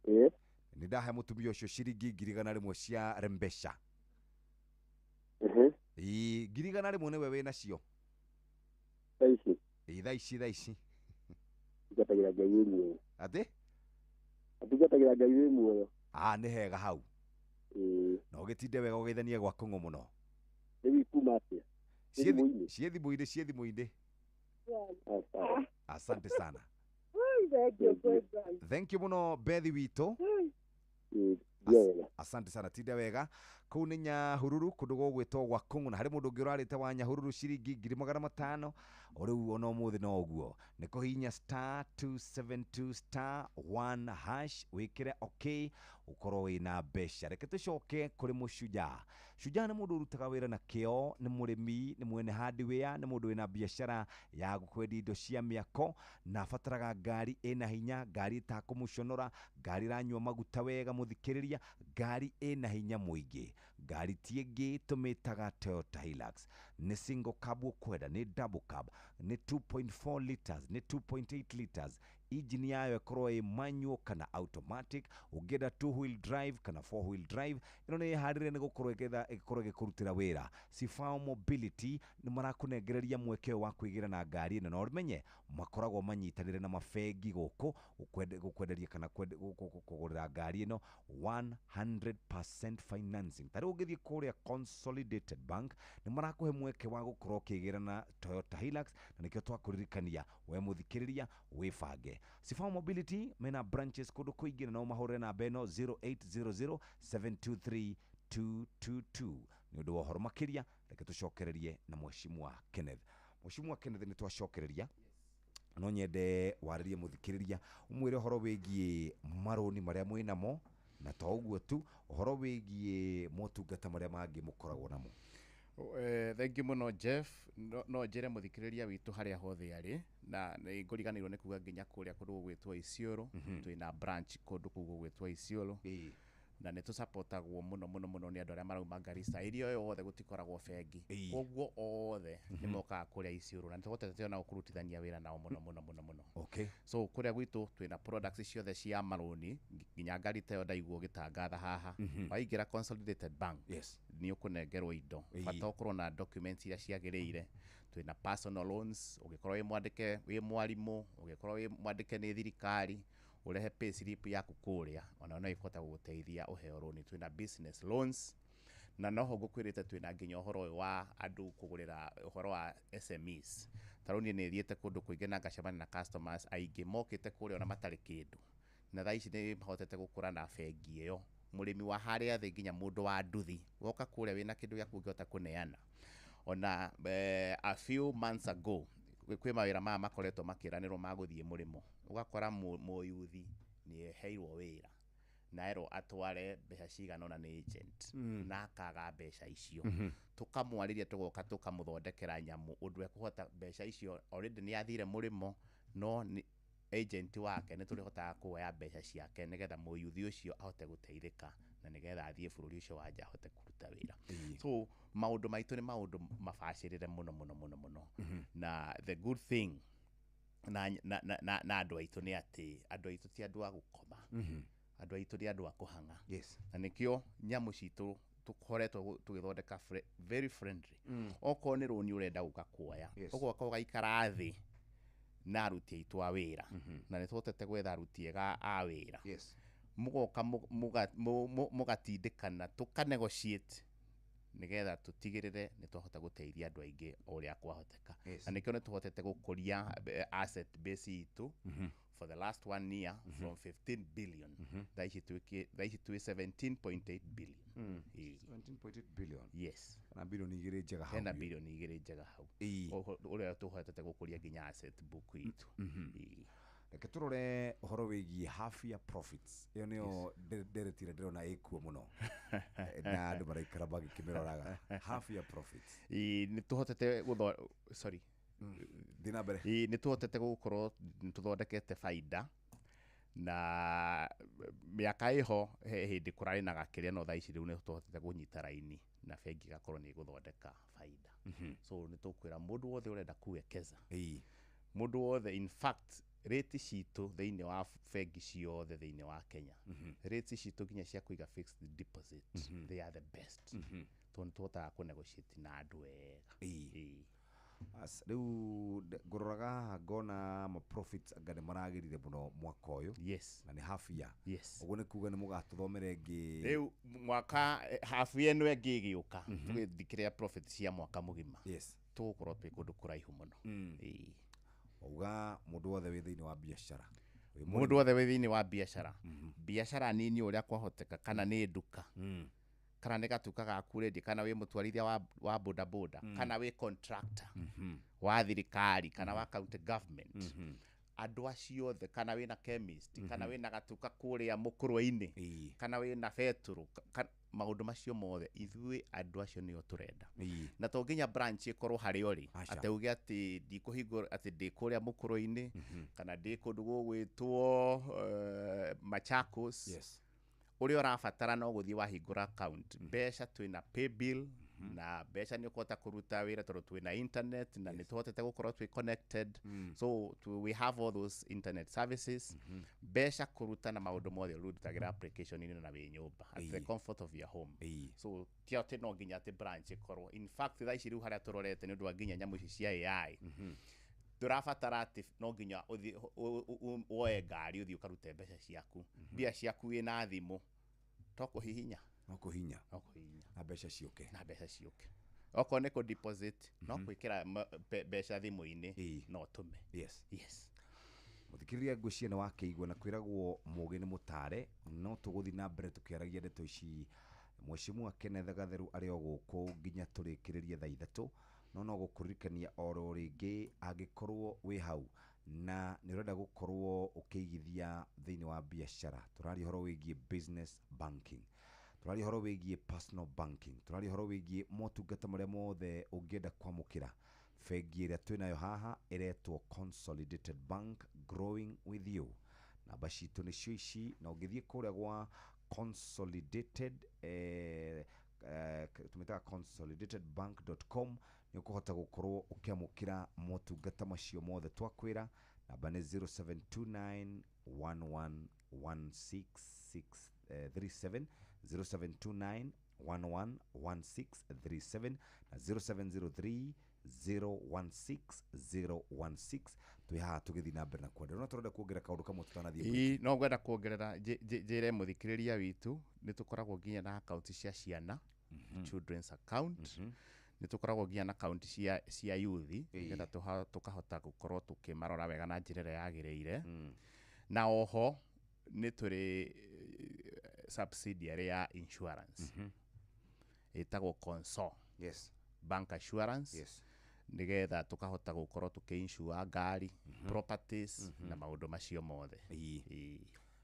Speaker 13: Ĩĩ.
Speaker 11: Nĩ ndahe mũtumia ũcio ciringi 100,000 cia Rembesha. Ĩĩ, 100,000 nĩwe wĩ nacio.
Speaker 13: Thaa ici.
Speaker 11: Ĩĩ, thaa ici thaa ici.
Speaker 13: Tungatagĩra Ngai wĩ muoyo.
Speaker 11: Atĩ?
Speaker 13: Atungatagĩra Ngai wĩ muoyo.
Speaker 11: Ah, nĩ hega hau.
Speaker 13: Ĩĩ.
Speaker 11: Na ũgĩtinde wega ũgeithanie gwa Kũng'ũ mũno.
Speaker 13: Rĩu ikuma atĩa?
Speaker 11: Ciĩ thimũ-inĩ, ciĩ thimũ-inĩ. Asante sana. Thank you mũno Bethi witũ. Asante sana, tinda wega. Kũu nĩ Nyahururu kũndũ gũgwĩtwo gwa Kũng'ũ, na harĩ mũndũ ũngĩ ũrarĩte wa Nyahururu ciringi 500,000 o rĩu ona ũmũthĩ no ũguo nĩ kũhihinya star 272 star 1 hash wĩkĩre okay ũkorwo wĩna mbeca. Reke tũcoke kũrĩ mũshujaa. Shujaa nĩ mũndũ ũrutaga wĩra na kĩo, nĩ mũrĩmi, nĩ mwene hardware, nĩ mũndũ wĩna biacara ya kwendia indo cia mĩako, na abataraga ngari ĩna hinya, ngari ĩtakũmũconora, ngari ĩranyua maguta wega mũthikĩrĩria, ngari ĩna hinya mũingĩ. Ngari ti ĩngĩ tũmĩtaga Toyota Hilux. Nĩ single cab ũkwenda, nĩ double cab, nĩ 2.4 liters, nĩ 2.8 liters. Engine yayo ĩkorwo ĩ manual kana automatic, ũngĩenda 2 wheel drive kana 4 wheel drive, ĩno nĩ ĩharĩrĩire nĩ gũkorwo ĩgetha ĩkorwo ĩgĩkũrutĩra wĩra. Sifao Mobility nĩ marakũnengereria mweke ũyũ wa kwĩgĩra na ngari ĩno, na ũmenye makoragwo manyitanĩire na mabengi gũkũ gũkwenderia kana kũgũrĩra ngari ĩno 100% financing. Ta rĩu ũngĩthiĩ kũrĩa Consolidated Bank nĩ marakũhe mweke wa gũkorwo ũkĩgĩra na Toyota Hilux, na nĩkĩo twakũririkania we mũthikĩrĩria wĩbange. Sifao Mobility mena branches kũndũ kũingĩ, na no mahũrĩre namba ĩno 0800 723 222. Nĩ ũndũ wa ũhoro makĩria reke tũcokererie na Mheshimiwa Kenneth. Mheshimiwa Kenneth, nĩ twacokereria, no nyende warĩrie mũthikĩrĩria ũmwĩre ũhoro wĩgiĩ marũni marĩa mwĩnamo, na to ũguo tu, ũhoro wĩgiĩ motungata marĩa mangĩ mũkoragwo namo.
Speaker 3: Thank you mũno Jeff. No njĩre mũthikĩrĩria witũ harĩa hothe arĩ, na nĩ ngũriganĩirwo nĩ kuga nginya kũrĩa kũndũ gũgwĩtwo Isiolo. Twĩna branch kũndũ kũu gũgwĩtwo Isiolo, na nĩ tũsupportagwo mũno mũno mũno nĩ andũ arĩa marauma Garissa. Area ĩyo yothe gũtikoragwo bengi, koguo othe nĩ mokaga kũrĩa Isiolo, na nĩ tũhotete ona kũrutithania wĩra nao mũno mũno mũno mũno. So kũrĩa gwitũ twĩna products ciothe cia marũni, nginya ngari ta ĩyo ndaigua ũgĩtangatha haha. Waingĩra Consolidated Bank, nĩ ũkũnengerwo indo, bata ũkorwo na documents iria ciagĩrĩire. Twĩna personal loans, ũngĩkorwo wĩ mwandĩke, wĩ mwarimũ, ũngĩkorwo wĩ mwandĩke nĩ thirikari, ũrehe pay slip yaku kũrĩa, ona no ĩkũhota gũgũteithia ũheo rũni. Twĩna business loans, na noho ngũkwĩrĩte twĩna nginya ũhoro ũyũ wa andũ kũgũrĩra ũhoro wa SMEs. Ta rĩu niĩ nĩ thiĩte kũndũ kũingĩ na ngacemania na customers aingĩ mokĩte kũrĩa ona matarĩ kĩndũ, na thaa ici nĩ mahotete gũkũra na bengi ĩyo. Mũrĩmi wa harĩa thĩ nginya mũndũ wa nduthi, woka kũrĩa wĩna kĩndũ gĩaku ũngĩhota kũneana. Ona a few months ago kwĩ mawĩra maya makoretwo makĩranĩrwo ma gũthiĩ mũrĩmo, ũgakora mũyuthi nĩ eheirwo wĩra na erwo atware mbeca cigana ũna nĩ agent, na akaga mbeca icio. Tũkamwarĩria, tũgoka tũkamũthondekera nyamũ ũndũ ekũhota mbeca icio. Already nĩ athire mũrĩmo, no nĩ agent wake nĩ tũrĩhotaga kuoya mbeca ciake nĩgetha mũyuthi ũcio ahote gũteithĩka, na nĩgetha athiĩ bũrũri ũcio wa nja ahote kũruta wĩra. So maũndũ maitũ nĩ maũndũ mabacĩrĩre mũno mũno mũno mũno. Na the good thing na na na na, na andũ aitũ nĩ atĩ andũ aitũ ti andũ a gũkoma, andũ aitũ nĩ andũ a kũhang'a. Na nĩkĩo nyamũ citũ tũkoretwo tũgĩthondeka very friendly. Okorwo nĩ rũni ũrenda gũka kuoya, ũgoka ũgaikara thĩ na aruti aitũ a wĩra, na nĩ tũhotete gwetha aruti ega a wĩra. Mũgoka mũgatindĩkana, tũka negotiate Nĩgetha tũtigĩrĩre nĩ twahota gũteithia andũ aingĩ o ũrĩa kwahoteka.
Speaker 11: Yes.
Speaker 3: Na nĩkĩo nĩ tũhotete gũkũria asset base itũ for the last one year from 15 billion, thaa ici twĩ 17.8 billion. Ĩĩ.
Speaker 11: 17.8 billion.
Speaker 3: Yes.
Speaker 11: Na bilioni 2 njega hau.
Speaker 3: Hena bilioni 2 njega hau.
Speaker 11: Ĩĩ.
Speaker 3: Ũrĩa tũhotete gũkũria nginya asset book itũ. Ĩĩ.
Speaker 11: Reke tũrore ũhoro wĩgiĩ half year profits. Ĩyo nĩyo ndereti ĩrĩa ndĩrona ĩkuo mũno na andũ maraikara magĩkĩmĩroraga, half year profits.
Speaker 3: Ĩĩ, nĩ tũhotete gũtho, sorry.
Speaker 11: Thiĩ na mbere.
Speaker 3: Ĩĩ, nĩ tũhotete gũkorwo nĩ tũthondekete baida, na mĩaka ĩho he hĩndĩ kũrarĩ na gakĩrĩa, no thaa ici rĩu nĩ tũhotete kũnyita raini na bengi ĩgakorwo nĩ ĩgũthondeka baida. So nĩ tũkwĩra mũndũ wothe ũrenda kuwekeza, mũndũ wothe, in fact rate citũ thĩinĩ wa bengi ciothe thĩinĩ wa Kenya, rate citũ nginya cia kũiga fixed deposit, they are the best, tondũ nĩ tũhotaga kũnegotiate na andũ wega. Ĩĩ.
Speaker 11: As, rĩu ngũroraga haha ngona ma profits anga nĩ maragĩrire mũno mwaka ũyũ.
Speaker 3: Yes.
Speaker 11: Na nĩ half year.
Speaker 3: Yes.
Speaker 11: Ũguo nĩ kuga nĩ mũgatũthomera ĩngĩ.
Speaker 3: Rĩu mwaka half year ĩno ĩngĩ ĩgĩũka, tũgĩthikĩrĩria profit cia mwaka mũgima,
Speaker 11: yes,
Speaker 3: tũgũkorwo twĩ kũndũ kũraihu mũno. Ĩĩ.
Speaker 11: Wauga mũndũ wothe wĩ thĩinĩ wa biacara. Wĩ
Speaker 3: Mũndũ
Speaker 11: mũrĩmi.
Speaker 3: wothe wĩ thĩinĩ wa biacara, biacara nini ũrĩa kwahoteka, kana nĩ nduka, kana nĩ gatuka gaku ũrendia, kana wĩ mũtwarithia wa boda boda, kana wĩ contractor wa thirikari kana wa county government, andũ acio othe, kana wĩna chemist, kana wĩna gatuka kũrĩa mũkũrwe-inĩ, kana wĩna betũrũ, maũndũ macio mothe, ithuĩ andũ acio nĩo tũrenda. Na to nginya branch ĩkorwo harĩa ũrĩ, atĩ uge atĩ ndikũhingũra atĩ ndĩ kũrĩa mũkũrwe-inĩ kana ndĩ kũndũ gũgwĩtwo Machakos.
Speaker 11: Yes.
Speaker 3: Ũrĩa ũrabatara no gũthiĩ wahingũra account, mbeca twĩna paybill, na mbeca nĩ ũkũhota kũruta wĩra tondũ twĩna internet na nĩ tũhotete gũkorwo twĩ connected. So we have all those internet services, mbeca kũruta na maũndũ mothe ũrutagĩra application-inĩ na wĩ nyũmba at the comfort of your home. So ti atĩ no nginya atĩ branch ĩkorwo. In fact thaa ici rĩu harĩa tũrorete nĩ ũndũ wa nginya nyamũ ici cia AI, ndũrabatara atĩ no nginya ũthiĩ woe ngari ũthiĩ ũkarute mbeca ciaku. Mbia ciaku wĩna thimũ, to kũhihinya.
Speaker 11: No kũhihinya.
Speaker 3: No kũhihinya.
Speaker 11: Na mbeca ciũke.
Speaker 3: Na mbeca ciũke. Okorwo nĩ kũ deposit, no gwĩkĩra mbeca thimũ-inĩ no ũtũme.
Speaker 11: Yes.
Speaker 3: Yes.
Speaker 11: Mũthikĩrĩria, ngwĩciria nĩ wakĩigua na kwĩragwo mũgĩ nĩ mũtare, no tũgũthiĩ na mbere tũkĩaragia ndeto ici. Mheshimiwa Kenneth Gatheru arĩ o gũkũ nginya tũrĩkĩrĩrie thaa 3, no gũkũririkania oro rĩngĩ, angĩkorwo wĩ hau na nĩ ũrenda gũkorwo ũkĩigithia thĩinĩ wa biacara, tũraria ũhoro wĩgiĩ business banking, tũraria ũhoro wĩgiĩ personal banking, tũraria ũhoro wĩgiĩ motungata marĩa mothe ũngĩenda kwamũkĩra. Bengi ĩrĩa twĩnayo haha ĩretwo Consolidated Bank, growing with you. Namba citũ nĩcio ici, na ũngĩthiĩ kũrĩa gwa Consolidated, tũmĩtaga consolidatedbank.com, nĩ ũkũhota gũkorwo ũkĩamũkĩra motungata macio mothe twakwĩra. Namba nĩ 0729 111637, 0729 111637 na 0703 016 016. Twĩ haha tũgĩthiĩ na mbere na kwenda, no tũrenda kuongerera kaũndũ kamwe tũtanathiĩ break.
Speaker 3: Ĩĩ, no ngwenda kuongerera njĩre mũthikĩrĩria witũ nĩ tũkoragwo nginya na akaunti cia ciana, children's account, nĩ tũkoragwo nginya na akaunti cia youth, nĩgetha tũkahota gũkorwo tũkĩmarora wega na njĩra ĩrĩa yagĩrĩire. Na oho nĩ tũrĩ subsidiary ya insurance ĩtagwo Consol.
Speaker 11: Yes.
Speaker 3: Bank Assurance.
Speaker 11: Yes.
Speaker 3: Nĩgetha tũkahota gũkorwo tũkĩ-insure ngari, properties na maũndũ macio mothe.
Speaker 11: Ĩĩ.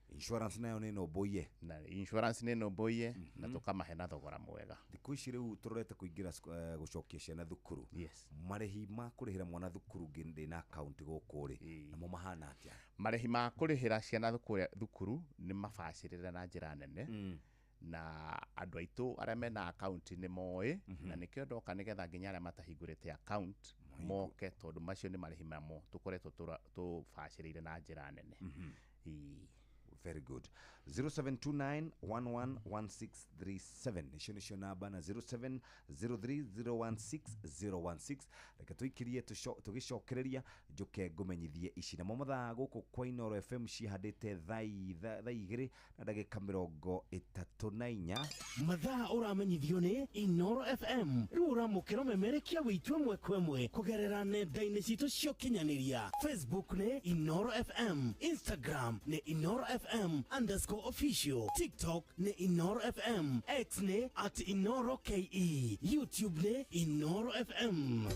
Speaker 11: Insurance nayo nĩ nũmbũiye.
Speaker 3: Na insurance nĩ nũmbũiye na tũkamahe na thogora mwega.
Speaker 11: Thikũ ici rĩu tũrorete kũingĩra gũcokia ciana thukuru.
Speaker 3: Yes.
Speaker 11: Marĩhi ma kũrĩhĩra mwana thukuru ndĩna akaunti gũkũ rĩ, namo mahana atĩa?
Speaker 3: Marĩhi ma kũrĩhĩra ciana thukuru nĩ mabacĩrĩre na njĩra nene. Na andũ aitũ arĩa mena account nĩ moĩ, na nĩkĩo ndoka nĩgetha nginya arĩa matahingũrĩte account moke, tondũ macio nĩ marĩhi mamo tũkoretwo tũbacĩrĩire na njĩra nene. Ĩĩ.
Speaker 11: Very good. 0729111637 icio nĩcio namba, na 0703016016. Reke tũikirie tũgĩcokereria njũke ngũmenyithie ici namo mathaa gũkũ kwa Inoro FM cihandĩte thaa 2 na ndagĩka 34.
Speaker 18: Mathaa ũramenyithio nĩ Inoro FM. Rĩu ũramũkĩra ũmemerekia witũ ĩmwe kwa ĩmwe kũgerera nenda-inĩ citũ cia ũkinyanĩria. Facebook nĩ Inoro FM, Instagram nĩ Inoro FM underscore official, TikTok nĩ Inoro FM, X nĩ at Inoro KE, YouTube nĩ Inoro FM.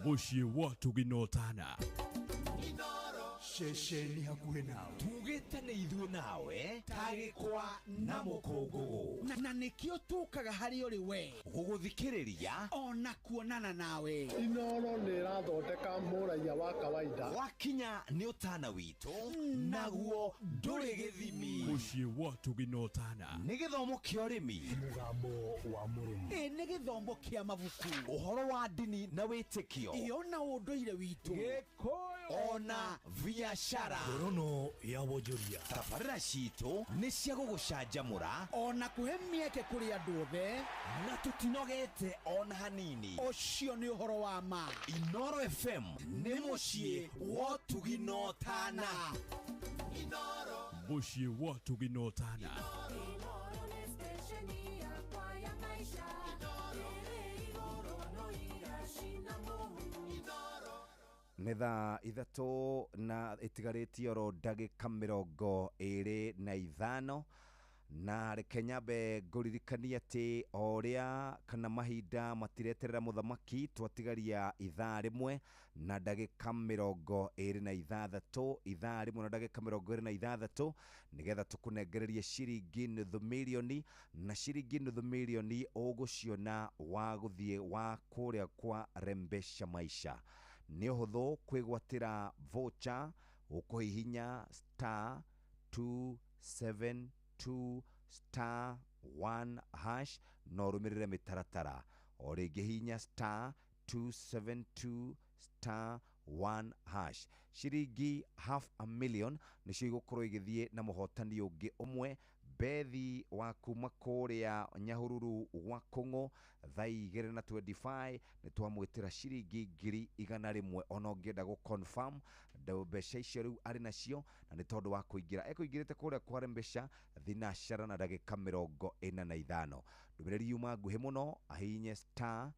Speaker 14: Mũciĩ wa Tũginotana.
Speaker 17: Ceceni hakuhĩ nawe.
Speaker 27: Tugĩte nĩ ithuĩ nawe tagĩkwa na mũkũngũgũ,
Speaker 17: na nĩkĩo tũkaga harĩ ũrĩ we
Speaker 27: gũgũthikĩrĩria
Speaker 17: ona kuonana nawe.
Speaker 19: Inoro nĩ ĩrathondeka mũraiya wa kawaida.
Speaker 27: Wakinya nĩ ũtana witũ, naguo ndũrĩ gĩthimi.
Speaker 14: Mũciĩ wa Tũginotana.
Speaker 27: Nĩ gĩthomo kĩa ũrĩmi,
Speaker 14: mũgambo wa mũrĩmi,
Speaker 17: ĩ nĩ gĩthomo kĩa mabuku,
Speaker 27: ũhoro wa ndini na wĩtĩkio,
Speaker 17: ĩ ona ũndũire witũ,
Speaker 27: Gĩkũyũ, ona biashara.
Speaker 14: Ngorono ya wonjoria.
Speaker 27: Tabarĩra citũ nĩ cia gũgũcanjamũra
Speaker 17: ona kũhe mĩeke kũrĩ andũ othe,
Speaker 27: na tũtinogete ona hanini.
Speaker 17: Ũcio nĩ ũhoro wa ma.
Speaker 27: Inoro FM nĩ mũciĩ wa Tũginotana.
Speaker 14: Mũciĩ wa Tũginotana.
Speaker 11: Nĩ thaa 3 na ĩtigarĩtie oro ndagĩka 25, na reke nyambe ngũririkanie atĩ o ũrĩa kana mahinda matireterera mũthamaki, twatigaria ithaa 1 na ndagĩka 26, ithaa 1 na ndagĩka 26, nĩgetha tũkũnengererie ciringi nuthu mirioni, na ciringi nuthu mirioni ũgũciona wa gũthiĩ wa kũrĩa kwa Rembesha Maisha. Nĩ ũhũthũ kwĩgwatĩra voucher, ũkũhihinya star 272 star 1 hash na ũrũmĩrĩre mĩtaratara. O rĩngĩ hihinya star 272 star 1 hash. Ciringi 500,000 nĩcio igũkorwo igĩthiĩ na mũhotani ũngĩ ũmwe, Bethi wa kuma kũrĩa Nyahururu gwa Kũng'ũ, thaa 2:25 nĩ twamwĩtĩra ciringi 100,000. Ona ũngĩenda gũ confirm mbeca icio rĩu arĩ nacio, na nĩ tondũ wa kũingĩra ekũingĩrĩte kũrĩa kwa Rembesha thinacara na ndagĩka 45. Ndũmĩrĩri yuma nguhĩ mũno, ahihinye star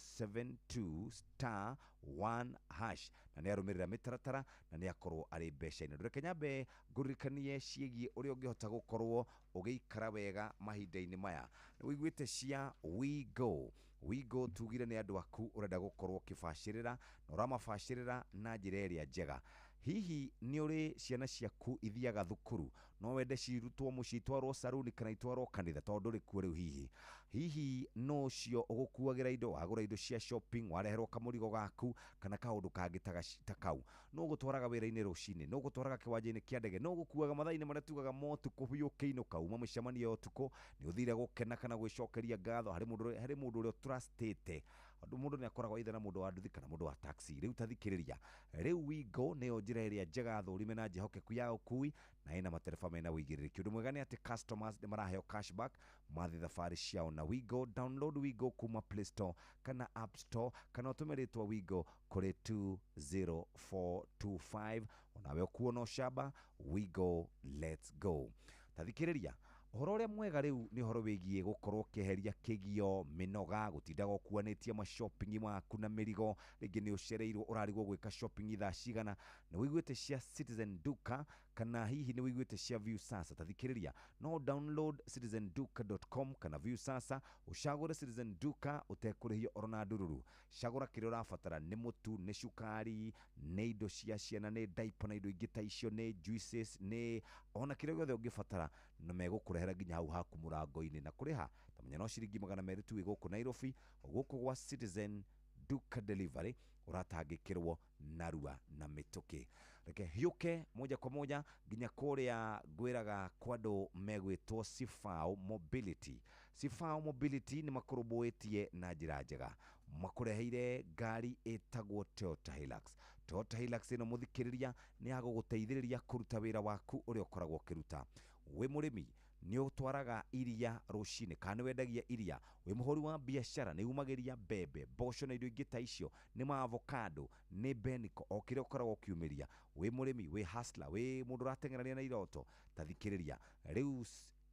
Speaker 11: 272 star 1 hash na nĩ arũmĩrĩra mĩtaratara na nĩ akorwo arĩ mbeca-inĩ. Reke nyambe ngũririkanie ciĩgiĩ ũrĩa ũngĩhota gũkorwo ũgĩikara wega mahinda-inĩ maya. Nĩ ũiguĩte cia WeGo. WeGo tugire nĩ andũ aku ũrenda gũkorwo ũkĩbacĩrĩra na ũramabacĩrĩra na njĩra ĩrĩa njega. Hihi nĩ ũrĩ ciana ciaku ithiaga thukuru, no wende cirutwo mũciĩ itwarwo saruni kana itwarwo kanitha tondũ ndũrĩ kuo rĩu? Hihi hihi no ũcio ũgũkuagĩra indo, wagũra indo cia shopping, wareherwo kamũrigo gaku kana kaũndũ kangĩ ta kau, no ũgũtwaraga wĩra-inĩ rũcinĩ, no ũgũtwaraga kĩwanja-inĩ kĩa ndege, no ũgũkuaga mathaa-inĩ marĩa tugaga motukũ biũ ũkĩinũka uma mĩcemanio ya ũtukũ, nĩ ũthire gũkena kana gwĩcokeria ngatho harĩ mũndũ ũrĩa ũtrustĩte. Mũndũ nĩ akoragwo either na mũndũ wa nduthi kana mũndũ wa taxi. Rĩu ta thikĩrĩria, rĩu WeGo nĩyo njĩra ĩrĩa njega thũrime na njĩhokeku ya ũkui, na ĩna matereba mena ũigĩrĩrĩki. Ũndũ mwega nĩ atĩ customers nĩ maraheo cashback mathiĩ thabarĩ ciao na WeGo. Download WeGo kuma Play Store kana App Store, kana ũtũme rĩtwa WeGo kũrĩ 20425. Onawe ũkuona ũcamba. WeGo, let's go. Ta thikĩrĩria, ũhoro ũrĩa mwega rĩu nĩ ũhoro wĩgiĩ gũkorwo ũkĩeheria kĩgio, mĩnoga, gũtindaga ũkuanĩtie ma shopping maku na mĩrigo, rĩngĩ nĩ ũcereirwo ũrarigwo gwĩka shopping thaa cigana. Nĩ ũiguĩte cia Citizen Duka kana hihi nĩ ũiguĩte cia Viusasa? Ta thikĩrĩria, no download citizenduka.com kana Viusasa, ũcagũre Citizen Duka ũtekũrĩhio oro na ndururu. Cagũra kĩrĩa ũrabatara, nĩ mũtu, nĩ cukari, nĩ indo cia ciana, nĩ diaper na indo ingĩ ta icio, nĩ juices, nĩ ona kĩrĩa gĩothe ũngĩbatara, na megũkũrehera nginya hau haku mũrango-inĩ. Na kũrĩha ta menya no ciringi 200 tu gũkũ Nairobi, gũkũ gwa Citizen Duka Delivery ũratangĩkĩrwo narua na mĩtũkĩ. Reke hiũke moja kwa moja nginya kũrĩa ngwĩraga kwa andũ megwĩtwo Sifao Mobility. Sifao Mobility nĩ makũrũmbũĩtie na njĩra njega. Makũreheire ngari ĩtagwo Toyota Hilux. Toyota Hilux ĩno mũthikĩrĩria nĩ ya gũgũteithĩrĩria kũruta wĩra waku ũrĩa ũkoragwo ũkĩruta. Wĩ mũrĩmi nĩ ũtwaraga iria rũcinĩ kana nĩ wendagia iria, wĩ mũhũri wa biacara nĩ umagĩria mbembe, mboco na indo ingĩ ta icio, nĩ ma avocado, nĩ beniko, o kĩrĩa ũkoragwo ũkiumĩria. Wĩ mũrĩmi, wĩ hustler, wĩ mũndũ ũrateng'erania na iroto, ta thikĩrĩria rĩu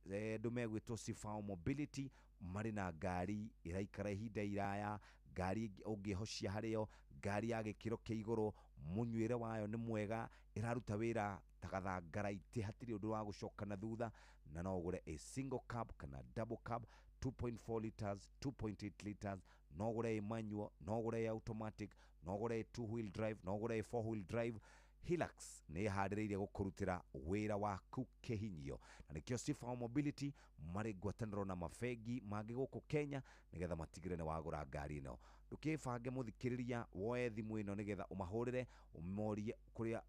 Speaker 11: andũ megwĩtwo Sifao Mobility marĩ na ngari ĩraikara ihinda iraya, ngari ũngĩhocia harĩyo, ngari ya gĩkĩro kĩa igũrũ, mũnyuĩre wayo nĩ mwega, ĩraruta wĩra ta gathangaraitĩ, hatirĩ ũndũ wa gũcoka na thutha, na no ũgũre a single cab kana double cab, 2.4 liters, 2.8 liters, no ũgũre ĩ manual, no ũgũre ĩ automatic, no ũgũre ĩ two wheel drive, no ũgũre ĩ four wheel drive. Hilux nĩ ĩharĩrĩirie gũkũrutĩra wĩra waku kĩhinyio, na nĩkĩo Sifao Mobility marĩ ngwatanĩro na mabengi mangĩ gũkũ Kenya nĩgetha matigĩrĩre nĩ wagũra ngari ĩno. Ndũkĩbange mũthikĩrĩria, woe thimũ ĩno nĩgetha ũmahũrĩre ũmorie kũrĩa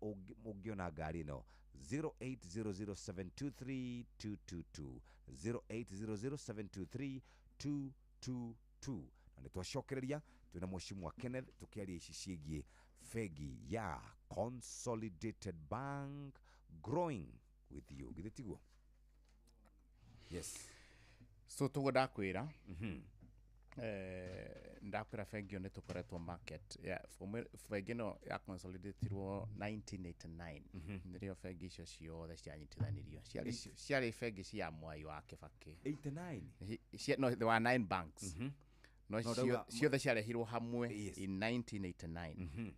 Speaker 11: ũngĩona ngari ĩno. 0800723222, 0800723222. Na nĩ twacokereria twĩna Mheshimiwa Kenneth tũkĩaria ici ciĩgiĩ bengi ya Consolidated Bank, growing with you. Githĩ tiguo? Yes.
Speaker 3: So tuguo ndakwĩra, ndakwĩra bengi ĩyo nĩ tũkoretwo market ya bengi ĩno ya consolidatirwo 1989. Nĩrĩo bengi icio ciothe cianyitithanirio, ciarĩ bengi cia Mwai wa Kĩbakĩ.
Speaker 11: 89?
Speaker 3: No, there were 9 banks. No,
Speaker 11: No,
Speaker 3: ciothe ciarehirwo hamwe in 1989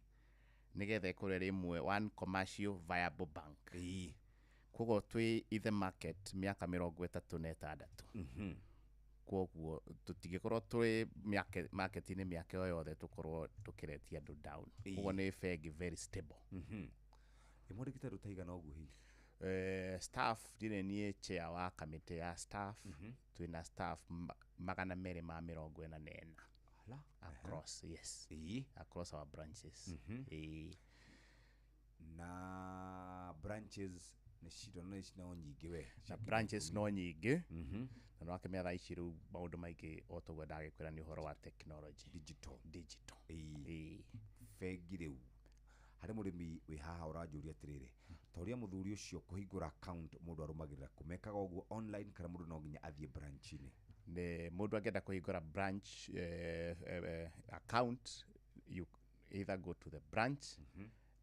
Speaker 3: nĩgetha ĩkorwo ĩrĩ ĩmwe, one commercial viable bank. Koguo twĩ in the market mĩaka 36. Koguo tũtingĩkorwo twĩ market-inĩ mĩaka ĩyo yothe tũkorwo tũkĩretia andũ down. Koguo nĩ bengi very stable.
Speaker 11: Ĩmwandĩkĩte andũ ta igana ũguo hihi?
Speaker 3: Staff, ndirĩ niĩ chair wa kamĩtĩ ya staff. Twĩna staff 244 across, yes, across our branches. Ĩĩ.
Speaker 11: Na branches nĩ cirona no nyingĩ we.
Speaker 3: Na branches no nyingĩ, na nĩwakĩmenya thaa ici rĩu maũndũ maingĩ o toguo ndagĩkwĩra nĩ ũhoro wa technology.
Speaker 11: Digital.
Speaker 3: Digital.
Speaker 11: Ĩĩ. Bengi rĩu harĩ mũrĩmi wĩ haha ũranjũria atĩrĩrĩ, ta ũrĩa mũthuri ũcio kũhingũra account mũndũ arũmagĩrĩra kũmekaga ũguo online kana mũndũ no nginya athiĩ branch-inĩ?
Speaker 3: Nĩ mũndũ angĩenda kũhingũra branch account, you either go to the branch.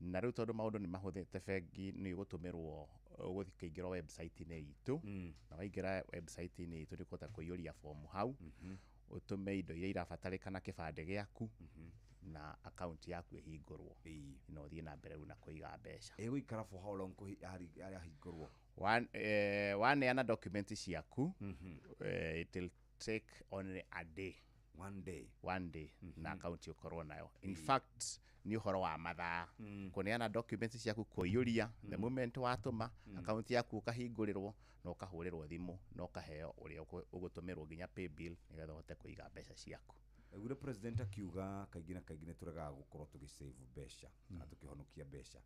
Speaker 3: Na rĩu tondũ maũndũ nĩ mahũthĩte, bengi nĩ ũgũtũmĩrwo, ũgũthiĩ kũingĩra website-inĩ itũ, na waingĩra website-inĩ itũ nĩ ũkũhota kũiyũria fomu hau, ũtũme indo iria irabatarĩkana, kĩbandĩ gĩaku, na account yaku ĩhingũrwo na ũthiĩ na mbere rĩu na kũiga mbeca.
Speaker 11: Ĩgũikara for how long yahingũrwo?
Speaker 3: Waneana document ciaku, it will take only a day.
Speaker 11: One day.
Speaker 3: One day na account ũkorwo nayo. In fact nĩ ũhoro wa mathaa kũneana documents ciaku, kũiyũria. The moment watũma, account yaku ũkahingũrĩrwo na ũkahũrĩrwo thimũ na ũkaheo ũrĩa ũgũtũmĩrwo nginya pay bill nĩgetha ũhote kũiga mbeca ciaku.
Speaker 11: Ndaiguire president akiuga kaingĩ na kaingĩ nĩ tũregaga gũkorwo tũgĩsave mbeca kana tũkĩhonokia mbeca.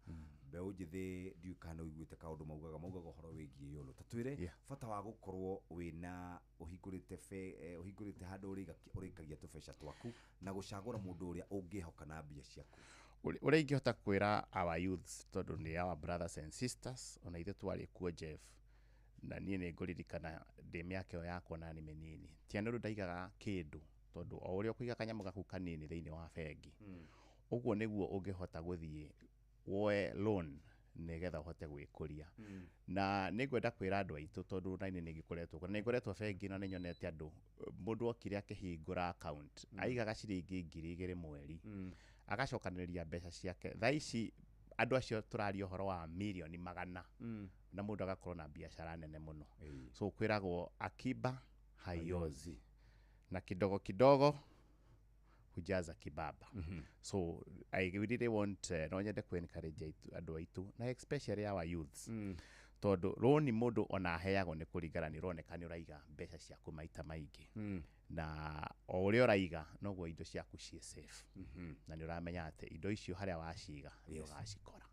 Speaker 11: Mbeũ njĩthĩ, ndiũĩ kana nĩ ũiguĩte kaũndũ maugaga ũhoro wĩgiĩ yũlũ. Ta twĩre bata wa gũkorwo wĩna ũhingũrĩte ũhingũrĩte handũ ũrĩikagia tũbeca twaku na gũcagũra mũndũ ũrĩa ũngĩhoka na mbia ciaku.
Speaker 3: Ũrĩa ingĩhota kwĩra our youths, tondũ nĩ our brothers and sisters, ona ithuĩ twarĩ kuo Jeff, na niĩ nĩ ngũririkana ndĩ mĩaka ĩyo yakwa na nĩ mĩnini, ti nĩ ũndũ ndaigaga kĩndũ, tondũ o ũrĩa ũkũiga kanyamũ gaku kanini thĩinĩ wa bengi, ũguo nĩguo ũngĩhota gũthiĩ woe loan nĩgetha ũhote gwĩkũria. Na nĩngwenda kwĩra andũ aitũ, tondũ na niĩ nĩngĩkoretwo kuo, na nĩngoretwo bengi na nĩnyonete andũ, mũndũ okire akĩhingũra account, aigaga ciringi 2,000 mweri, agacokanĩrĩria mbeca ciake. Thaa ici andũ acio tũraria ũhoro wa mirioni magana, na mũndũ agakorwo na biacara nene mũno. So kwĩragwo akiba haiozi, na kidogo kidogo hujaza kibaba. So I really want, no nyende ku encourage andũ aitũ, na especially our youths, tondũ rũni mũndũ ona aheagwo nĩ kũringana nĩ ũroneka nĩ ũraiga mbeca ciaku maita maingĩ, na o ũrĩa ũraiga noguo indo ciaku ciĩ safe, na nĩ ũramenya atĩ indo icio harĩa waciga nĩ ũgacikora.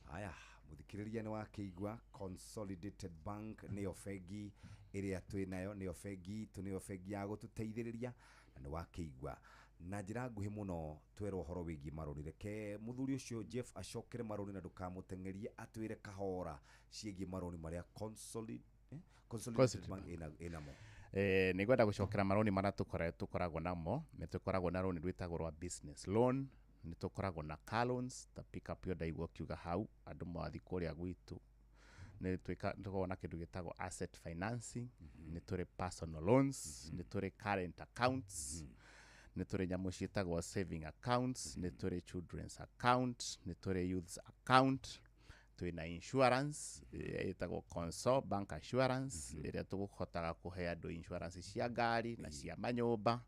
Speaker 11: Haya, mũthikĩrĩria nĩ wakĩigua Consolidated Bank nĩyo bengi ĩrĩa twĩ nayo, nĩyo bengi itũ, nĩyo bengi ya gũtũteithĩrĩria. Na nĩ wakĩigua na njĩra nguhĩ mũno twerwo ũhoro wĩgiĩ marũni. Reke mũthuri ũcio Jeff acokere marũni na ndũkamũteng'erie, atwĩre kahora ciĩgiĩ marũni marĩa Consolidated Bank ĩnamo.
Speaker 3: Nĩ ngwenda gũcokera marũni marĩa tũkoragwo namo. Nĩ tũkoragwo na rũni rwĩtagwo rwa business loan, nĩ tũkoragwo na car loans ta pick up ĩyo ndaigua ũkiuga hau andũ mathiĩ kũrĩa gwitũ. Nĩ tũkoragwo na kĩndũ gĩtagwo asset financing, nĩ tũrĩ personal loans, nĩ tũrĩ current accounts, nĩ tũrĩ nyamũ ciĩtagwo saving accounts, nĩ tũrĩ children's account, nĩ tũrĩ youth's account, twĩna insurance ĩtagwo Consol Bank Assurance, ĩrĩa tũkũhotaga kũhe andũ insurance cia ngari na cia manyũmba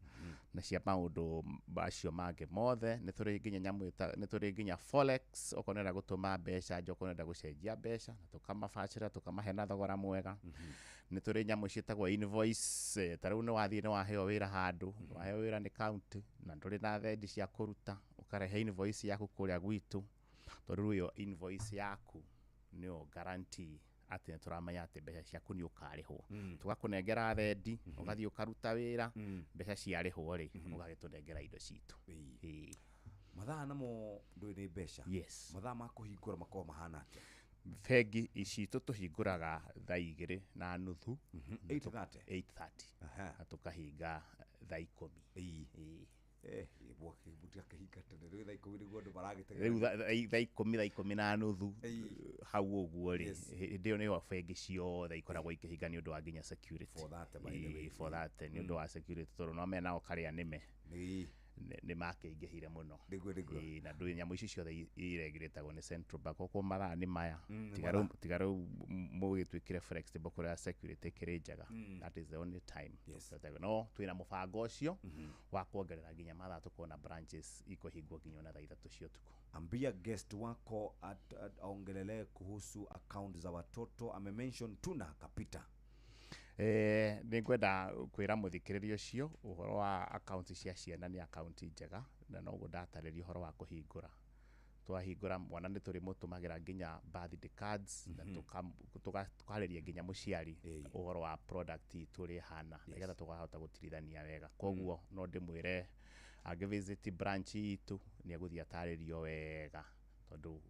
Speaker 3: na cia maũndũ macio mangĩ mothe. Nĩ tũrĩ nginya nyamũ nĩ tũrĩ nginya forex, okorwo nĩũrenda gũtũma mbeca nja, okorwo nĩũrenda gũcenjia mbeca, na tũkamabacĩra tũkamahe na thogora mwega. Nĩ tũrĩ nyamũ ciĩtagwo invoice, ta rĩu nĩ wathiĩ nĩ waheo wĩra handũ, waheo wĩra nĩ county na ndũrĩ na thendi cia kũruta, ũkarehe invoice yaku kũrĩa gwitũ, tondũ rĩu ĩyo invoice yaku nĩyo guarantee atĩ nĩ tũramenya atĩ mbeca ciaku nĩ ũkarĩhwo. Tũgakũnengera thendi, ũgathiĩ ũkaruta wĩra, mbeca ciarĩhwo rĩ, ũgagĩtũnengera indo citũ.
Speaker 11: Mathaa namo ndũĩ nĩ mbeca.
Speaker 3: Yes.
Speaker 11: Mathaa ma kũhingũra makoragwo mahana atĩa?
Speaker 3: Bengi citũ tũhingũraga thaa 2:30.
Speaker 11: 8:30?
Speaker 3: 8:30. Na tũkahinga thaa 10.
Speaker 11: Mũtigakĩhinga tene, rĩu thaa 10 nĩguo andũ maragĩteng'era.
Speaker 3: Rĩu thaa 10, thaa 10:30 hau ũguo rĩ, hĩndĩ ĩyo nĩyo bengi ciothe ikoragwo ikĩhinga nĩ ũndũ wa nginya security.
Speaker 11: For that, by the way.
Speaker 3: For that, nĩ ũndũ wa security, tondũ no mena nao karĩa nĩme. Nĩ makĩingĩhire mũno.
Speaker 11: Nĩguo.
Speaker 3: Na ndũĩ nyamũ ici ciothe iregĩrĩtagwo nĩ Central Bank, okorwo mathaa nĩ maya, tiga rĩu mũgĩtuĩkire flexible kũrĩa security ĩkĩrĩ njega. That is the only time. No twĩna mũbango ũcio wa kuongerera nginya mathaa, tũkona branches ikũhingwo nginya ona thaa 3 cia ũtukũ.
Speaker 11: Ambia guest wako aongelelee kuhusu account za watoto, amemention tu na akapita.
Speaker 3: Nĩ ngwenda kwĩra mũthikĩrĩria ũcio ũhoro wa account cia ciana nĩ account njega, na noguo ndatarĩria ũhoro wa kũhingũra. Twahingũra mwana nĩ tũrĩmũtũmagĩra nginya birthday cards, na tũkarĩria nginya mũciari ũhoro wa product itũ ũrĩa ĩhana, nĩgetha tũkahota gũtirithania wega. Koguo no ndĩmwĩre angĩ visit branch itũ nĩ egũthiĩ atarĩrio wega, tondũ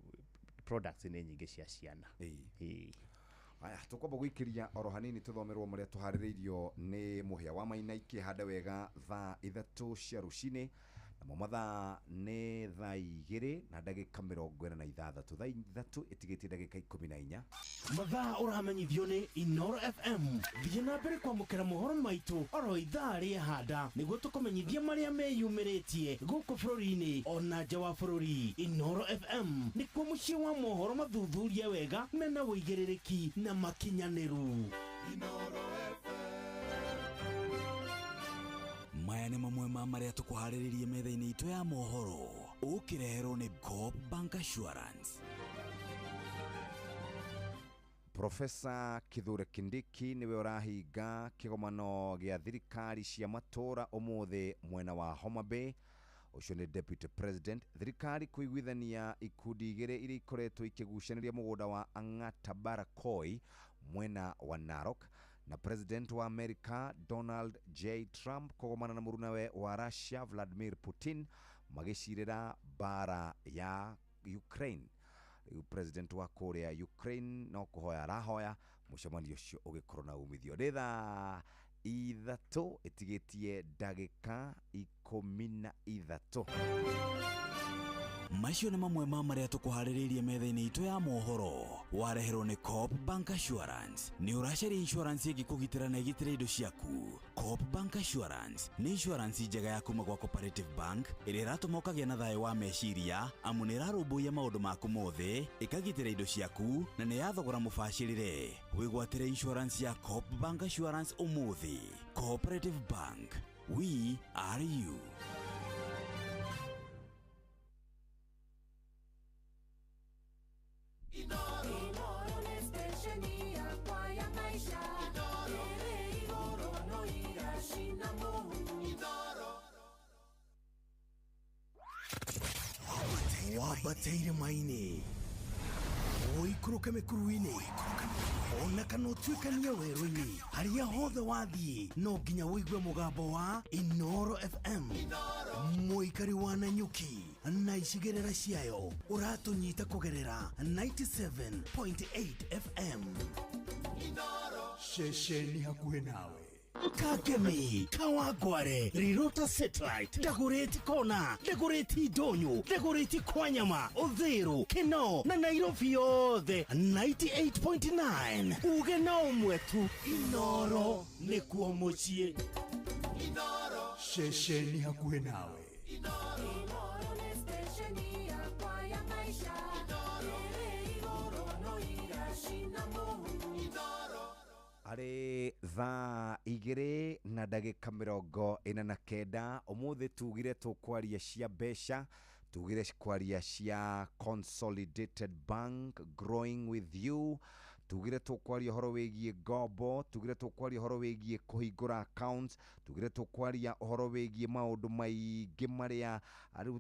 Speaker 3: products nĩ nyingĩ cia ciana.
Speaker 11: Aya, tũkwamba gũikĩria oro hanini tũthomerwo marĩa tũharĩrĩirio nĩ mũhĩa wa Maina ikĩhanda wega thaa 3 cia rũcinĩ, namo mathaa nĩ thaa 2:46, thaa 3 ĩtigĩtie ndagĩka 14.
Speaker 18: Mathaa ũramenyithio nĩ Inooro FM. Thiĩ na mbere kwamũkĩra mohoro maitũ oro ithaa rĩahanda nĩguo tũkũmenyithie marĩa meyumĩrĩtie gũkũ bũrũri-inĩ ona nja wa bũrũri. Inooro FM nĩkuo mũciĩ wa mohoro mathuthurie wega mena ũigĩrĩrĩki na makinyanĩru.
Speaker 27: Maya nĩ mamwe ma marĩa tũkũharĩrĩrie metha-inĩ itũ ya mohoro, ũkĩreherwo nĩ Coop Bank Assurance.
Speaker 11: Profesa Kithure Kindiki niwe ũrahinga kĩgomano gĩa thirikari cia matũra ũmũthĩ mwena wa Homa Bay. Ũcio nĩ Deputy President. Thirikari kũiguithania ikundi igĩrĩ iria ikoretwo ikĩgucanĩria mũgũnda wa Ang'ata Barakoi mwena wa Narok. Na President wa America Donald J. Trump kũgomana na mũrunawe wa Russia Vladimir Putin magĩcirĩra mbara ya Ukraine. Rĩu President wa kũrĩa Ukraine no kũhoya arahoya mũcemanio ũcio ũgĩkorwo na umithio. Nĩ thaa 3 ĩtigĩtie ndagĩka 13.
Speaker 27: Macio nĩ mamwe ma marĩa tũkũharĩrĩirie metha-inĩ itũ ya mohoro, wareherwo nĩ Coop Bank Assurance. Nĩ ũracaria insurance ĩngĩkũgitĩra na ĩgitĩre indo ciaku? Coop Bank Assurance nĩ insurance njega ya kuma gwa Cooperative Bank ĩrĩa ĩratũma ũkagĩa na thayũ wa meciria, amu nĩ ĩrarũmbũiya maũndũ maku mothe, ĩkagitĩra indo ciaku na nĩ ya thogora mũbacĩrĩre. Wĩgwatĩre insurance ya Coop Bank Assurance ũmũthĩ. Cooperative Bank, we are you.
Speaker 1: Wambateire maini
Speaker 18: Ũikũrũke mĩkuru-inĩ ona kana ũtuĩkanie werũ-inĩ, harĩa hothe wathiĩ no nginya ũigue mũgambo wa Inoro FM. Mũikari wa Nanyuki na icigĩrĩra ciayo ũratũnyita kũgerera 97.8 FM.
Speaker 17: Ceceni hakuhĩ nawe.
Speaker 18: Kakemi, Kawangware, Rirota Satellite, Dagoretti Kona, Dagoretti Ndonyo, Dagoretti Kwanyama, Uthiru, Kinoo na Nairobi yothe 98.9. Uge na ũmwe tu, Inoro nĩkuo mũciĩ.
Speaker 17: Ceceni hakuhĩ nawe.
Speaker 1: Inoro nĩ stesheni yakwa ya maisha ĩrĩ igũrũ no iracina mũhu.
Speaker 11: Arĩ thaa 2:49 ũmũthĩ tugire tũkwaria cia mbeca, tugire kwaria cia Consolidated Bank growing with you, tugire tũkwaria ũhoro wĩgiĩ ngombo, tugire tũkwaria ũhoro wĩgiĩ kũhingũra accounts, tugire tũkwaria ũhoro wĩgiĩ maũndũ maingĩ marĩa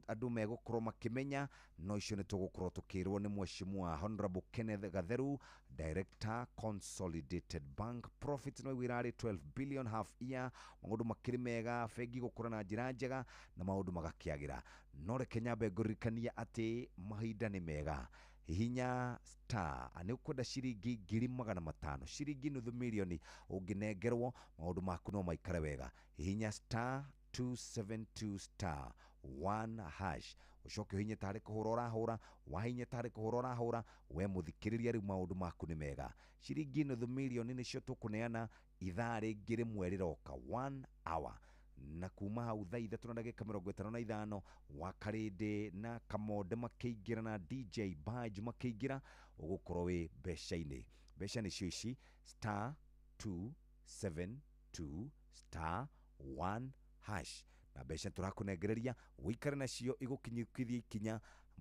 Speaker 11: andũ megũkorwo makĩmenya, no icio nĩ tũgũkorwo tũkĩrwo nĩ mheshimiwa Honorable Kenneth Gatheru, Director Consolidated Bank. Profit no ĩrarĩ 12 billion half year, maũndũ makĩrĩ mega, bengi gũkũra na njĩra njega na maũndũ magakĩagĩra. No reke nyambe ngũririkanie atĩ mahinda nĩ mega. Hihinya star nĩ ũkwenda ciringi 500,000, ciringi nuthu mirioni ũngĩnengerwo maũndũ maku no maikare wega. Hihinya star 272 star 1 hash, ũcoke ũhinye tarĩ kũhũra ũrahũra, wahinya tarĩ kũhũra ũrahũra, we mũthikĩrĩria rĩu maũndũ maku nĩ mega. Ciringi nuthu mirioni nĩcio tũkũneana ithaa rĩngĩ rĩmwe rĩroka, 1 hour, na kuma hau thaa 3:55 Wakarĩndĩ na Kamonde makĩingĩra na DJ Badge makĩingĩra, ũgũkorwo wĩ mbeca-inĩ. Mbeca nĩcio ici, star 272 star 1 hash, na mbeca tũrakũnengereria ũikare nacio igũkinyũkithia ikinya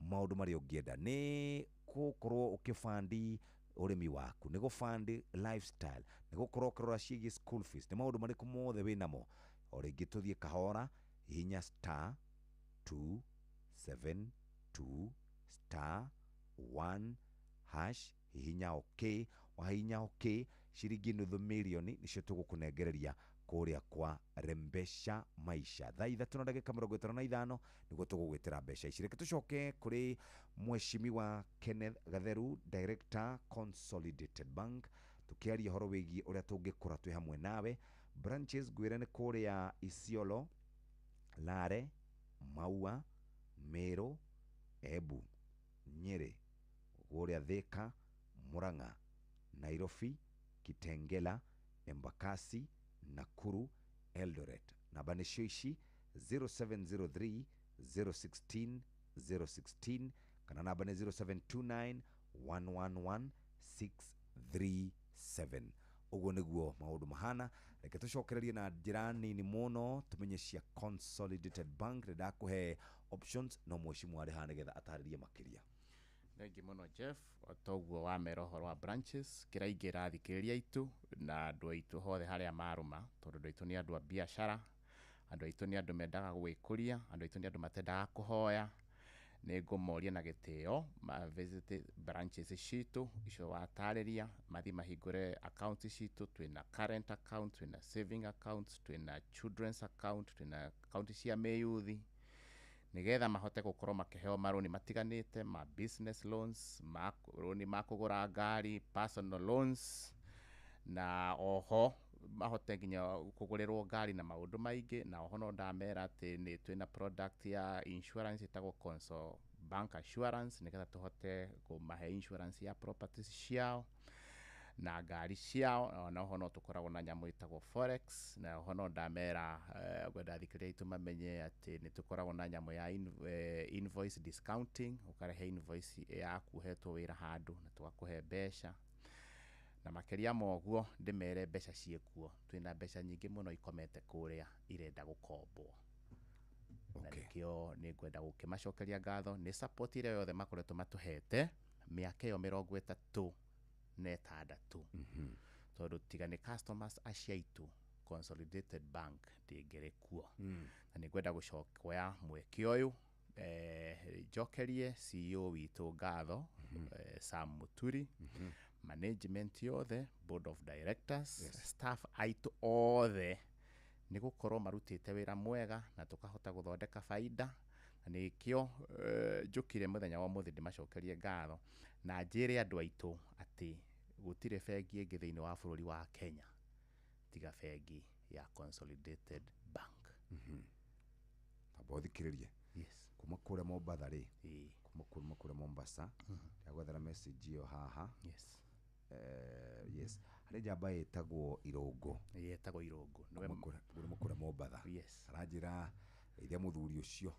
Speaker 11: maũndũ marĩa ũngĩenda. Nĩ gũkorwo ũkĩbandi ũrĩmi waku, nĩ gũbandi lifestyle, nĩ gũkorwo ũkĩrora ciĩgiĩ school fees, nĩ maũndũ marĩkũ mothe wĩnamo. O rĩngĩ tũthiĩ kahora, hihinya star 272 star 1 hash, hihinya OK, wahihinya OK, ciringi nuthu mirioni nĩcio tũgũkũnengereria kũrĩa kwa Rembesha Maisha. Thaa 3:55 nĩguo tũgũgwĩtĩra mbeca ici. Reke tũcoke kũrĩ mheshimiwa Kenneth Gatheru, Director Consolidated Bank, tũkĩaria ũhoro wĩgiĩ ũrĩa tũngĩkũra twĩ hamwe nawe. Branches ngwĩre nĩ kũrĩa Isiolo, Lare, Maua, Meru, Embu, Nyeri, kũrĩa Thika, Murang'a, Nairobi, Kitengela, Embakasi, Nakuru, Eldoret. Namba nĩcio ici, 0703 016 016 kana namba nĩ 0729 111 637. Ũguo nĩguo maũndũ mahana. Reke tũcokererie na njĩra nini mũno tũmenye cia Consolidated Bank. Nĩ ndakũhe options no mheshimiwa arĩ haha nĩgetha atarĩrie makĩria.
Speaker 3: Thengi mũno Jeff, o toguo wamera ũhoro wa branches, kĩraingĩra athikĩrĩria aitũ na andũ aitũ hothe harĩa marũma, tondũ andũ aitũ nĩ andũ a biacara, andũ aitũ nĩ andũ mendaga gwĩkũria, andũ aitũ nĩ andũ matendaga kũhoya. Nĩ ngũmoria na gĩtĩo ma visit branches citũ icio watarĩria, mathiĩ mahingũre account citũ. Twĩna current account, twĩna saving account, twĩna children's account, twĩna account cia mĩyuthi, nĩgetha mahote gũkorwo makĩheo marũni matiganĩte ma business loans, ma rũni ma kũgũra ngari, personal loans, na oho mahote nginya kũgũrĩrwo ngari na maũndũ maingĩ. Na oho no ndamera atĩ nĩ twĩna product ya insurance ĩtagwo Consol Bank Assurance, nĩgetha tũhote kũmahe insurance ya properties ciao na ngari ciao. Na oho no tũkoragwo na nyamũ ĩtagwo forex. Na oho no ndamera ngwenda athikĩrĩria aitũ mamenye atĩ nĩ tũkoragwo na nyamũ ya invoice discounting, ũkarehe invoice yaku ũhetwo wĩra handũ na tũgakũhe mbeca. Na makĩria ma ũguo ndĩmere mbeca ciĩkuo, twĩna mbeca nyingĩ mũno ikomete kũrĩa irenda gũkombwo. Na nĩkĩo nĩ ngwenda gũkĩmacokeria ngatho nĩ support ĩrĩa yothe makoretwo matũhete mĩaka ĩyo 36, tondũ tiga nĩ customers acio aitũ Consolidated Bank ndĩngĩrĩ kuo. Na nĩ ngwenda gũcoka kuoya mweke ũyũ njokerie CEO witũ ngatho Sam Muturi, management yothe, board of directors, staff aitũ othe, nĩ gũkorwo marutĩte wĩra mwega na tũkahota gũthondeka baida. Na nĩkĩo njũkire mũthenya wa ũmũthĩ ndĩmacokerie ngatho na njĩre andũ aitũ atĩ gũtirĩ bengi ĩngĩ thĩinĩ wa bũrũri wa Kenya tiga bengi ya Consolidated Bank.
Speaker 11: Tamba ũthikĩrĩrie.
Speaker 3: Yes.
Speaker 11: Kuma kũrĩa Mombatha rĩ, kuma kũrĩa Mombasa, ndagwethera message ĩyo haha.
Speaker 3: Yes.
Speaker 11: Yes, harĩ njamba ĩtagwo Irũngũ.
Speaker 3: Ĩtagwo Irũngũ.
Speaker 11: Kuma kũrĩa Mombatha.
Speaker 3: Yes.
Speaker 11: Aranjĩra geithia mũthuri ũcio.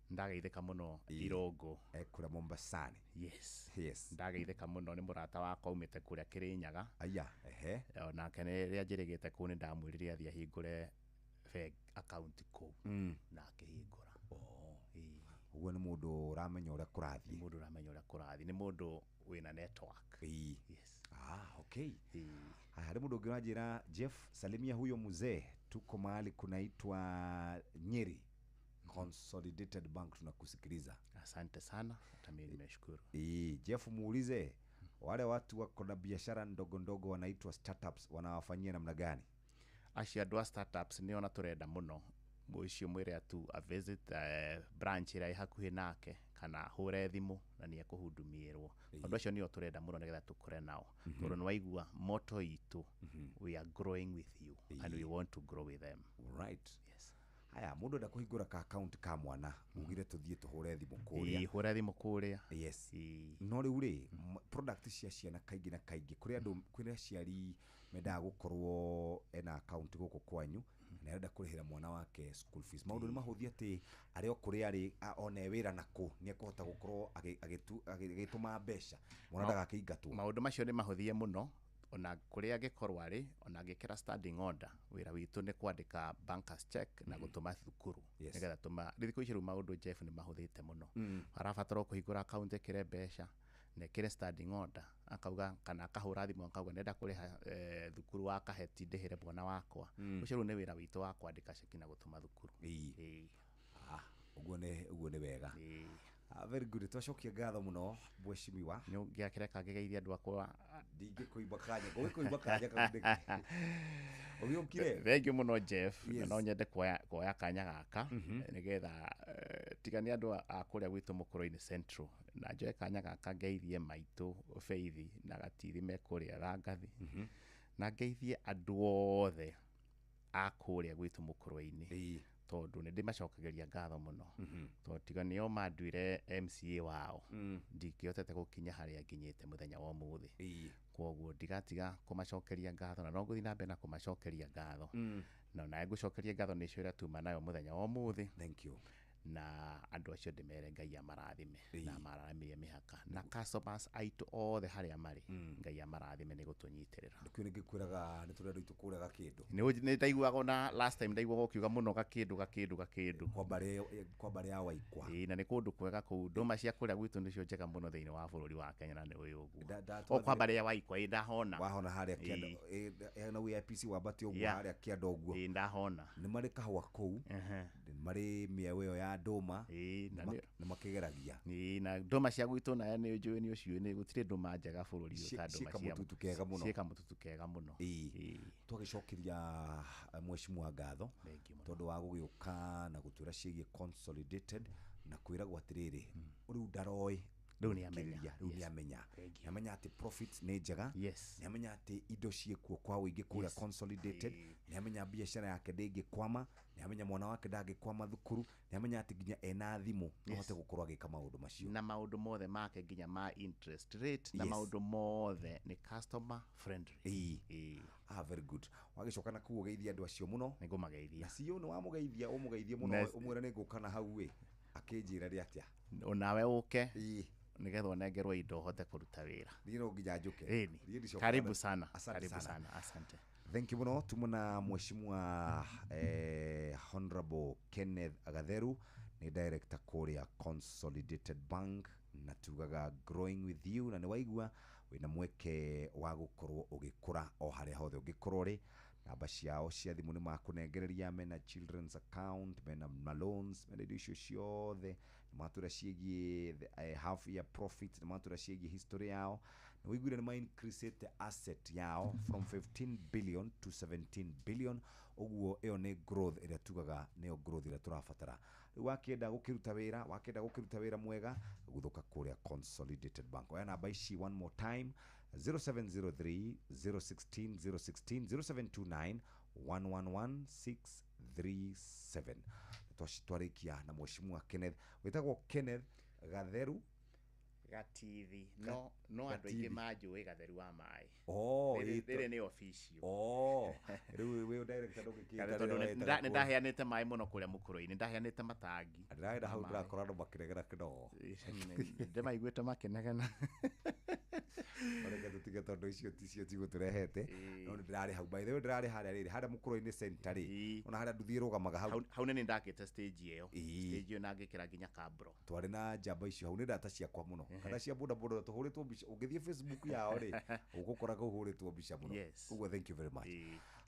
Speaker 3: Ndageithĩka mũno Irũngũ.
Speaker 11: Ekũrĩa Mombasani.
Speaker 3: Yes.
Speaker 11: Yes.
Speaker 3: Ndageithĩka mũno, nĩ mũrata wakwa umĩte kũrĩa Kĩrĩnyaga.
Speaker 11: Aya, ehe.
Speaker 3: Onake rĩrĩa njĩrĩgĩte kũu nĩ ndamwĩrire athiĩ ahingũre bank account kũu. Na akĩhingũra.
Speaker 11: Ũguo nĩ mũndũ ũramenya ũrĩa kũrathiĩ.
Speaker 3: Nĩ mũndũ ũramenya ũrĩa kũrathiĩ, nĩ mũndũ wĩna network. Yes.
Speaker 11: Ah, okay. Haya, harĩ mũndũ ũngĩ ũranjĩra, Jeff, salimia huyo mzee, tuko mahali kunaitwa Nyeri, Consolidated Bank, tunakusikiliza.
Speaker 3: Asante sana, hata mimi nimeshukuru.
Speaker 11: Jeff, muulize wale watu wako na biashara ndogo ndogo wanaitwa startups wanawafanyia namna gani?
Speaker 3: Acio andũ a startups nĩo na tũrenda mũno, ũcio mwĩre atu a visit branch ĩrĩa ĩ hakuhĩ nake kana hũre thimũ na nĩ ekũhudumĩrwo. Andũ acio nĩo tũrenda mũno nĩgetha tũkũre nao, tondũ nĩwaigua motto itũ, we are growing with you and we want to grow with them.
Speaker 11: Right.
Speaker 3: Yes.
Speaker 11: Haya, mũndũ enda kũhingũra ka account ka mwana, ugire tũthiĩ tũhũre thimũ kũrĩa.
Speaker 3: Hũra thimũ kũrĩa.
Speaker 11: Yes. No rĩu rĩ, product cia ciana kaingĩ na kaingĩ kũrĩ andũ, kwĩ aciari mendaga gũkorwo ena account gũkũ kwanyu na arenda kũrĩhĩra mwana wake school fees. Maũndũ nĩ mahũthie atĩ arĩ o kũrĩa arĩ, one wĩra nakũ nĩ ekũhota gũkorwo agĩtũma mbeca mwana ndagakĩingatwo.
Speaker 3: Maũndũ macio nĩ mahũthie mũno, ona kũrĩa angĩkorwo arĩ, ona angĩkĩra standing order, wĩra witũ nĩ kwandĩka bankers check na gũtũma thukuru. Nĩgetha tũma thikũ ici rĩu maũndũ, Jeff, nĩ mahũthĩte mũno. Arabatara kũhingũra account, ĩkĩre mbeca na ĩkĩre standing order, akauga kana akahũra thimũ akauga nenda kũrĩha thukuru wa kaheti ndĩhĩre mwana wakwa. Ũcio rĩu nĩ wĩra witũ wa kwandĩka ceki na gũtũma thukuru.
Speaker 11: Ũguo nĩ wega. Very good. Twacokia ngatho mũno mheshimiwa.
Speaker 3: Nĩ ũngĩakĩreka ngĩgeithie andũ akwa.
Speaker 11: Ndingĩkũimba kanya, ũgĩkũimba kanya kau nĩkĩ? Ũgĩũkire?
Speaker 3: Thank you mũno Jeff. Na no nyende kuoya kanya gaka nĩgetha tiga nĩ andũ a kũrĩa gwitũ Mũkũrũ-inĩ Central, na njoe kanya gaka ngeithie maitũ Faith na Gatithi me kũrĩa Thangathi, na ngeithie andũ othe a kũrĩa gwitũ Mũkũrũ-inĩ, tondũ nĩ ndĩmacokagĩria ngatho mũno, tondũ tiga nĩo manduire MCA wao, ndingĩhotete gũkinya harĩa nginyĩte mũthenya wa ũmũthĩ. Kwoguo ndigatiga kũmacokeria ngatho na no ngũthiĩ na mbere na kũmacokeria ngatho. Na onawe ngũcokeria ngatho nĩ icio iria tuma nayo mũthenya wa ũmũthĩ.
Speaker 11: Thank you.
Speaker 3: Na andũ acio ndĩmere Ngai amarathime na amararamĩrie mĩhaka, na customers aitũ othe harĩa marĩ, Ngai amarathime nĩ gũtũnyitĩrĩra.
Speaker 11: Nĩkĩo nĩngĩkwĩraga nĩ tũrĩ andũ aitũ kũrĩa Gakĩndũ.
Speaker 3: Nĩ ndaiguaga ona last time ndaiguaga ũkiuga mũno Gakĩndũ Gakĩndũ Gakĩndũ.
Speaker 11: Kwa mbarĩ ya Waikwa.
Speaker 3: Ĩĩ, na nĩ kũndũ kwega kũu, ndũma cia kũrĩa gwitũ nĩcio njega mũno thĩinĩ wa bũrũri wa Kenya na nĩ ũyũ ũguo. O kwa mbarĩ ya Waikwa, ĩĩ ndahona.
Speaker 11: Wahona harĩa kĩanda, na UIPC wambate ũguo harĩa kĩanda ũguo.
Speaker 3: Ĩĩ ndahona.
Speaker 11: Nĩ marĩ kahũa kũu, nĩ marĩ mĩeũ ĩyo ya ndũma, nĩ makĩgeragia.
Speaker 3: Ĩĩ, na ndũma cia gwitũ nayo nĩ njũĩ nĩ ũciũĩ, nĩ gũtirĩ ndũma njega bũrũri ũyũ ta ndũma cia
Speaker 11: kamũtutu kega mũno.
Speaker 3: Ciĩ kamũtutu kega mũno.
Speaker 11: Ĩĩ. Twagĩcokeria mheshimiwa ngatho tondũ wa gũgĩũka na gũtwĩra ciĩgiĩ Consolidated na kwĩragwo atĩrĩrĩ, rĩu ndaroĩ,
Speaker 3: rĩu nĩ amenya,
Speaker 11: rĩu nĩ amenya, nĩ amenya atĩ profits nĩ njega, nĩ amenya atĩ indo ciĩkuo kwa ũingĩ kũrĩa Consolidated, nĩ amenya biacara yake ndĩngĩkwama, nĩ amenya mwana wake ndangĩkwama thukuru, nĩ amenya atĩ nginya ena thimũ ahote gũkorwo agĩka maũndũ macio,
Speaker 3: na maũndũ mothe make nginya ma interest rate na maũndũ mothe nĩ customer friendly.
Speaker 11: Ah, very good. Wagĩcoka na kũu ũgeithia andũ acio mũno.
Speaker 3: Nĩngũmageithia.
Speaker 11: Na CEO nĩ wamũgeithia, ũmũgeithie mũno, ũmwĩre nĩ ngũka na hau ĩ, akĩnjĩra rĩ atĩa?
Speaker 3: Onawe ũke nĩgetha ũnengerwo indo ũhote kũruta wĩra.
Speaker 11: Niĩ no nginya njũke.
Speaker 3: Karibu sana. Karibu sana. Asante.
Speaker 11: Thank you mũno. Tumona mheshimiwa Honorable Kenneth Gatheru nĩ director kũrĩa Consolidated Bank, na tugaga growing with you, na nĩ waigua wĩna mweke wa gũkorwo ũgĩkũra o harĩa hothe ũngĩkorwo rĩ. Namba ciao cia thimũ nĩ makũnengereria, mena children's account, mena loans, mena indo icio ciothe, Nĩ matwĩra ciĩgiĩ half year profit, nĩ matwĩra ciĩgiĩ history yao. Nĩ wĩiguire nĩ ma increasĩte asset yao from 15 billion to 17 billion. Ũguo ĩyo nĩ growth ĩrĩa tugaga nĩyo growth ĩrĩa tũrabatara. Rĩu wakĩenda gũkĩruta wĩra, wakĩenda gũkĩruta wĩra mwega, guthũka kũrĩa Consolidated Bank. Oya namba ici one more time: 0703 016 016, 0729 111 637. Twarĩkia na mheshimiwa Kenneth, wĩtagwo Kenneth Gatheru.
Speaker 3: Gatithi. No andũ aingĩ
Speaker 11: Gatithi.
Speaker 3: manjũĩ Gatheru wa maĩ.
Speaker 11: Oh,
Speaker 3: Rĩrĩ
Speaker 11: ĩto
Speaker 3: rĩrĩ nĩ official.
Speaker 11: Oh, rĩu wĩ director ndũngĩkĩta.
Speaker 3: Tondũ nĩ ndaheanĩte maĩ mũno kũrĩa mũkũrũ-inĩ, nĩ ndaheanĩte matangi.
Speaker 11: Ndĩragenda hau
Speaker 3: ma maĩ.
Speaker 11: Ndĩrakora andũ makĩregera kĩnogo.
Speaker 3: Ndĩmaiguĩte makĩnegena.
Speaker 11: Reke tũtige tondũ icio ticio cigũtũrehete, no nĩ ndĩrarĩ hau, by the way, ndĩrarĩ harĩa rĩrĩ, harĩa mũkũrũ-inĩ center rĩ, ona harĩa nduthi ĩrũgamaga hau.
Speaker 3: Hau nĩ ndakĩte stage ĩyo, stage ĩyo na ngĩkĩra nginya kabro.
Speaker 11: Twarĩ na njamba icio hau, nĩ ndata ciakwa mũno kana cia boda boda, tũhũrĩtwo mbica. Ũngĩthiĩ Facebook yao rĩ, ũgũkora kũhũrĩtwo mbica mũno. Ũguo thank you very much,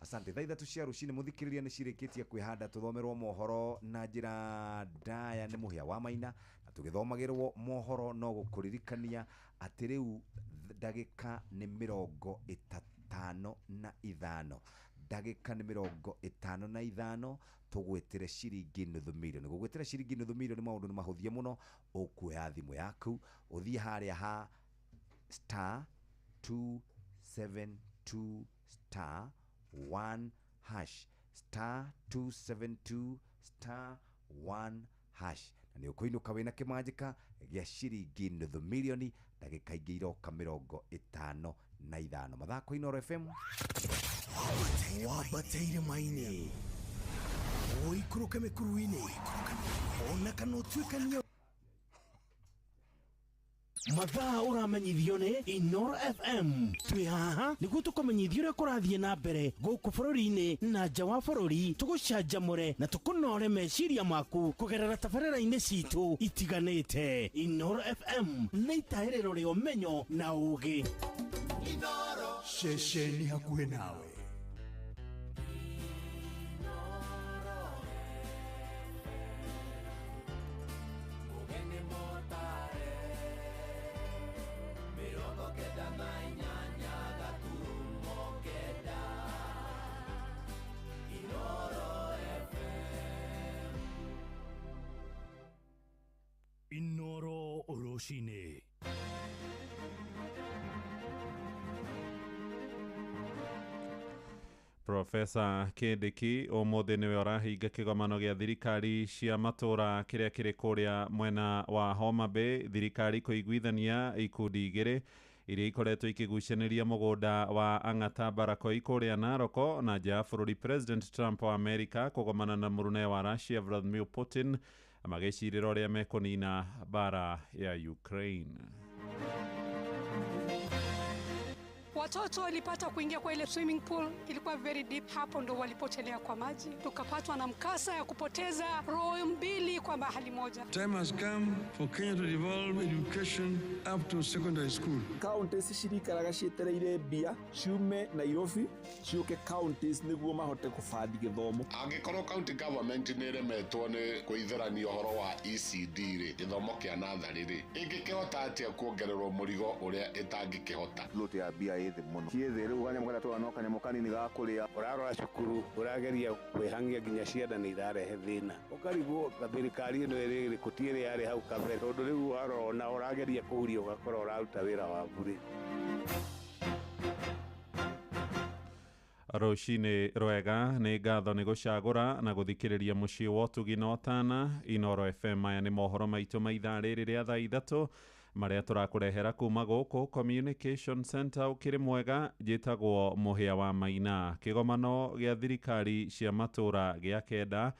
Speaker 11: asante. Thaa 3 cia rũcinĩ, mũthikĩrĩria, nĩ cirĩkĩtie kwĩhanda tũthomerwo mohoro na njĩra ndaya nĩ Mũhĩa wa Maina, na tũgĩthomagĩrwo mohoro no gũkũririkania atĩ rĩu ndagĩka nĩ 55, ndagĩka nĩ 55 tũgwĩtĩre ciringi nuthu mirioni. Gũgwĩtĩra ciringi nuthu mirioni, maũndũ nĩ mahũthie mũno. Ũkuoya thimũ yaku, ũthiĩ harĩa ha star 272 star 1 hash, star 272 star 1 hash, na nĩ ũkũinũka wĩna kĩmanjĩka gĩa ciringi nuthu mirioni ndagĩka ingĩ iroka 55. Mathako, Inooro FM.
Speaker 18: Wambateire maini, ũikũrũke mĩkuru-inĩ, ona kana ũtuĩkanie mathaa, ũramenyithio nĩ Inoro FM. Twĩ haha nĩguo tũkũmenyithia ũrĩa kũrathiĩ na mbere gũkũ bũrũri-inĩ na nja wa bũrũri, tũgũcanjamũre na tũkũnore meciria maku kũgerera tabarĩra-inĩ citũ itiganĩte. Inoro FM nĩ itahĩrĩro rĩa ũmenyo na ũũgĩ.
Speaker 17: Ceceni hakuhĩ nawe.
Speaker 1: Mugeni motare 98.9 Inoro FM.
Speaker 14: Inoro rũcinĩ.
Speaker 15: Profesa Kindiki ũmũthĩ nĩwe ũrahinga kĩgomano gĩa thirikari cia matũra kĩrĩa kĩrĩ kũrĩa mwena wa Homa Bay. Thirikari kũiguithania ikundi igĩrĩ iria ikoretwo ikĩgucanĩria mũgũnda wa Ang'ata Barakoi kũrĩa Naroko. Na nja ya bũrũri, President Trump wa America kũgomana na mũrune wa Russia Vladimir Putin magĩcirĩra ũrĩa mekũnina mbara ya Ukraine.
Speaker 2: Watoto walipata kuingia kwa ile swimming pool, ilikuwa very deep. Hapo ndo walipotelea kwa maji, tukapatwa na mkasa ya kupoteza roho mbili kwa mahali moja.
Speaker 20: Time has come for Kenya to devolve education up to secondary school.
Speaker 21: Counties cirikaraga cietereire mbia ciume Nairobi ciũke counties nĩguo mahote kũbandi gĩthomo.
Speaker 22: Angĩkorwo county government nĩ ĩremetwo nĩ kũitherania ũhoro wa ECD rĩ, gĩthomo kĩa natharĩ rĩ, ĩngĩkĩhota atĩa kuongererwo mũrigo ũrĩa ĩtangĩkĩhota?
Speaker 23: Float ya mbia ĩ thĩ mũno, ciĩ thĩ rĩu, kanyamũ karĩa tũrona no kanyamũ kanini ga kũrĩa.
Speaker 6: Ũrarora cukuru ũrageria kwĩhangia nginya ciana nĩ irarehe thĩna, ũkarigwo thirikari ĩno ĩrĩ ĩrĩkũ, ti ĩrĩa yarĩ hau kabere, tondũ rĩu warora ona ũrageria kũhuria ũgakora ũraruta wĩra wa burĩ.
Speaker 15: Rũcinĩ rwega, nĩ ngatho nĩ gũcagũra na gũthikĩrĩria mũciĩ wa ũtugi na ũtana Inoro FM. Maya nĩ mohoro maitũ ma ithaa rĩrĩ rĩa thaa 3 marĩa tũrakũrehera kuma gũkũ Communication Center. Ũkĩrĩ mwega, njĩtagwo Mũhĩa wa Maina. Kĩgomano gĩa thirikari cia matũra gĩa kenda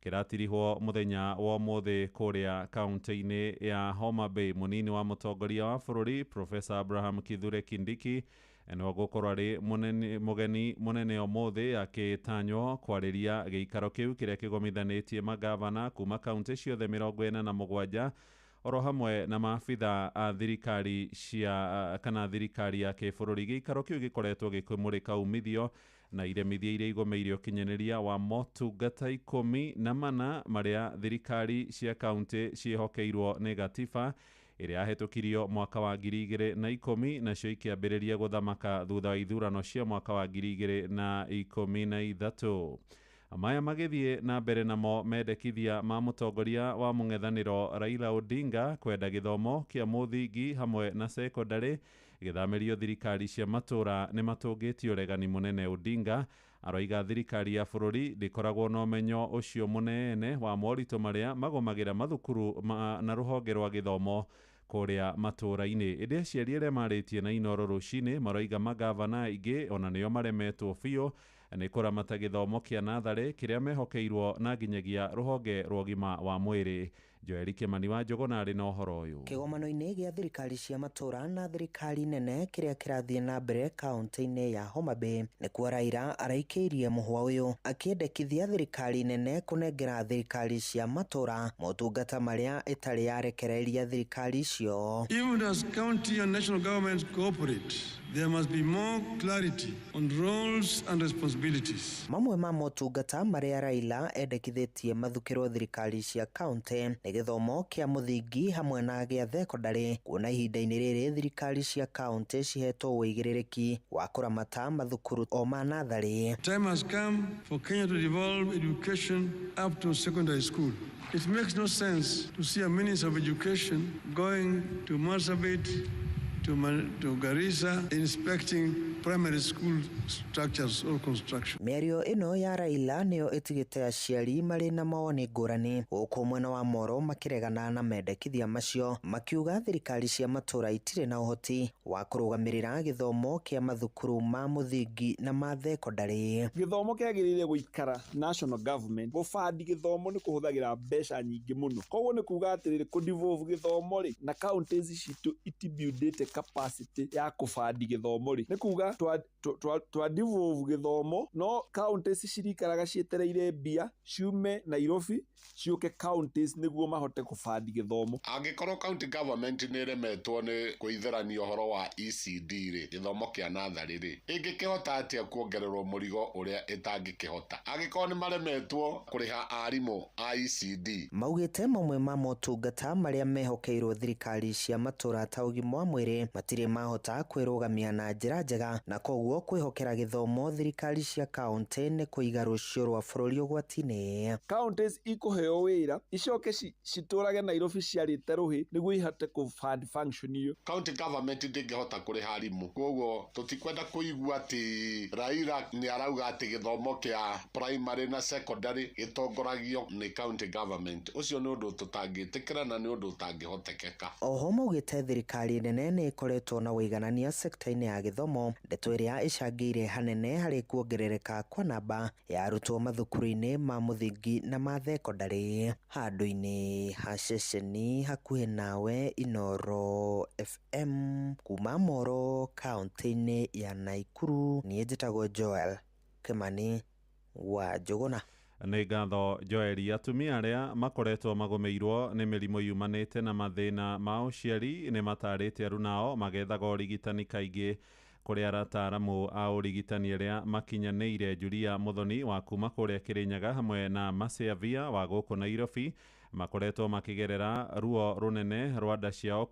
Speaker 15: kĩratirihwo mũthenya wa ũmũthĩ kũrĩa kaunti-inĩ ya Homa Bay. Mũnini wa mũtongoria wa bũrũri Professor Abraham Kithure Kindiki nĩwe gũkorwo arĩ mũgeni mũnene ũmũthĩ, akĩtanywo kwarĩria gĩikaro kĩu kĩrĩa kĩgomithanĩtie magavana kuma kaunti ciothe 47, oro hamwe na maabitha a thirikari cia kana thirikari ya kĩbũrũri. Gĩikaro kĩu gĩkoretwo gĩkĩmũrĩka umithio Na iremithia iria igũmĩire ũkinyanĩria wa motungata 14 marĩa thirikari cia kaunti ciĩhokeirwo nĩ gatiba ĩrĩa yahĩtũkirio mwaka wa 2010, nacio ikĩambĩrĩria gũthamaka thutha wa ithurano cia mwaka wa 2013. Maya magĩthiĩ na mbere namo mendekithia ma mũtongoria wa mũng'ethanĩro Raila Odinga kwenda gĩthomo kĩa mũthingi hamwe na sekondarĩ gĩthamĩrio thirikari cia matũra nĩ matũngĩtie ũregani mũnene. Odinga aroiga thirikari ya bũrũri ndĩkoragwo na ũmenyo ũcio mũnene wa moritũ marĩa magũmagĩra mathukuru na rũhonge rwa gĩthomo kũrĩa matũra-inĩ. Ĩndĩ aciari arĩa marĩtie na Inooro rũcinĩ maroiga magavana aingĩ ona nĩo maremetwo biũ nĩ kũramata gĩthomo kĩa natharĩ kĩrĩa mehokeirwo na nginyagia rũhonge rwa ũgima wa mwĩrĩ. Joeli Kimani wa Njũgũna arĩ na ũhoro ũyũ.
Speaker 4: Kĩgomano-inĩ gĩa thirikari cia matũra na thirikari nene kĩrĩa kĩrathiĩ na mbere kaunti-inĩ ya Homa Bay nĩkuo Raila araikĩirie mũhwa ũyũ akĩendekithia thirikari nene kũnengera thirikari cia matũra motungata marĩa ĩtarĩ yarekereria thirikari icio.
Speaker 20: Even as county and national governments cooperate, there must be more clarity on roles and responsibilities.
Speaker 4: Mamwe ma motungata marĩa Raila endekithĩtie mathukĩrwo thirikari cia kaunti nĩ gĩthomo kĩa mũthingi hamwe na gĩa thekondarĩ, kuona ihinda-inĩ rĩrĩ thirikari cia kaunti cihetwo ũigĩrĩrĩki wa kũramata mathukuru o ma natharĩ.
Speaker 20: Time has come for Kenya to devolve education up to secondary school. It makes no sense to see a minister of education going to Marsabit, to Garissa, inspecting primary school structures or construction.
Speaker 4: Mĩario ĩno ya Raila nĩyo ĩtigĩte aciari marĩ na mawoni ngũrani, gũkũ mwena wa Moro makĩregana na mendekithia macio, makiuga thirikari cia matũra itirĩ na ũhoti wa kũrũgamĩrĩra gĩthomo kĩa mathukuru ma mũthingi na ma thekondarĩ.
Speaker 21: Gĩthomo kĩagĩrĩire gũikara national government. Gũbandi gĩthomo nĩ kũhũthagĩra mbeca nyingĩ mũno, koguo nĩ kuga atĩrĩrĩ, kũdevolve gĩthomo rĩ, na counties citũ itibuildĩte capacity ya kũbandi gĩthomo rĩ, nĩ kuga twa devolve gĩthomo no counties cirikaraga cietereire mbia ciume Nairobi ciũke counties nĩguo mahote kũbandi gĩthomo.
Speaker 22: Angĩkorwo county government nĩ ĩremetwo nĩ kũitherania ũhoro wa ECD rĩ, gĩthomo kĩa natharĩ rĩ, ĩngĩkĩhota atĩa kuongererwo mũrigo ũrĩa ĩtangĩkĩhota angĩkorwo nĩ maremetwo kũrĩha arimũ a ECD?
Speaker 4: Maugĩte mamwe ma motungata marĩa mehokeirwo thirikari cia matũra ta ũgima wa mwĩrĩ matirĩ mahota kwĩrũgamia na njĩra njega, na koguo kwĩhokera gĩthomo thirikari cia kaunti nĩ kũiga rũciũ rwa bũrũri ũgwati-inĩ.
Speaker 21: Counties ikũheo wĩra icoke citũrage Nairobi ciarĩte rũhĩ nĩguo ihote kũ fund function iyo.
Speaker 22: County government ndĩngĩhota kũrĩha arimũ, koguo tũtikwenda kũigua atĩ Raila nĩ arauga atĩ gĩthomo kĩa primary na secondary gĩtongoragio nĩ county government. Ũcio nĩ ũndũ tũtangĩtĩkĩra na nĩ ũndũ ũtangĩhotekeka.
Speaker 4: Oho maugĩte thirikari nene nĩ ĩkoretwo na ũiganania sekta-inĩ ya gĩthomo, ndeto ĩrĩa ĩcangĩire hanene harĩ kuongerereka kwa namba ya arutwo mathukuru-inĩ ma mũthingi na ma thekondarĩ. Handũ-inĩ ha ceceni hakuhĩ nawe, Inooro FM, kuma Moro kaunti-inĩ ya Naikuru, niĩ njĩtagwo Joel Kimani wa Njũgũna.
Speaker 15: Nĩ ngatho Joeli. Atumia arĩa makoretwo magũmĩirwo nĩ mĩrimũ yumanĩte na mathĩna ma ũciari nĩ matarĩte arunao magethaga ũrigitani kaingĩ kũrĩ arataaramu a ũrigitani arĩa makinyanĩire. Julia Muthoni wa kuma kũrĩa Kĩrĩnyaga hamwe na Maciavia wa gũkũ Nairobi makoretwo makĩgerera ruo rũnene rwa nda ciao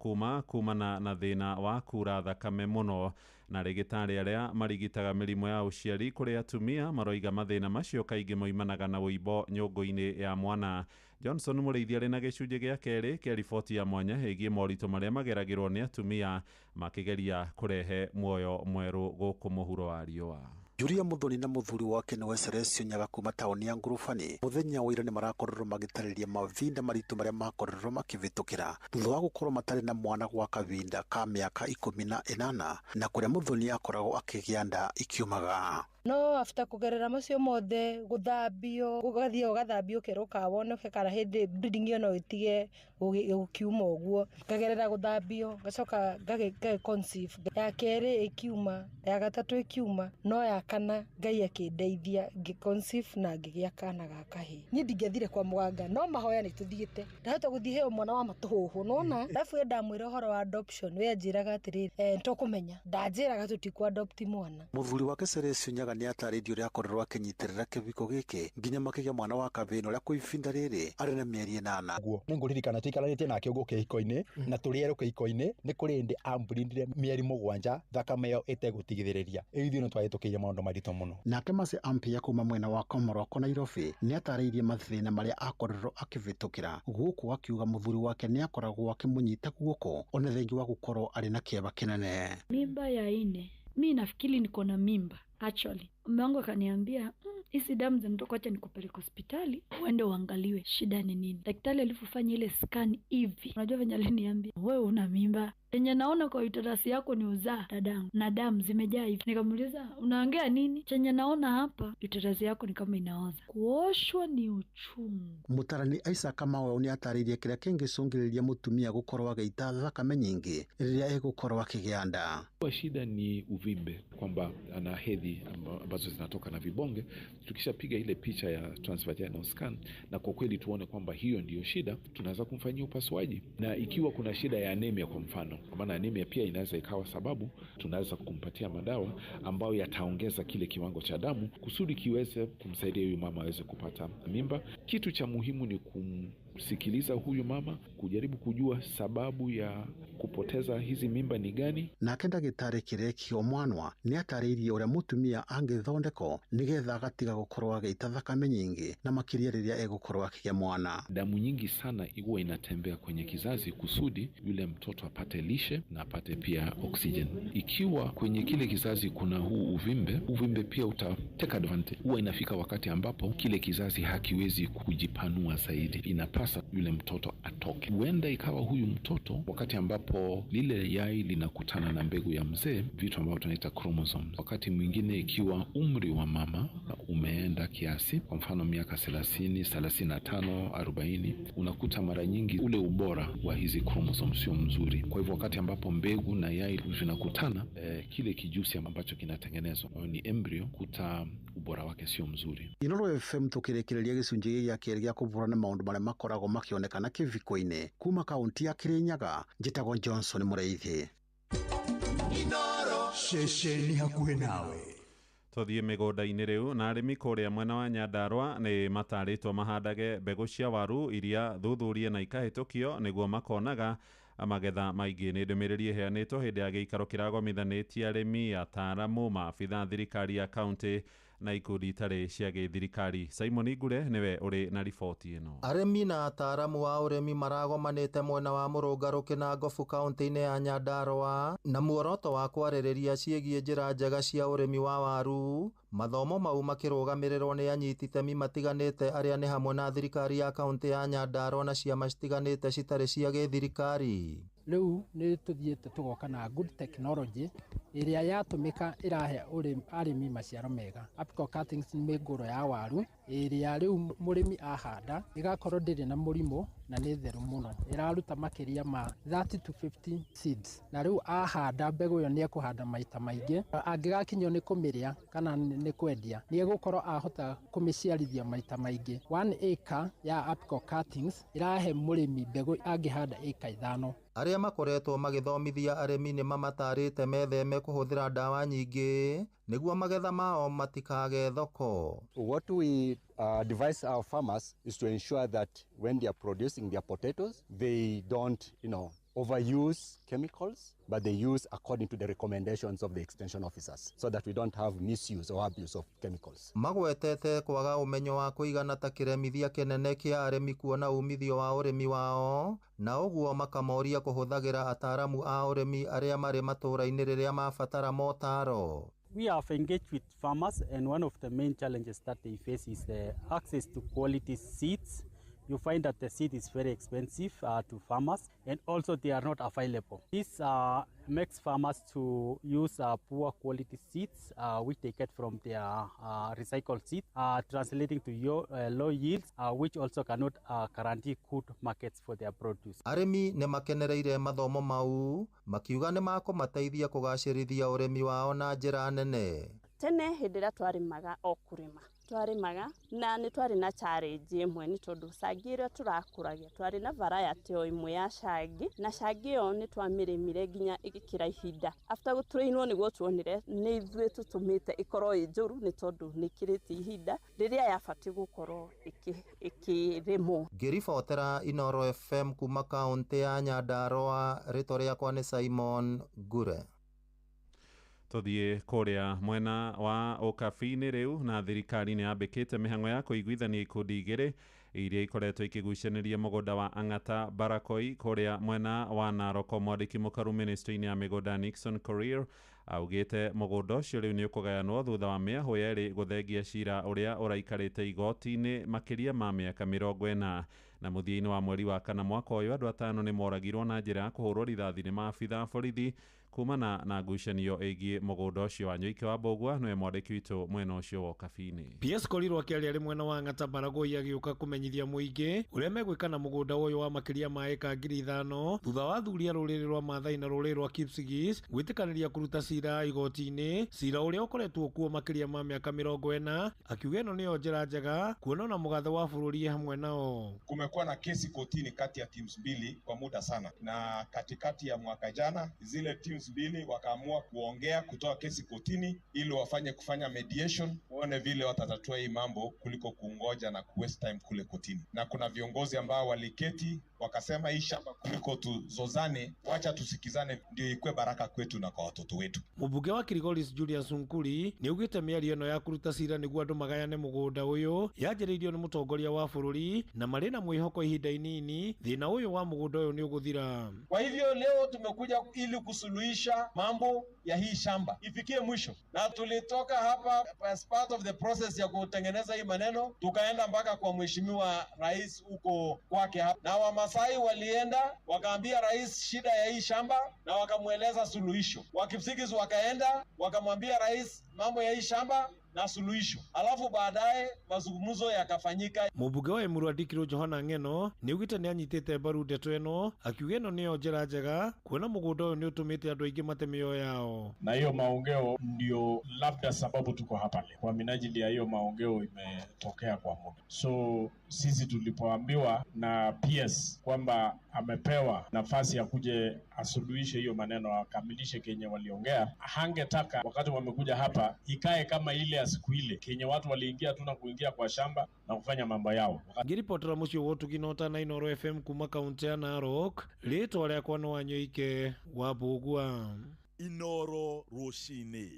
Speaker 15: kumana na thĩna wa kura thakame mũno. Na rĩgĩtarĩ arĩa marigitaga mĩrimũ ya ũciari kũrĩ atumia maroiga mathĩna macio kaingĩ moimanaga na ũimbo nyũngũ-inĩ ya mwana. Johnson Mũrĩithi arĩ na gĩcunjĩ gĩa kerĩ kĩa riboti ya mwanya ĩgiĩ moritũ marĩa mageragĩrwo nĩ atumia makĩgeria kũrehe muoyo mwerũ gũkũ mũhuro wa riũa.
Speaker 5: Julia Muthoni na muthuri wake nĩ Celesio Nyaga kuma taoni ya Ngurubani muthenya wa ira nĩ marakorirwo magĩtarĩria mavinda maritũ marĩa makorirwo makĩvĩtũkĩra thutha wa gũkorwo matarĩ na mwana gwa kavinda ka mĩaka 18 na kũrĩa Muthoni akoragwo akĩgĩa nda ikiumaga.
Speaker 7: No after kugerera macio mothe guthambio ugathie ugathambio ukeruka wonoke kana hindi bleeding iyo no itige gukiuma uguo ngagerera guthambio ngacoka ngage conceive ya keri ikiuma ya gatatu ikiuma no ya kana Ngai akindeithia ngi conceive na ngigia kana ga kahii. Ni ndingĩathire kwa muganga no mahoya ni tuthiite ndahota guthie heo mwana wa matuhuhu nona arafu we ndamwira uhoro wa adoption we anjiraga atiriri ntokumenya ndanjiraga tutiku adopt mwana.
Speaker 5: Muthuri wake Celesio Nyaga Nyaga nĩ atarĩirie ũrĩa akorirwo akĩnyitĩrĩra kĩbiko gĩkĩ nginya makĩgĩa mwana wa kavĩĩ na ũrĩa kwa ibinda rĩrĩ arĩ na mĩeri 8.
Speaker 8: Guo nĩngũririkana tũikaranĩtie nake ũguo kĩhiko-inĩ na tũrĩ erũ kĩhiko-inĩ nĩ kũrĩ hĩndĩ ambũrindire mĩeri 7 thakame ĩyo ĩtegũtigithĩrĩria. Ĩyo ithuĩ nĩtwahĩtũkĩire maũndũ maritũ mũno.
Speaker 5: Nake Mercy Ampia kuma mwena wa Komoroko Nairobi nĩ atarĩirie mathĩna marĩa akorirwo akĩvĩtũkĩra gũkũ akiuga mũthuri wake nĩ akoragwo akĩmũnyita guoko ona thengi wa gũkorwo arĩ na kĩeva kĩnene.
Speaker 9: Mimba ya 4 mi nafikiri niko na mimba actually. Mume wangu akaniambia hizi damu zinatoka, acha nikupeleke hospitali uende uangaliwe shida ni nini. Daktari alipofanya ile scan hivi, unajua venye aliniambia, wewe una mimba yenye naona kwa uterus yako ni uzaa dadangu, na damu zimejaa hivi. Nikamuuliza unaongea nini? Chenye naona hapa uterus yako ni kama inaoza. Kuoshwa ni uchungu.
Speaker 5: Mutarani Isaac Kamau nĩ atarĩirie kĩrĩa kĩngĩcũngĩrĩria mũtumia gũkorwo agĩita thakame nyingĩ rĩrĩa egũkorwo akĩgĩa nda.
Speaker 12: Shida ni uvimbe, kwamba ana hedhi ambazo zinatoka na vibonge. Tukishapiga ile picha ya transvaginal scan na kwa kweli tuone kwamba hiyo ndiyo shida, tunaweza kumfanyia upasuaji. Na ikiwa kuna shida ya anemia kwa mfano, kwa maana anemia pia inaweza ikawa sababu, tunaweza kumpatia madawa ambayo yataongeza kile kiwango cha damu kusudi kiweze kumsaidia huyu mama aweze kupata mimba. Kitu cha muhimu ni kumsikiliza huyu mama, kujaribu kujua sababu ya kupoteza hizi mimba ni gani.
Speaker 5: Nake ndagĩtarĩ Kĩrekio Mwanwa nĩ atarĩirie ũrĩa mũtumia angĩthondekwo nĩgetha agatiga gũkorwo agĩita thakame nyingĩ na makĩria rĩrĩa egũkorwo akĩgĩa mwana.
Speaker 12: Damu nyingi sana huwa inatembea kwenye kizazi kusudi yule mtoto apate lishe na apate pia oxygen. Ikiwa kwenye kile kizazi kuna huu uvimbe, uvimbe pia uta take advantage. Huwa inafika wakati ambapo kile kizazi hakiwezi kujipanua zaidi, inapasa yule mtoto atoke. Huenda ikawa huyu mtoto wakati ambapo lile yai linakutana na mbegu ya mzee, vitu ambavyo tunaita chromosomes. Wakati mwingine ikiwa umri wa mama umeenda kiasi, kwa mfano miaka 30, 35, 40, unakuta mara nyingi ule ubora wa hizi chromosomes sio mzuri. Kwa hivyo wakati ambapo mbegu na yai vinakutana, kile kijusi ambacho kinatengenezwa ni embryo, kuta ubora wake sio mzuri.
Speaker 5: Inoro FM tukĩrĩkĩrĩria gĩcunjĩ gĩa kerĩ gĩa kũbũrana maũndũ marĩa makoragwo makĩonekana kĩviko-inĩ kuma kaunti ya Kirinyaga. Njĩtagwo Johnson Mũraithi.
Speaker 17: Inoro ceceni hakuhĩ nawe.
Speaker 15: Tũthiĩ mĩgũnda-inĩ rĩu na arĩmi kũrĩa mwena wa Nyandarua nĩ matarĩtwo mahandage mbegũ cia waru iria thuthurie na ikahĩtũkio nĩguo makonaga magetha maingĩ. Nĩ ndũmĩrĩri ĩheanĩtwo hĩndĩ ya gĩikaro kĩragomithanĩtie arĩmi, ataaramu, maabitha thirikari ya kaunti na ikundi itarĩ cia gĩthirikari. Simon Ngure nĩwe ũrĩ na riboti ĩno.
Speaker 16: Arĩmi na ataaramu a ũrĩmi maragomanĩte mwena wa Mũrũngarũ Kĩnangobu kaunti-inĩ ya Nyandarua na muoroto wa kwarĩrĩria ciĩgiĩ njĩra njega cia ũrĩmi wa waru. Mathomo mau makĩrũgamĩrĩrwo nĩ anyiti itemi matiganĩte arĩa nĩ hamwe na thirikari ya kaunti ya Nyandarua na ciama citiganĩte citarĩ cia gĩthirikari.
Speaker 24: Rĩu nĩ tũthiĩte tũgoka na good technology ĩrĩa yatũmĩka ĩrahe arĩmi maciaro mega. Apical cuttings nĩ mĩngũrũ ya waru ĩrĩa rĩu mũrĩmi ahanda ĩgakorwo ndĩrĩ na mũrimũ na nĩ theru mũno, ĩraruta makĩria ma 30 to 50 seeds, na rĩu ahanda mbegũ ĩyo nĩ ekũhanda maita maingĩ, angĩgakinyio nĩ kũmĩrĩa kana nĩ kwendia nĩ egũkorwo ahota kũmĩciarithia maita maingĩ. 1 acre ya apical cuttings ĩrahe mũrĩmi mbegũ angĩhanda ĩka 5.
Speaker 16: Arĩa makoretwo magĩthomithia arĩmi nĩ mamatarĩte metheme kũhũthĩra ndawa nyingĩ nĩguo magetha mao matikage thoko.
Speaker 25: What we advise our farmers is to ensure that when they are producing their potatoes, they don't, overuse chemicals, but they use according to the recommendations of the extension officers so that we don't have misuse or abuse of chemicals.
Speaker 16: Magwetete kwaga ũmenyo wa kũigana ta kĩremithia kĩnene kĩa arĩmi kuona umithio wa ũrĩmi wao, na ũguo makamoria kũhũthagĩra ataaramu a ũrĩmi arĩa marĩ matũũra-inĩ rĩrĩa mabatara motaro.
Speaker 26: We have engaged with farmers, and one of the main challenges that they face is the access to quality seeds. You find that the seed is very expensive to farmers, and also they are not available. This makes farmers to use poor quality seeds, which they get from their recycled seed, translating to low yields, which also cannot guarantee good markets for their produce.
Speaker 16: Arĩmi nĩ makenereire mathomo mau makiuga nĩ makũmateithia kũgacĩrithia ũrĩmi wao na njĩra nene.
Speaker 28: Tene hĩndĩ ĩrĩa twarĩmaga o kũrĩma
Speaker 3: Twarĩmaga na nĩ twarĩ na challenge ĩmwe nĩ tondũ cangi ĩrĩa tũrakũragia twarĩ na variety o ĩmwe ya cangi, na cangi ĩyo nĩ twamĩrĩmire nginya ĩgĩkĩra ihinda. After gũtrainwo nĩguo tuonire nĩ ithuĩ tũtũmĩte ĩkorwo ĩ njũru nĩ tondũ nĩ ĩkĩrĩte ihinda rĩrĩa yabatiĩ gũkorwo ĩkĩrĩmwo.
Speaker 16: Ngĩribotera Inooro FM kuma kaũntĩ ya Nyandarũa, rĩtwa rĩakwa nĩ Simon Ngure.
Speaker 15: Tuthiĩ kũrĩa mwena wa ũkabi-inĩ rĩu, na thirikari nĩ yambĩkĩte mĩhang'o ya kũiguithania ikundi igĩrĩ iria ikoretwo ikĩgucanĩria mũgũnda wa Ang'ata Barakoi kũrĩa mwena wa Narok. Mwandĩki mũkaru ministry-inĩ ya mĩgũnda Nixon Korir augĩte mũgũnda ũcio rĩu nĩ ũkũgayanwo thutha wa mĩahũ yerĩ gũthengia cira ũrĩa ũraikarĩte igoti-inĩ makĩria ma mĩaka 40. Na mũthia-inĩ wa mweri wa kana mwaka ũyũ, andũ 5 nĩ moragirwo na njĩra ya kũhũrwo rithathi nĩ maabitha a borithi kumana na ngucanio ĩgiĩ mũgũnda ũcio. Wa Nyoike wa Mbũgua nĩwe mwandĩki witũ mwena ũcio wa Ũkabi-inĩ.
Speaker 10: PS Korir akĩaria arĩ mwena wa Ang'ata Baragoi agĩũka kũmenyithia mũingĩ ũrĩa megwĩka na mũgũnda ũyũ wa makĩria ma ĩka 5,000 thutha wa athuri a rũrĩrĩ rwa Maathai na rũrĩrĩ rwa Kipsigis gwĩtĩkanĩria kũruta cira igoti-inĩ, cira ũrĩa ũkoretwo kuo makĩria ma mĩaka 40. Akiuga ĩno nĩyo njĩra njega kuona ona mũgathe wa bũrũri hamwe nao.
Speaker 11: Kumekuwa na kesi kotini kati ya teams mbili kwa muda sana, na katikati ya mwaka jana zile teams mbili wakaamua kuongea, kutoa kesi kotini ili wafanye kufanya mediation, waone vile watatatua hii mambo kuliko kungoja na waste time kule kotini. Na kuna viongozi ambao waliketi wakasema hii shamba kuliko tuzozane, wacha tusikizane, ndio ikue baraka kwetu na kwa watoto wetu.
Speaker 10: Mũmbunge wa Kilgoris Julius Sunkuri nĩaugĩte mĩario ĩno ya kũruta cira nĩguo andũ magayane mũgũnda ũyũ yanjĩrĩirio nĩ mũtongoria wa bũrũri, na marĩ na mwĩhoko ihinda inini thĩna ũyũ wa mũgũnda ũyũ nĩ ũgũthira.
Speaker 13: Kwa hivyo leo tumekuja ili kusuluhisha mambo ya hii shamba ifikie mwisho, na tulitoka hapa as part of the process ya kutengeneza hii maneno, tukaenda mpaka kwa mheshimiwa rais huko kwake hapa, na Wamasai walienda wakaambia rais shida ya hii shamba na wakamweleza suluhisho. Wakipsigis wakaenda wakamwambia rais mambo ya hii shamba na suluhisho, alafu baadaye mazungumzo yakafanyika.
Speaker 10: Mũmbunge wa Emurua Dikirũ Johana Ng'eno nĩaugĩte nĩanyitĩte mbaru ndeto ĩno, akiuga ĩno nĩyo njĩra njega kuona mũgũnda ũyũ nĩũtũmĩte andũ aingĩ mate mĩoyo yao.
Speaker 18: Na hiyo maongeo ndio labda sababu tuko hapa leo, kwa minajili ya hiyo maongeo imetokea kwa muda. So sisi tulipoambiwa na PS kwamba amepewa nafasi ya kuje asuluhishe hiyo maneno, akamilishe kenye waliongea, hangetaka wakati wamekuja hapa ikae kama ile ya siku ile kenye watu waliingia tu na kuingia kwa shamba na kufanya mambo yao.
Speaker 10: Ngĩribotera mũciĩ wa ũtugi na ũtana Inooro FM kuma kaũntĩ ya Narok, rĩtwa rĩakwa nĩ Wanyoike wa Mbũgua.
Speaker 19: Inooro rũcinĩ.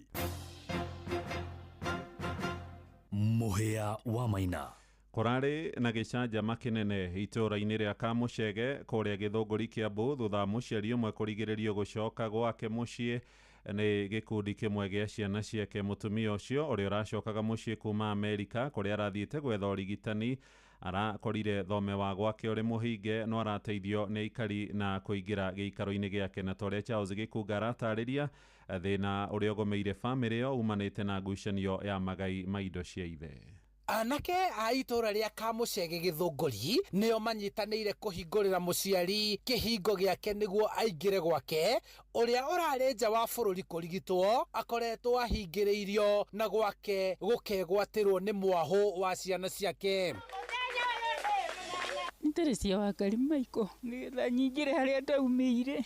Speaker 14: Mũhĩa wa Maina.
Speaker 15: Kũrarĩ na gĩcanjama kĩnene itũũra-inĩ rĩa Kamũcege kũrĩa Gĩthũngũri Kĩambu thutha wa mũciari ũmwe kũrigĩrĩrio gũcoka gwake mũciĩ nĩ gĩkundi kĩmwe gĩa ciana ciake. Mũtumia ũcio ũrĩa ũracokaga mũciĩ kuma Amerika kũrĩa arathiĩte gwetha ũrigitani arakorire thome wa gwake ũrĩ mũhinge, no arateithio nĩ aikari na kũingĩra gĩikaro-inĩ gĩake. Na torĩa Charles Gĩkunga aratarĩria, thĩna ũrĩa ũgomeire bamĩrĩ ĩyo umanĩte na ngucanio ya magai ma indo cia ithe.
Speaker 27: Anake a itũũra rĩa Kamũcege Gĩthũngũri nĩo manyitanĩire kũhingũrĩra mũciari kĩhingo gĩake nĩguo aingĩre gwake, ũrĩa ũrarĩ nja wa bũrũri kũrigitwo akoretwo ahingĩrĩirio na gwake gũkegwatĩrwo nĩ mwahũ wa ciana ciake.
Speaker 28: Nĩterecia Wakari Michael nĩgetha nyingĩre harĩa ndaumĩire.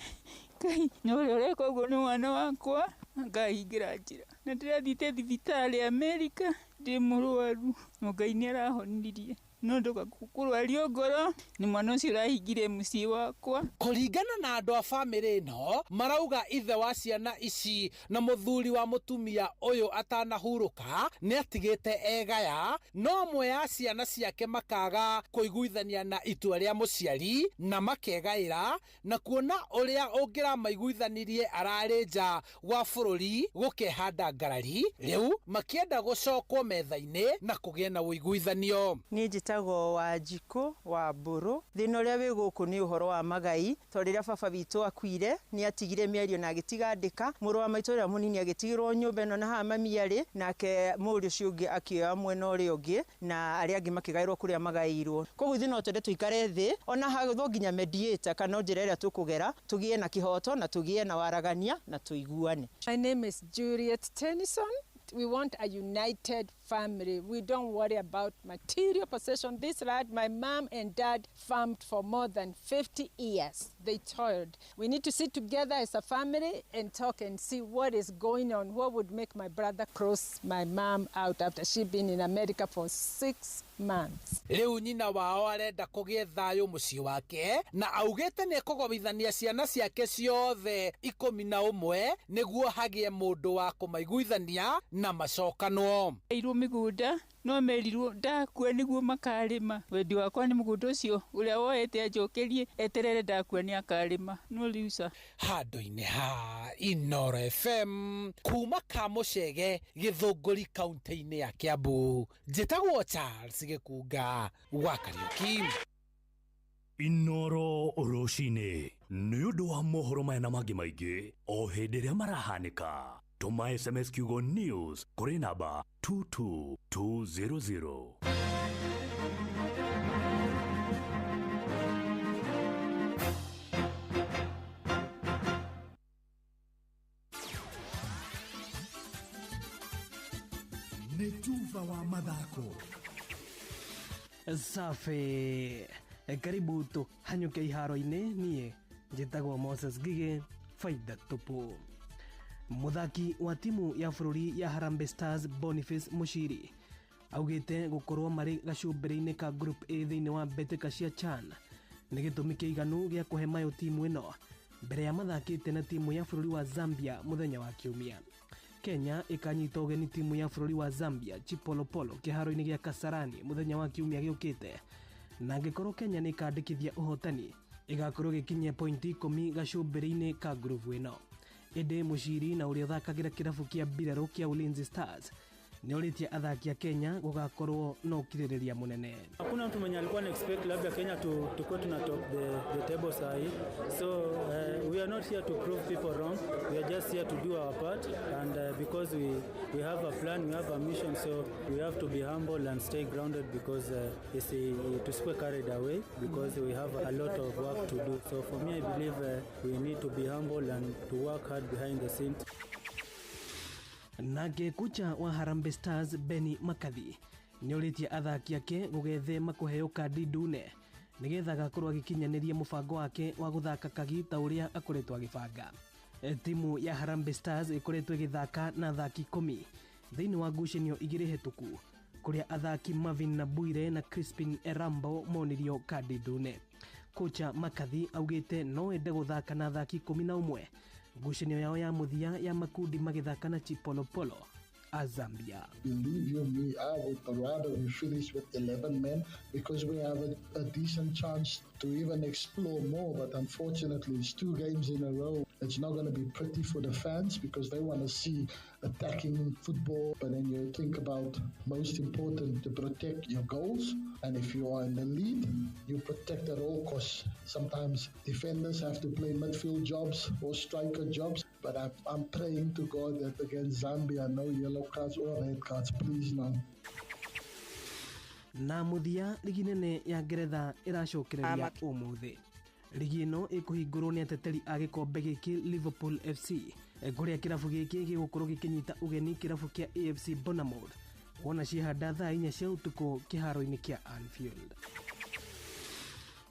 Speaker 28: Ngai, na ũrĩa ũreka ũguo nĩ mwana wakwa, akahingĩra njĩra. Na ndĩrathiĩte thibitarĩ Amerika ndĩ mũrwaru, no Ngai nĩ arahonirie. No ndoka kũrwario ngoro nĩ mwana ũcio ũrahingire mũciĩ wakwa.
Speaker 27: Kũringana na andũ a bamĩrĩ ĩno, marauga ithe wa ciana ici na mũthuri wa mũtumia ũyũ atanahurũka nĩ atigĩte egaya, no amwe a ciana ciake makaga kũiguithania na itua rĩa mũciari na makegaĩra, na kuona ũrĩa ũngĩramaiguithanirie ararĩ nja wa bũrũri gũkehanda ngarari, rĩu makĩenda gũcokwo metha-inĩ na kũgĩe na ũiguithanio.
Speaker 29: Niĩ njĩtagwo Wanjikũ wa Mbũrũ. Thĩna ũrĩa wĩ gũkũ nĩ ũhoro wa magai, tondũ rĩrĩa baba witũ akuire nĩ atigire mĩario na agĩtiga andĩka. Mũrũ wa maitũ ũrĩa mũnini agĩtigĩrwo nyũmba ĩno na haha mami arĩ, nake mũriũ ũcio ũngĩ akĩoya mwena ũrĩa ũngĩ, na arĩa angĩ makĩgaĩrwo kũrĩa magaĩirwo. Koguo ithuĩ no twende tũikare thĩ, ona hagũthwo nginya mediator kana njĩra ĩrĩa tũkũgera, tũgĩe na kĩhoto na tũgĩe na waragania na tũiguane.
Speaker 30: My name is Juliet Tennyson. We want a united
Speaker 1: family. We don't worry about material possession. This land, my mom and dad farmed for more than 50 years. They toiled. We need to sit together as a family and talk and see what is going on. What would make my brother cross my mom out after she'd been in America for 6 months?
Speaker 27: Rĩu nyina wao arenda kũgĩe thayũ mũciĩ wake na augĩte nĩ ekũgomithania ciana ciake ciothe 11 nĩguo hagĩe mũndũ wa kũmaiguithania na macokanwo.
Speaker 28: Irwo mĩgũnda no merirwo ndakua nĩguo makarĩma. Wendi wakwa nĩ mũgũnda ũcio ũrĩa woete anjokerie eterere ndakua nĩ akarĩma, no rĩu ca.
Speaker 27: Handũ-inĩ ha Inooro FM kuma Kamũcege, Gĩthũngũri, kaunti-inĩ ya Kiambu, njĩtagwo Charles Gĩkunga wa Kariuki.
Speaker 14: Inooro rũcinĩ nĩ ũndũ wa mohoro maya na mangĩ maingĩ o hĩndĩ ĩrĩa marahanĩka. Tũma SMS kiugo news kũrĩ namba 22200.
Speaker 17: Nĩ tuba wa mathako.
Speaker 2: Safi, karibu tũhanyũke iharo-inĩ. Niĩ njĩtagwo Moses Ngigĩ, faida tupu. Mũthaki wa timu ya bũrũri ya Harambee Stars Boniface Mushiri augĩte gũkorwo marĩ gacumbĩrĩ-inĩ ka Group A thĩinĩ wa mbĩtĩka cia CHAN nĩ gĩtũmi kĩiganu gĩa kũhe mayo timu ĩno mbere ya mathakĩte na timu ya bũrũri wa Zambia mũthenya wa Kiumia. Kenya ĩkanyita ũgeni timu ya bũrũri wa Zambia Chipolopolo kĩharo-inĩ gĩa Kasarani mũthenya wa Kiumia gĩũkĩte, na angĩkorwo Kenya nĩ ĩkandĩkithia ũhotani ĩgakorwo ĩgĩkinyia pointi 10 gacumbĩrĩ-inĩ ka ngurubu ĩno. Ĩndĩ Mushiri na ũrĩa ũthakagĩra kĩrabu kĩa mbirarũ kĩa Ulinzi Stars nĩorĩtie athaki a Kenya gũgakorwo na ũkirĩrĩria mũnene.
Speaker 4: Hakuna mtu mwenye alikuwa na expect labda Kenya tukue tuna top the table sahi. So we are not here to prove people wrong. We are just here to do our part, and because we have a plan, we have a mission, so we have to be humble and stay grounded because it's to square carried away because we have a lot of work to do. So for me, I believe we need to be humble and to work hard behind the scenes.
Speaker 2: Nake kocha wa Harambee Stars Benny McCarthy nĩorĩtie athaki ake gũgethema kũheo kandi ndune nĩgetha agakorwo agĩkinyanĩria mũbango wake wa gũthaka kagi ta ũrĩa akoretwo agĩbanga. Timu ya Harambee Stars ĩkoretwo ĩgĩthaka na athaki 10 thĩinĩ wa ngucanio 2 hĩtũku kũrĩa athaki Marvin Nabuire na Crispin Erambo monirio kandi ndune. Kocha McCarthy augĩte no ende gũthaka na athaki 11 ngucanio yao ya mũthia ya makundi magĩthaka na Chipolopolo a Zambia.
Speaker 6: Believe you me, I would rather we finish with 11 men because we have a decent chance to even explore more. But unfortunately, it's 2 games in a row. It's not going to be pretty for the fans because they want to see attacking football. But then you think about, most important, to protect your goals. And if you are in the lead, you protect at all costs. Sometimes defenders have to play midfield jobs or striker jobs. But I'm praying to God that against Zambia, no yellow cards or red cards, please no.
Speaker 2: Na mũthia ligi nene ya Ngeretha ĩracokereria ũmũthĩ. Ligi ĩno ĩkũhingũrwo nĩ ateteri a gĩkombe gĩkĩ Liverpool FC kũrĩa kĩrabu gĩkĩ gĩgũkorwo gĩkĩnyita ũgeni kĩrabu kĩa AFC Bournemouth wona ciehanda thaa 4 cia ũtukũ kĩharo-inĩ kĩa Anfield.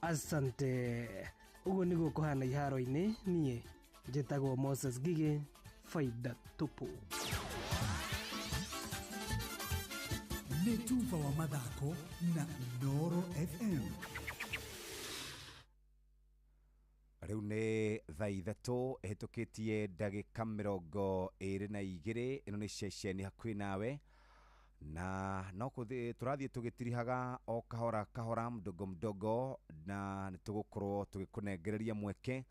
Speaker 2: Asante. Ũguo nĩguo kũhana iharo-inĩ. Niĩ njĩtagwo Moses Ngigĩ, faida tupu.
Speaker 17: Nĩ tuba wa mathako na Inooro FM.
Speaker 7: Rĩu nĩ thaa 3 ĩhĩtũkĩtie ndagĩka 22. Ĩno nĩ ceceni hakuhĩ nawe na no tũrathiĩ tũgĩtirihaga o kahora kahora, mdogo mdogo, na nĩ tũgũkorwo tũgĩkũnengereria mweke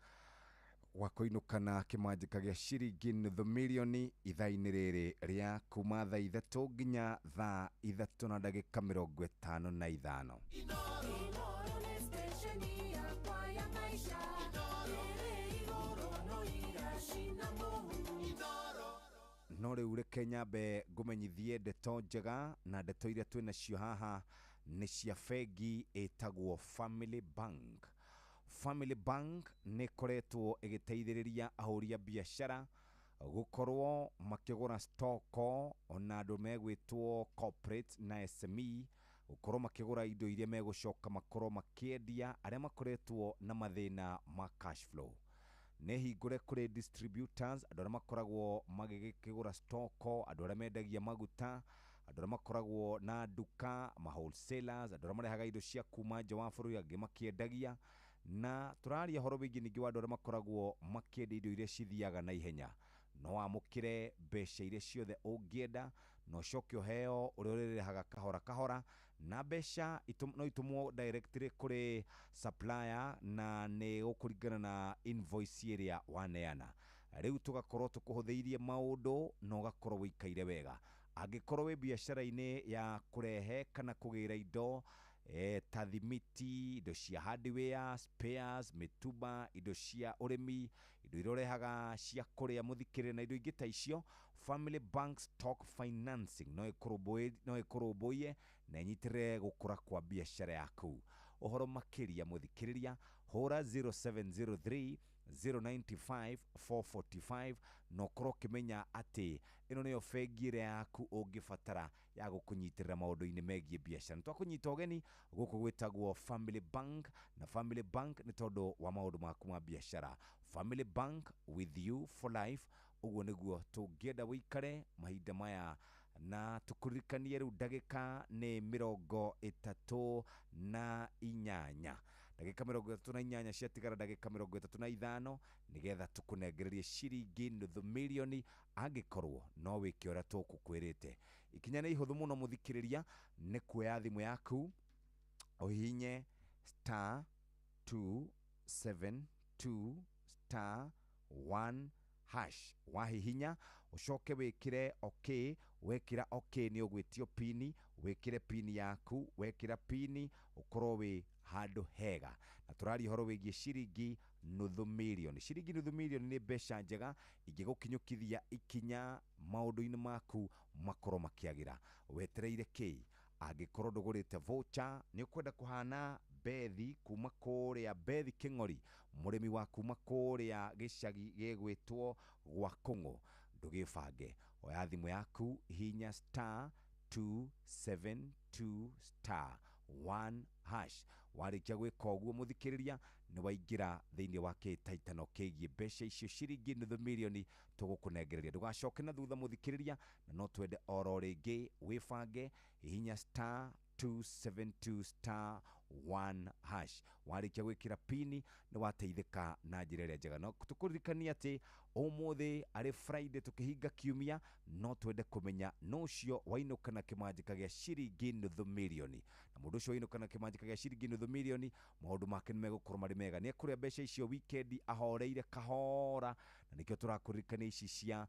Speaker 7: wa kũinũkana kĩmanjĩka gĩa ciringi nuthu mirioni ithaa-inĩ rĩrĩ rĩa kuma thaa 3 nginya thaa 3 na ndagĩka 55. No rĩu reke nyambe ngũmenyithie ndeto njega, na ndeto iria twĩ nacio haha nĩ cia bengi ĩtagwo Family Bank. Family Bank nĩ ĩkoretwo ĩgĩteithĩrĩria ahũri a biacara Gũkorwo makĩgũra stoko ona andũ megwĩtwo corporate na SME gũkorwo makĩgũra indo iria megũcoka makorwo makĩendia arĩa makoretwo na mathĩna ma cash flow. Nĩ hingũre kũrĩ distributors, andũ arĩa makoragwo magĩkĩgũra stoko, andũ arĩa mendagia maguta, andũ arĩa makoragwo na nduka, ma wholesalers, andũ arĩa marehaga indo cia kuma nja wa bũrũri angĩ makĩendagia, na tũraria ũhoro wĩgiĩ ningĩ wa andũ arĩa makoragwo makĩendia indo iria cithiaga na ihenya. No wamũkĩre mbeca iria ciothe ũngĩenda na ũcoke ũheo ũrĩa ũrĩrĩhaga kahora kahora, na mbeca no itũmwo directly kũrĩ supplier na nĩ gũkũringana na invoice ĩrĩa waneana. Rĩu tũgakorwo tũkũhũthĩirie maũndũ na ũgakorwo wĩikaire wega. Angĩkorwo wĩ biacara-inĩ ya kũrehe kana kũgĩra indo ta thimiti, indo cia hardware, spares, mĩtumba, indo cia ũrĩmi, indo iria ũrehaga cia kũrĩa mũthikĩrĩria na indo ingĩ ta icio, Family Bank Stock Financing no ĩkũrũmbũiye na ĩnyitĩrĩre gũkũra kwa biacara yaku. Ũhoro makĩria mũthikĩrĩria, hũra 0703 095 445 na ũkorwo ũkĩmenya atĩ ĩno nĩyo bengi ĩrĩa yaku ũngĩbatara ya gũkũnyitĩrĩra maũndũ-inĩ megiĩ biacara. Nĩ twakũnyita ũgeni gũkũ gwĩtagwo Family Bank, na Family Bank nĩ tondũ wa maũndũ maku ma biacara. Family Bank with you for life, ũguo nĩguo tũngĩenda wĩikare mahinda maya, na tũkũririkanie rĩu ndagĩka nĩ 38, ndagĩka 38 ciatigara ndagĩka 35 nĩgetha tũkũnengererie ciringi nuthu mirioni angĩkorwo no wĩke ũrĩa tũgũkwĩrĩte. Ikinya nĩ ihũthũ mũno mũthikĩrĩria, nĩ kuoya thimũ yaku ũhihinye star 272 star 1 hash. Wahihinya ũcoke wĩkĩre okay. Wekĩra okay nĩ ũgwĩtio pini, wĩkĩre pini yaku, wekĩra pini ũkorwo wĩ handũ hega. Na tũraria ũhoro wĩgiĩ ciringi nuthu mirioni. Ciringi nuthu mirioni nĩ mbeca njega ingĩgũkinyũkithia ikinya maũndũ-inĩ maku makorwo makĩagĩra. Wetereire kĩ? Angĩkorwo ndũgũrĩte voucher nĩ ũkwenda kũhana Bethi kuma kũrĩa Bethi Kĩng'ori, mũrĩmi wa kuma kũrĩa gĩcagi gĩgwĩtwo gwa Kũng'ũ, ndũgĩbange. Oya thimũ yaku, hihinya star 272 star 1 hash. Warĩkia gwĩka ũguo mũthikĩrĩria, nĩ waingĩra thĩinĩ wa kĩhĩtahĩtano kĩgiĩ mbeca icio ciringi nuthu mirioni tũgũkũnengereria. Ndũgacoke na thutha mũthikĩrĩria, na no twende oro rĩngĩ wĩbange, hihinya star 272 star 1 hash. Warĩkia gwĩkĩra pini nĩ wateithĩka na njĩra ĩrĩa njega. No tũkũririkania atĩ ũmũthĩ arĩ Friday tũkĩhinga kiumia, no twende kũmenya nũ ũcio wainũka na kĩmanjĩka gĩa ciringi nuthu mirioni. Na mũndũ ũcio wainũka na kĩmanjĩka gĩa ciringi nuthu mirioni, maũndũ make nĩ megũkorwo marĩ mega. Nĩ ekũrĩa mbeca icio weekend ahoreire kahora, na nĩkĩo tũrakũririkania ici cia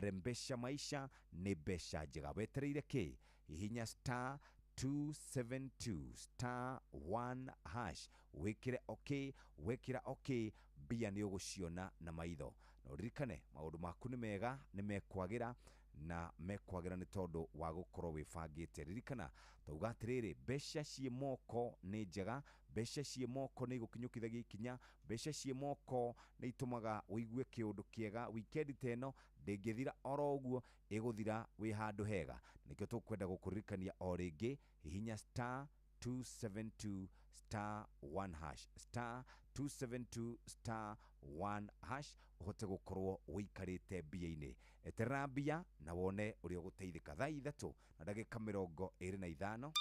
Speaker 7: Rembesha Maisha nĩ mbeca njega. Wetereire kĩ? Hihinya star 272 star 1 hash, wĩkĩre okay. Wekĩra okay, mbia nĩ ũgũciona na maitho. Na ũririkane maũndũ maku nĩ mega, nĩ mekwagĩra na mekwagĩra nĩ tondũ wa gũkorwo wĩbangĩte. Ririkana twauga atĩrĩrĩ, mbeca ciĩ moko nĩ njega, mbeca ciĩ moko nĩ igũkinyũkithagia ikinya, mbeca ciĩ moko nĩ itũmaga ũigue kĩũndũ kĩega. Wikendi ta ĩno ndĩngĩthira oro ũguo, ĩgũthira wĩ handũ hega. Nĩkĩo tũkwenda gũkũririkania o rĩngĩ, hihinya star 272 star 1 hash, star 272 star 1 hash ũhote gũkorwo ũikarĩte mbia-inĩ. Eterera mbia na wone ũrĩa ũgũteithĩka. Thaa 3 na ndagĩka 25.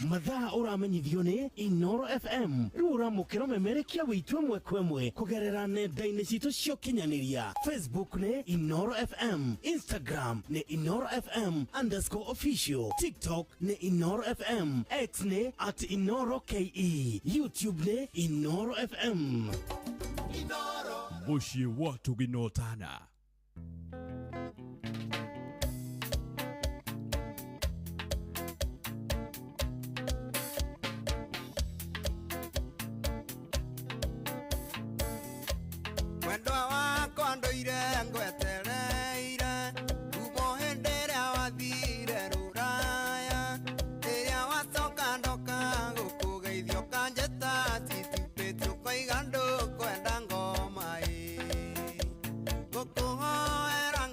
Speaker 2: Mathaa ũramenyithio nĩ Inoro FM. Rĩu ũramũkĩra ũmemerekia witũ ĩmwe kwa ĩmwe kũgerera nenda-inĩ citũ cia ũkinyanĩria. Facebook nĩ Inoro FM, Instagram nĩ Inoro FM underscore official, TikTok nĩ Inoro FM, X nĩ at Inoro KE, YouTube nĩ Inoro FM.
Speaker 14: Mũciĩ wa Tũginotana.
Speaker 5: Mwendwa wakwa ndoire ngwetereire kumo hĩndĩ ĩrĩa wathire rũraya, rĩrĩa wacoka ndoka gũkũgeithia ũkanjĩta titupĩti ũkoiga ndũkwenda ngoma ĩ, ngũkũhoera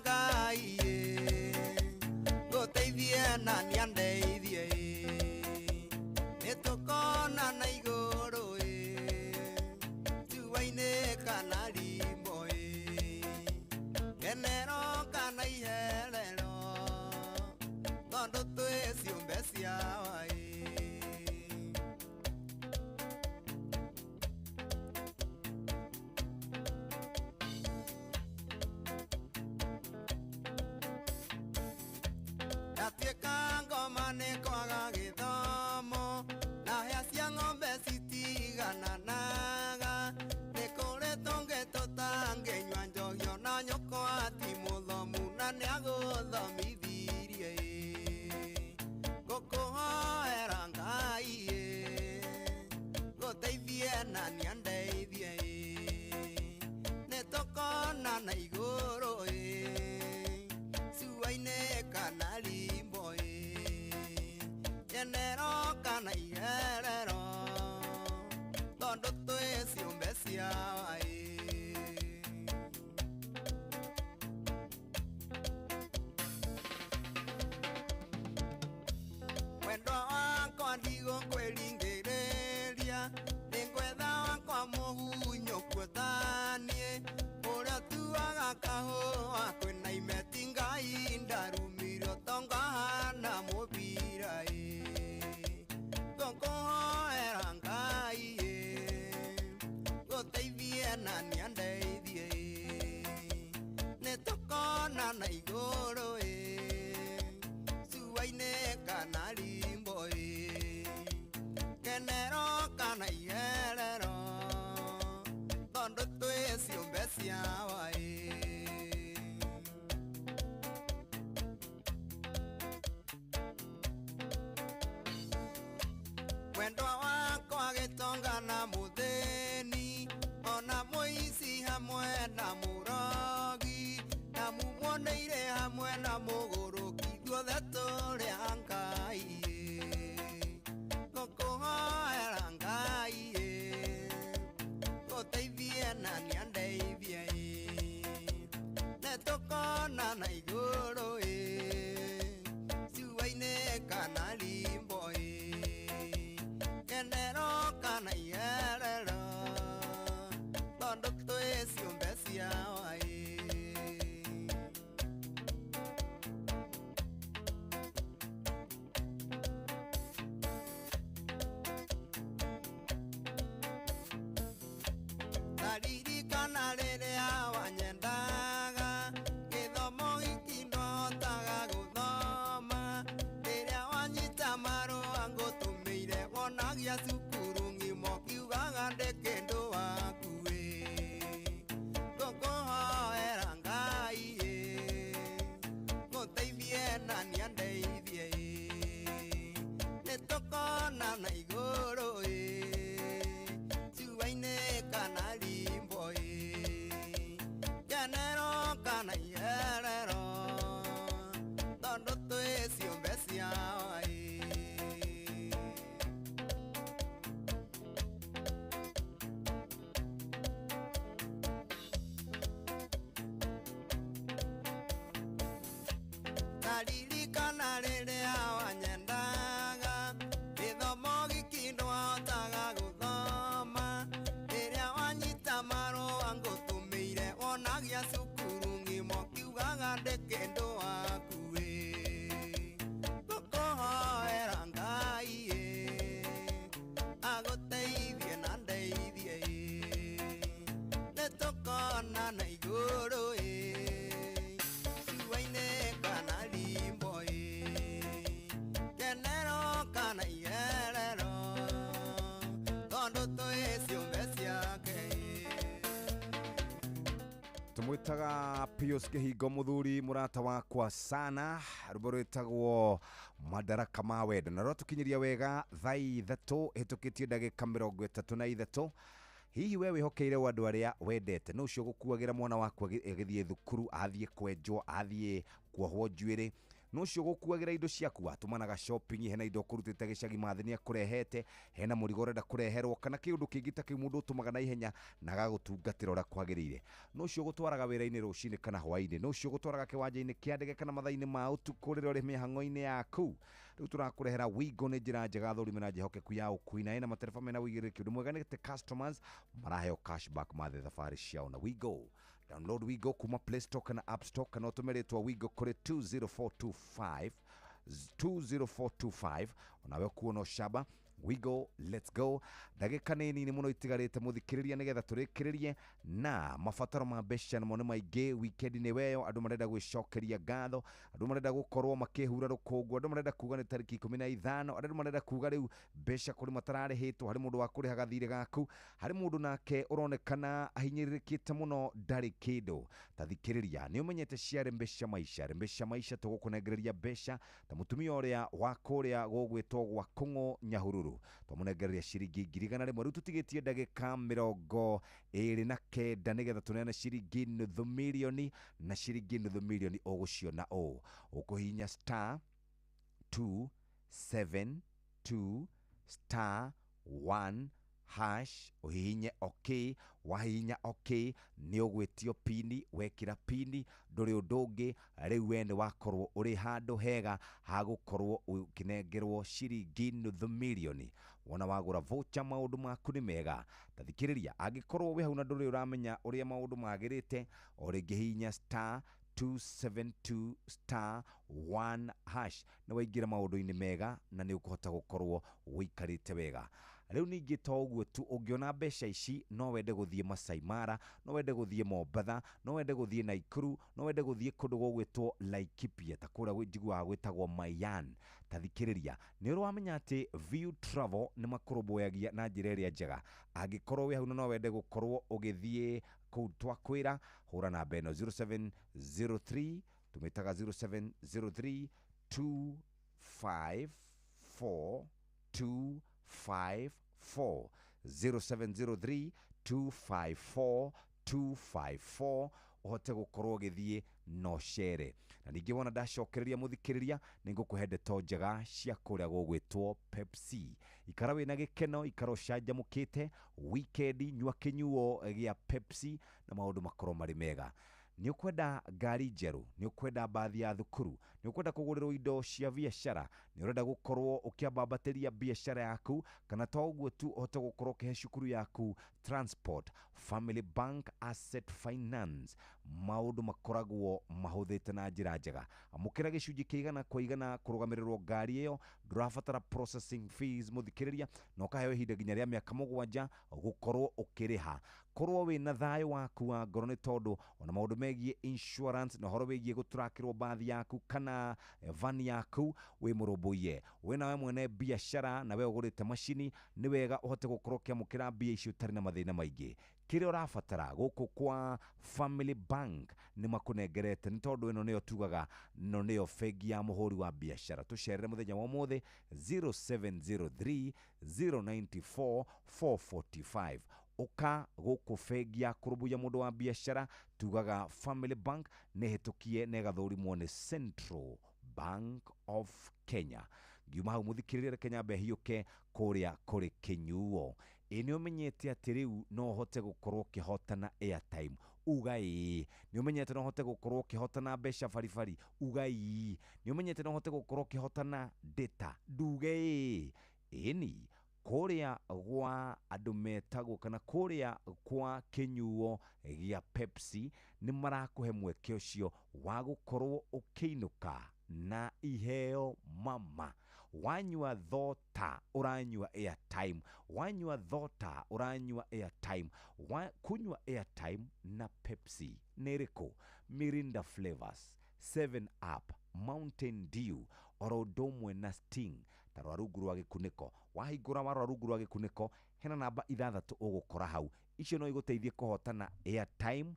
Speaker 5: Ndatuĩka ngoma nĩ kwaga gĩthomo, na hĩa cia ng'ombe citigananaga. Nĩ kũrĩ tũngĩ tũtangĩnyua njohi ona nyũkwa ti mũthomu na nĩagũthomithirie. Ngũkũhoera Ngai gũteithie na nĩandeithie, nĩtũkona na igũrũ cua-inĩ kana limbo nyenero kana iherero, tondũ twĩ ciũmbe cia Ngai. Mwendwa wakwa ndigũkwĩringĩrĩria, nĩngwetha wakwa mũhunyũku taniĩ, ũrĩa ũtuaga kahũa kwĩna imeti Ngai ndarumire ũtonga hana mũbira Ngũkũhoera Ngai gũteithie na nĩandeithie, nĩtũkona na igũrũ cua-inĩ kana limbo kenero kana iherero, tondũ twĩ ciũmbe cia Ngai. Mwendwa wakwa gĩtonga na mũthĩni, ona mũici hamwe na mũrogi, na mumuoneire hamwe na mũgũrũki, ithuothe tũrĩ a Ngai. Ngũkũhoera Ngai gũteithie na nĩandeithie, nĩtũkona na igũrũ cua-inĩ kana limbo kenero kana iherero, tondũ twĩ ciũmbe cia Ngai. Ndaririkana rĩrĩa wanyendaga, gĩthomo gĩkĩ ndwahotaga gũthoma, rĩrĩa wanyita marũa ngũtũmĩire wonagia cukuru ng'ima ũkiugaga ndĩ kĩndũ waku. Ngũkũhoera Ngai ngũteithie na nĩandeithie, nĩtũkona na igũrũ cua-inĩ kana limbo kenero kana iherero, tondũ twĩ ciũmbe cia Ngai. Ndaririkana rĩrĩa wanyendaga, gĩthomo gĩkĩ ndwahotaga gũthoma, rĩrĩa wanyita marũa ngũtũmĩire wonagia cukuru ng'ima ũkiugaga ndĩ kĩndũ waku. Ngũkũhoera Ngai agũteithie na ndeithie, nĩtũkona na igũrũ cua-inĩ kana limbo kenero kana iherero, tondũ twĩ ciũmbe ciake.
Speaker 7: Tumwitaga Pius Kihingo muthuri murata wakwa sana, rwimbo rwitagwo Madaraka ma Wendo, na rwatukinyiria wega thaa 3 hĩtũkĩtie ndagĩka 33. Hihi we wĩhokeire andũ arĩa wendete, no ũcio gũkuagĩra mwana waku agĩthiĩ thukuru, athiĩ kwenjwo, athiĩ kuohwo njuĩrĩ, no ũcio gũkuagĩra indo ciaku, atũmanaga shopping, hena indo ũkũrutĩte gĩcagi mathĩ nĩakũrehete, hena mũrigo ũrenda kũreherwo, kana kĩũndũ kĩngĩ ta kĩu mũndũ ũtũmaga na ihenya na agagũtungatĩra ũrĩa kwagĩrĩire, no ũcio ũgũtwaraga wĩra-inĩ rũcinĩ kana hwaĩ-inĩ, no ũcio ũgũtwaraga kĩwanja-inĩ kĩa ndege kana mathaa-inĩ ma ũtukũ rĩrĩa ũrĩ mĩhang'o-inĩ yaku. Rĩu tũrakũrehera Wigo, nĩ njĩra njega thũrime na njĩhokeku ya ũkui, na ĩna matereba mena ũigĩrĩrĩki. Ũndũ mwega nĩ atĩ customers maraheo cashback mathiĩ thabarĩ ciao na Wigo. Download Wigo kuma Play Store kana App Store, kana ũtũme rĩtwa Wigo kũrĩ 20425 20425, onawe kuona ũcamba We go, let's go. Ndagĩka nĩ nini mũno itigarĩte, mũthikĩrĩria, nĩgetha tũrĩkĩrĩrie na mabataro ma mbeca namo nĩ maingĩ. Weekend nĩ weyo, andũ marenda gwĩcokeria ngatho, andũ marenda gũkorwo makĩhura rũkũngũ, andũ marenda kuga nĩ tarĩki 15, andũ marenda kuga rĩu mbeca kũrĩ matararĩhĩtwo, harĩ mũndũ wa kũrĩhaga thirĩ gaku, harĩ mũndũ nake ũronekana ahinyĩrĩrĩkĩte mũno ndarĩ kĩndũ. Ta thikĩrĩria, nĩ ũmenyete cia Rembesha Maisha. Rembesha Maisha tũgũkũnengereria mbeca ta mũtumia ũrĩa wa kũrĩa gũgwĩtwo gwa Kũng'ũ Nyahururu, twamũnengereria ciringi 100,000. Rĩu tũtigĩtie ndagĩka 29 nĩgetha tũneane ciringi nuthu mirioni, na ciringi nuthu mirioni ũgũciona ũũ: ũkũhihinya star 272 star 1 hash, ũhihinye OK. Wahihinya OK, nĩ ũgwĩtio pini. Wekĩra pini, ndũrĩ ũndũ ũngĩ, rĩu we nĩ wakorwo ũrĩ handũ hega ha gũkorwo ũkĩnengerwo ciringi nuthu mirioni. Wona wagũra voucher, maũndũ maku nĩ mega. Ta thikĩrĩria, angĩkorwo wĩ hau na ndũrĩ ũramenya ũrĩa maũndũ magĩrĩte, o rĩngĩ hihinya star 272 star 1 hash na waingĩra maũndũ-inĩ mega, na nĩ ũkũhota gũkorwo ũikarĩte wega. Rĩu ningĩ to ũguo tu, ũngĩona mbeca ici no wende gũthiĩ Masai Mara, no wende gũthiĩ Mombatha, no wende gũthiĩ Naikuru, no wende gũthiĩ kũndũ gũgwĩtwo Laikipia, ta kũrĩa njiguaga gwĩtagwo Mayan. Ta thikĩrĩria, nĩ ũrĩ wamenya atĩ View Travel nĩ makũrũmbũyagia na njĩra ĩrĩa njega? Angĩkorwo wĩ hau na no wende gũkorwo ũgĩthiĩ kũu twakwĩra, hũra namba ĩno 0703, tũmĩtaga 0703 254 254, 0703 254 254, ũhote gũkorwo ũgĩthiĩ no cere. Na ningĩ wona ndacokereria, mũthikĩrĩria, nĩ ngũkũhe ndeto njega cia kũrĩa gũgwĩtwo Pepsi. Ikara wĩna gĩkeno, ikara ũcanjamũkĩte weekend, nyua kĩnyuo gĩa Pepsi na maũndũ makorwo marĩ mega. Nĩ ũkwenda ngari njerũ, nĩ ũkwenda mbathi ya thukuru, nĩ ũkwenda kũgũrĩrwo indo cia biacara, nĩ ũrenda gũkorwo ũkĩambambatĩria biacara yaku, kana to ũguo tu, ũhote gũkorwo ũkĩhe cukuru yaku transport, Family Bank Asset Finance maũndũ makoragwo mahũthĩte na njĩra njega. Amũkĩra gĩcunjĩ kĩa 100% kũrũgamĩrĩrwo ngari ĩyo, ndũrabatara processing fees, mũthikĩrĩria, na ũkaheo ihinda nginya rĩa mĩaka 7 gũkorwo ũkĩrĩha. Korwo wĩna thayũ waku wa ngoro, nĩ tondũ ona maũndũ megiĩ insurance na ũhoro wĩgiĩ gũtũrakĩrwo mbathi yaku kana van yaku wĩ mũrũmbũiye. We nawe mwene biacara na we ũgũrĩte macini, nĩ wega ũhote gũkorwo ũkĩamũkĩra mbia icio ũtarĩ na mathĩna maingĩ. Kĩrĩa ũrabatara gũkũ kwa Family Bank nĩ makũnengerete, nĩ tondũ ĩno nĩyo tugaga no nĩyo bengi ya mũhũri wa biacara. Tũcerere mũthenya wa ũmũthĩ 0703 094 445. Ũka gũkũ bengi ya kũrũmbũiya mũndũ wa biacara, tugaga Family Bank, nĩ hĩtũkie na ĩgathũrimwo nĩ Central Bank of Kenya. Ngiuma hau, mũthikĩrĩria, reke nyambe hiũke kũrĩa kũrĩ kĩnyuo. Ĩ nĩ ũmenyete atĩ rĩu no ũhote gũkorwo ũkĩhotana airtime? Uga ĩĩ. Nĩ ũmenyete no ũhote gũkorwo ũkĩhotana mbeca baribari? Uga ĩĩ. Nĩ ũmenyete no ũhote gũkorwo ũkĩhotana data? Nduge ĩĩ. Ĩni kũrĩa gwa andũ metagwo kana kũrĩa kwa kĩnyuo gĩa Pepsi nĩ marakũhe mweke ũcio wa gũkorwo ũkĩinũka na iheo mama. Wanyua thota, ũranyua airtime. Wanyua thota, ũranyua airtime. Kunywa airtime na Pepsi nĩ ĩrĩkũ? Mirinda flavors, 7 Up, Mountain Dew, oro ũndũ ũmwe na Sting. Ta rora rungu rwa gĩkunĩko. Wahingũra, warora rungu rwa gĩkunĩko, hena namba 6 ũgũkora hau. Icio no igũteithie kũhotana airtime,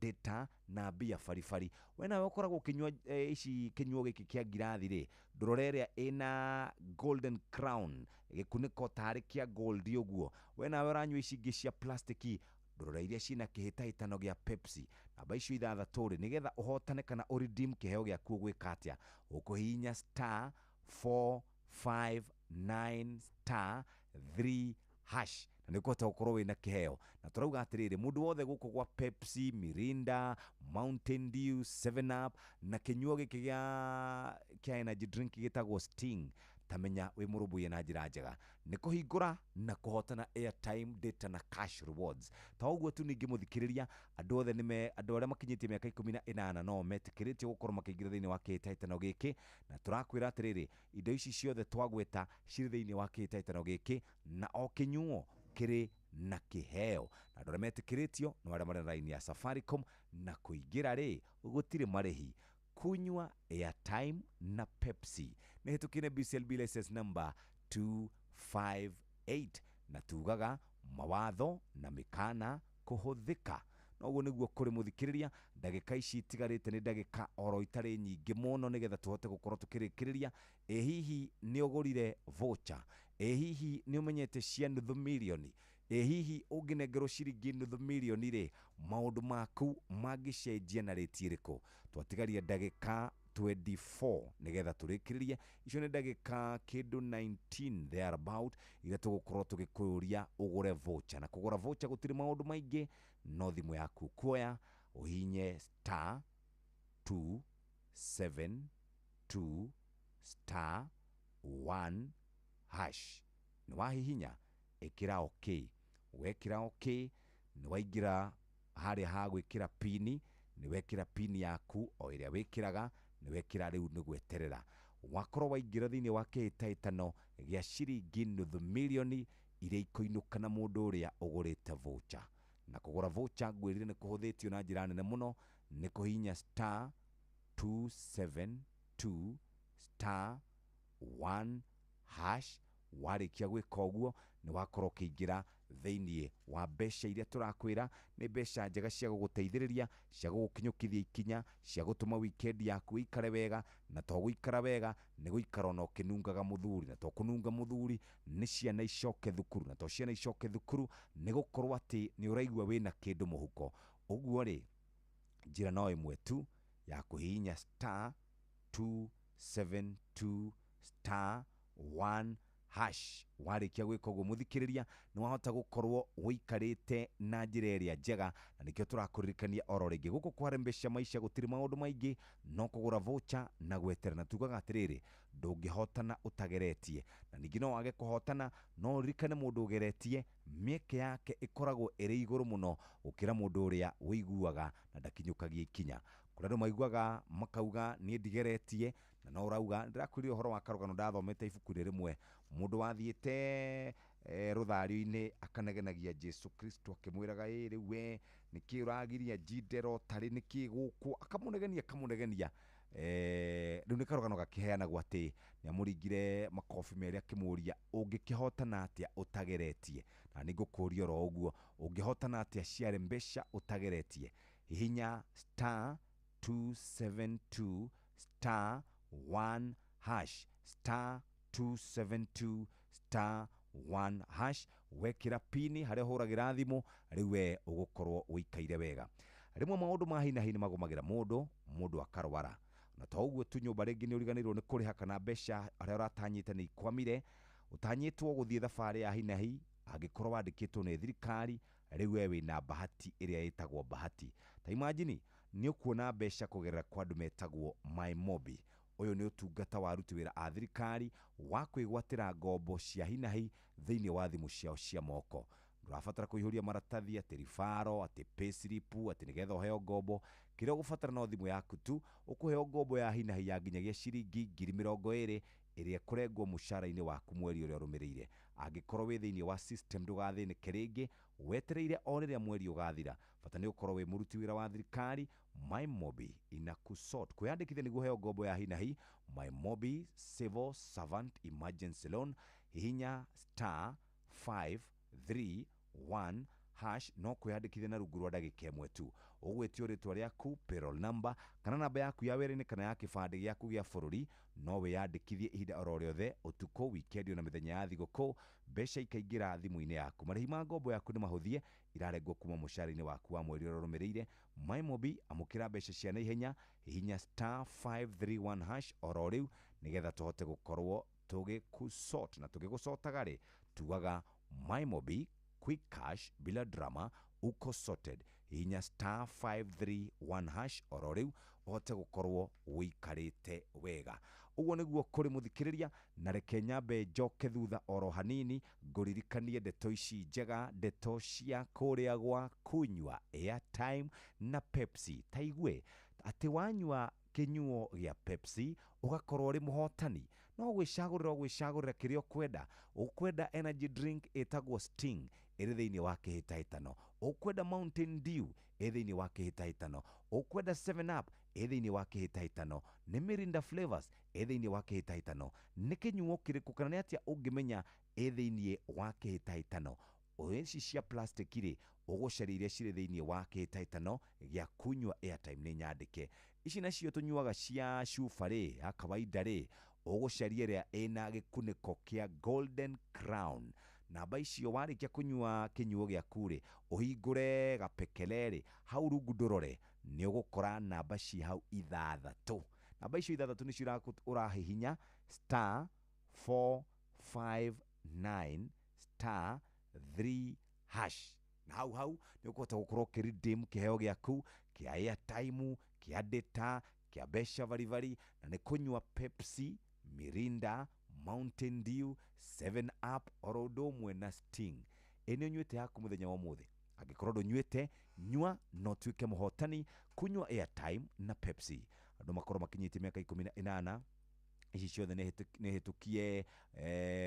Speaker 7: data na mbia baribari. We nawe ũkoragwo ũkĩnyua ici kĩnyuo gĩkĩ kĩa ngirathi rĩ, ndũrore ĩrĩa ĩna golden crown, gĩkunĩko tarĩ kĩa gold ũguo. We nawe ũranyua ici ingĩ cia plastiki, ndũrore iria ciĩna kĩhĩtahĩtano gĩa Pepsi. Namba icio 6 rĩ, nĩgetha ũhotane kana ũredeem kĩheo gĩaku, ũgwĩka atĩa? Ũkũhihinya star 459 star 3 hash na nĩ ũkũhota gũkorwo wĩna kĩheo. Na tũrauga atĩrĩrĩ, mũndũ wothe gũkũ gwa Pepsi, Mirinda, Mountain Dew, 7 Up na kĩnyuo gĩkĩ gĩa energy drink gĩtagwo Sting, Tamenya wĩ mũrũmbũiye na njĩra njega nĩ kũhingũra na kũhotana airtime, data na cash rewards. Ta ũguo tu ningĩ mũthikĩrĩria, andũ othe nĩme andũ arĩa makinyĩtie mĩaka 18 no metĩkĩrĩtio gũkorwo makĩingĩra thĩinĩ wa kĩhĩtahĩtano gĩkĩ, na tũrakwĩra atĩrĩrĩ, indo ici ciothe twagweta cirĩ thĩinĩ wa kĩhĩtahĩtano gĩkĩ, na o kĩnyuo kĩrĩ na kĩheo, na andũ arĩa metĩkĩrĩtio nĩ arĩa marĩ na raini ya Safaricom, na kũingĩra rĩ gũtirĩ marĩhi. Kunywa airtime na Pepsi nĩ hĩtũkire BCLB license number 258, na tugaga mawatho na mĩkana kũhũthĩka. Noguo nĩguo kũrĩ mũthikĩrĩria, ndagĩka ici itigarĩte nĩ ndagĩka oro itarĩ nyingĩ mũno nĩgetha tũhote gũkorwo tũkĩrĩkĩrĩria. Ĩ hihi nĩ ũgũrire voucher? Ĩ hihi nĩ ũmenyete cia nuthu mirioni? Ĩ hihi ũngĩnengerwo ciringi nuthu mirioni rĩ, maũndũ maku mangĩcenjia na rĩti ĩrĩkũ? Twatigaria ndagĩka 24 nĩgetha tũrĩkĩrĩrie. Icio nĩ ndagĩka kĩndũ 19 thereabout iria tũgũkorwo tũgĩkũria ũgũre voucher. Na kũgũra voucher gũtirĩ maũndũ maingĩ, no thimũ yaku kuoya ũhinye star 272 star 1 hash. Nĩ wahihinya, ĩkĩra OK. Wekĩra OK, nĩ waingĩra harĩa ha gwĩkĩra pini, nĩ wekĩra pini yaku o ĩrĩa wĩkĩraga, nĩ wekĩra, rĩu nĩ gweterera. Wakorwo waingĩra thĩinĩ wa kĩhĩtahĩtano gĩa ciringi nuthu mirioni iria ikũinũka na mũndũ ũrĩa ũgũrĩte voucher. Na kũgũra voucher ngwĩrire nĩ kũhũthĩtio na njĩra nene mũno, nĩ kũhihinya star 272 star 1 hash. Warĩkia gwĩka ũguo, nĩ wakorwo ũkĩingĩra thĩinĩ wa mbeca iria tũrakwĩra nĩ mbeca njega cia gũgũteithĩrĩria, cia gũgũkinyũkithia ikinya, cia gũtũma weekend yaku ĩikare wega. Na to gũikara wega, nĩ gũikara ona ũkĩnungaga mũthuri, na to kũnunga mũthuri, nĩ ciana icoke thukuru, na to ciana icoke thukuru, nĩ gũkorwo atĩ nĩ ũraigua wĩna kĩndũ mũhuko. Ũguo rĩ, njĩra no ĩmwe tu ya kũhihinya star 272 star 1 hash. Warĩkia gwĩka ũguo mũthikĩrĩria, nĩ wahota gũkorwo ũikarĩte na njĩra ĩrĩa njega, na nĩkĩo tũrakũririkania oro rĩngĩ, gũkũ kwa mbeca maisha gũtirĩ maũndũ maingĩ, no kũgũra voucher na gweterera. Na tugaga atĩrĩrĩ, ndũngĩhotana ũtageretie, na ningĩ no wage kũhotana, no ũririkane mũndũ ũgeretie mĩeke yake ĩkoragwo ĩrĩ igũrũ mũno gũkĩra mũndũ ũrĩa ũiguaga na ndakinyũkagia ikinya. Kũrĩ andũ maiguaga makauga niĩ ndigeretie, na no ũrauga. Ndĩrakwĩrire ũhoro wa karũgano ndathomete ibuku-inĩ rĩmwe, mũndũ wathiĩte rũthario-inĩ akanegenagia Jesu Kristo akĩmwĩraga, ĩ rĩu we nĩkĩ ũragiria njinde rotarĩ, nĩkĩ gũkũ, akamũnegenia akamũnegenia. Rĩu nĩ karũgano gakĩheanagwo atĩ nĩamũringire makobi merĩ akĩmũria, ũngĩkĩhotana atĩa ũtageretie? Na nĩ ngũkũria oro ũguo, ũngĩhotana atĩa ciarĩ mbeca ũtageretie? Hihinya star 272 star 1 hash, star 272 star 1 hash. Wekĩra pini harĩa ũhũragĩra thimũ, rĩu we ũgũkorwo ũikaire wega. Rĩmwe maũndũ ma hi na hi nĩ magũmagĩra mũndũ, mũndũ akarwara, na to ũguo tu, nyũmba rĩngĩ nĩ ũriganĩirwo nĩ kũrĩha, kana mbeca harĩa ũratanyĩte nĩ ikwamire, ũtanyĩtwo gũthiĩ thabarĩ ya hi na hi, angĩkorwo wandĩkĩtwo nĩ thirikari, rĩu we wĩna bahati ĩrĩa ĩtagwo bahati. Ta imagine nĩ ũkuona mbeca kũgerera kwa andũ metagwo MyMobi. Ũyũ nĩ ũtungata wa aruti wĩra a thirikari wa kwĩgwatĩra ngombo cia hi na hi thĩinĩ wa thimũ ciao cia moko. Ndũrabatara kũihũria maratathi atĩ ribaro, atĩ payslip, atĩ nĩgetha ũheo ngombo. Kĩrĩa ũgũbatara no thimũ yaku tu, ũkũheo ngombo ya hi na hi ya nginyagia ciringi 20,000 ĩrĩa ĩkũrengwo mũcara-inĩ waku mweri ũrĩa ũrũmĩrĩire. Angĩkorwo wĩ thĩinĩ wa system, ndũgathĩnĩke rĩngĩ, wetereire o rĩrĩa mweri ũgathira. Bata nĩ ũkorwo wĩ mũruti wĩra wa thirikari. MyMobi inakusort. Kwĩyandĩkithia nĩguo ũheo ngombo ya hi na hi, MyMobi Civil Servant Emergency Loan, hihinya star 531 hash, no kwĩyandĩkithia na rungu rwa ndagĩka ĩmwe tu. Ũgwĩtio rĩtwa rĩaku, payroll number, kana namba yaku ya wĩra-inĩ, kana ya kĩbandĩ gĩaku gĩa bũrũri. No wĩyandĩkithie ihinda oro rĩothe, ũtukũ, wikendi, ona mĩthenya ya thigũkũ, mbeca ikaingĩra thimũ-inĩ yaku. Marĩhi ma ngombo yaku nĩ mahũthie, irarengwo kuma mũcara-inĩ waku wa mweri ũrĩa ũrũmĩrĩire. MyMobi, amũkĩra mbeca cia naihenya, hihinya star 531 hash oro rĩu nĩgetha tũhote gũkorwo tũgĩkũsort. Na tũgĩgũcotaga rĩ, tugaga MyMobi, quick cash bila drama, uko sorted. Hihinya star 531 hash oro rĩu ũhote gũkorwo wĩikarĩte wega. Ũguo nĩguo kũrĩ mũthikĩrĩria, na reke nyambe njoke thutha oro hanini ngũririkanie ndeto ici njega, ndeto cia kũrĩa gwa kunywa airtime na Pepsi. Ta igue atĩ wanyua kĩnyuo gĩa Pepsi ũgakorwo ũrĩ mũhotani. No gwĩcagũrĩra ũgwĩcagũrĩra kĩrĩa ũkwenda. Ũkwenda energy drink ĩtagwo Sting ĩrĩ thĩinĩ wa kĩhĩtahĩtano, ũkwenda Mountain Dew ĩ thĩinĩ wa kĩhĩtahĩtano, ũkwenda 7 Up ĩ thĩinĩ wa kĩhĩtahĩtano, nĩ Mirinda Flavors ĩ thĩinĩ wa kĩhĩtahĩtano. Nĩ kĩnyuo kĩrĩkũ kana nĩ atĩa ũngĩmenya ĩ thĩinĩ wa kĩhĩtahĩtano? Ici cia plastic rĩ, ũgũcaria iria cirĩ thĩinĩ wa kĩhĩtahĩtano gĩa kunyua airtime nĩ nyandĩke. Ici nacio tũnyuaga cia cuba rĩ, ya kawaida rĩ, ũgũcaria ĩrĩa ĩna gĩkunĩko kĩa Golden Crown. Namba icio warĩkia kũnyua kĩnyuo gĩaku rĩ, ũhingũre gapekele rĩ, hau rungu ndũrore nĩ ũgũkora namba ci hau ithathatũ. Namba icio ithathatũ nĩcio ũrahihinya star 459 star 3 hash, na hau hau nĩ ũkũhota gũkorwo ũkĩredeem kĩheo gĩaku kĩa airtime, kĩa data, kĩa mbeca baribari, na nĩ kũnyua Pepsi, Mirinda, Mountain Dew, 7 Up oro ũndũ ũmwe na Sting. Ĩ nĩ ũnyuĩte yaku mũthenya wa ũmũthĩ? Angĩkorwo ndũnyuĩte, nyua na ũtuĩke mũhotani kunyua airtime na Pepsi. Andũ makorwo makinyĩtie mĩaka 18. Ici ciothe nĩ hĩtũkie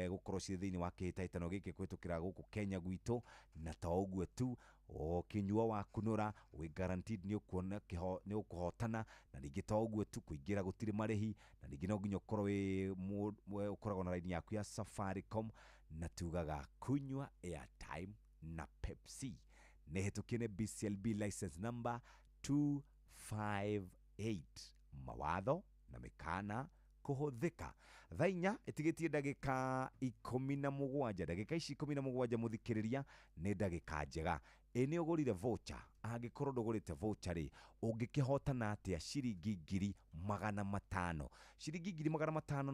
Speaker 7: gũkorwo cirĩ thĩinĩ wa kĩhĩtahĩtano gĩkĩ kũhĩtũkĩra gũkũ Kenya gwitũ. Na to ũguo tu, ũkĩnyua wakunũra wĩ guaranteed nĩ ũkuona nĩ ũkũhotana. Na ningĩ to ũguo tu, kũingĩra gũtirĩ marĩhi, na ningĩ no nginya ũkorwo wĩ ũkoragwo na raini yaku ya Safaricom. Na tugaga kunywa airtime na Pepsi nĩ hĩtũkie nĩ BCLB license number 258. Mawatho na mĩkana kũhũthĩka. Thaa 4 ĩtigĩtie ndagĩka 17. Ndagĩka ici 17, mũthikĩrĩria, nĩ ndagĩka njega. Ĩ nĩ ũgũrire voucher? Angĩkorwo ndũgũrĩte voucher rĩ, ũngĩkĩhotana atĩa ciringi 500,000? Ciringi 500,000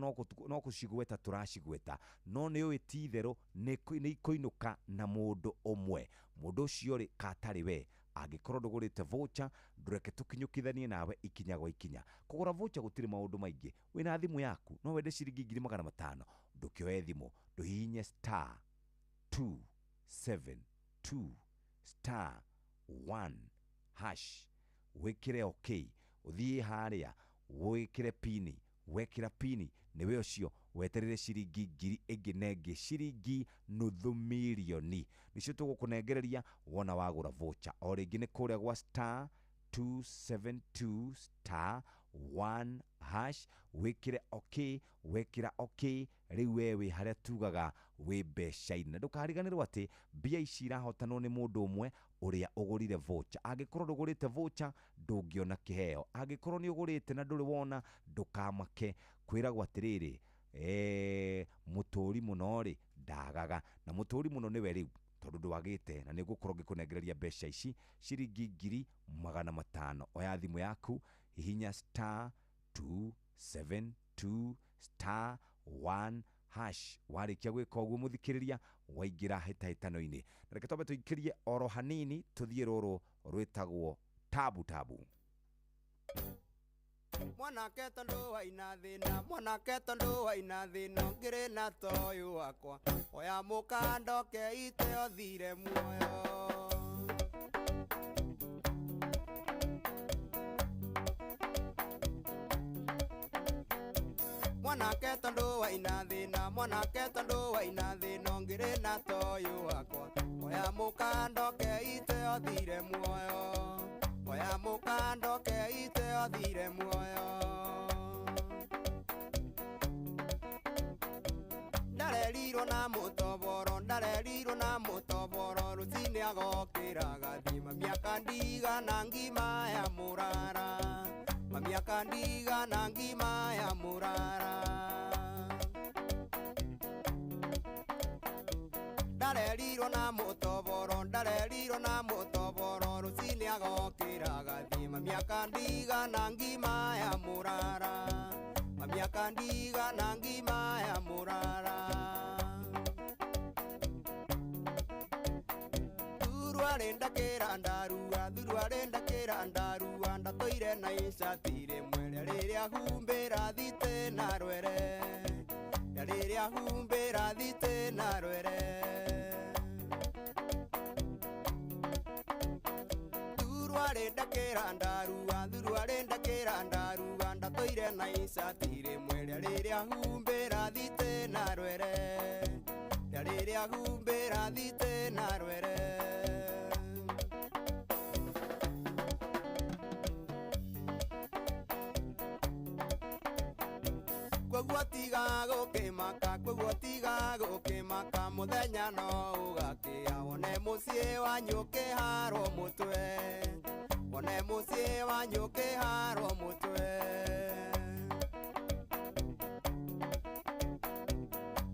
Speaker 7: no kũcigweta tũracigweta, no nĩ ũĩ ti itherũ nĩ ikũinũka na mũndũ ũmwe. Mũndũ ũcio rĩ, katarĩ we. Angĩkorwo ndũgũrĩte voucher, ndũreke tũkinyũkithanie nawe ikinya gwa ikinya. Kũgũra voucher gũtirĩ maũndũ maingĩ. Wĩna thimũ yaku, no wende ciringi 500,000, ndũkĩoe thimũ, ndũhihinye star 272 star 1 hash, wĩkĩre OK, ũthiĩ harĩa wĩkĩre pini. Wekĩra pini nĩwe ũcio weterere ciringi ngiri ĩngĩ na ĩngĩ, ciringi 500,000 nĩcio tũgũkũnengereria wona wagũra voucher. O rĩngĩ nĩ kũrĩa gwa star 272 star 1 hash, wĩkĩre OK. Wekĩra OK, rĩu we wĩ harĩa tugaga wĩ mbeca-inĩ. Na ndũkariganĩrwo atĩ mbia ici irahotanwo nĩ mũndũ ũmwe ũrĩa ũgũrire voucher. Angĩkorwo ndũgũrĩte voucher, ndũngĩona kĩheo. Angĩkorwo nĩ ũgũrĩte na ndũrĩ wona, ndũkamake. Kwĩragwo atĩrĩrĩ, mũtũri mũno rĩ ndagaga, na mũtũri mũno nĩwe rĩu, tondũ ndwagĩte, na nĩ ngũkorwo ngĩkũnengereria mbeca ici ciringi 500,000. Oya thimũ yaku, hihinya star 272 star 1 hash. Warĩkia gwĩka ũguo, mũthikĩrĩria, waingĩra hĩtahĩtano-inĩ. Na reke twambe tũikĩrie oro hanini, tũthiĩ rũrũ rwĩtagwo tabu tabu.
Speaker 5: Mwanake tondu waina thina, mwanake tondu waina thina, ngiri na toyo wakwa oya mukandoke ite othire muoyo. Mwanake tondu waina thina, mwanake tondu waina thina, ngiri na toyo wakwa oya mukandoke ite othire muoyo, oya mukandoke ite othire muoyo. Ndarerirwo na mutoboro, ndarerirwo na mutoboro, rucini agokira gathima miaka ndigana ngima ya murara, mamiaka ndigana ngima ya murara. Ndarerirwo na mutoboro, ndarerirwo na mutoboro, rucini agokira gathima miaka ndigana ngima ya murara, mamiaka ndigana ngima ya murara. Thuruarĩ ndakĩra ndarua, thuruarĩ ndakĩra ndarua, ndatũire na icati rĩmwe rĩrĩa humbĩra thite na rwere, rĩrĩa humbĩra thite na rwere. Thuruarĩ ndakĩra ndarua, thuruarĩ ndakĩra ndarua, ndatũire na icati rĩmwe rĩrĩa humbĩra thite na rwere, rĩrĩa humbĩra thite na rwere. Koguo tiga gũkĩmaka, koguo tiga gũkĩmaka, mũthenya no ũgakĩa, wone mũciĩ wanyu ũkĩharwo mũtwe, wone mũciĩ wanyu ũkĩharwo mũtwe.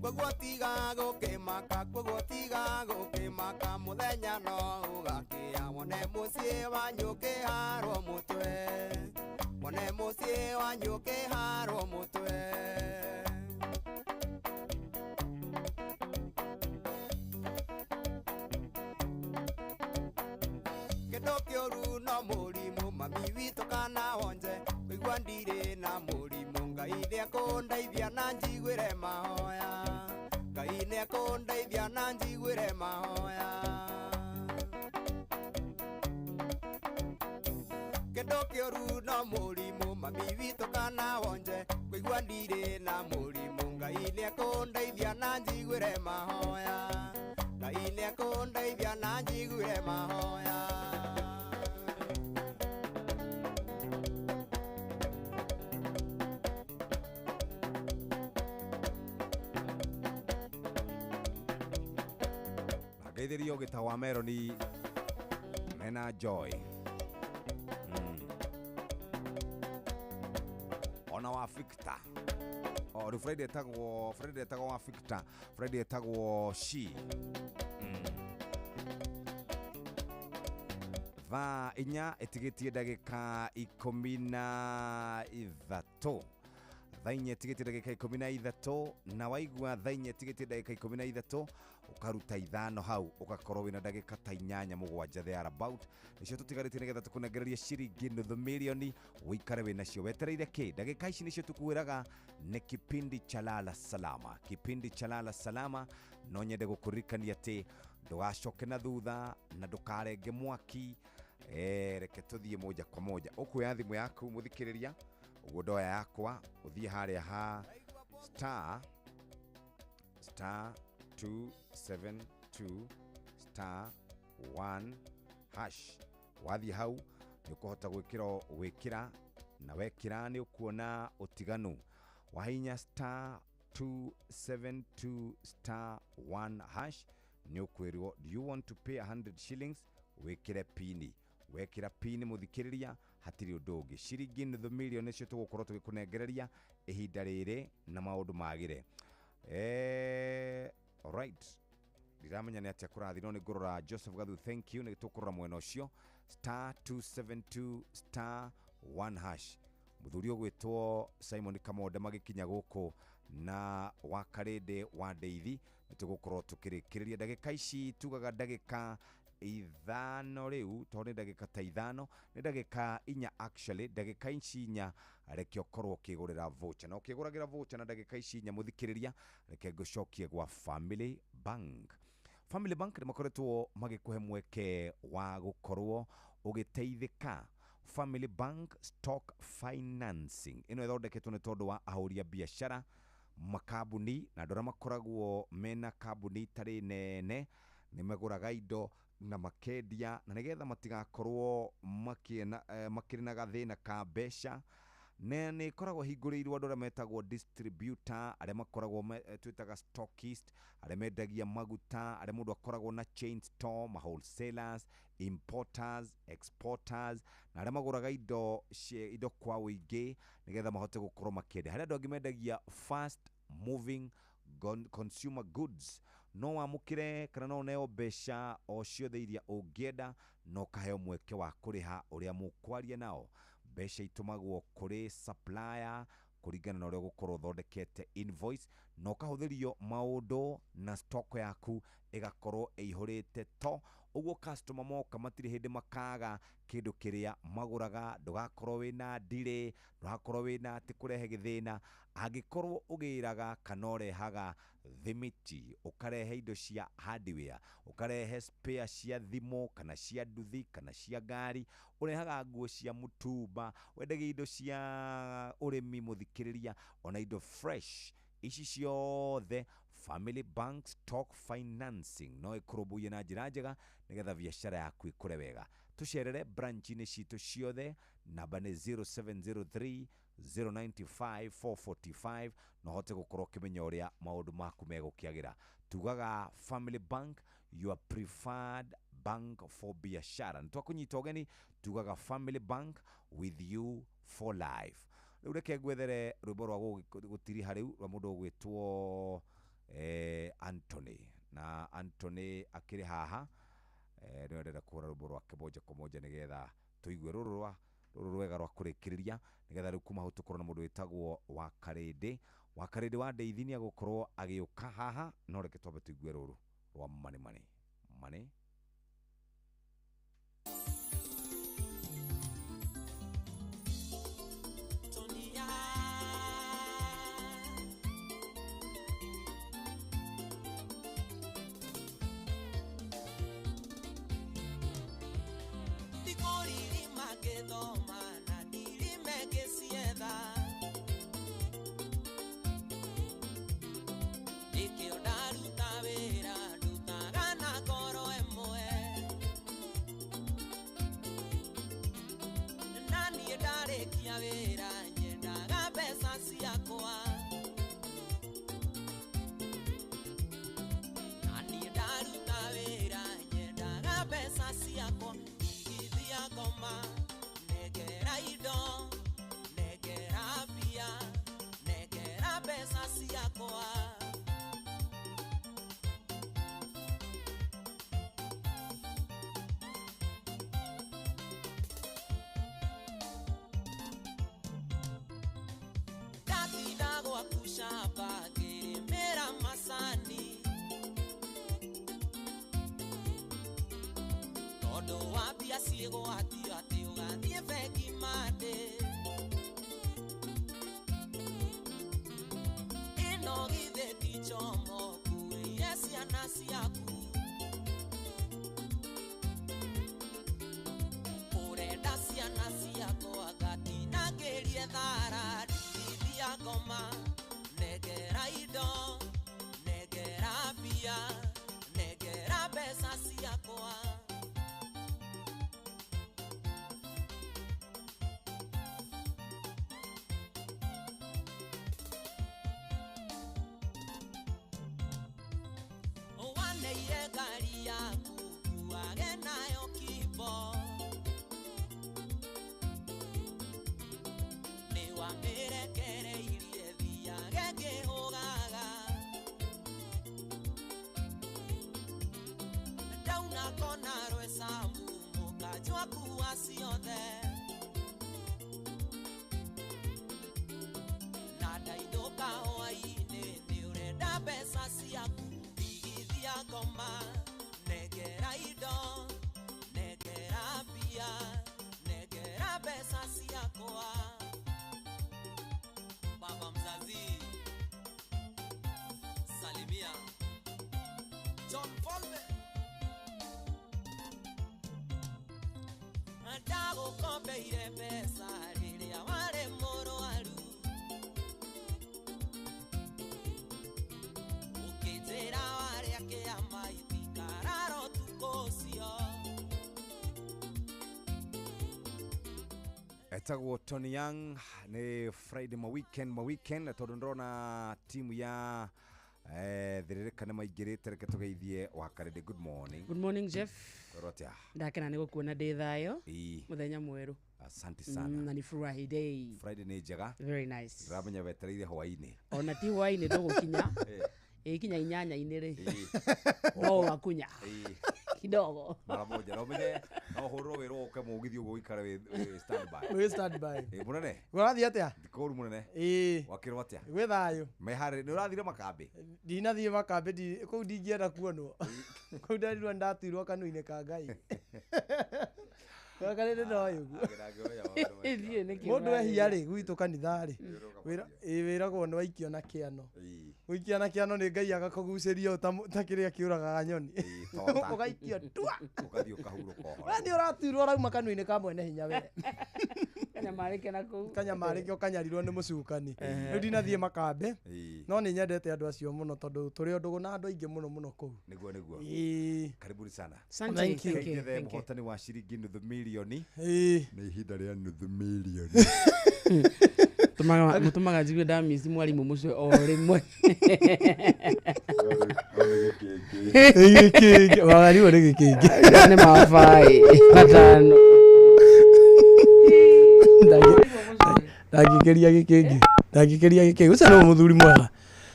Speaker 5: Koguo tiga gũkĩmaka, koguo tiga gũkĩmaka, mũthenya no ũgakĩa, wone mũciĩ wanyu ũkĩharwo mũtwe, wone mũciĩ wanyu ũkĩharwo mũtwe. Kĩndũ kĩũru no mũrimũ, mami witũ kana wonje, kũigua ndirĩ na mũrimũ, Ngai nĩekũndeithia na njiguĩre mahoya, Ngai nĩekũndeithia na njiguĩre mahoya. Kĩndũ kĩũru no mũrimũ, mami witũ kana wonje, kũigua ndirĩ na mũrimũ, Ngai nĩekũndeithia na njiguĩre mahoya, Ngai nĩekũndeithia na njiguĩre mahoya.
Speaker 7: Ngeithirio gĩta wa Meroni mena Joy ona wa Victor o rĩu Friday etagwo, Friday etagwo wa Victor, Friday etagwo she. Thaa 4 ĩtigĩtie ndagĩka 13, thaa 4 ĩtigĩtie ndagĩka 13, na waigua thaa 4 ĩtigĩtie ndagĩka 13 ũkaruta 5 hau ũgakorwo wĩna ndagĩka ta 8 7 there about nĩcio tũtigarĩtie nĩgetha tũkũnengererie ciringi nuthu mirioni ũikare wĩnacio wetereire kĩ. Ndagĩka ici nĩcio tũkwĩraga nĩ kipindi cha Lala Salama, kipindi cha Lala Salama. No nyende gũkũririkania atĩ ndũgacoke na thutha na ndũkarenge mwaki. Reke tũthiĩ moja kwa moja ũkuoya thimũ yaku mũthikĩrĩria, ũguo ndoya yakwa ũthiĩ harĩa ha star star 272 star 1 hash. Wathiĩ hau nĩ ũkũhota gwĩkĩra na wekĩra nĩ ũkuona ũtiganu. Wahinya star 272 star 1 hash nĩ ũkwĩrwo do you want to pay 100 shillings, wĩkĩre pini. Wekĩra pini mũthikĩrĩria hatirĩ ũndũ ũngĩ, ciringi nuthu mirioni nĩcio tũgũkorwo tũgĩkũnengereria ihinda rĩrĩ na maũndũ magĩre. Alright, ndiramenya nĩ atĩa kũrathiĩ no nĩ ngũrora Joseph Gathu, thank you, nĩ tũkũrora mwena ũcio star 272 star 1 hash. Mũthuri ũgwĩtwo Simon Kamonde magĩkinya gũkũ na wakarĩndĩ wa Ndeithi nĩ tũgũkorwo tũkĩrĩkĩrĩria ndagĩka ici tugaga ndagĩka 5 rĩu tondũ nĩ ndagĩka ta 5 nĩ ndagĩka 4 actually, ndagĩka ici 4 reke ũkorwo ũkĩgũrĩra voucher na ũkĩgũragĩra voucher na ndagĩka ici 4 mũthikĩrĩria reke ngũcokie gwa Family Bank. Family Bank nĩ makoretwo magĩkũhe mweke wa gũkorwo ũgĩteithĩka. Family Bank Stock Financing ĩno ĩthondeketwo nĩ tondũ wa ahũri a biacara, makambuni na andũ arĩa makoragwo mena kambuni itarĩ nene, nĩ magũraga indo na makendia na nĩgetha matigakorwo makĩrĩ na gathĩna ka mbeca. Na nĩ ĩkoragwo hingũrĩirwo andũ arĩa metagwo distributor, arĩa makoragwo twĩtaga stockist, arĩa mendagia maguta, arĩa mũndũ akoragwo na chain store, ma wholesalers, importers, exporters, na arĩa magũraga indo kwa ũingĩ nĩgetha mahote gũkorwo makĩendia. Harĩ andũ angĩ mendagia fast moving consumer goods. No wamũkĩre kana no ũneo mbeca o ciothe iria ũngĩenda na ũkaheo mweke wa kũrĩha ũrĩa mũkwaria nao. Mbeca itũmagwo kũrĩ supplier kũringana na ũrĩa ũgũkorwo ũthondekete invoice, Na ũkahũthĩrio maũndũ na stock yaku ĩgakorwo ĩihũrĩte to ũguo customer moka matirĩ hĩndĩ makaga kĩndũ kĩrĩa magũraga. Ndũgakorwo wĩna ndirĩ, ndũgakorwo wĩna atĩ kũrehe gĩthĩna. Angĩkorwo ũgĩraga kana ũrehaga thimiti, ũkarehe indo cia hardware, ũkarehe spare cia thimũ kana cia nduthi kana cia ngari, ũrehaga nguo cia mũtumba, wendagia indo cia ũrĩmi mũthikĩrĩria, ona indo fresh ici ciothe, Family Bank Stock Financing no ĩkũrũmbũiye na njĩra njega nĩgetha biacara yaku ĩkũre wega. Tũcerere branch-inĩ citũ ciothe, namba nĩ 0703 095 445, na ũhote gũkorwo ũkĩmenya ũrĩa maũndũ maku megũkĩagĩra. Tugaga Family Bank, your preferred bank for biashara. Nĩ twakũnyita ũgeni, tugaga Family Bank, with you for life. Rĩu reke ngwethere rwĩmbo rwa gũtiriha rĩu rwa mũndũ ũgwĩtwo Anthony, na Anthony akĩrĩ haha, nĩwe ndĩrenda kũhũra rwĩmbo rwake moja kwa moja nĩgetha tũigue rũrũ rũrũ rwega rwa kũrĩkĩrĩria, nĩgetha rĩu kuma hau tũkorwo na mũndũ wĩtagwo Wakarĩndĩ. Wakarĩndĩ wa Ndeithi nĩ agũkorwo agĩũka haha, no reke twambe tũigue rũrũ rwa Money Money Money. Etagwo Tony Young, nĩ Friday ma weekend na tondũ ndĩrona timu ya Thĩrĩrĩka nĩ maingĩrĩte, reke tũgeithie Wakarĩndĩ. Good morning.
Speaker 8: Good morning, Jeff.
Speaker 7: Kwĩrwo atĩa?
Speaker 8: Ndakena nĩ gũkuona ndĩ thayũ mũthenya mwerũ.
Speaker 7: Asante sana.
Speaker 8: Na ni Friday.
Speaker 7: Friday nĩ njega.
Speaker 8: Very nice.
Speaker 7: Ndĩramenya wetereire hwaĩ-inĩ.
Speaker 8: Ona ti hwaĩ-inĩ tũgũkinya. Ĩkinya inyanya-inĩ rĩ. No wakunya. kidogo.
Speaker 7: Mara moja na ũmenye no ũhũrĩrwo wĩra ũke mũgithi ũguo ũikare wĩ standby.
Speaker 9: Wĩ standby.
Speaker 7: Ĩ, mũnene.
Speaker 9: Ũrathiĩ atĩa?
Speaker 7: Ndikũru mũnene.
Speaker 9: Ĩĩ.
Speaker 7: Wakĩrwo atĩa?
Speaker 9: Gwĩ thayũ.
Speaker 7: Meharĩ nĩ ũrathire makambĩ?
Speaker 9: Ndinathiĩ makambĩ kũu ndingĩenda kuonwo. Kũu nderirwo nĩndatuirwo kanua-inĩ ka Ngai. Karĩrĩ no ũguo.
Speaker 8: Ithuĩ nĩkĩ
Speaker 9: Mũndũ ehia
Speaker 8: ũrarĩria?
Speaker 9: rĩ gwitũ kanitha rĩ wĩragwo nĩ waikio na kĩano. Gũikia na kĩano nĩ Ngai agakũgucĩria ta kĩrĩa kĩũragaga nyoni.
Speaker 7: Tota.
Speaker 9: Ũgaikio tua.
Speaker 7: Ũgathiĩ ũkahurũka ũhoro.
Speaker 9: We nĩ ũratuirwo ũrauma kanua-inĩ ka mwene hinya we.
Speaker 8: Kanyamarĩke na kũu.
Speaker 9: Kanyamarĩke ũkanyarirwo nĩ mũcukani.
Speaker 7: Ehe.
Speaker 9: Rĩu ndinathiĩ makambĩ.
Speaker 7: Ĩĩ.
Speaker 9: No nĩ nyendete andũ acio mũno tondũ tũrĩ o ndũgũ na andũ aingĩ mũno mũno kũu.
Speaker 7: Nĩguo nĩguo.
Speaker 9: Ĩĩ.
Speaker 7: Karibuni sana.
Speaker 9: Asante, Thank you. thank you,
Speaker 7: Ngethe
Speaker 9: thank you.
Speaker 7: mũhotani wa ciringi nuthu mirioni.
Speaker 9: Ĩĩ.
Speaker 7: Nĩ ihinda rĩa nuthu mirioni.
Speaker 8: Mũtũmaga njigue ndamici mwarimũ mũcio o rĩmwe.
Speaker 9: Gĩkĩngĩ. Warimũ nĩ gĩkĩngĩ.
Speaker 8: Nĩ mabaĩ matano.
Speaker 9: Ndangĩkĩria gĩkĩngĩ. Ndangĩkĩria gĩkĩngĩ. Ũcio nĩ mũthuri mwega.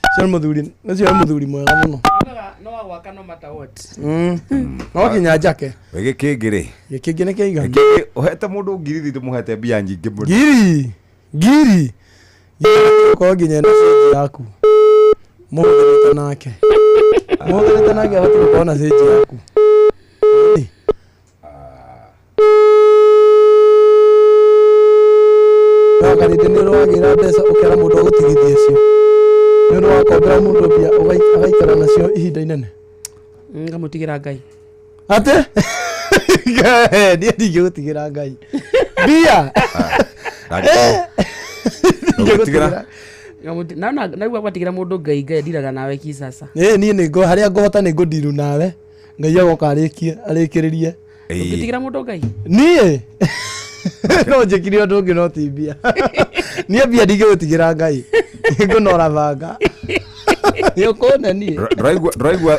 Speaker 9: Ũcio nĩ mũthuri, ũcio nĩ mũthuri mwega mũno.
Speaker 8: No wagwaka no matter what.
Speaker 9: No nginya njake.
Speaker 7: Wĩ gĩkĩngĩ rĩ.
Speaker 9: Gĩkĩngĩ nĩ kĩiganu.
Speaker 7: Gĩkĩngĩ ũhete mũndũ ngiri thitũ mũhete mbia nyingĩ mũno.
Speaker 9: Ngiri. Ngiri. Ngiri nginya ĩna cĩnji yaku. Mũhũthĩrĩte nake. Mũhũthĩrĩte nake abatiĩ gũkorwo na cĩnji yaku. Wakarĩte nĩ ũrwagĩra mbeca ũkera mũndũ agũtigithie cio. Nĩ ũndũ wakombera mũndũ mbia agaikara nacio ihinda inene.
Speaker 8: Ngamũtigĩra Ngai.
Speaker 9: Atĩ? Niĩ ndingĩgũtigĩra Ngai. Mbia.
Speaker 7: Ndũngĩtigĩra?
Speaker 8: Naigua gwatigĩra mũndũ Ngai Ngai ndiraga nawe kisasa.
Speaker 9: Ĩĩ niĩ nĩ harĩa ngũhota nĩ ngũndiru nawe. Ngai agoka arĩkie arĩkĩrĩrie.
Speaker 8: Ũngĩtigĩra mũndũ Ngai?
Speaker 9: Niĩ no njĩkire ũndũ ũngĩ no ti mbia. Niĩ mbia ndingĩgũtigĩra Ngai. Ngũnora banga. Nĩ ũkũne niĩ.
Speaker 7: Ndũraigua ndũraigua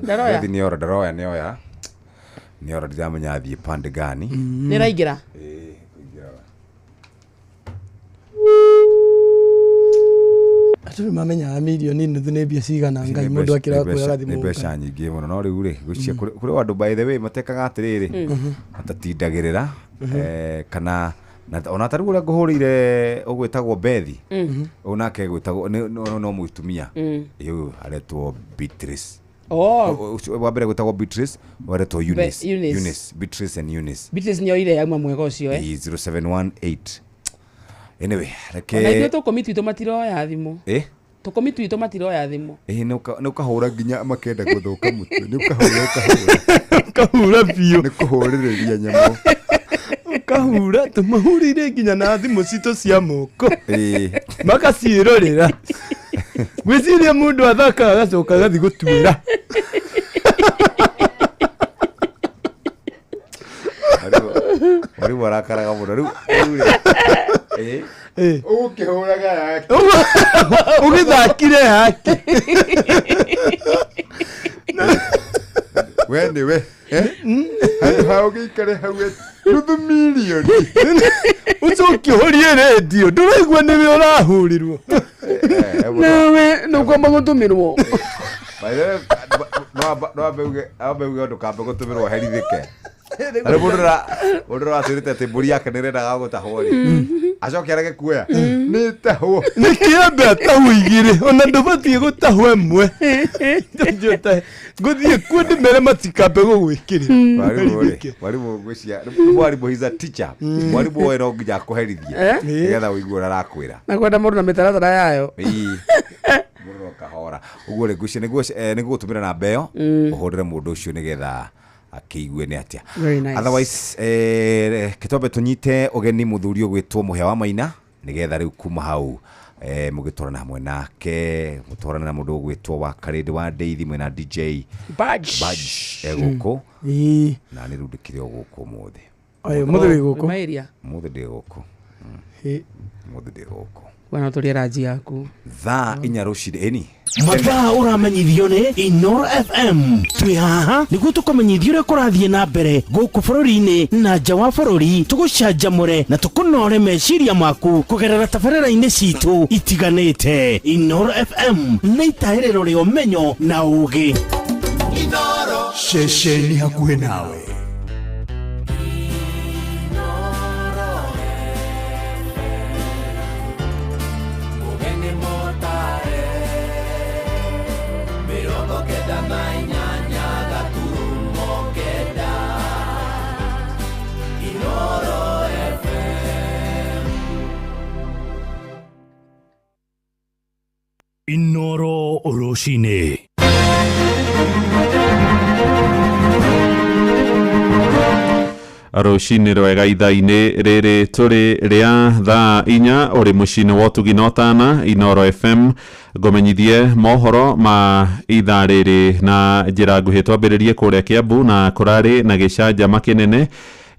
Speaker 8: Ndaroya.
Speaker 7: Bethi nĩora ndaroya nĩoya. Nĩora ndiramenya athiĩ pande gani.
Speaker 8: Nĩ ĩraingĩra?
Speaker 7: Ĩĩ kũingĩra.
Speaker 9: Andũ nĩ mamenyaga mirioni nuthu nĩ mbia cigana Ngai mũndũ akĩrega kuoya
Speaker 7: nĩ
Speaker 9: gathimũ.
Speaker 7: mbeca nyingĩ mũno no rĩu rĩ gwĩciria kũrĩ andũ by the way matekaga atĩrĩrĩ matatindagĩrĩra kana ona ta rĩu ũrĩa ngũhũrĩire ũgwĩtagwo Bethi ũyũ nake gwĩtagwo no mũtumia ũyũ aretwo Beatrice.
Speaker 8: Oh.
Speaker 7: Ũcio wa mbere gwĩtagwo Beatrice waretwo Eunice.
Speaker 8: Eunice.
Speaker 7: Eunice Beatrice and Eunice.
Speaker 8: Beatrice nĩoire yauma mwega ũcio eh.
Speaker 7: Ĩ, 0718 anyway
Speaker 8: Ona ithuĩ
Speaker 7: reke
Speaker 8: tũkũmi twitũ matiroya thimũ.
Speaker 7: ĩ
Speaker 8: Tũkũmi twitũ matiroya thimũ.
Speaker 7: ĩ nĩ ũkahũra nginya makenda gũthũka mũtwe nĩ ũkahũra ũkahũra
Speaker 9: Ũkahura biũ.
Speaker 7: Nĩ kũhũrĩrĩria nyamũ.
Speaker 9: Ũkahura tũmahũrĩire nginya na thimũ citũ cia moko.
Speaker 7: Ĩ.
Speaker 9: Magaciĩrorera. Gwĩciria mũndũ athaka agacoka agathiĩ gũtuĩra.
Speaker 7: Mwarimũ arakaraga mũno rĩu rĩu rĩ
Speaker 9: Ĩ.
Speaker 11: Ũgũkĩhũraga yake.
Speaker 9: Ũgĩthakire yake.
Speaker 11: We nĩ we. Handũ ha ũgĩikare hau nuthu mirioni.
Speaker 9: Ũcoke ũhorie rendio ndũraigua nĩwe ũrahũrĩrwo.
Speaker 8: Nawe nĩ ũkwamba gũtũmĩrwo.
Speaker 7: By the way, no ambe uge ambe uge ndũkambe gũtũmĩrwo herithĩke. Harĩ mũndũ mũndũ ũratwĩrĩte atĩ mbũri yake nĩ ĩrendaga gũtahwo rĩ acoke arege kuoya
Speaker 11: nĩ tahwo
Speaker 9: Nĩ kĩambe atahwo igĩrĩ ona ndũbatiĩ gũtahwo ĩmwe. Ngũthiĩ kuo ndĩmere matikambe gũgwĩkĩrĩra.
Speaker 7: Mwarimũ rĩ mwarimũ ngwĩciria nĩ mwarimũ he's a teacher mwarimũ we no nginya akũherithie
Speaker 8: Eh?
Speaker 7: nĩgetha ũigue ũrĩa arakwĩra.
Speaker 8: Na kwenda mũndũ na mĩtaratara yayo.
Speaker 7: Ĩĩ. Mũndũ no kahora ũguo rĩ ngwĩciria nĩguo nĩgũgũtũmĩra namba ĩyo ũhũrĩre mũndũ ũcio nĩgetha akĩigue nĩ atĩa.
Speaker 8: Very nice.
Speaker 7: Otherwise kĩtwambe tũnyite ũgeni mũthuri ũgwĩtwo Mũhĩa wa Maina nĩgetha rĩu kuma hau mũgĩtwarana hamwe nake mũtwarane na mũndũ ũgwĩtwo wa Karĩndĩ wa Ndeithi mwena DJ
Speaker 8: Badge.
Speaker 7: Badge egũkũ
Speaker 9: Ĩĩ.
Speaker 7: na nĩ rĩu ndĩkĩrĩ o gũkũ ũmũthĩ.
Speaker 9: Aya, ũmũthĩ wĩ gũkũ?
Speaker 8: Wĩ
Speaker 7: Ũmũthĩ ndĩ gũkũ.
Speaker 9: Ĩĩ.
Speaker 7: Ũmũthĩ ndĩ gũkũ.
Speaker 8: Bwana tũrĩe ranji yaku.
Speaker 7: Thaa inya rũcinĩ ĩni.
Speaker 12: Mathaa ũramenyithio nĩ Inoro FM. Twĩ haha nĩguo tũkũmenyithie ũrĩa kũrathiĩ na mbere gũkũ bũrũri-inĩ na nja wa bũrũri, tũgũcanjamũre na tũkũnore meciria maku kũgerera tabarĩra-inĩ citũ itiganĩte. Inoro FM nĩ itahĩrĩro rĩa ũmenyo na ũũgĩ.
Speaker 17: Ceceni hakuhĩ nawe.
Speaker 3: Mũgeni mũtare 98 9 Inoro FM.
Speaker 14: Inoro rũcinĩ.
Speaker 15: Rũcinĩ rwega ithaa-inĩ rĩrĩ tũrĩ rĩa thaa 4 ũrĩ mũciĩ-inĩ wa ũtugi na ũtana Inoro FM. Ngũmenyithie mohoro ma ithaa rĩrĩ na njĩra nguhĩ. Twambĩrĩrie kũrĩa Kĩambu na kũrarĩ na gĩcanjama kĩnene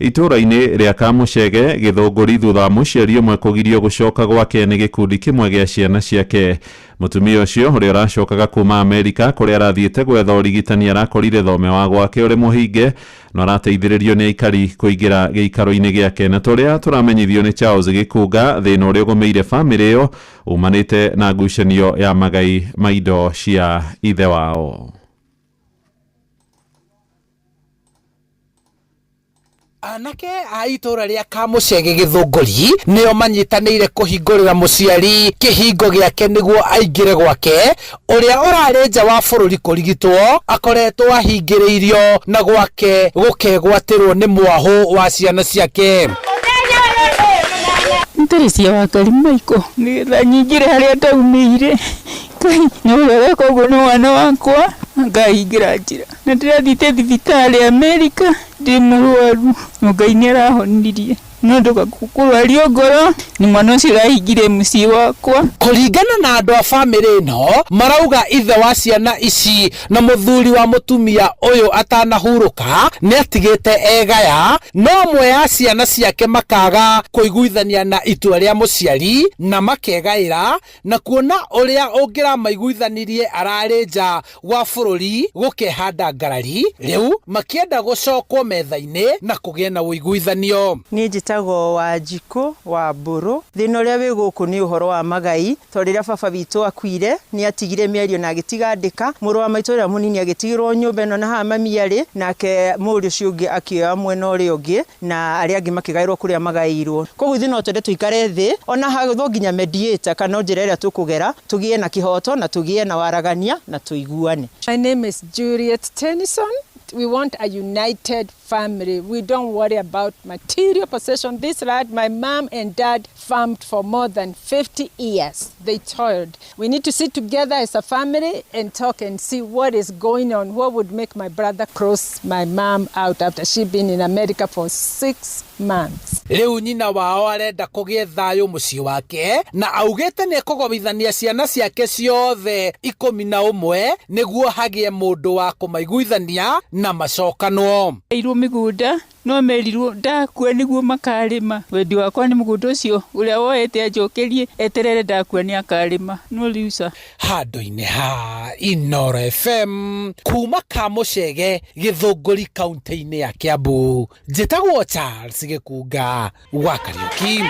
Speaker 15: itũũra-inĩ rĩa Kamũcege Gĩthũngũri thutha wa mũciari ũmwe kũgirio gũcoka gwake nĩ gĩkundi kĩmwe gĩa ciana ciake. Mũtumia ũcio ũrĩa ũracokaga kuma Amerika kũrĩa arathiĩte gwetha ũrigitani arakorire thome wa gwake ũrĩ mũhinge na arateithĩrĩrio nĩ aikari kũingĩra gĩikaro-inĩ gĩake. Na tũrĩa tũramenyithio nĩ Charles Gĩkunga, thĩna ũrĩa ũgũmĩire bamĩrĩ ĩyo umanĩte na ngucanio ya magai ma indo cia ithe wao.
Speaker 27: Anake a itũũra rĩa Kamũcege Gĩthũngũri nĩo manyitanĩire kũhingũrĩra mũciari kĩhingo gĩake nĩguo aingĩre gwake ũrĩa ũrarĩ nja wa bũrũri kũrigitwo akoretwo ahingĩrĩirio na gwake gũkegwatĩrwo nĩ mwahũ wa ciana ciake.
Speaker 28: Nterecia wa Karimaiko nĩgetha nyingĩre harĩa ndaumĩire. Ngai, na ũrĩa ũreka ũguo nĩ mwana wakwa akahingĩra njĩra. Na ndĩrathiĩte thibitarĩ Amerika ndĩ mũrwaru no Ngai nĩ arahonirie. No ndũgakũrwario ngoro nĩ mwana ũcio ũrahingire mũciĩ wakwa.
Speaker 27: Kũringana na andũ a bamĩrĩ ĩno marauga ithe wa ciana ici na mũthuri wa mũtumia ũyũ atanahurũka nĩ atigĩte egaya, no amwe a ciana ciake makaga kũiguithania na itua rĩa mũciari na makegaĩra na kuona ũrĩa ũngĩramaiguithanirie ararĩ nja wa bũrũri gũkehanda ngarari, rĩu makĩenda gũcokwo metha-inĩ na kũgĩe na ũiguithanio.
Speaker 29: Niĩ njĩtagwo Wanjikũ wa Mbũrũ. Thĩna ũrĩa wĩ gũkũ nĩ ũhoro wa magai, tondũ rĩrĩa baba witũ akuire nĩ atigire mĩario na agĩtiga andĩka. Mũrũ wa maitũ ũrĩa mũnini agĩtigĩrwo nyũmba ĩno na haha mami arĩ, nake mũriũ ũcio ũngĩ akĩoya mwena ũrĩa ũngĩ na arĩa angĩ makĩgaĩrwo kũrĩa magaĩirwo. Koguo ithuĩ no twende tũikare thĩ ona hagũthwo nginya mediator kana njĩra ĩrĩa tũkũgera tũgĩe na kĩhoto na tũgĩe na waragania na tũiguane.
Speaker 1: My name is Juliet Tennyson. We want a united family. We don't worry about material possession. This land, my mom and dad farmed for more than 50 years. They toiled. We need to sit together as a family and talk and see what is going on. What would make my brother cross my mom out after she been in America for 6 months?
Speaker 27: Rĩu nyina wao arenda kũgĩe thayũ mũciĩ wake na augĩte nĩ ekũgomithania ciana ciake ciothe 11 nĩguo hagĩe mũndũ wa kũmaiguithania na macokanwo.
Speaker 28: Irwo mĩgũnda no merirwo ndakua nĩguo makarĩma. Wendi wakwa nĩ mũgũnda ũcio ũrĩa woete anjokerie eterere ndakua nĩ akarĩma no rĩu ca.
Speaker 27: Handũ-inĩ ha Inoro FM kuma Kamũcege Gĩthũngũri kaunti-inĩ ya Kiambu, njĩtagwo Charles Gĩkunga wa Kariũki.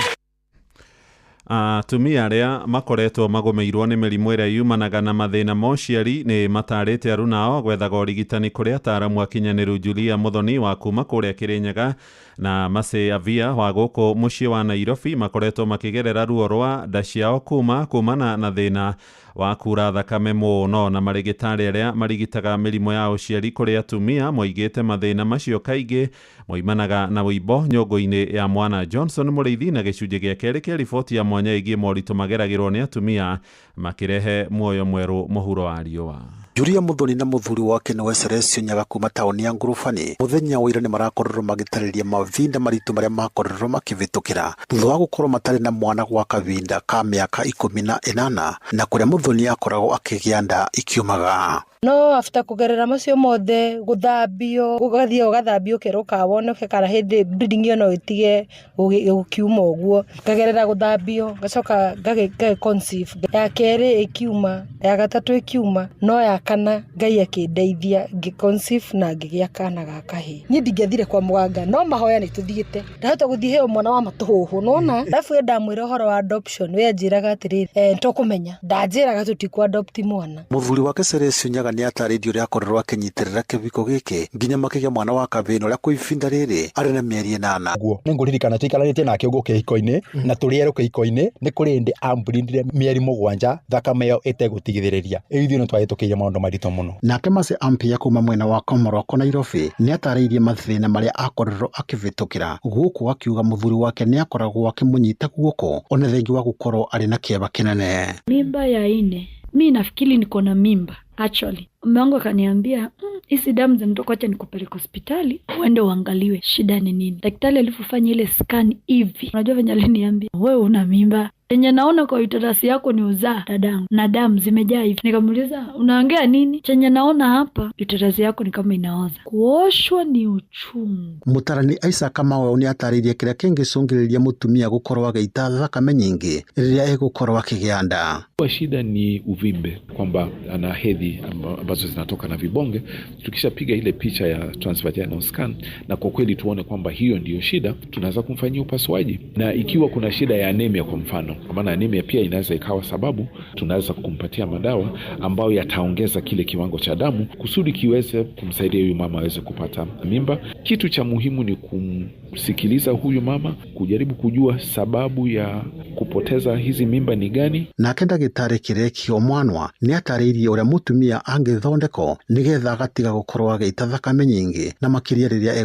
Speaker 15: Atumia arĩa makoretwo magũmĩirwo nĩ mĩrimũ ĩrĩa yumanaga na mathĩna ma ũciari nĩ matarĩte arunao gwethaga ũrigitani kũrĩ ataaramu akinyanĩru Julia Muthoni wa kuma kũrĩa Kĩrĩnyaga na Mercy Avia wa gũkũ mũciĩ wa Nairobi makoretwo makĩgerera ruo rwa nda ciao kumana na thĩna wa kura thakame mũno. Na marĩgĩtarĩ arĩa marigitaga mĩrimũ ya ũciari kũrĩ atumia moigĩte mathĩna macio kaingĩ moimanaga na wũimbo nyũngũ-inĩ ya mwana. Johnson Mũrĩithi na gĩcunjĩ gĩa kerĩ kĩa riboti ya mwanya ĩgiĩ moritũ mageragĩrwo nĩ atumia makĩrehe muoyo mwerũ mũhuro wa riũa.
Speaker 16: Julia Muthoni na muthuri wake nĩwe Celestio Nyaga kuma taũni ya Ngurubani muthenya wa ira nĩ marakorirwo magĩtarĩria mavinda maritũ marĩa makorirwo makĩvĩtũkĩra thutha wa gũkorwo matarĩ na mwana gwa kavinda ka mĩaka 18 na kũrĩa Muthoni akoragwo akĩgĩa nda ikiumaga.
Speaker 20: No after kugerera macio mothe guthambio ugathie ugathambio ukerwo kawonoke kana hindi bleeding iyo no itige gukiuma uguo ngagerera guthambio ngacoka ngagi conceive ya keri ikiuma ya gatatu ikiuma no ya kana Ngai akindeithia ngi conceive na ngigia kana ga kahii. Ni ndingĩathire kwa muganga no mahoya ni tuthiĩte ndahota guthie heo mwana wa matuhuhu nona alafu we ndamwĩra ũhoro wa adoption we anjĩraga atĩrĩrĩ tũkũmenya ndanjĩraga tũtikũ adopt mwana.
Speaker 16: Muthuri wake Celestio Nyaga Nyaga nĩ atarĩirie ũrĩa akorirwo akĩnyitĩrĩra kĩhiko gĩkĩ nginya makĩgĩa mwana wa kavĩĩ na ũrĩa kwa ihinda rĩrĩ arĩ na mĩeri 8.
Speaker 10: Guo nĩ ngũririkana tũikaranĩtie nake ũguo kĩhiko-inĩ na tũrĩ erũ kĩhiko-inĩ nĩ kũrĩ hĩndĩ amburindire mĩeri 7 thakame ĩyo ĩtegũtigithĩrĩria. Ĩyo ithuĩ nĩ twahĩtũkĩire maũndũ maritũ mũno.
Speaker 16: Nake Mercy Ampia kuma mwena wa Komoroko Nairobi nĩ atarĩirie mathĩna marĩa akorirwo akĩvĩtũkĩra gũkũ akiuga mũthuri wake nĩ akoragwo akĩmũnyita guoko ona thengi wa gũkorwo arĩ na kĩeva kĩnene.
Speaker 13: Mimba ya ine, mi nafikiri niko na mimba actually. Mume wangu akaniambia hizi damu zinatoka, acha nikupeleke hospitali uende uangaliwe shida ni nini. Daktari alivyofanya ile scan hivi, unajua venye aliniambia, wewe una mimba yenye naona kwa uterus yako ni uzaa dadangu, na damu zimejaa hivi. Nikamuuliza unaongea nini? Chenye naona hapa uterus yako ni kama inaoza. Kuoshwa ni uchungu.
Speaker 16: Mutarani Isaac Kamau nĩ atarĩirie kĩrĩa kĩngĩcũngĩrĩria mũtumia gũkorwo agĩita thakame nyingĩ rĩrĩa egũkorwo akĩgĩa nda.
Speaker 18: Kwa shida ni uvimbe, kwamba ana hedhi ambazo zinatoka na vibonge. Tukishapiga ile picha ya transvaginal scan na kwa kweli tuone kwamba hiyo ndiyo shida, tunaweza kumfanyia upasuaji. Na ikiwa kuna shida ya anemia kwa mfano, kwa maana anemia pia inaweza ikawa sababu, tunaweza kumpatia madawa ambayo yataongeza kile kiwango cha damu kusudi kiweze kumsaidia huyu mama aweze kupata mimba. Kitu cha muhimu ni kumsikiliza huyu mama, kujaribu kujua sababu ya kupoteza hizi mimba ni gani.
Speaker 16: Nake ndagĩtarĩ Kĩrekio Mwanwa nĩ atarĩirie ũrĩa mũtumia angĩthondekwo nĩgetha agatiga gũkorwo agĩita thakame nyingĩ na makĩria rĩrĩa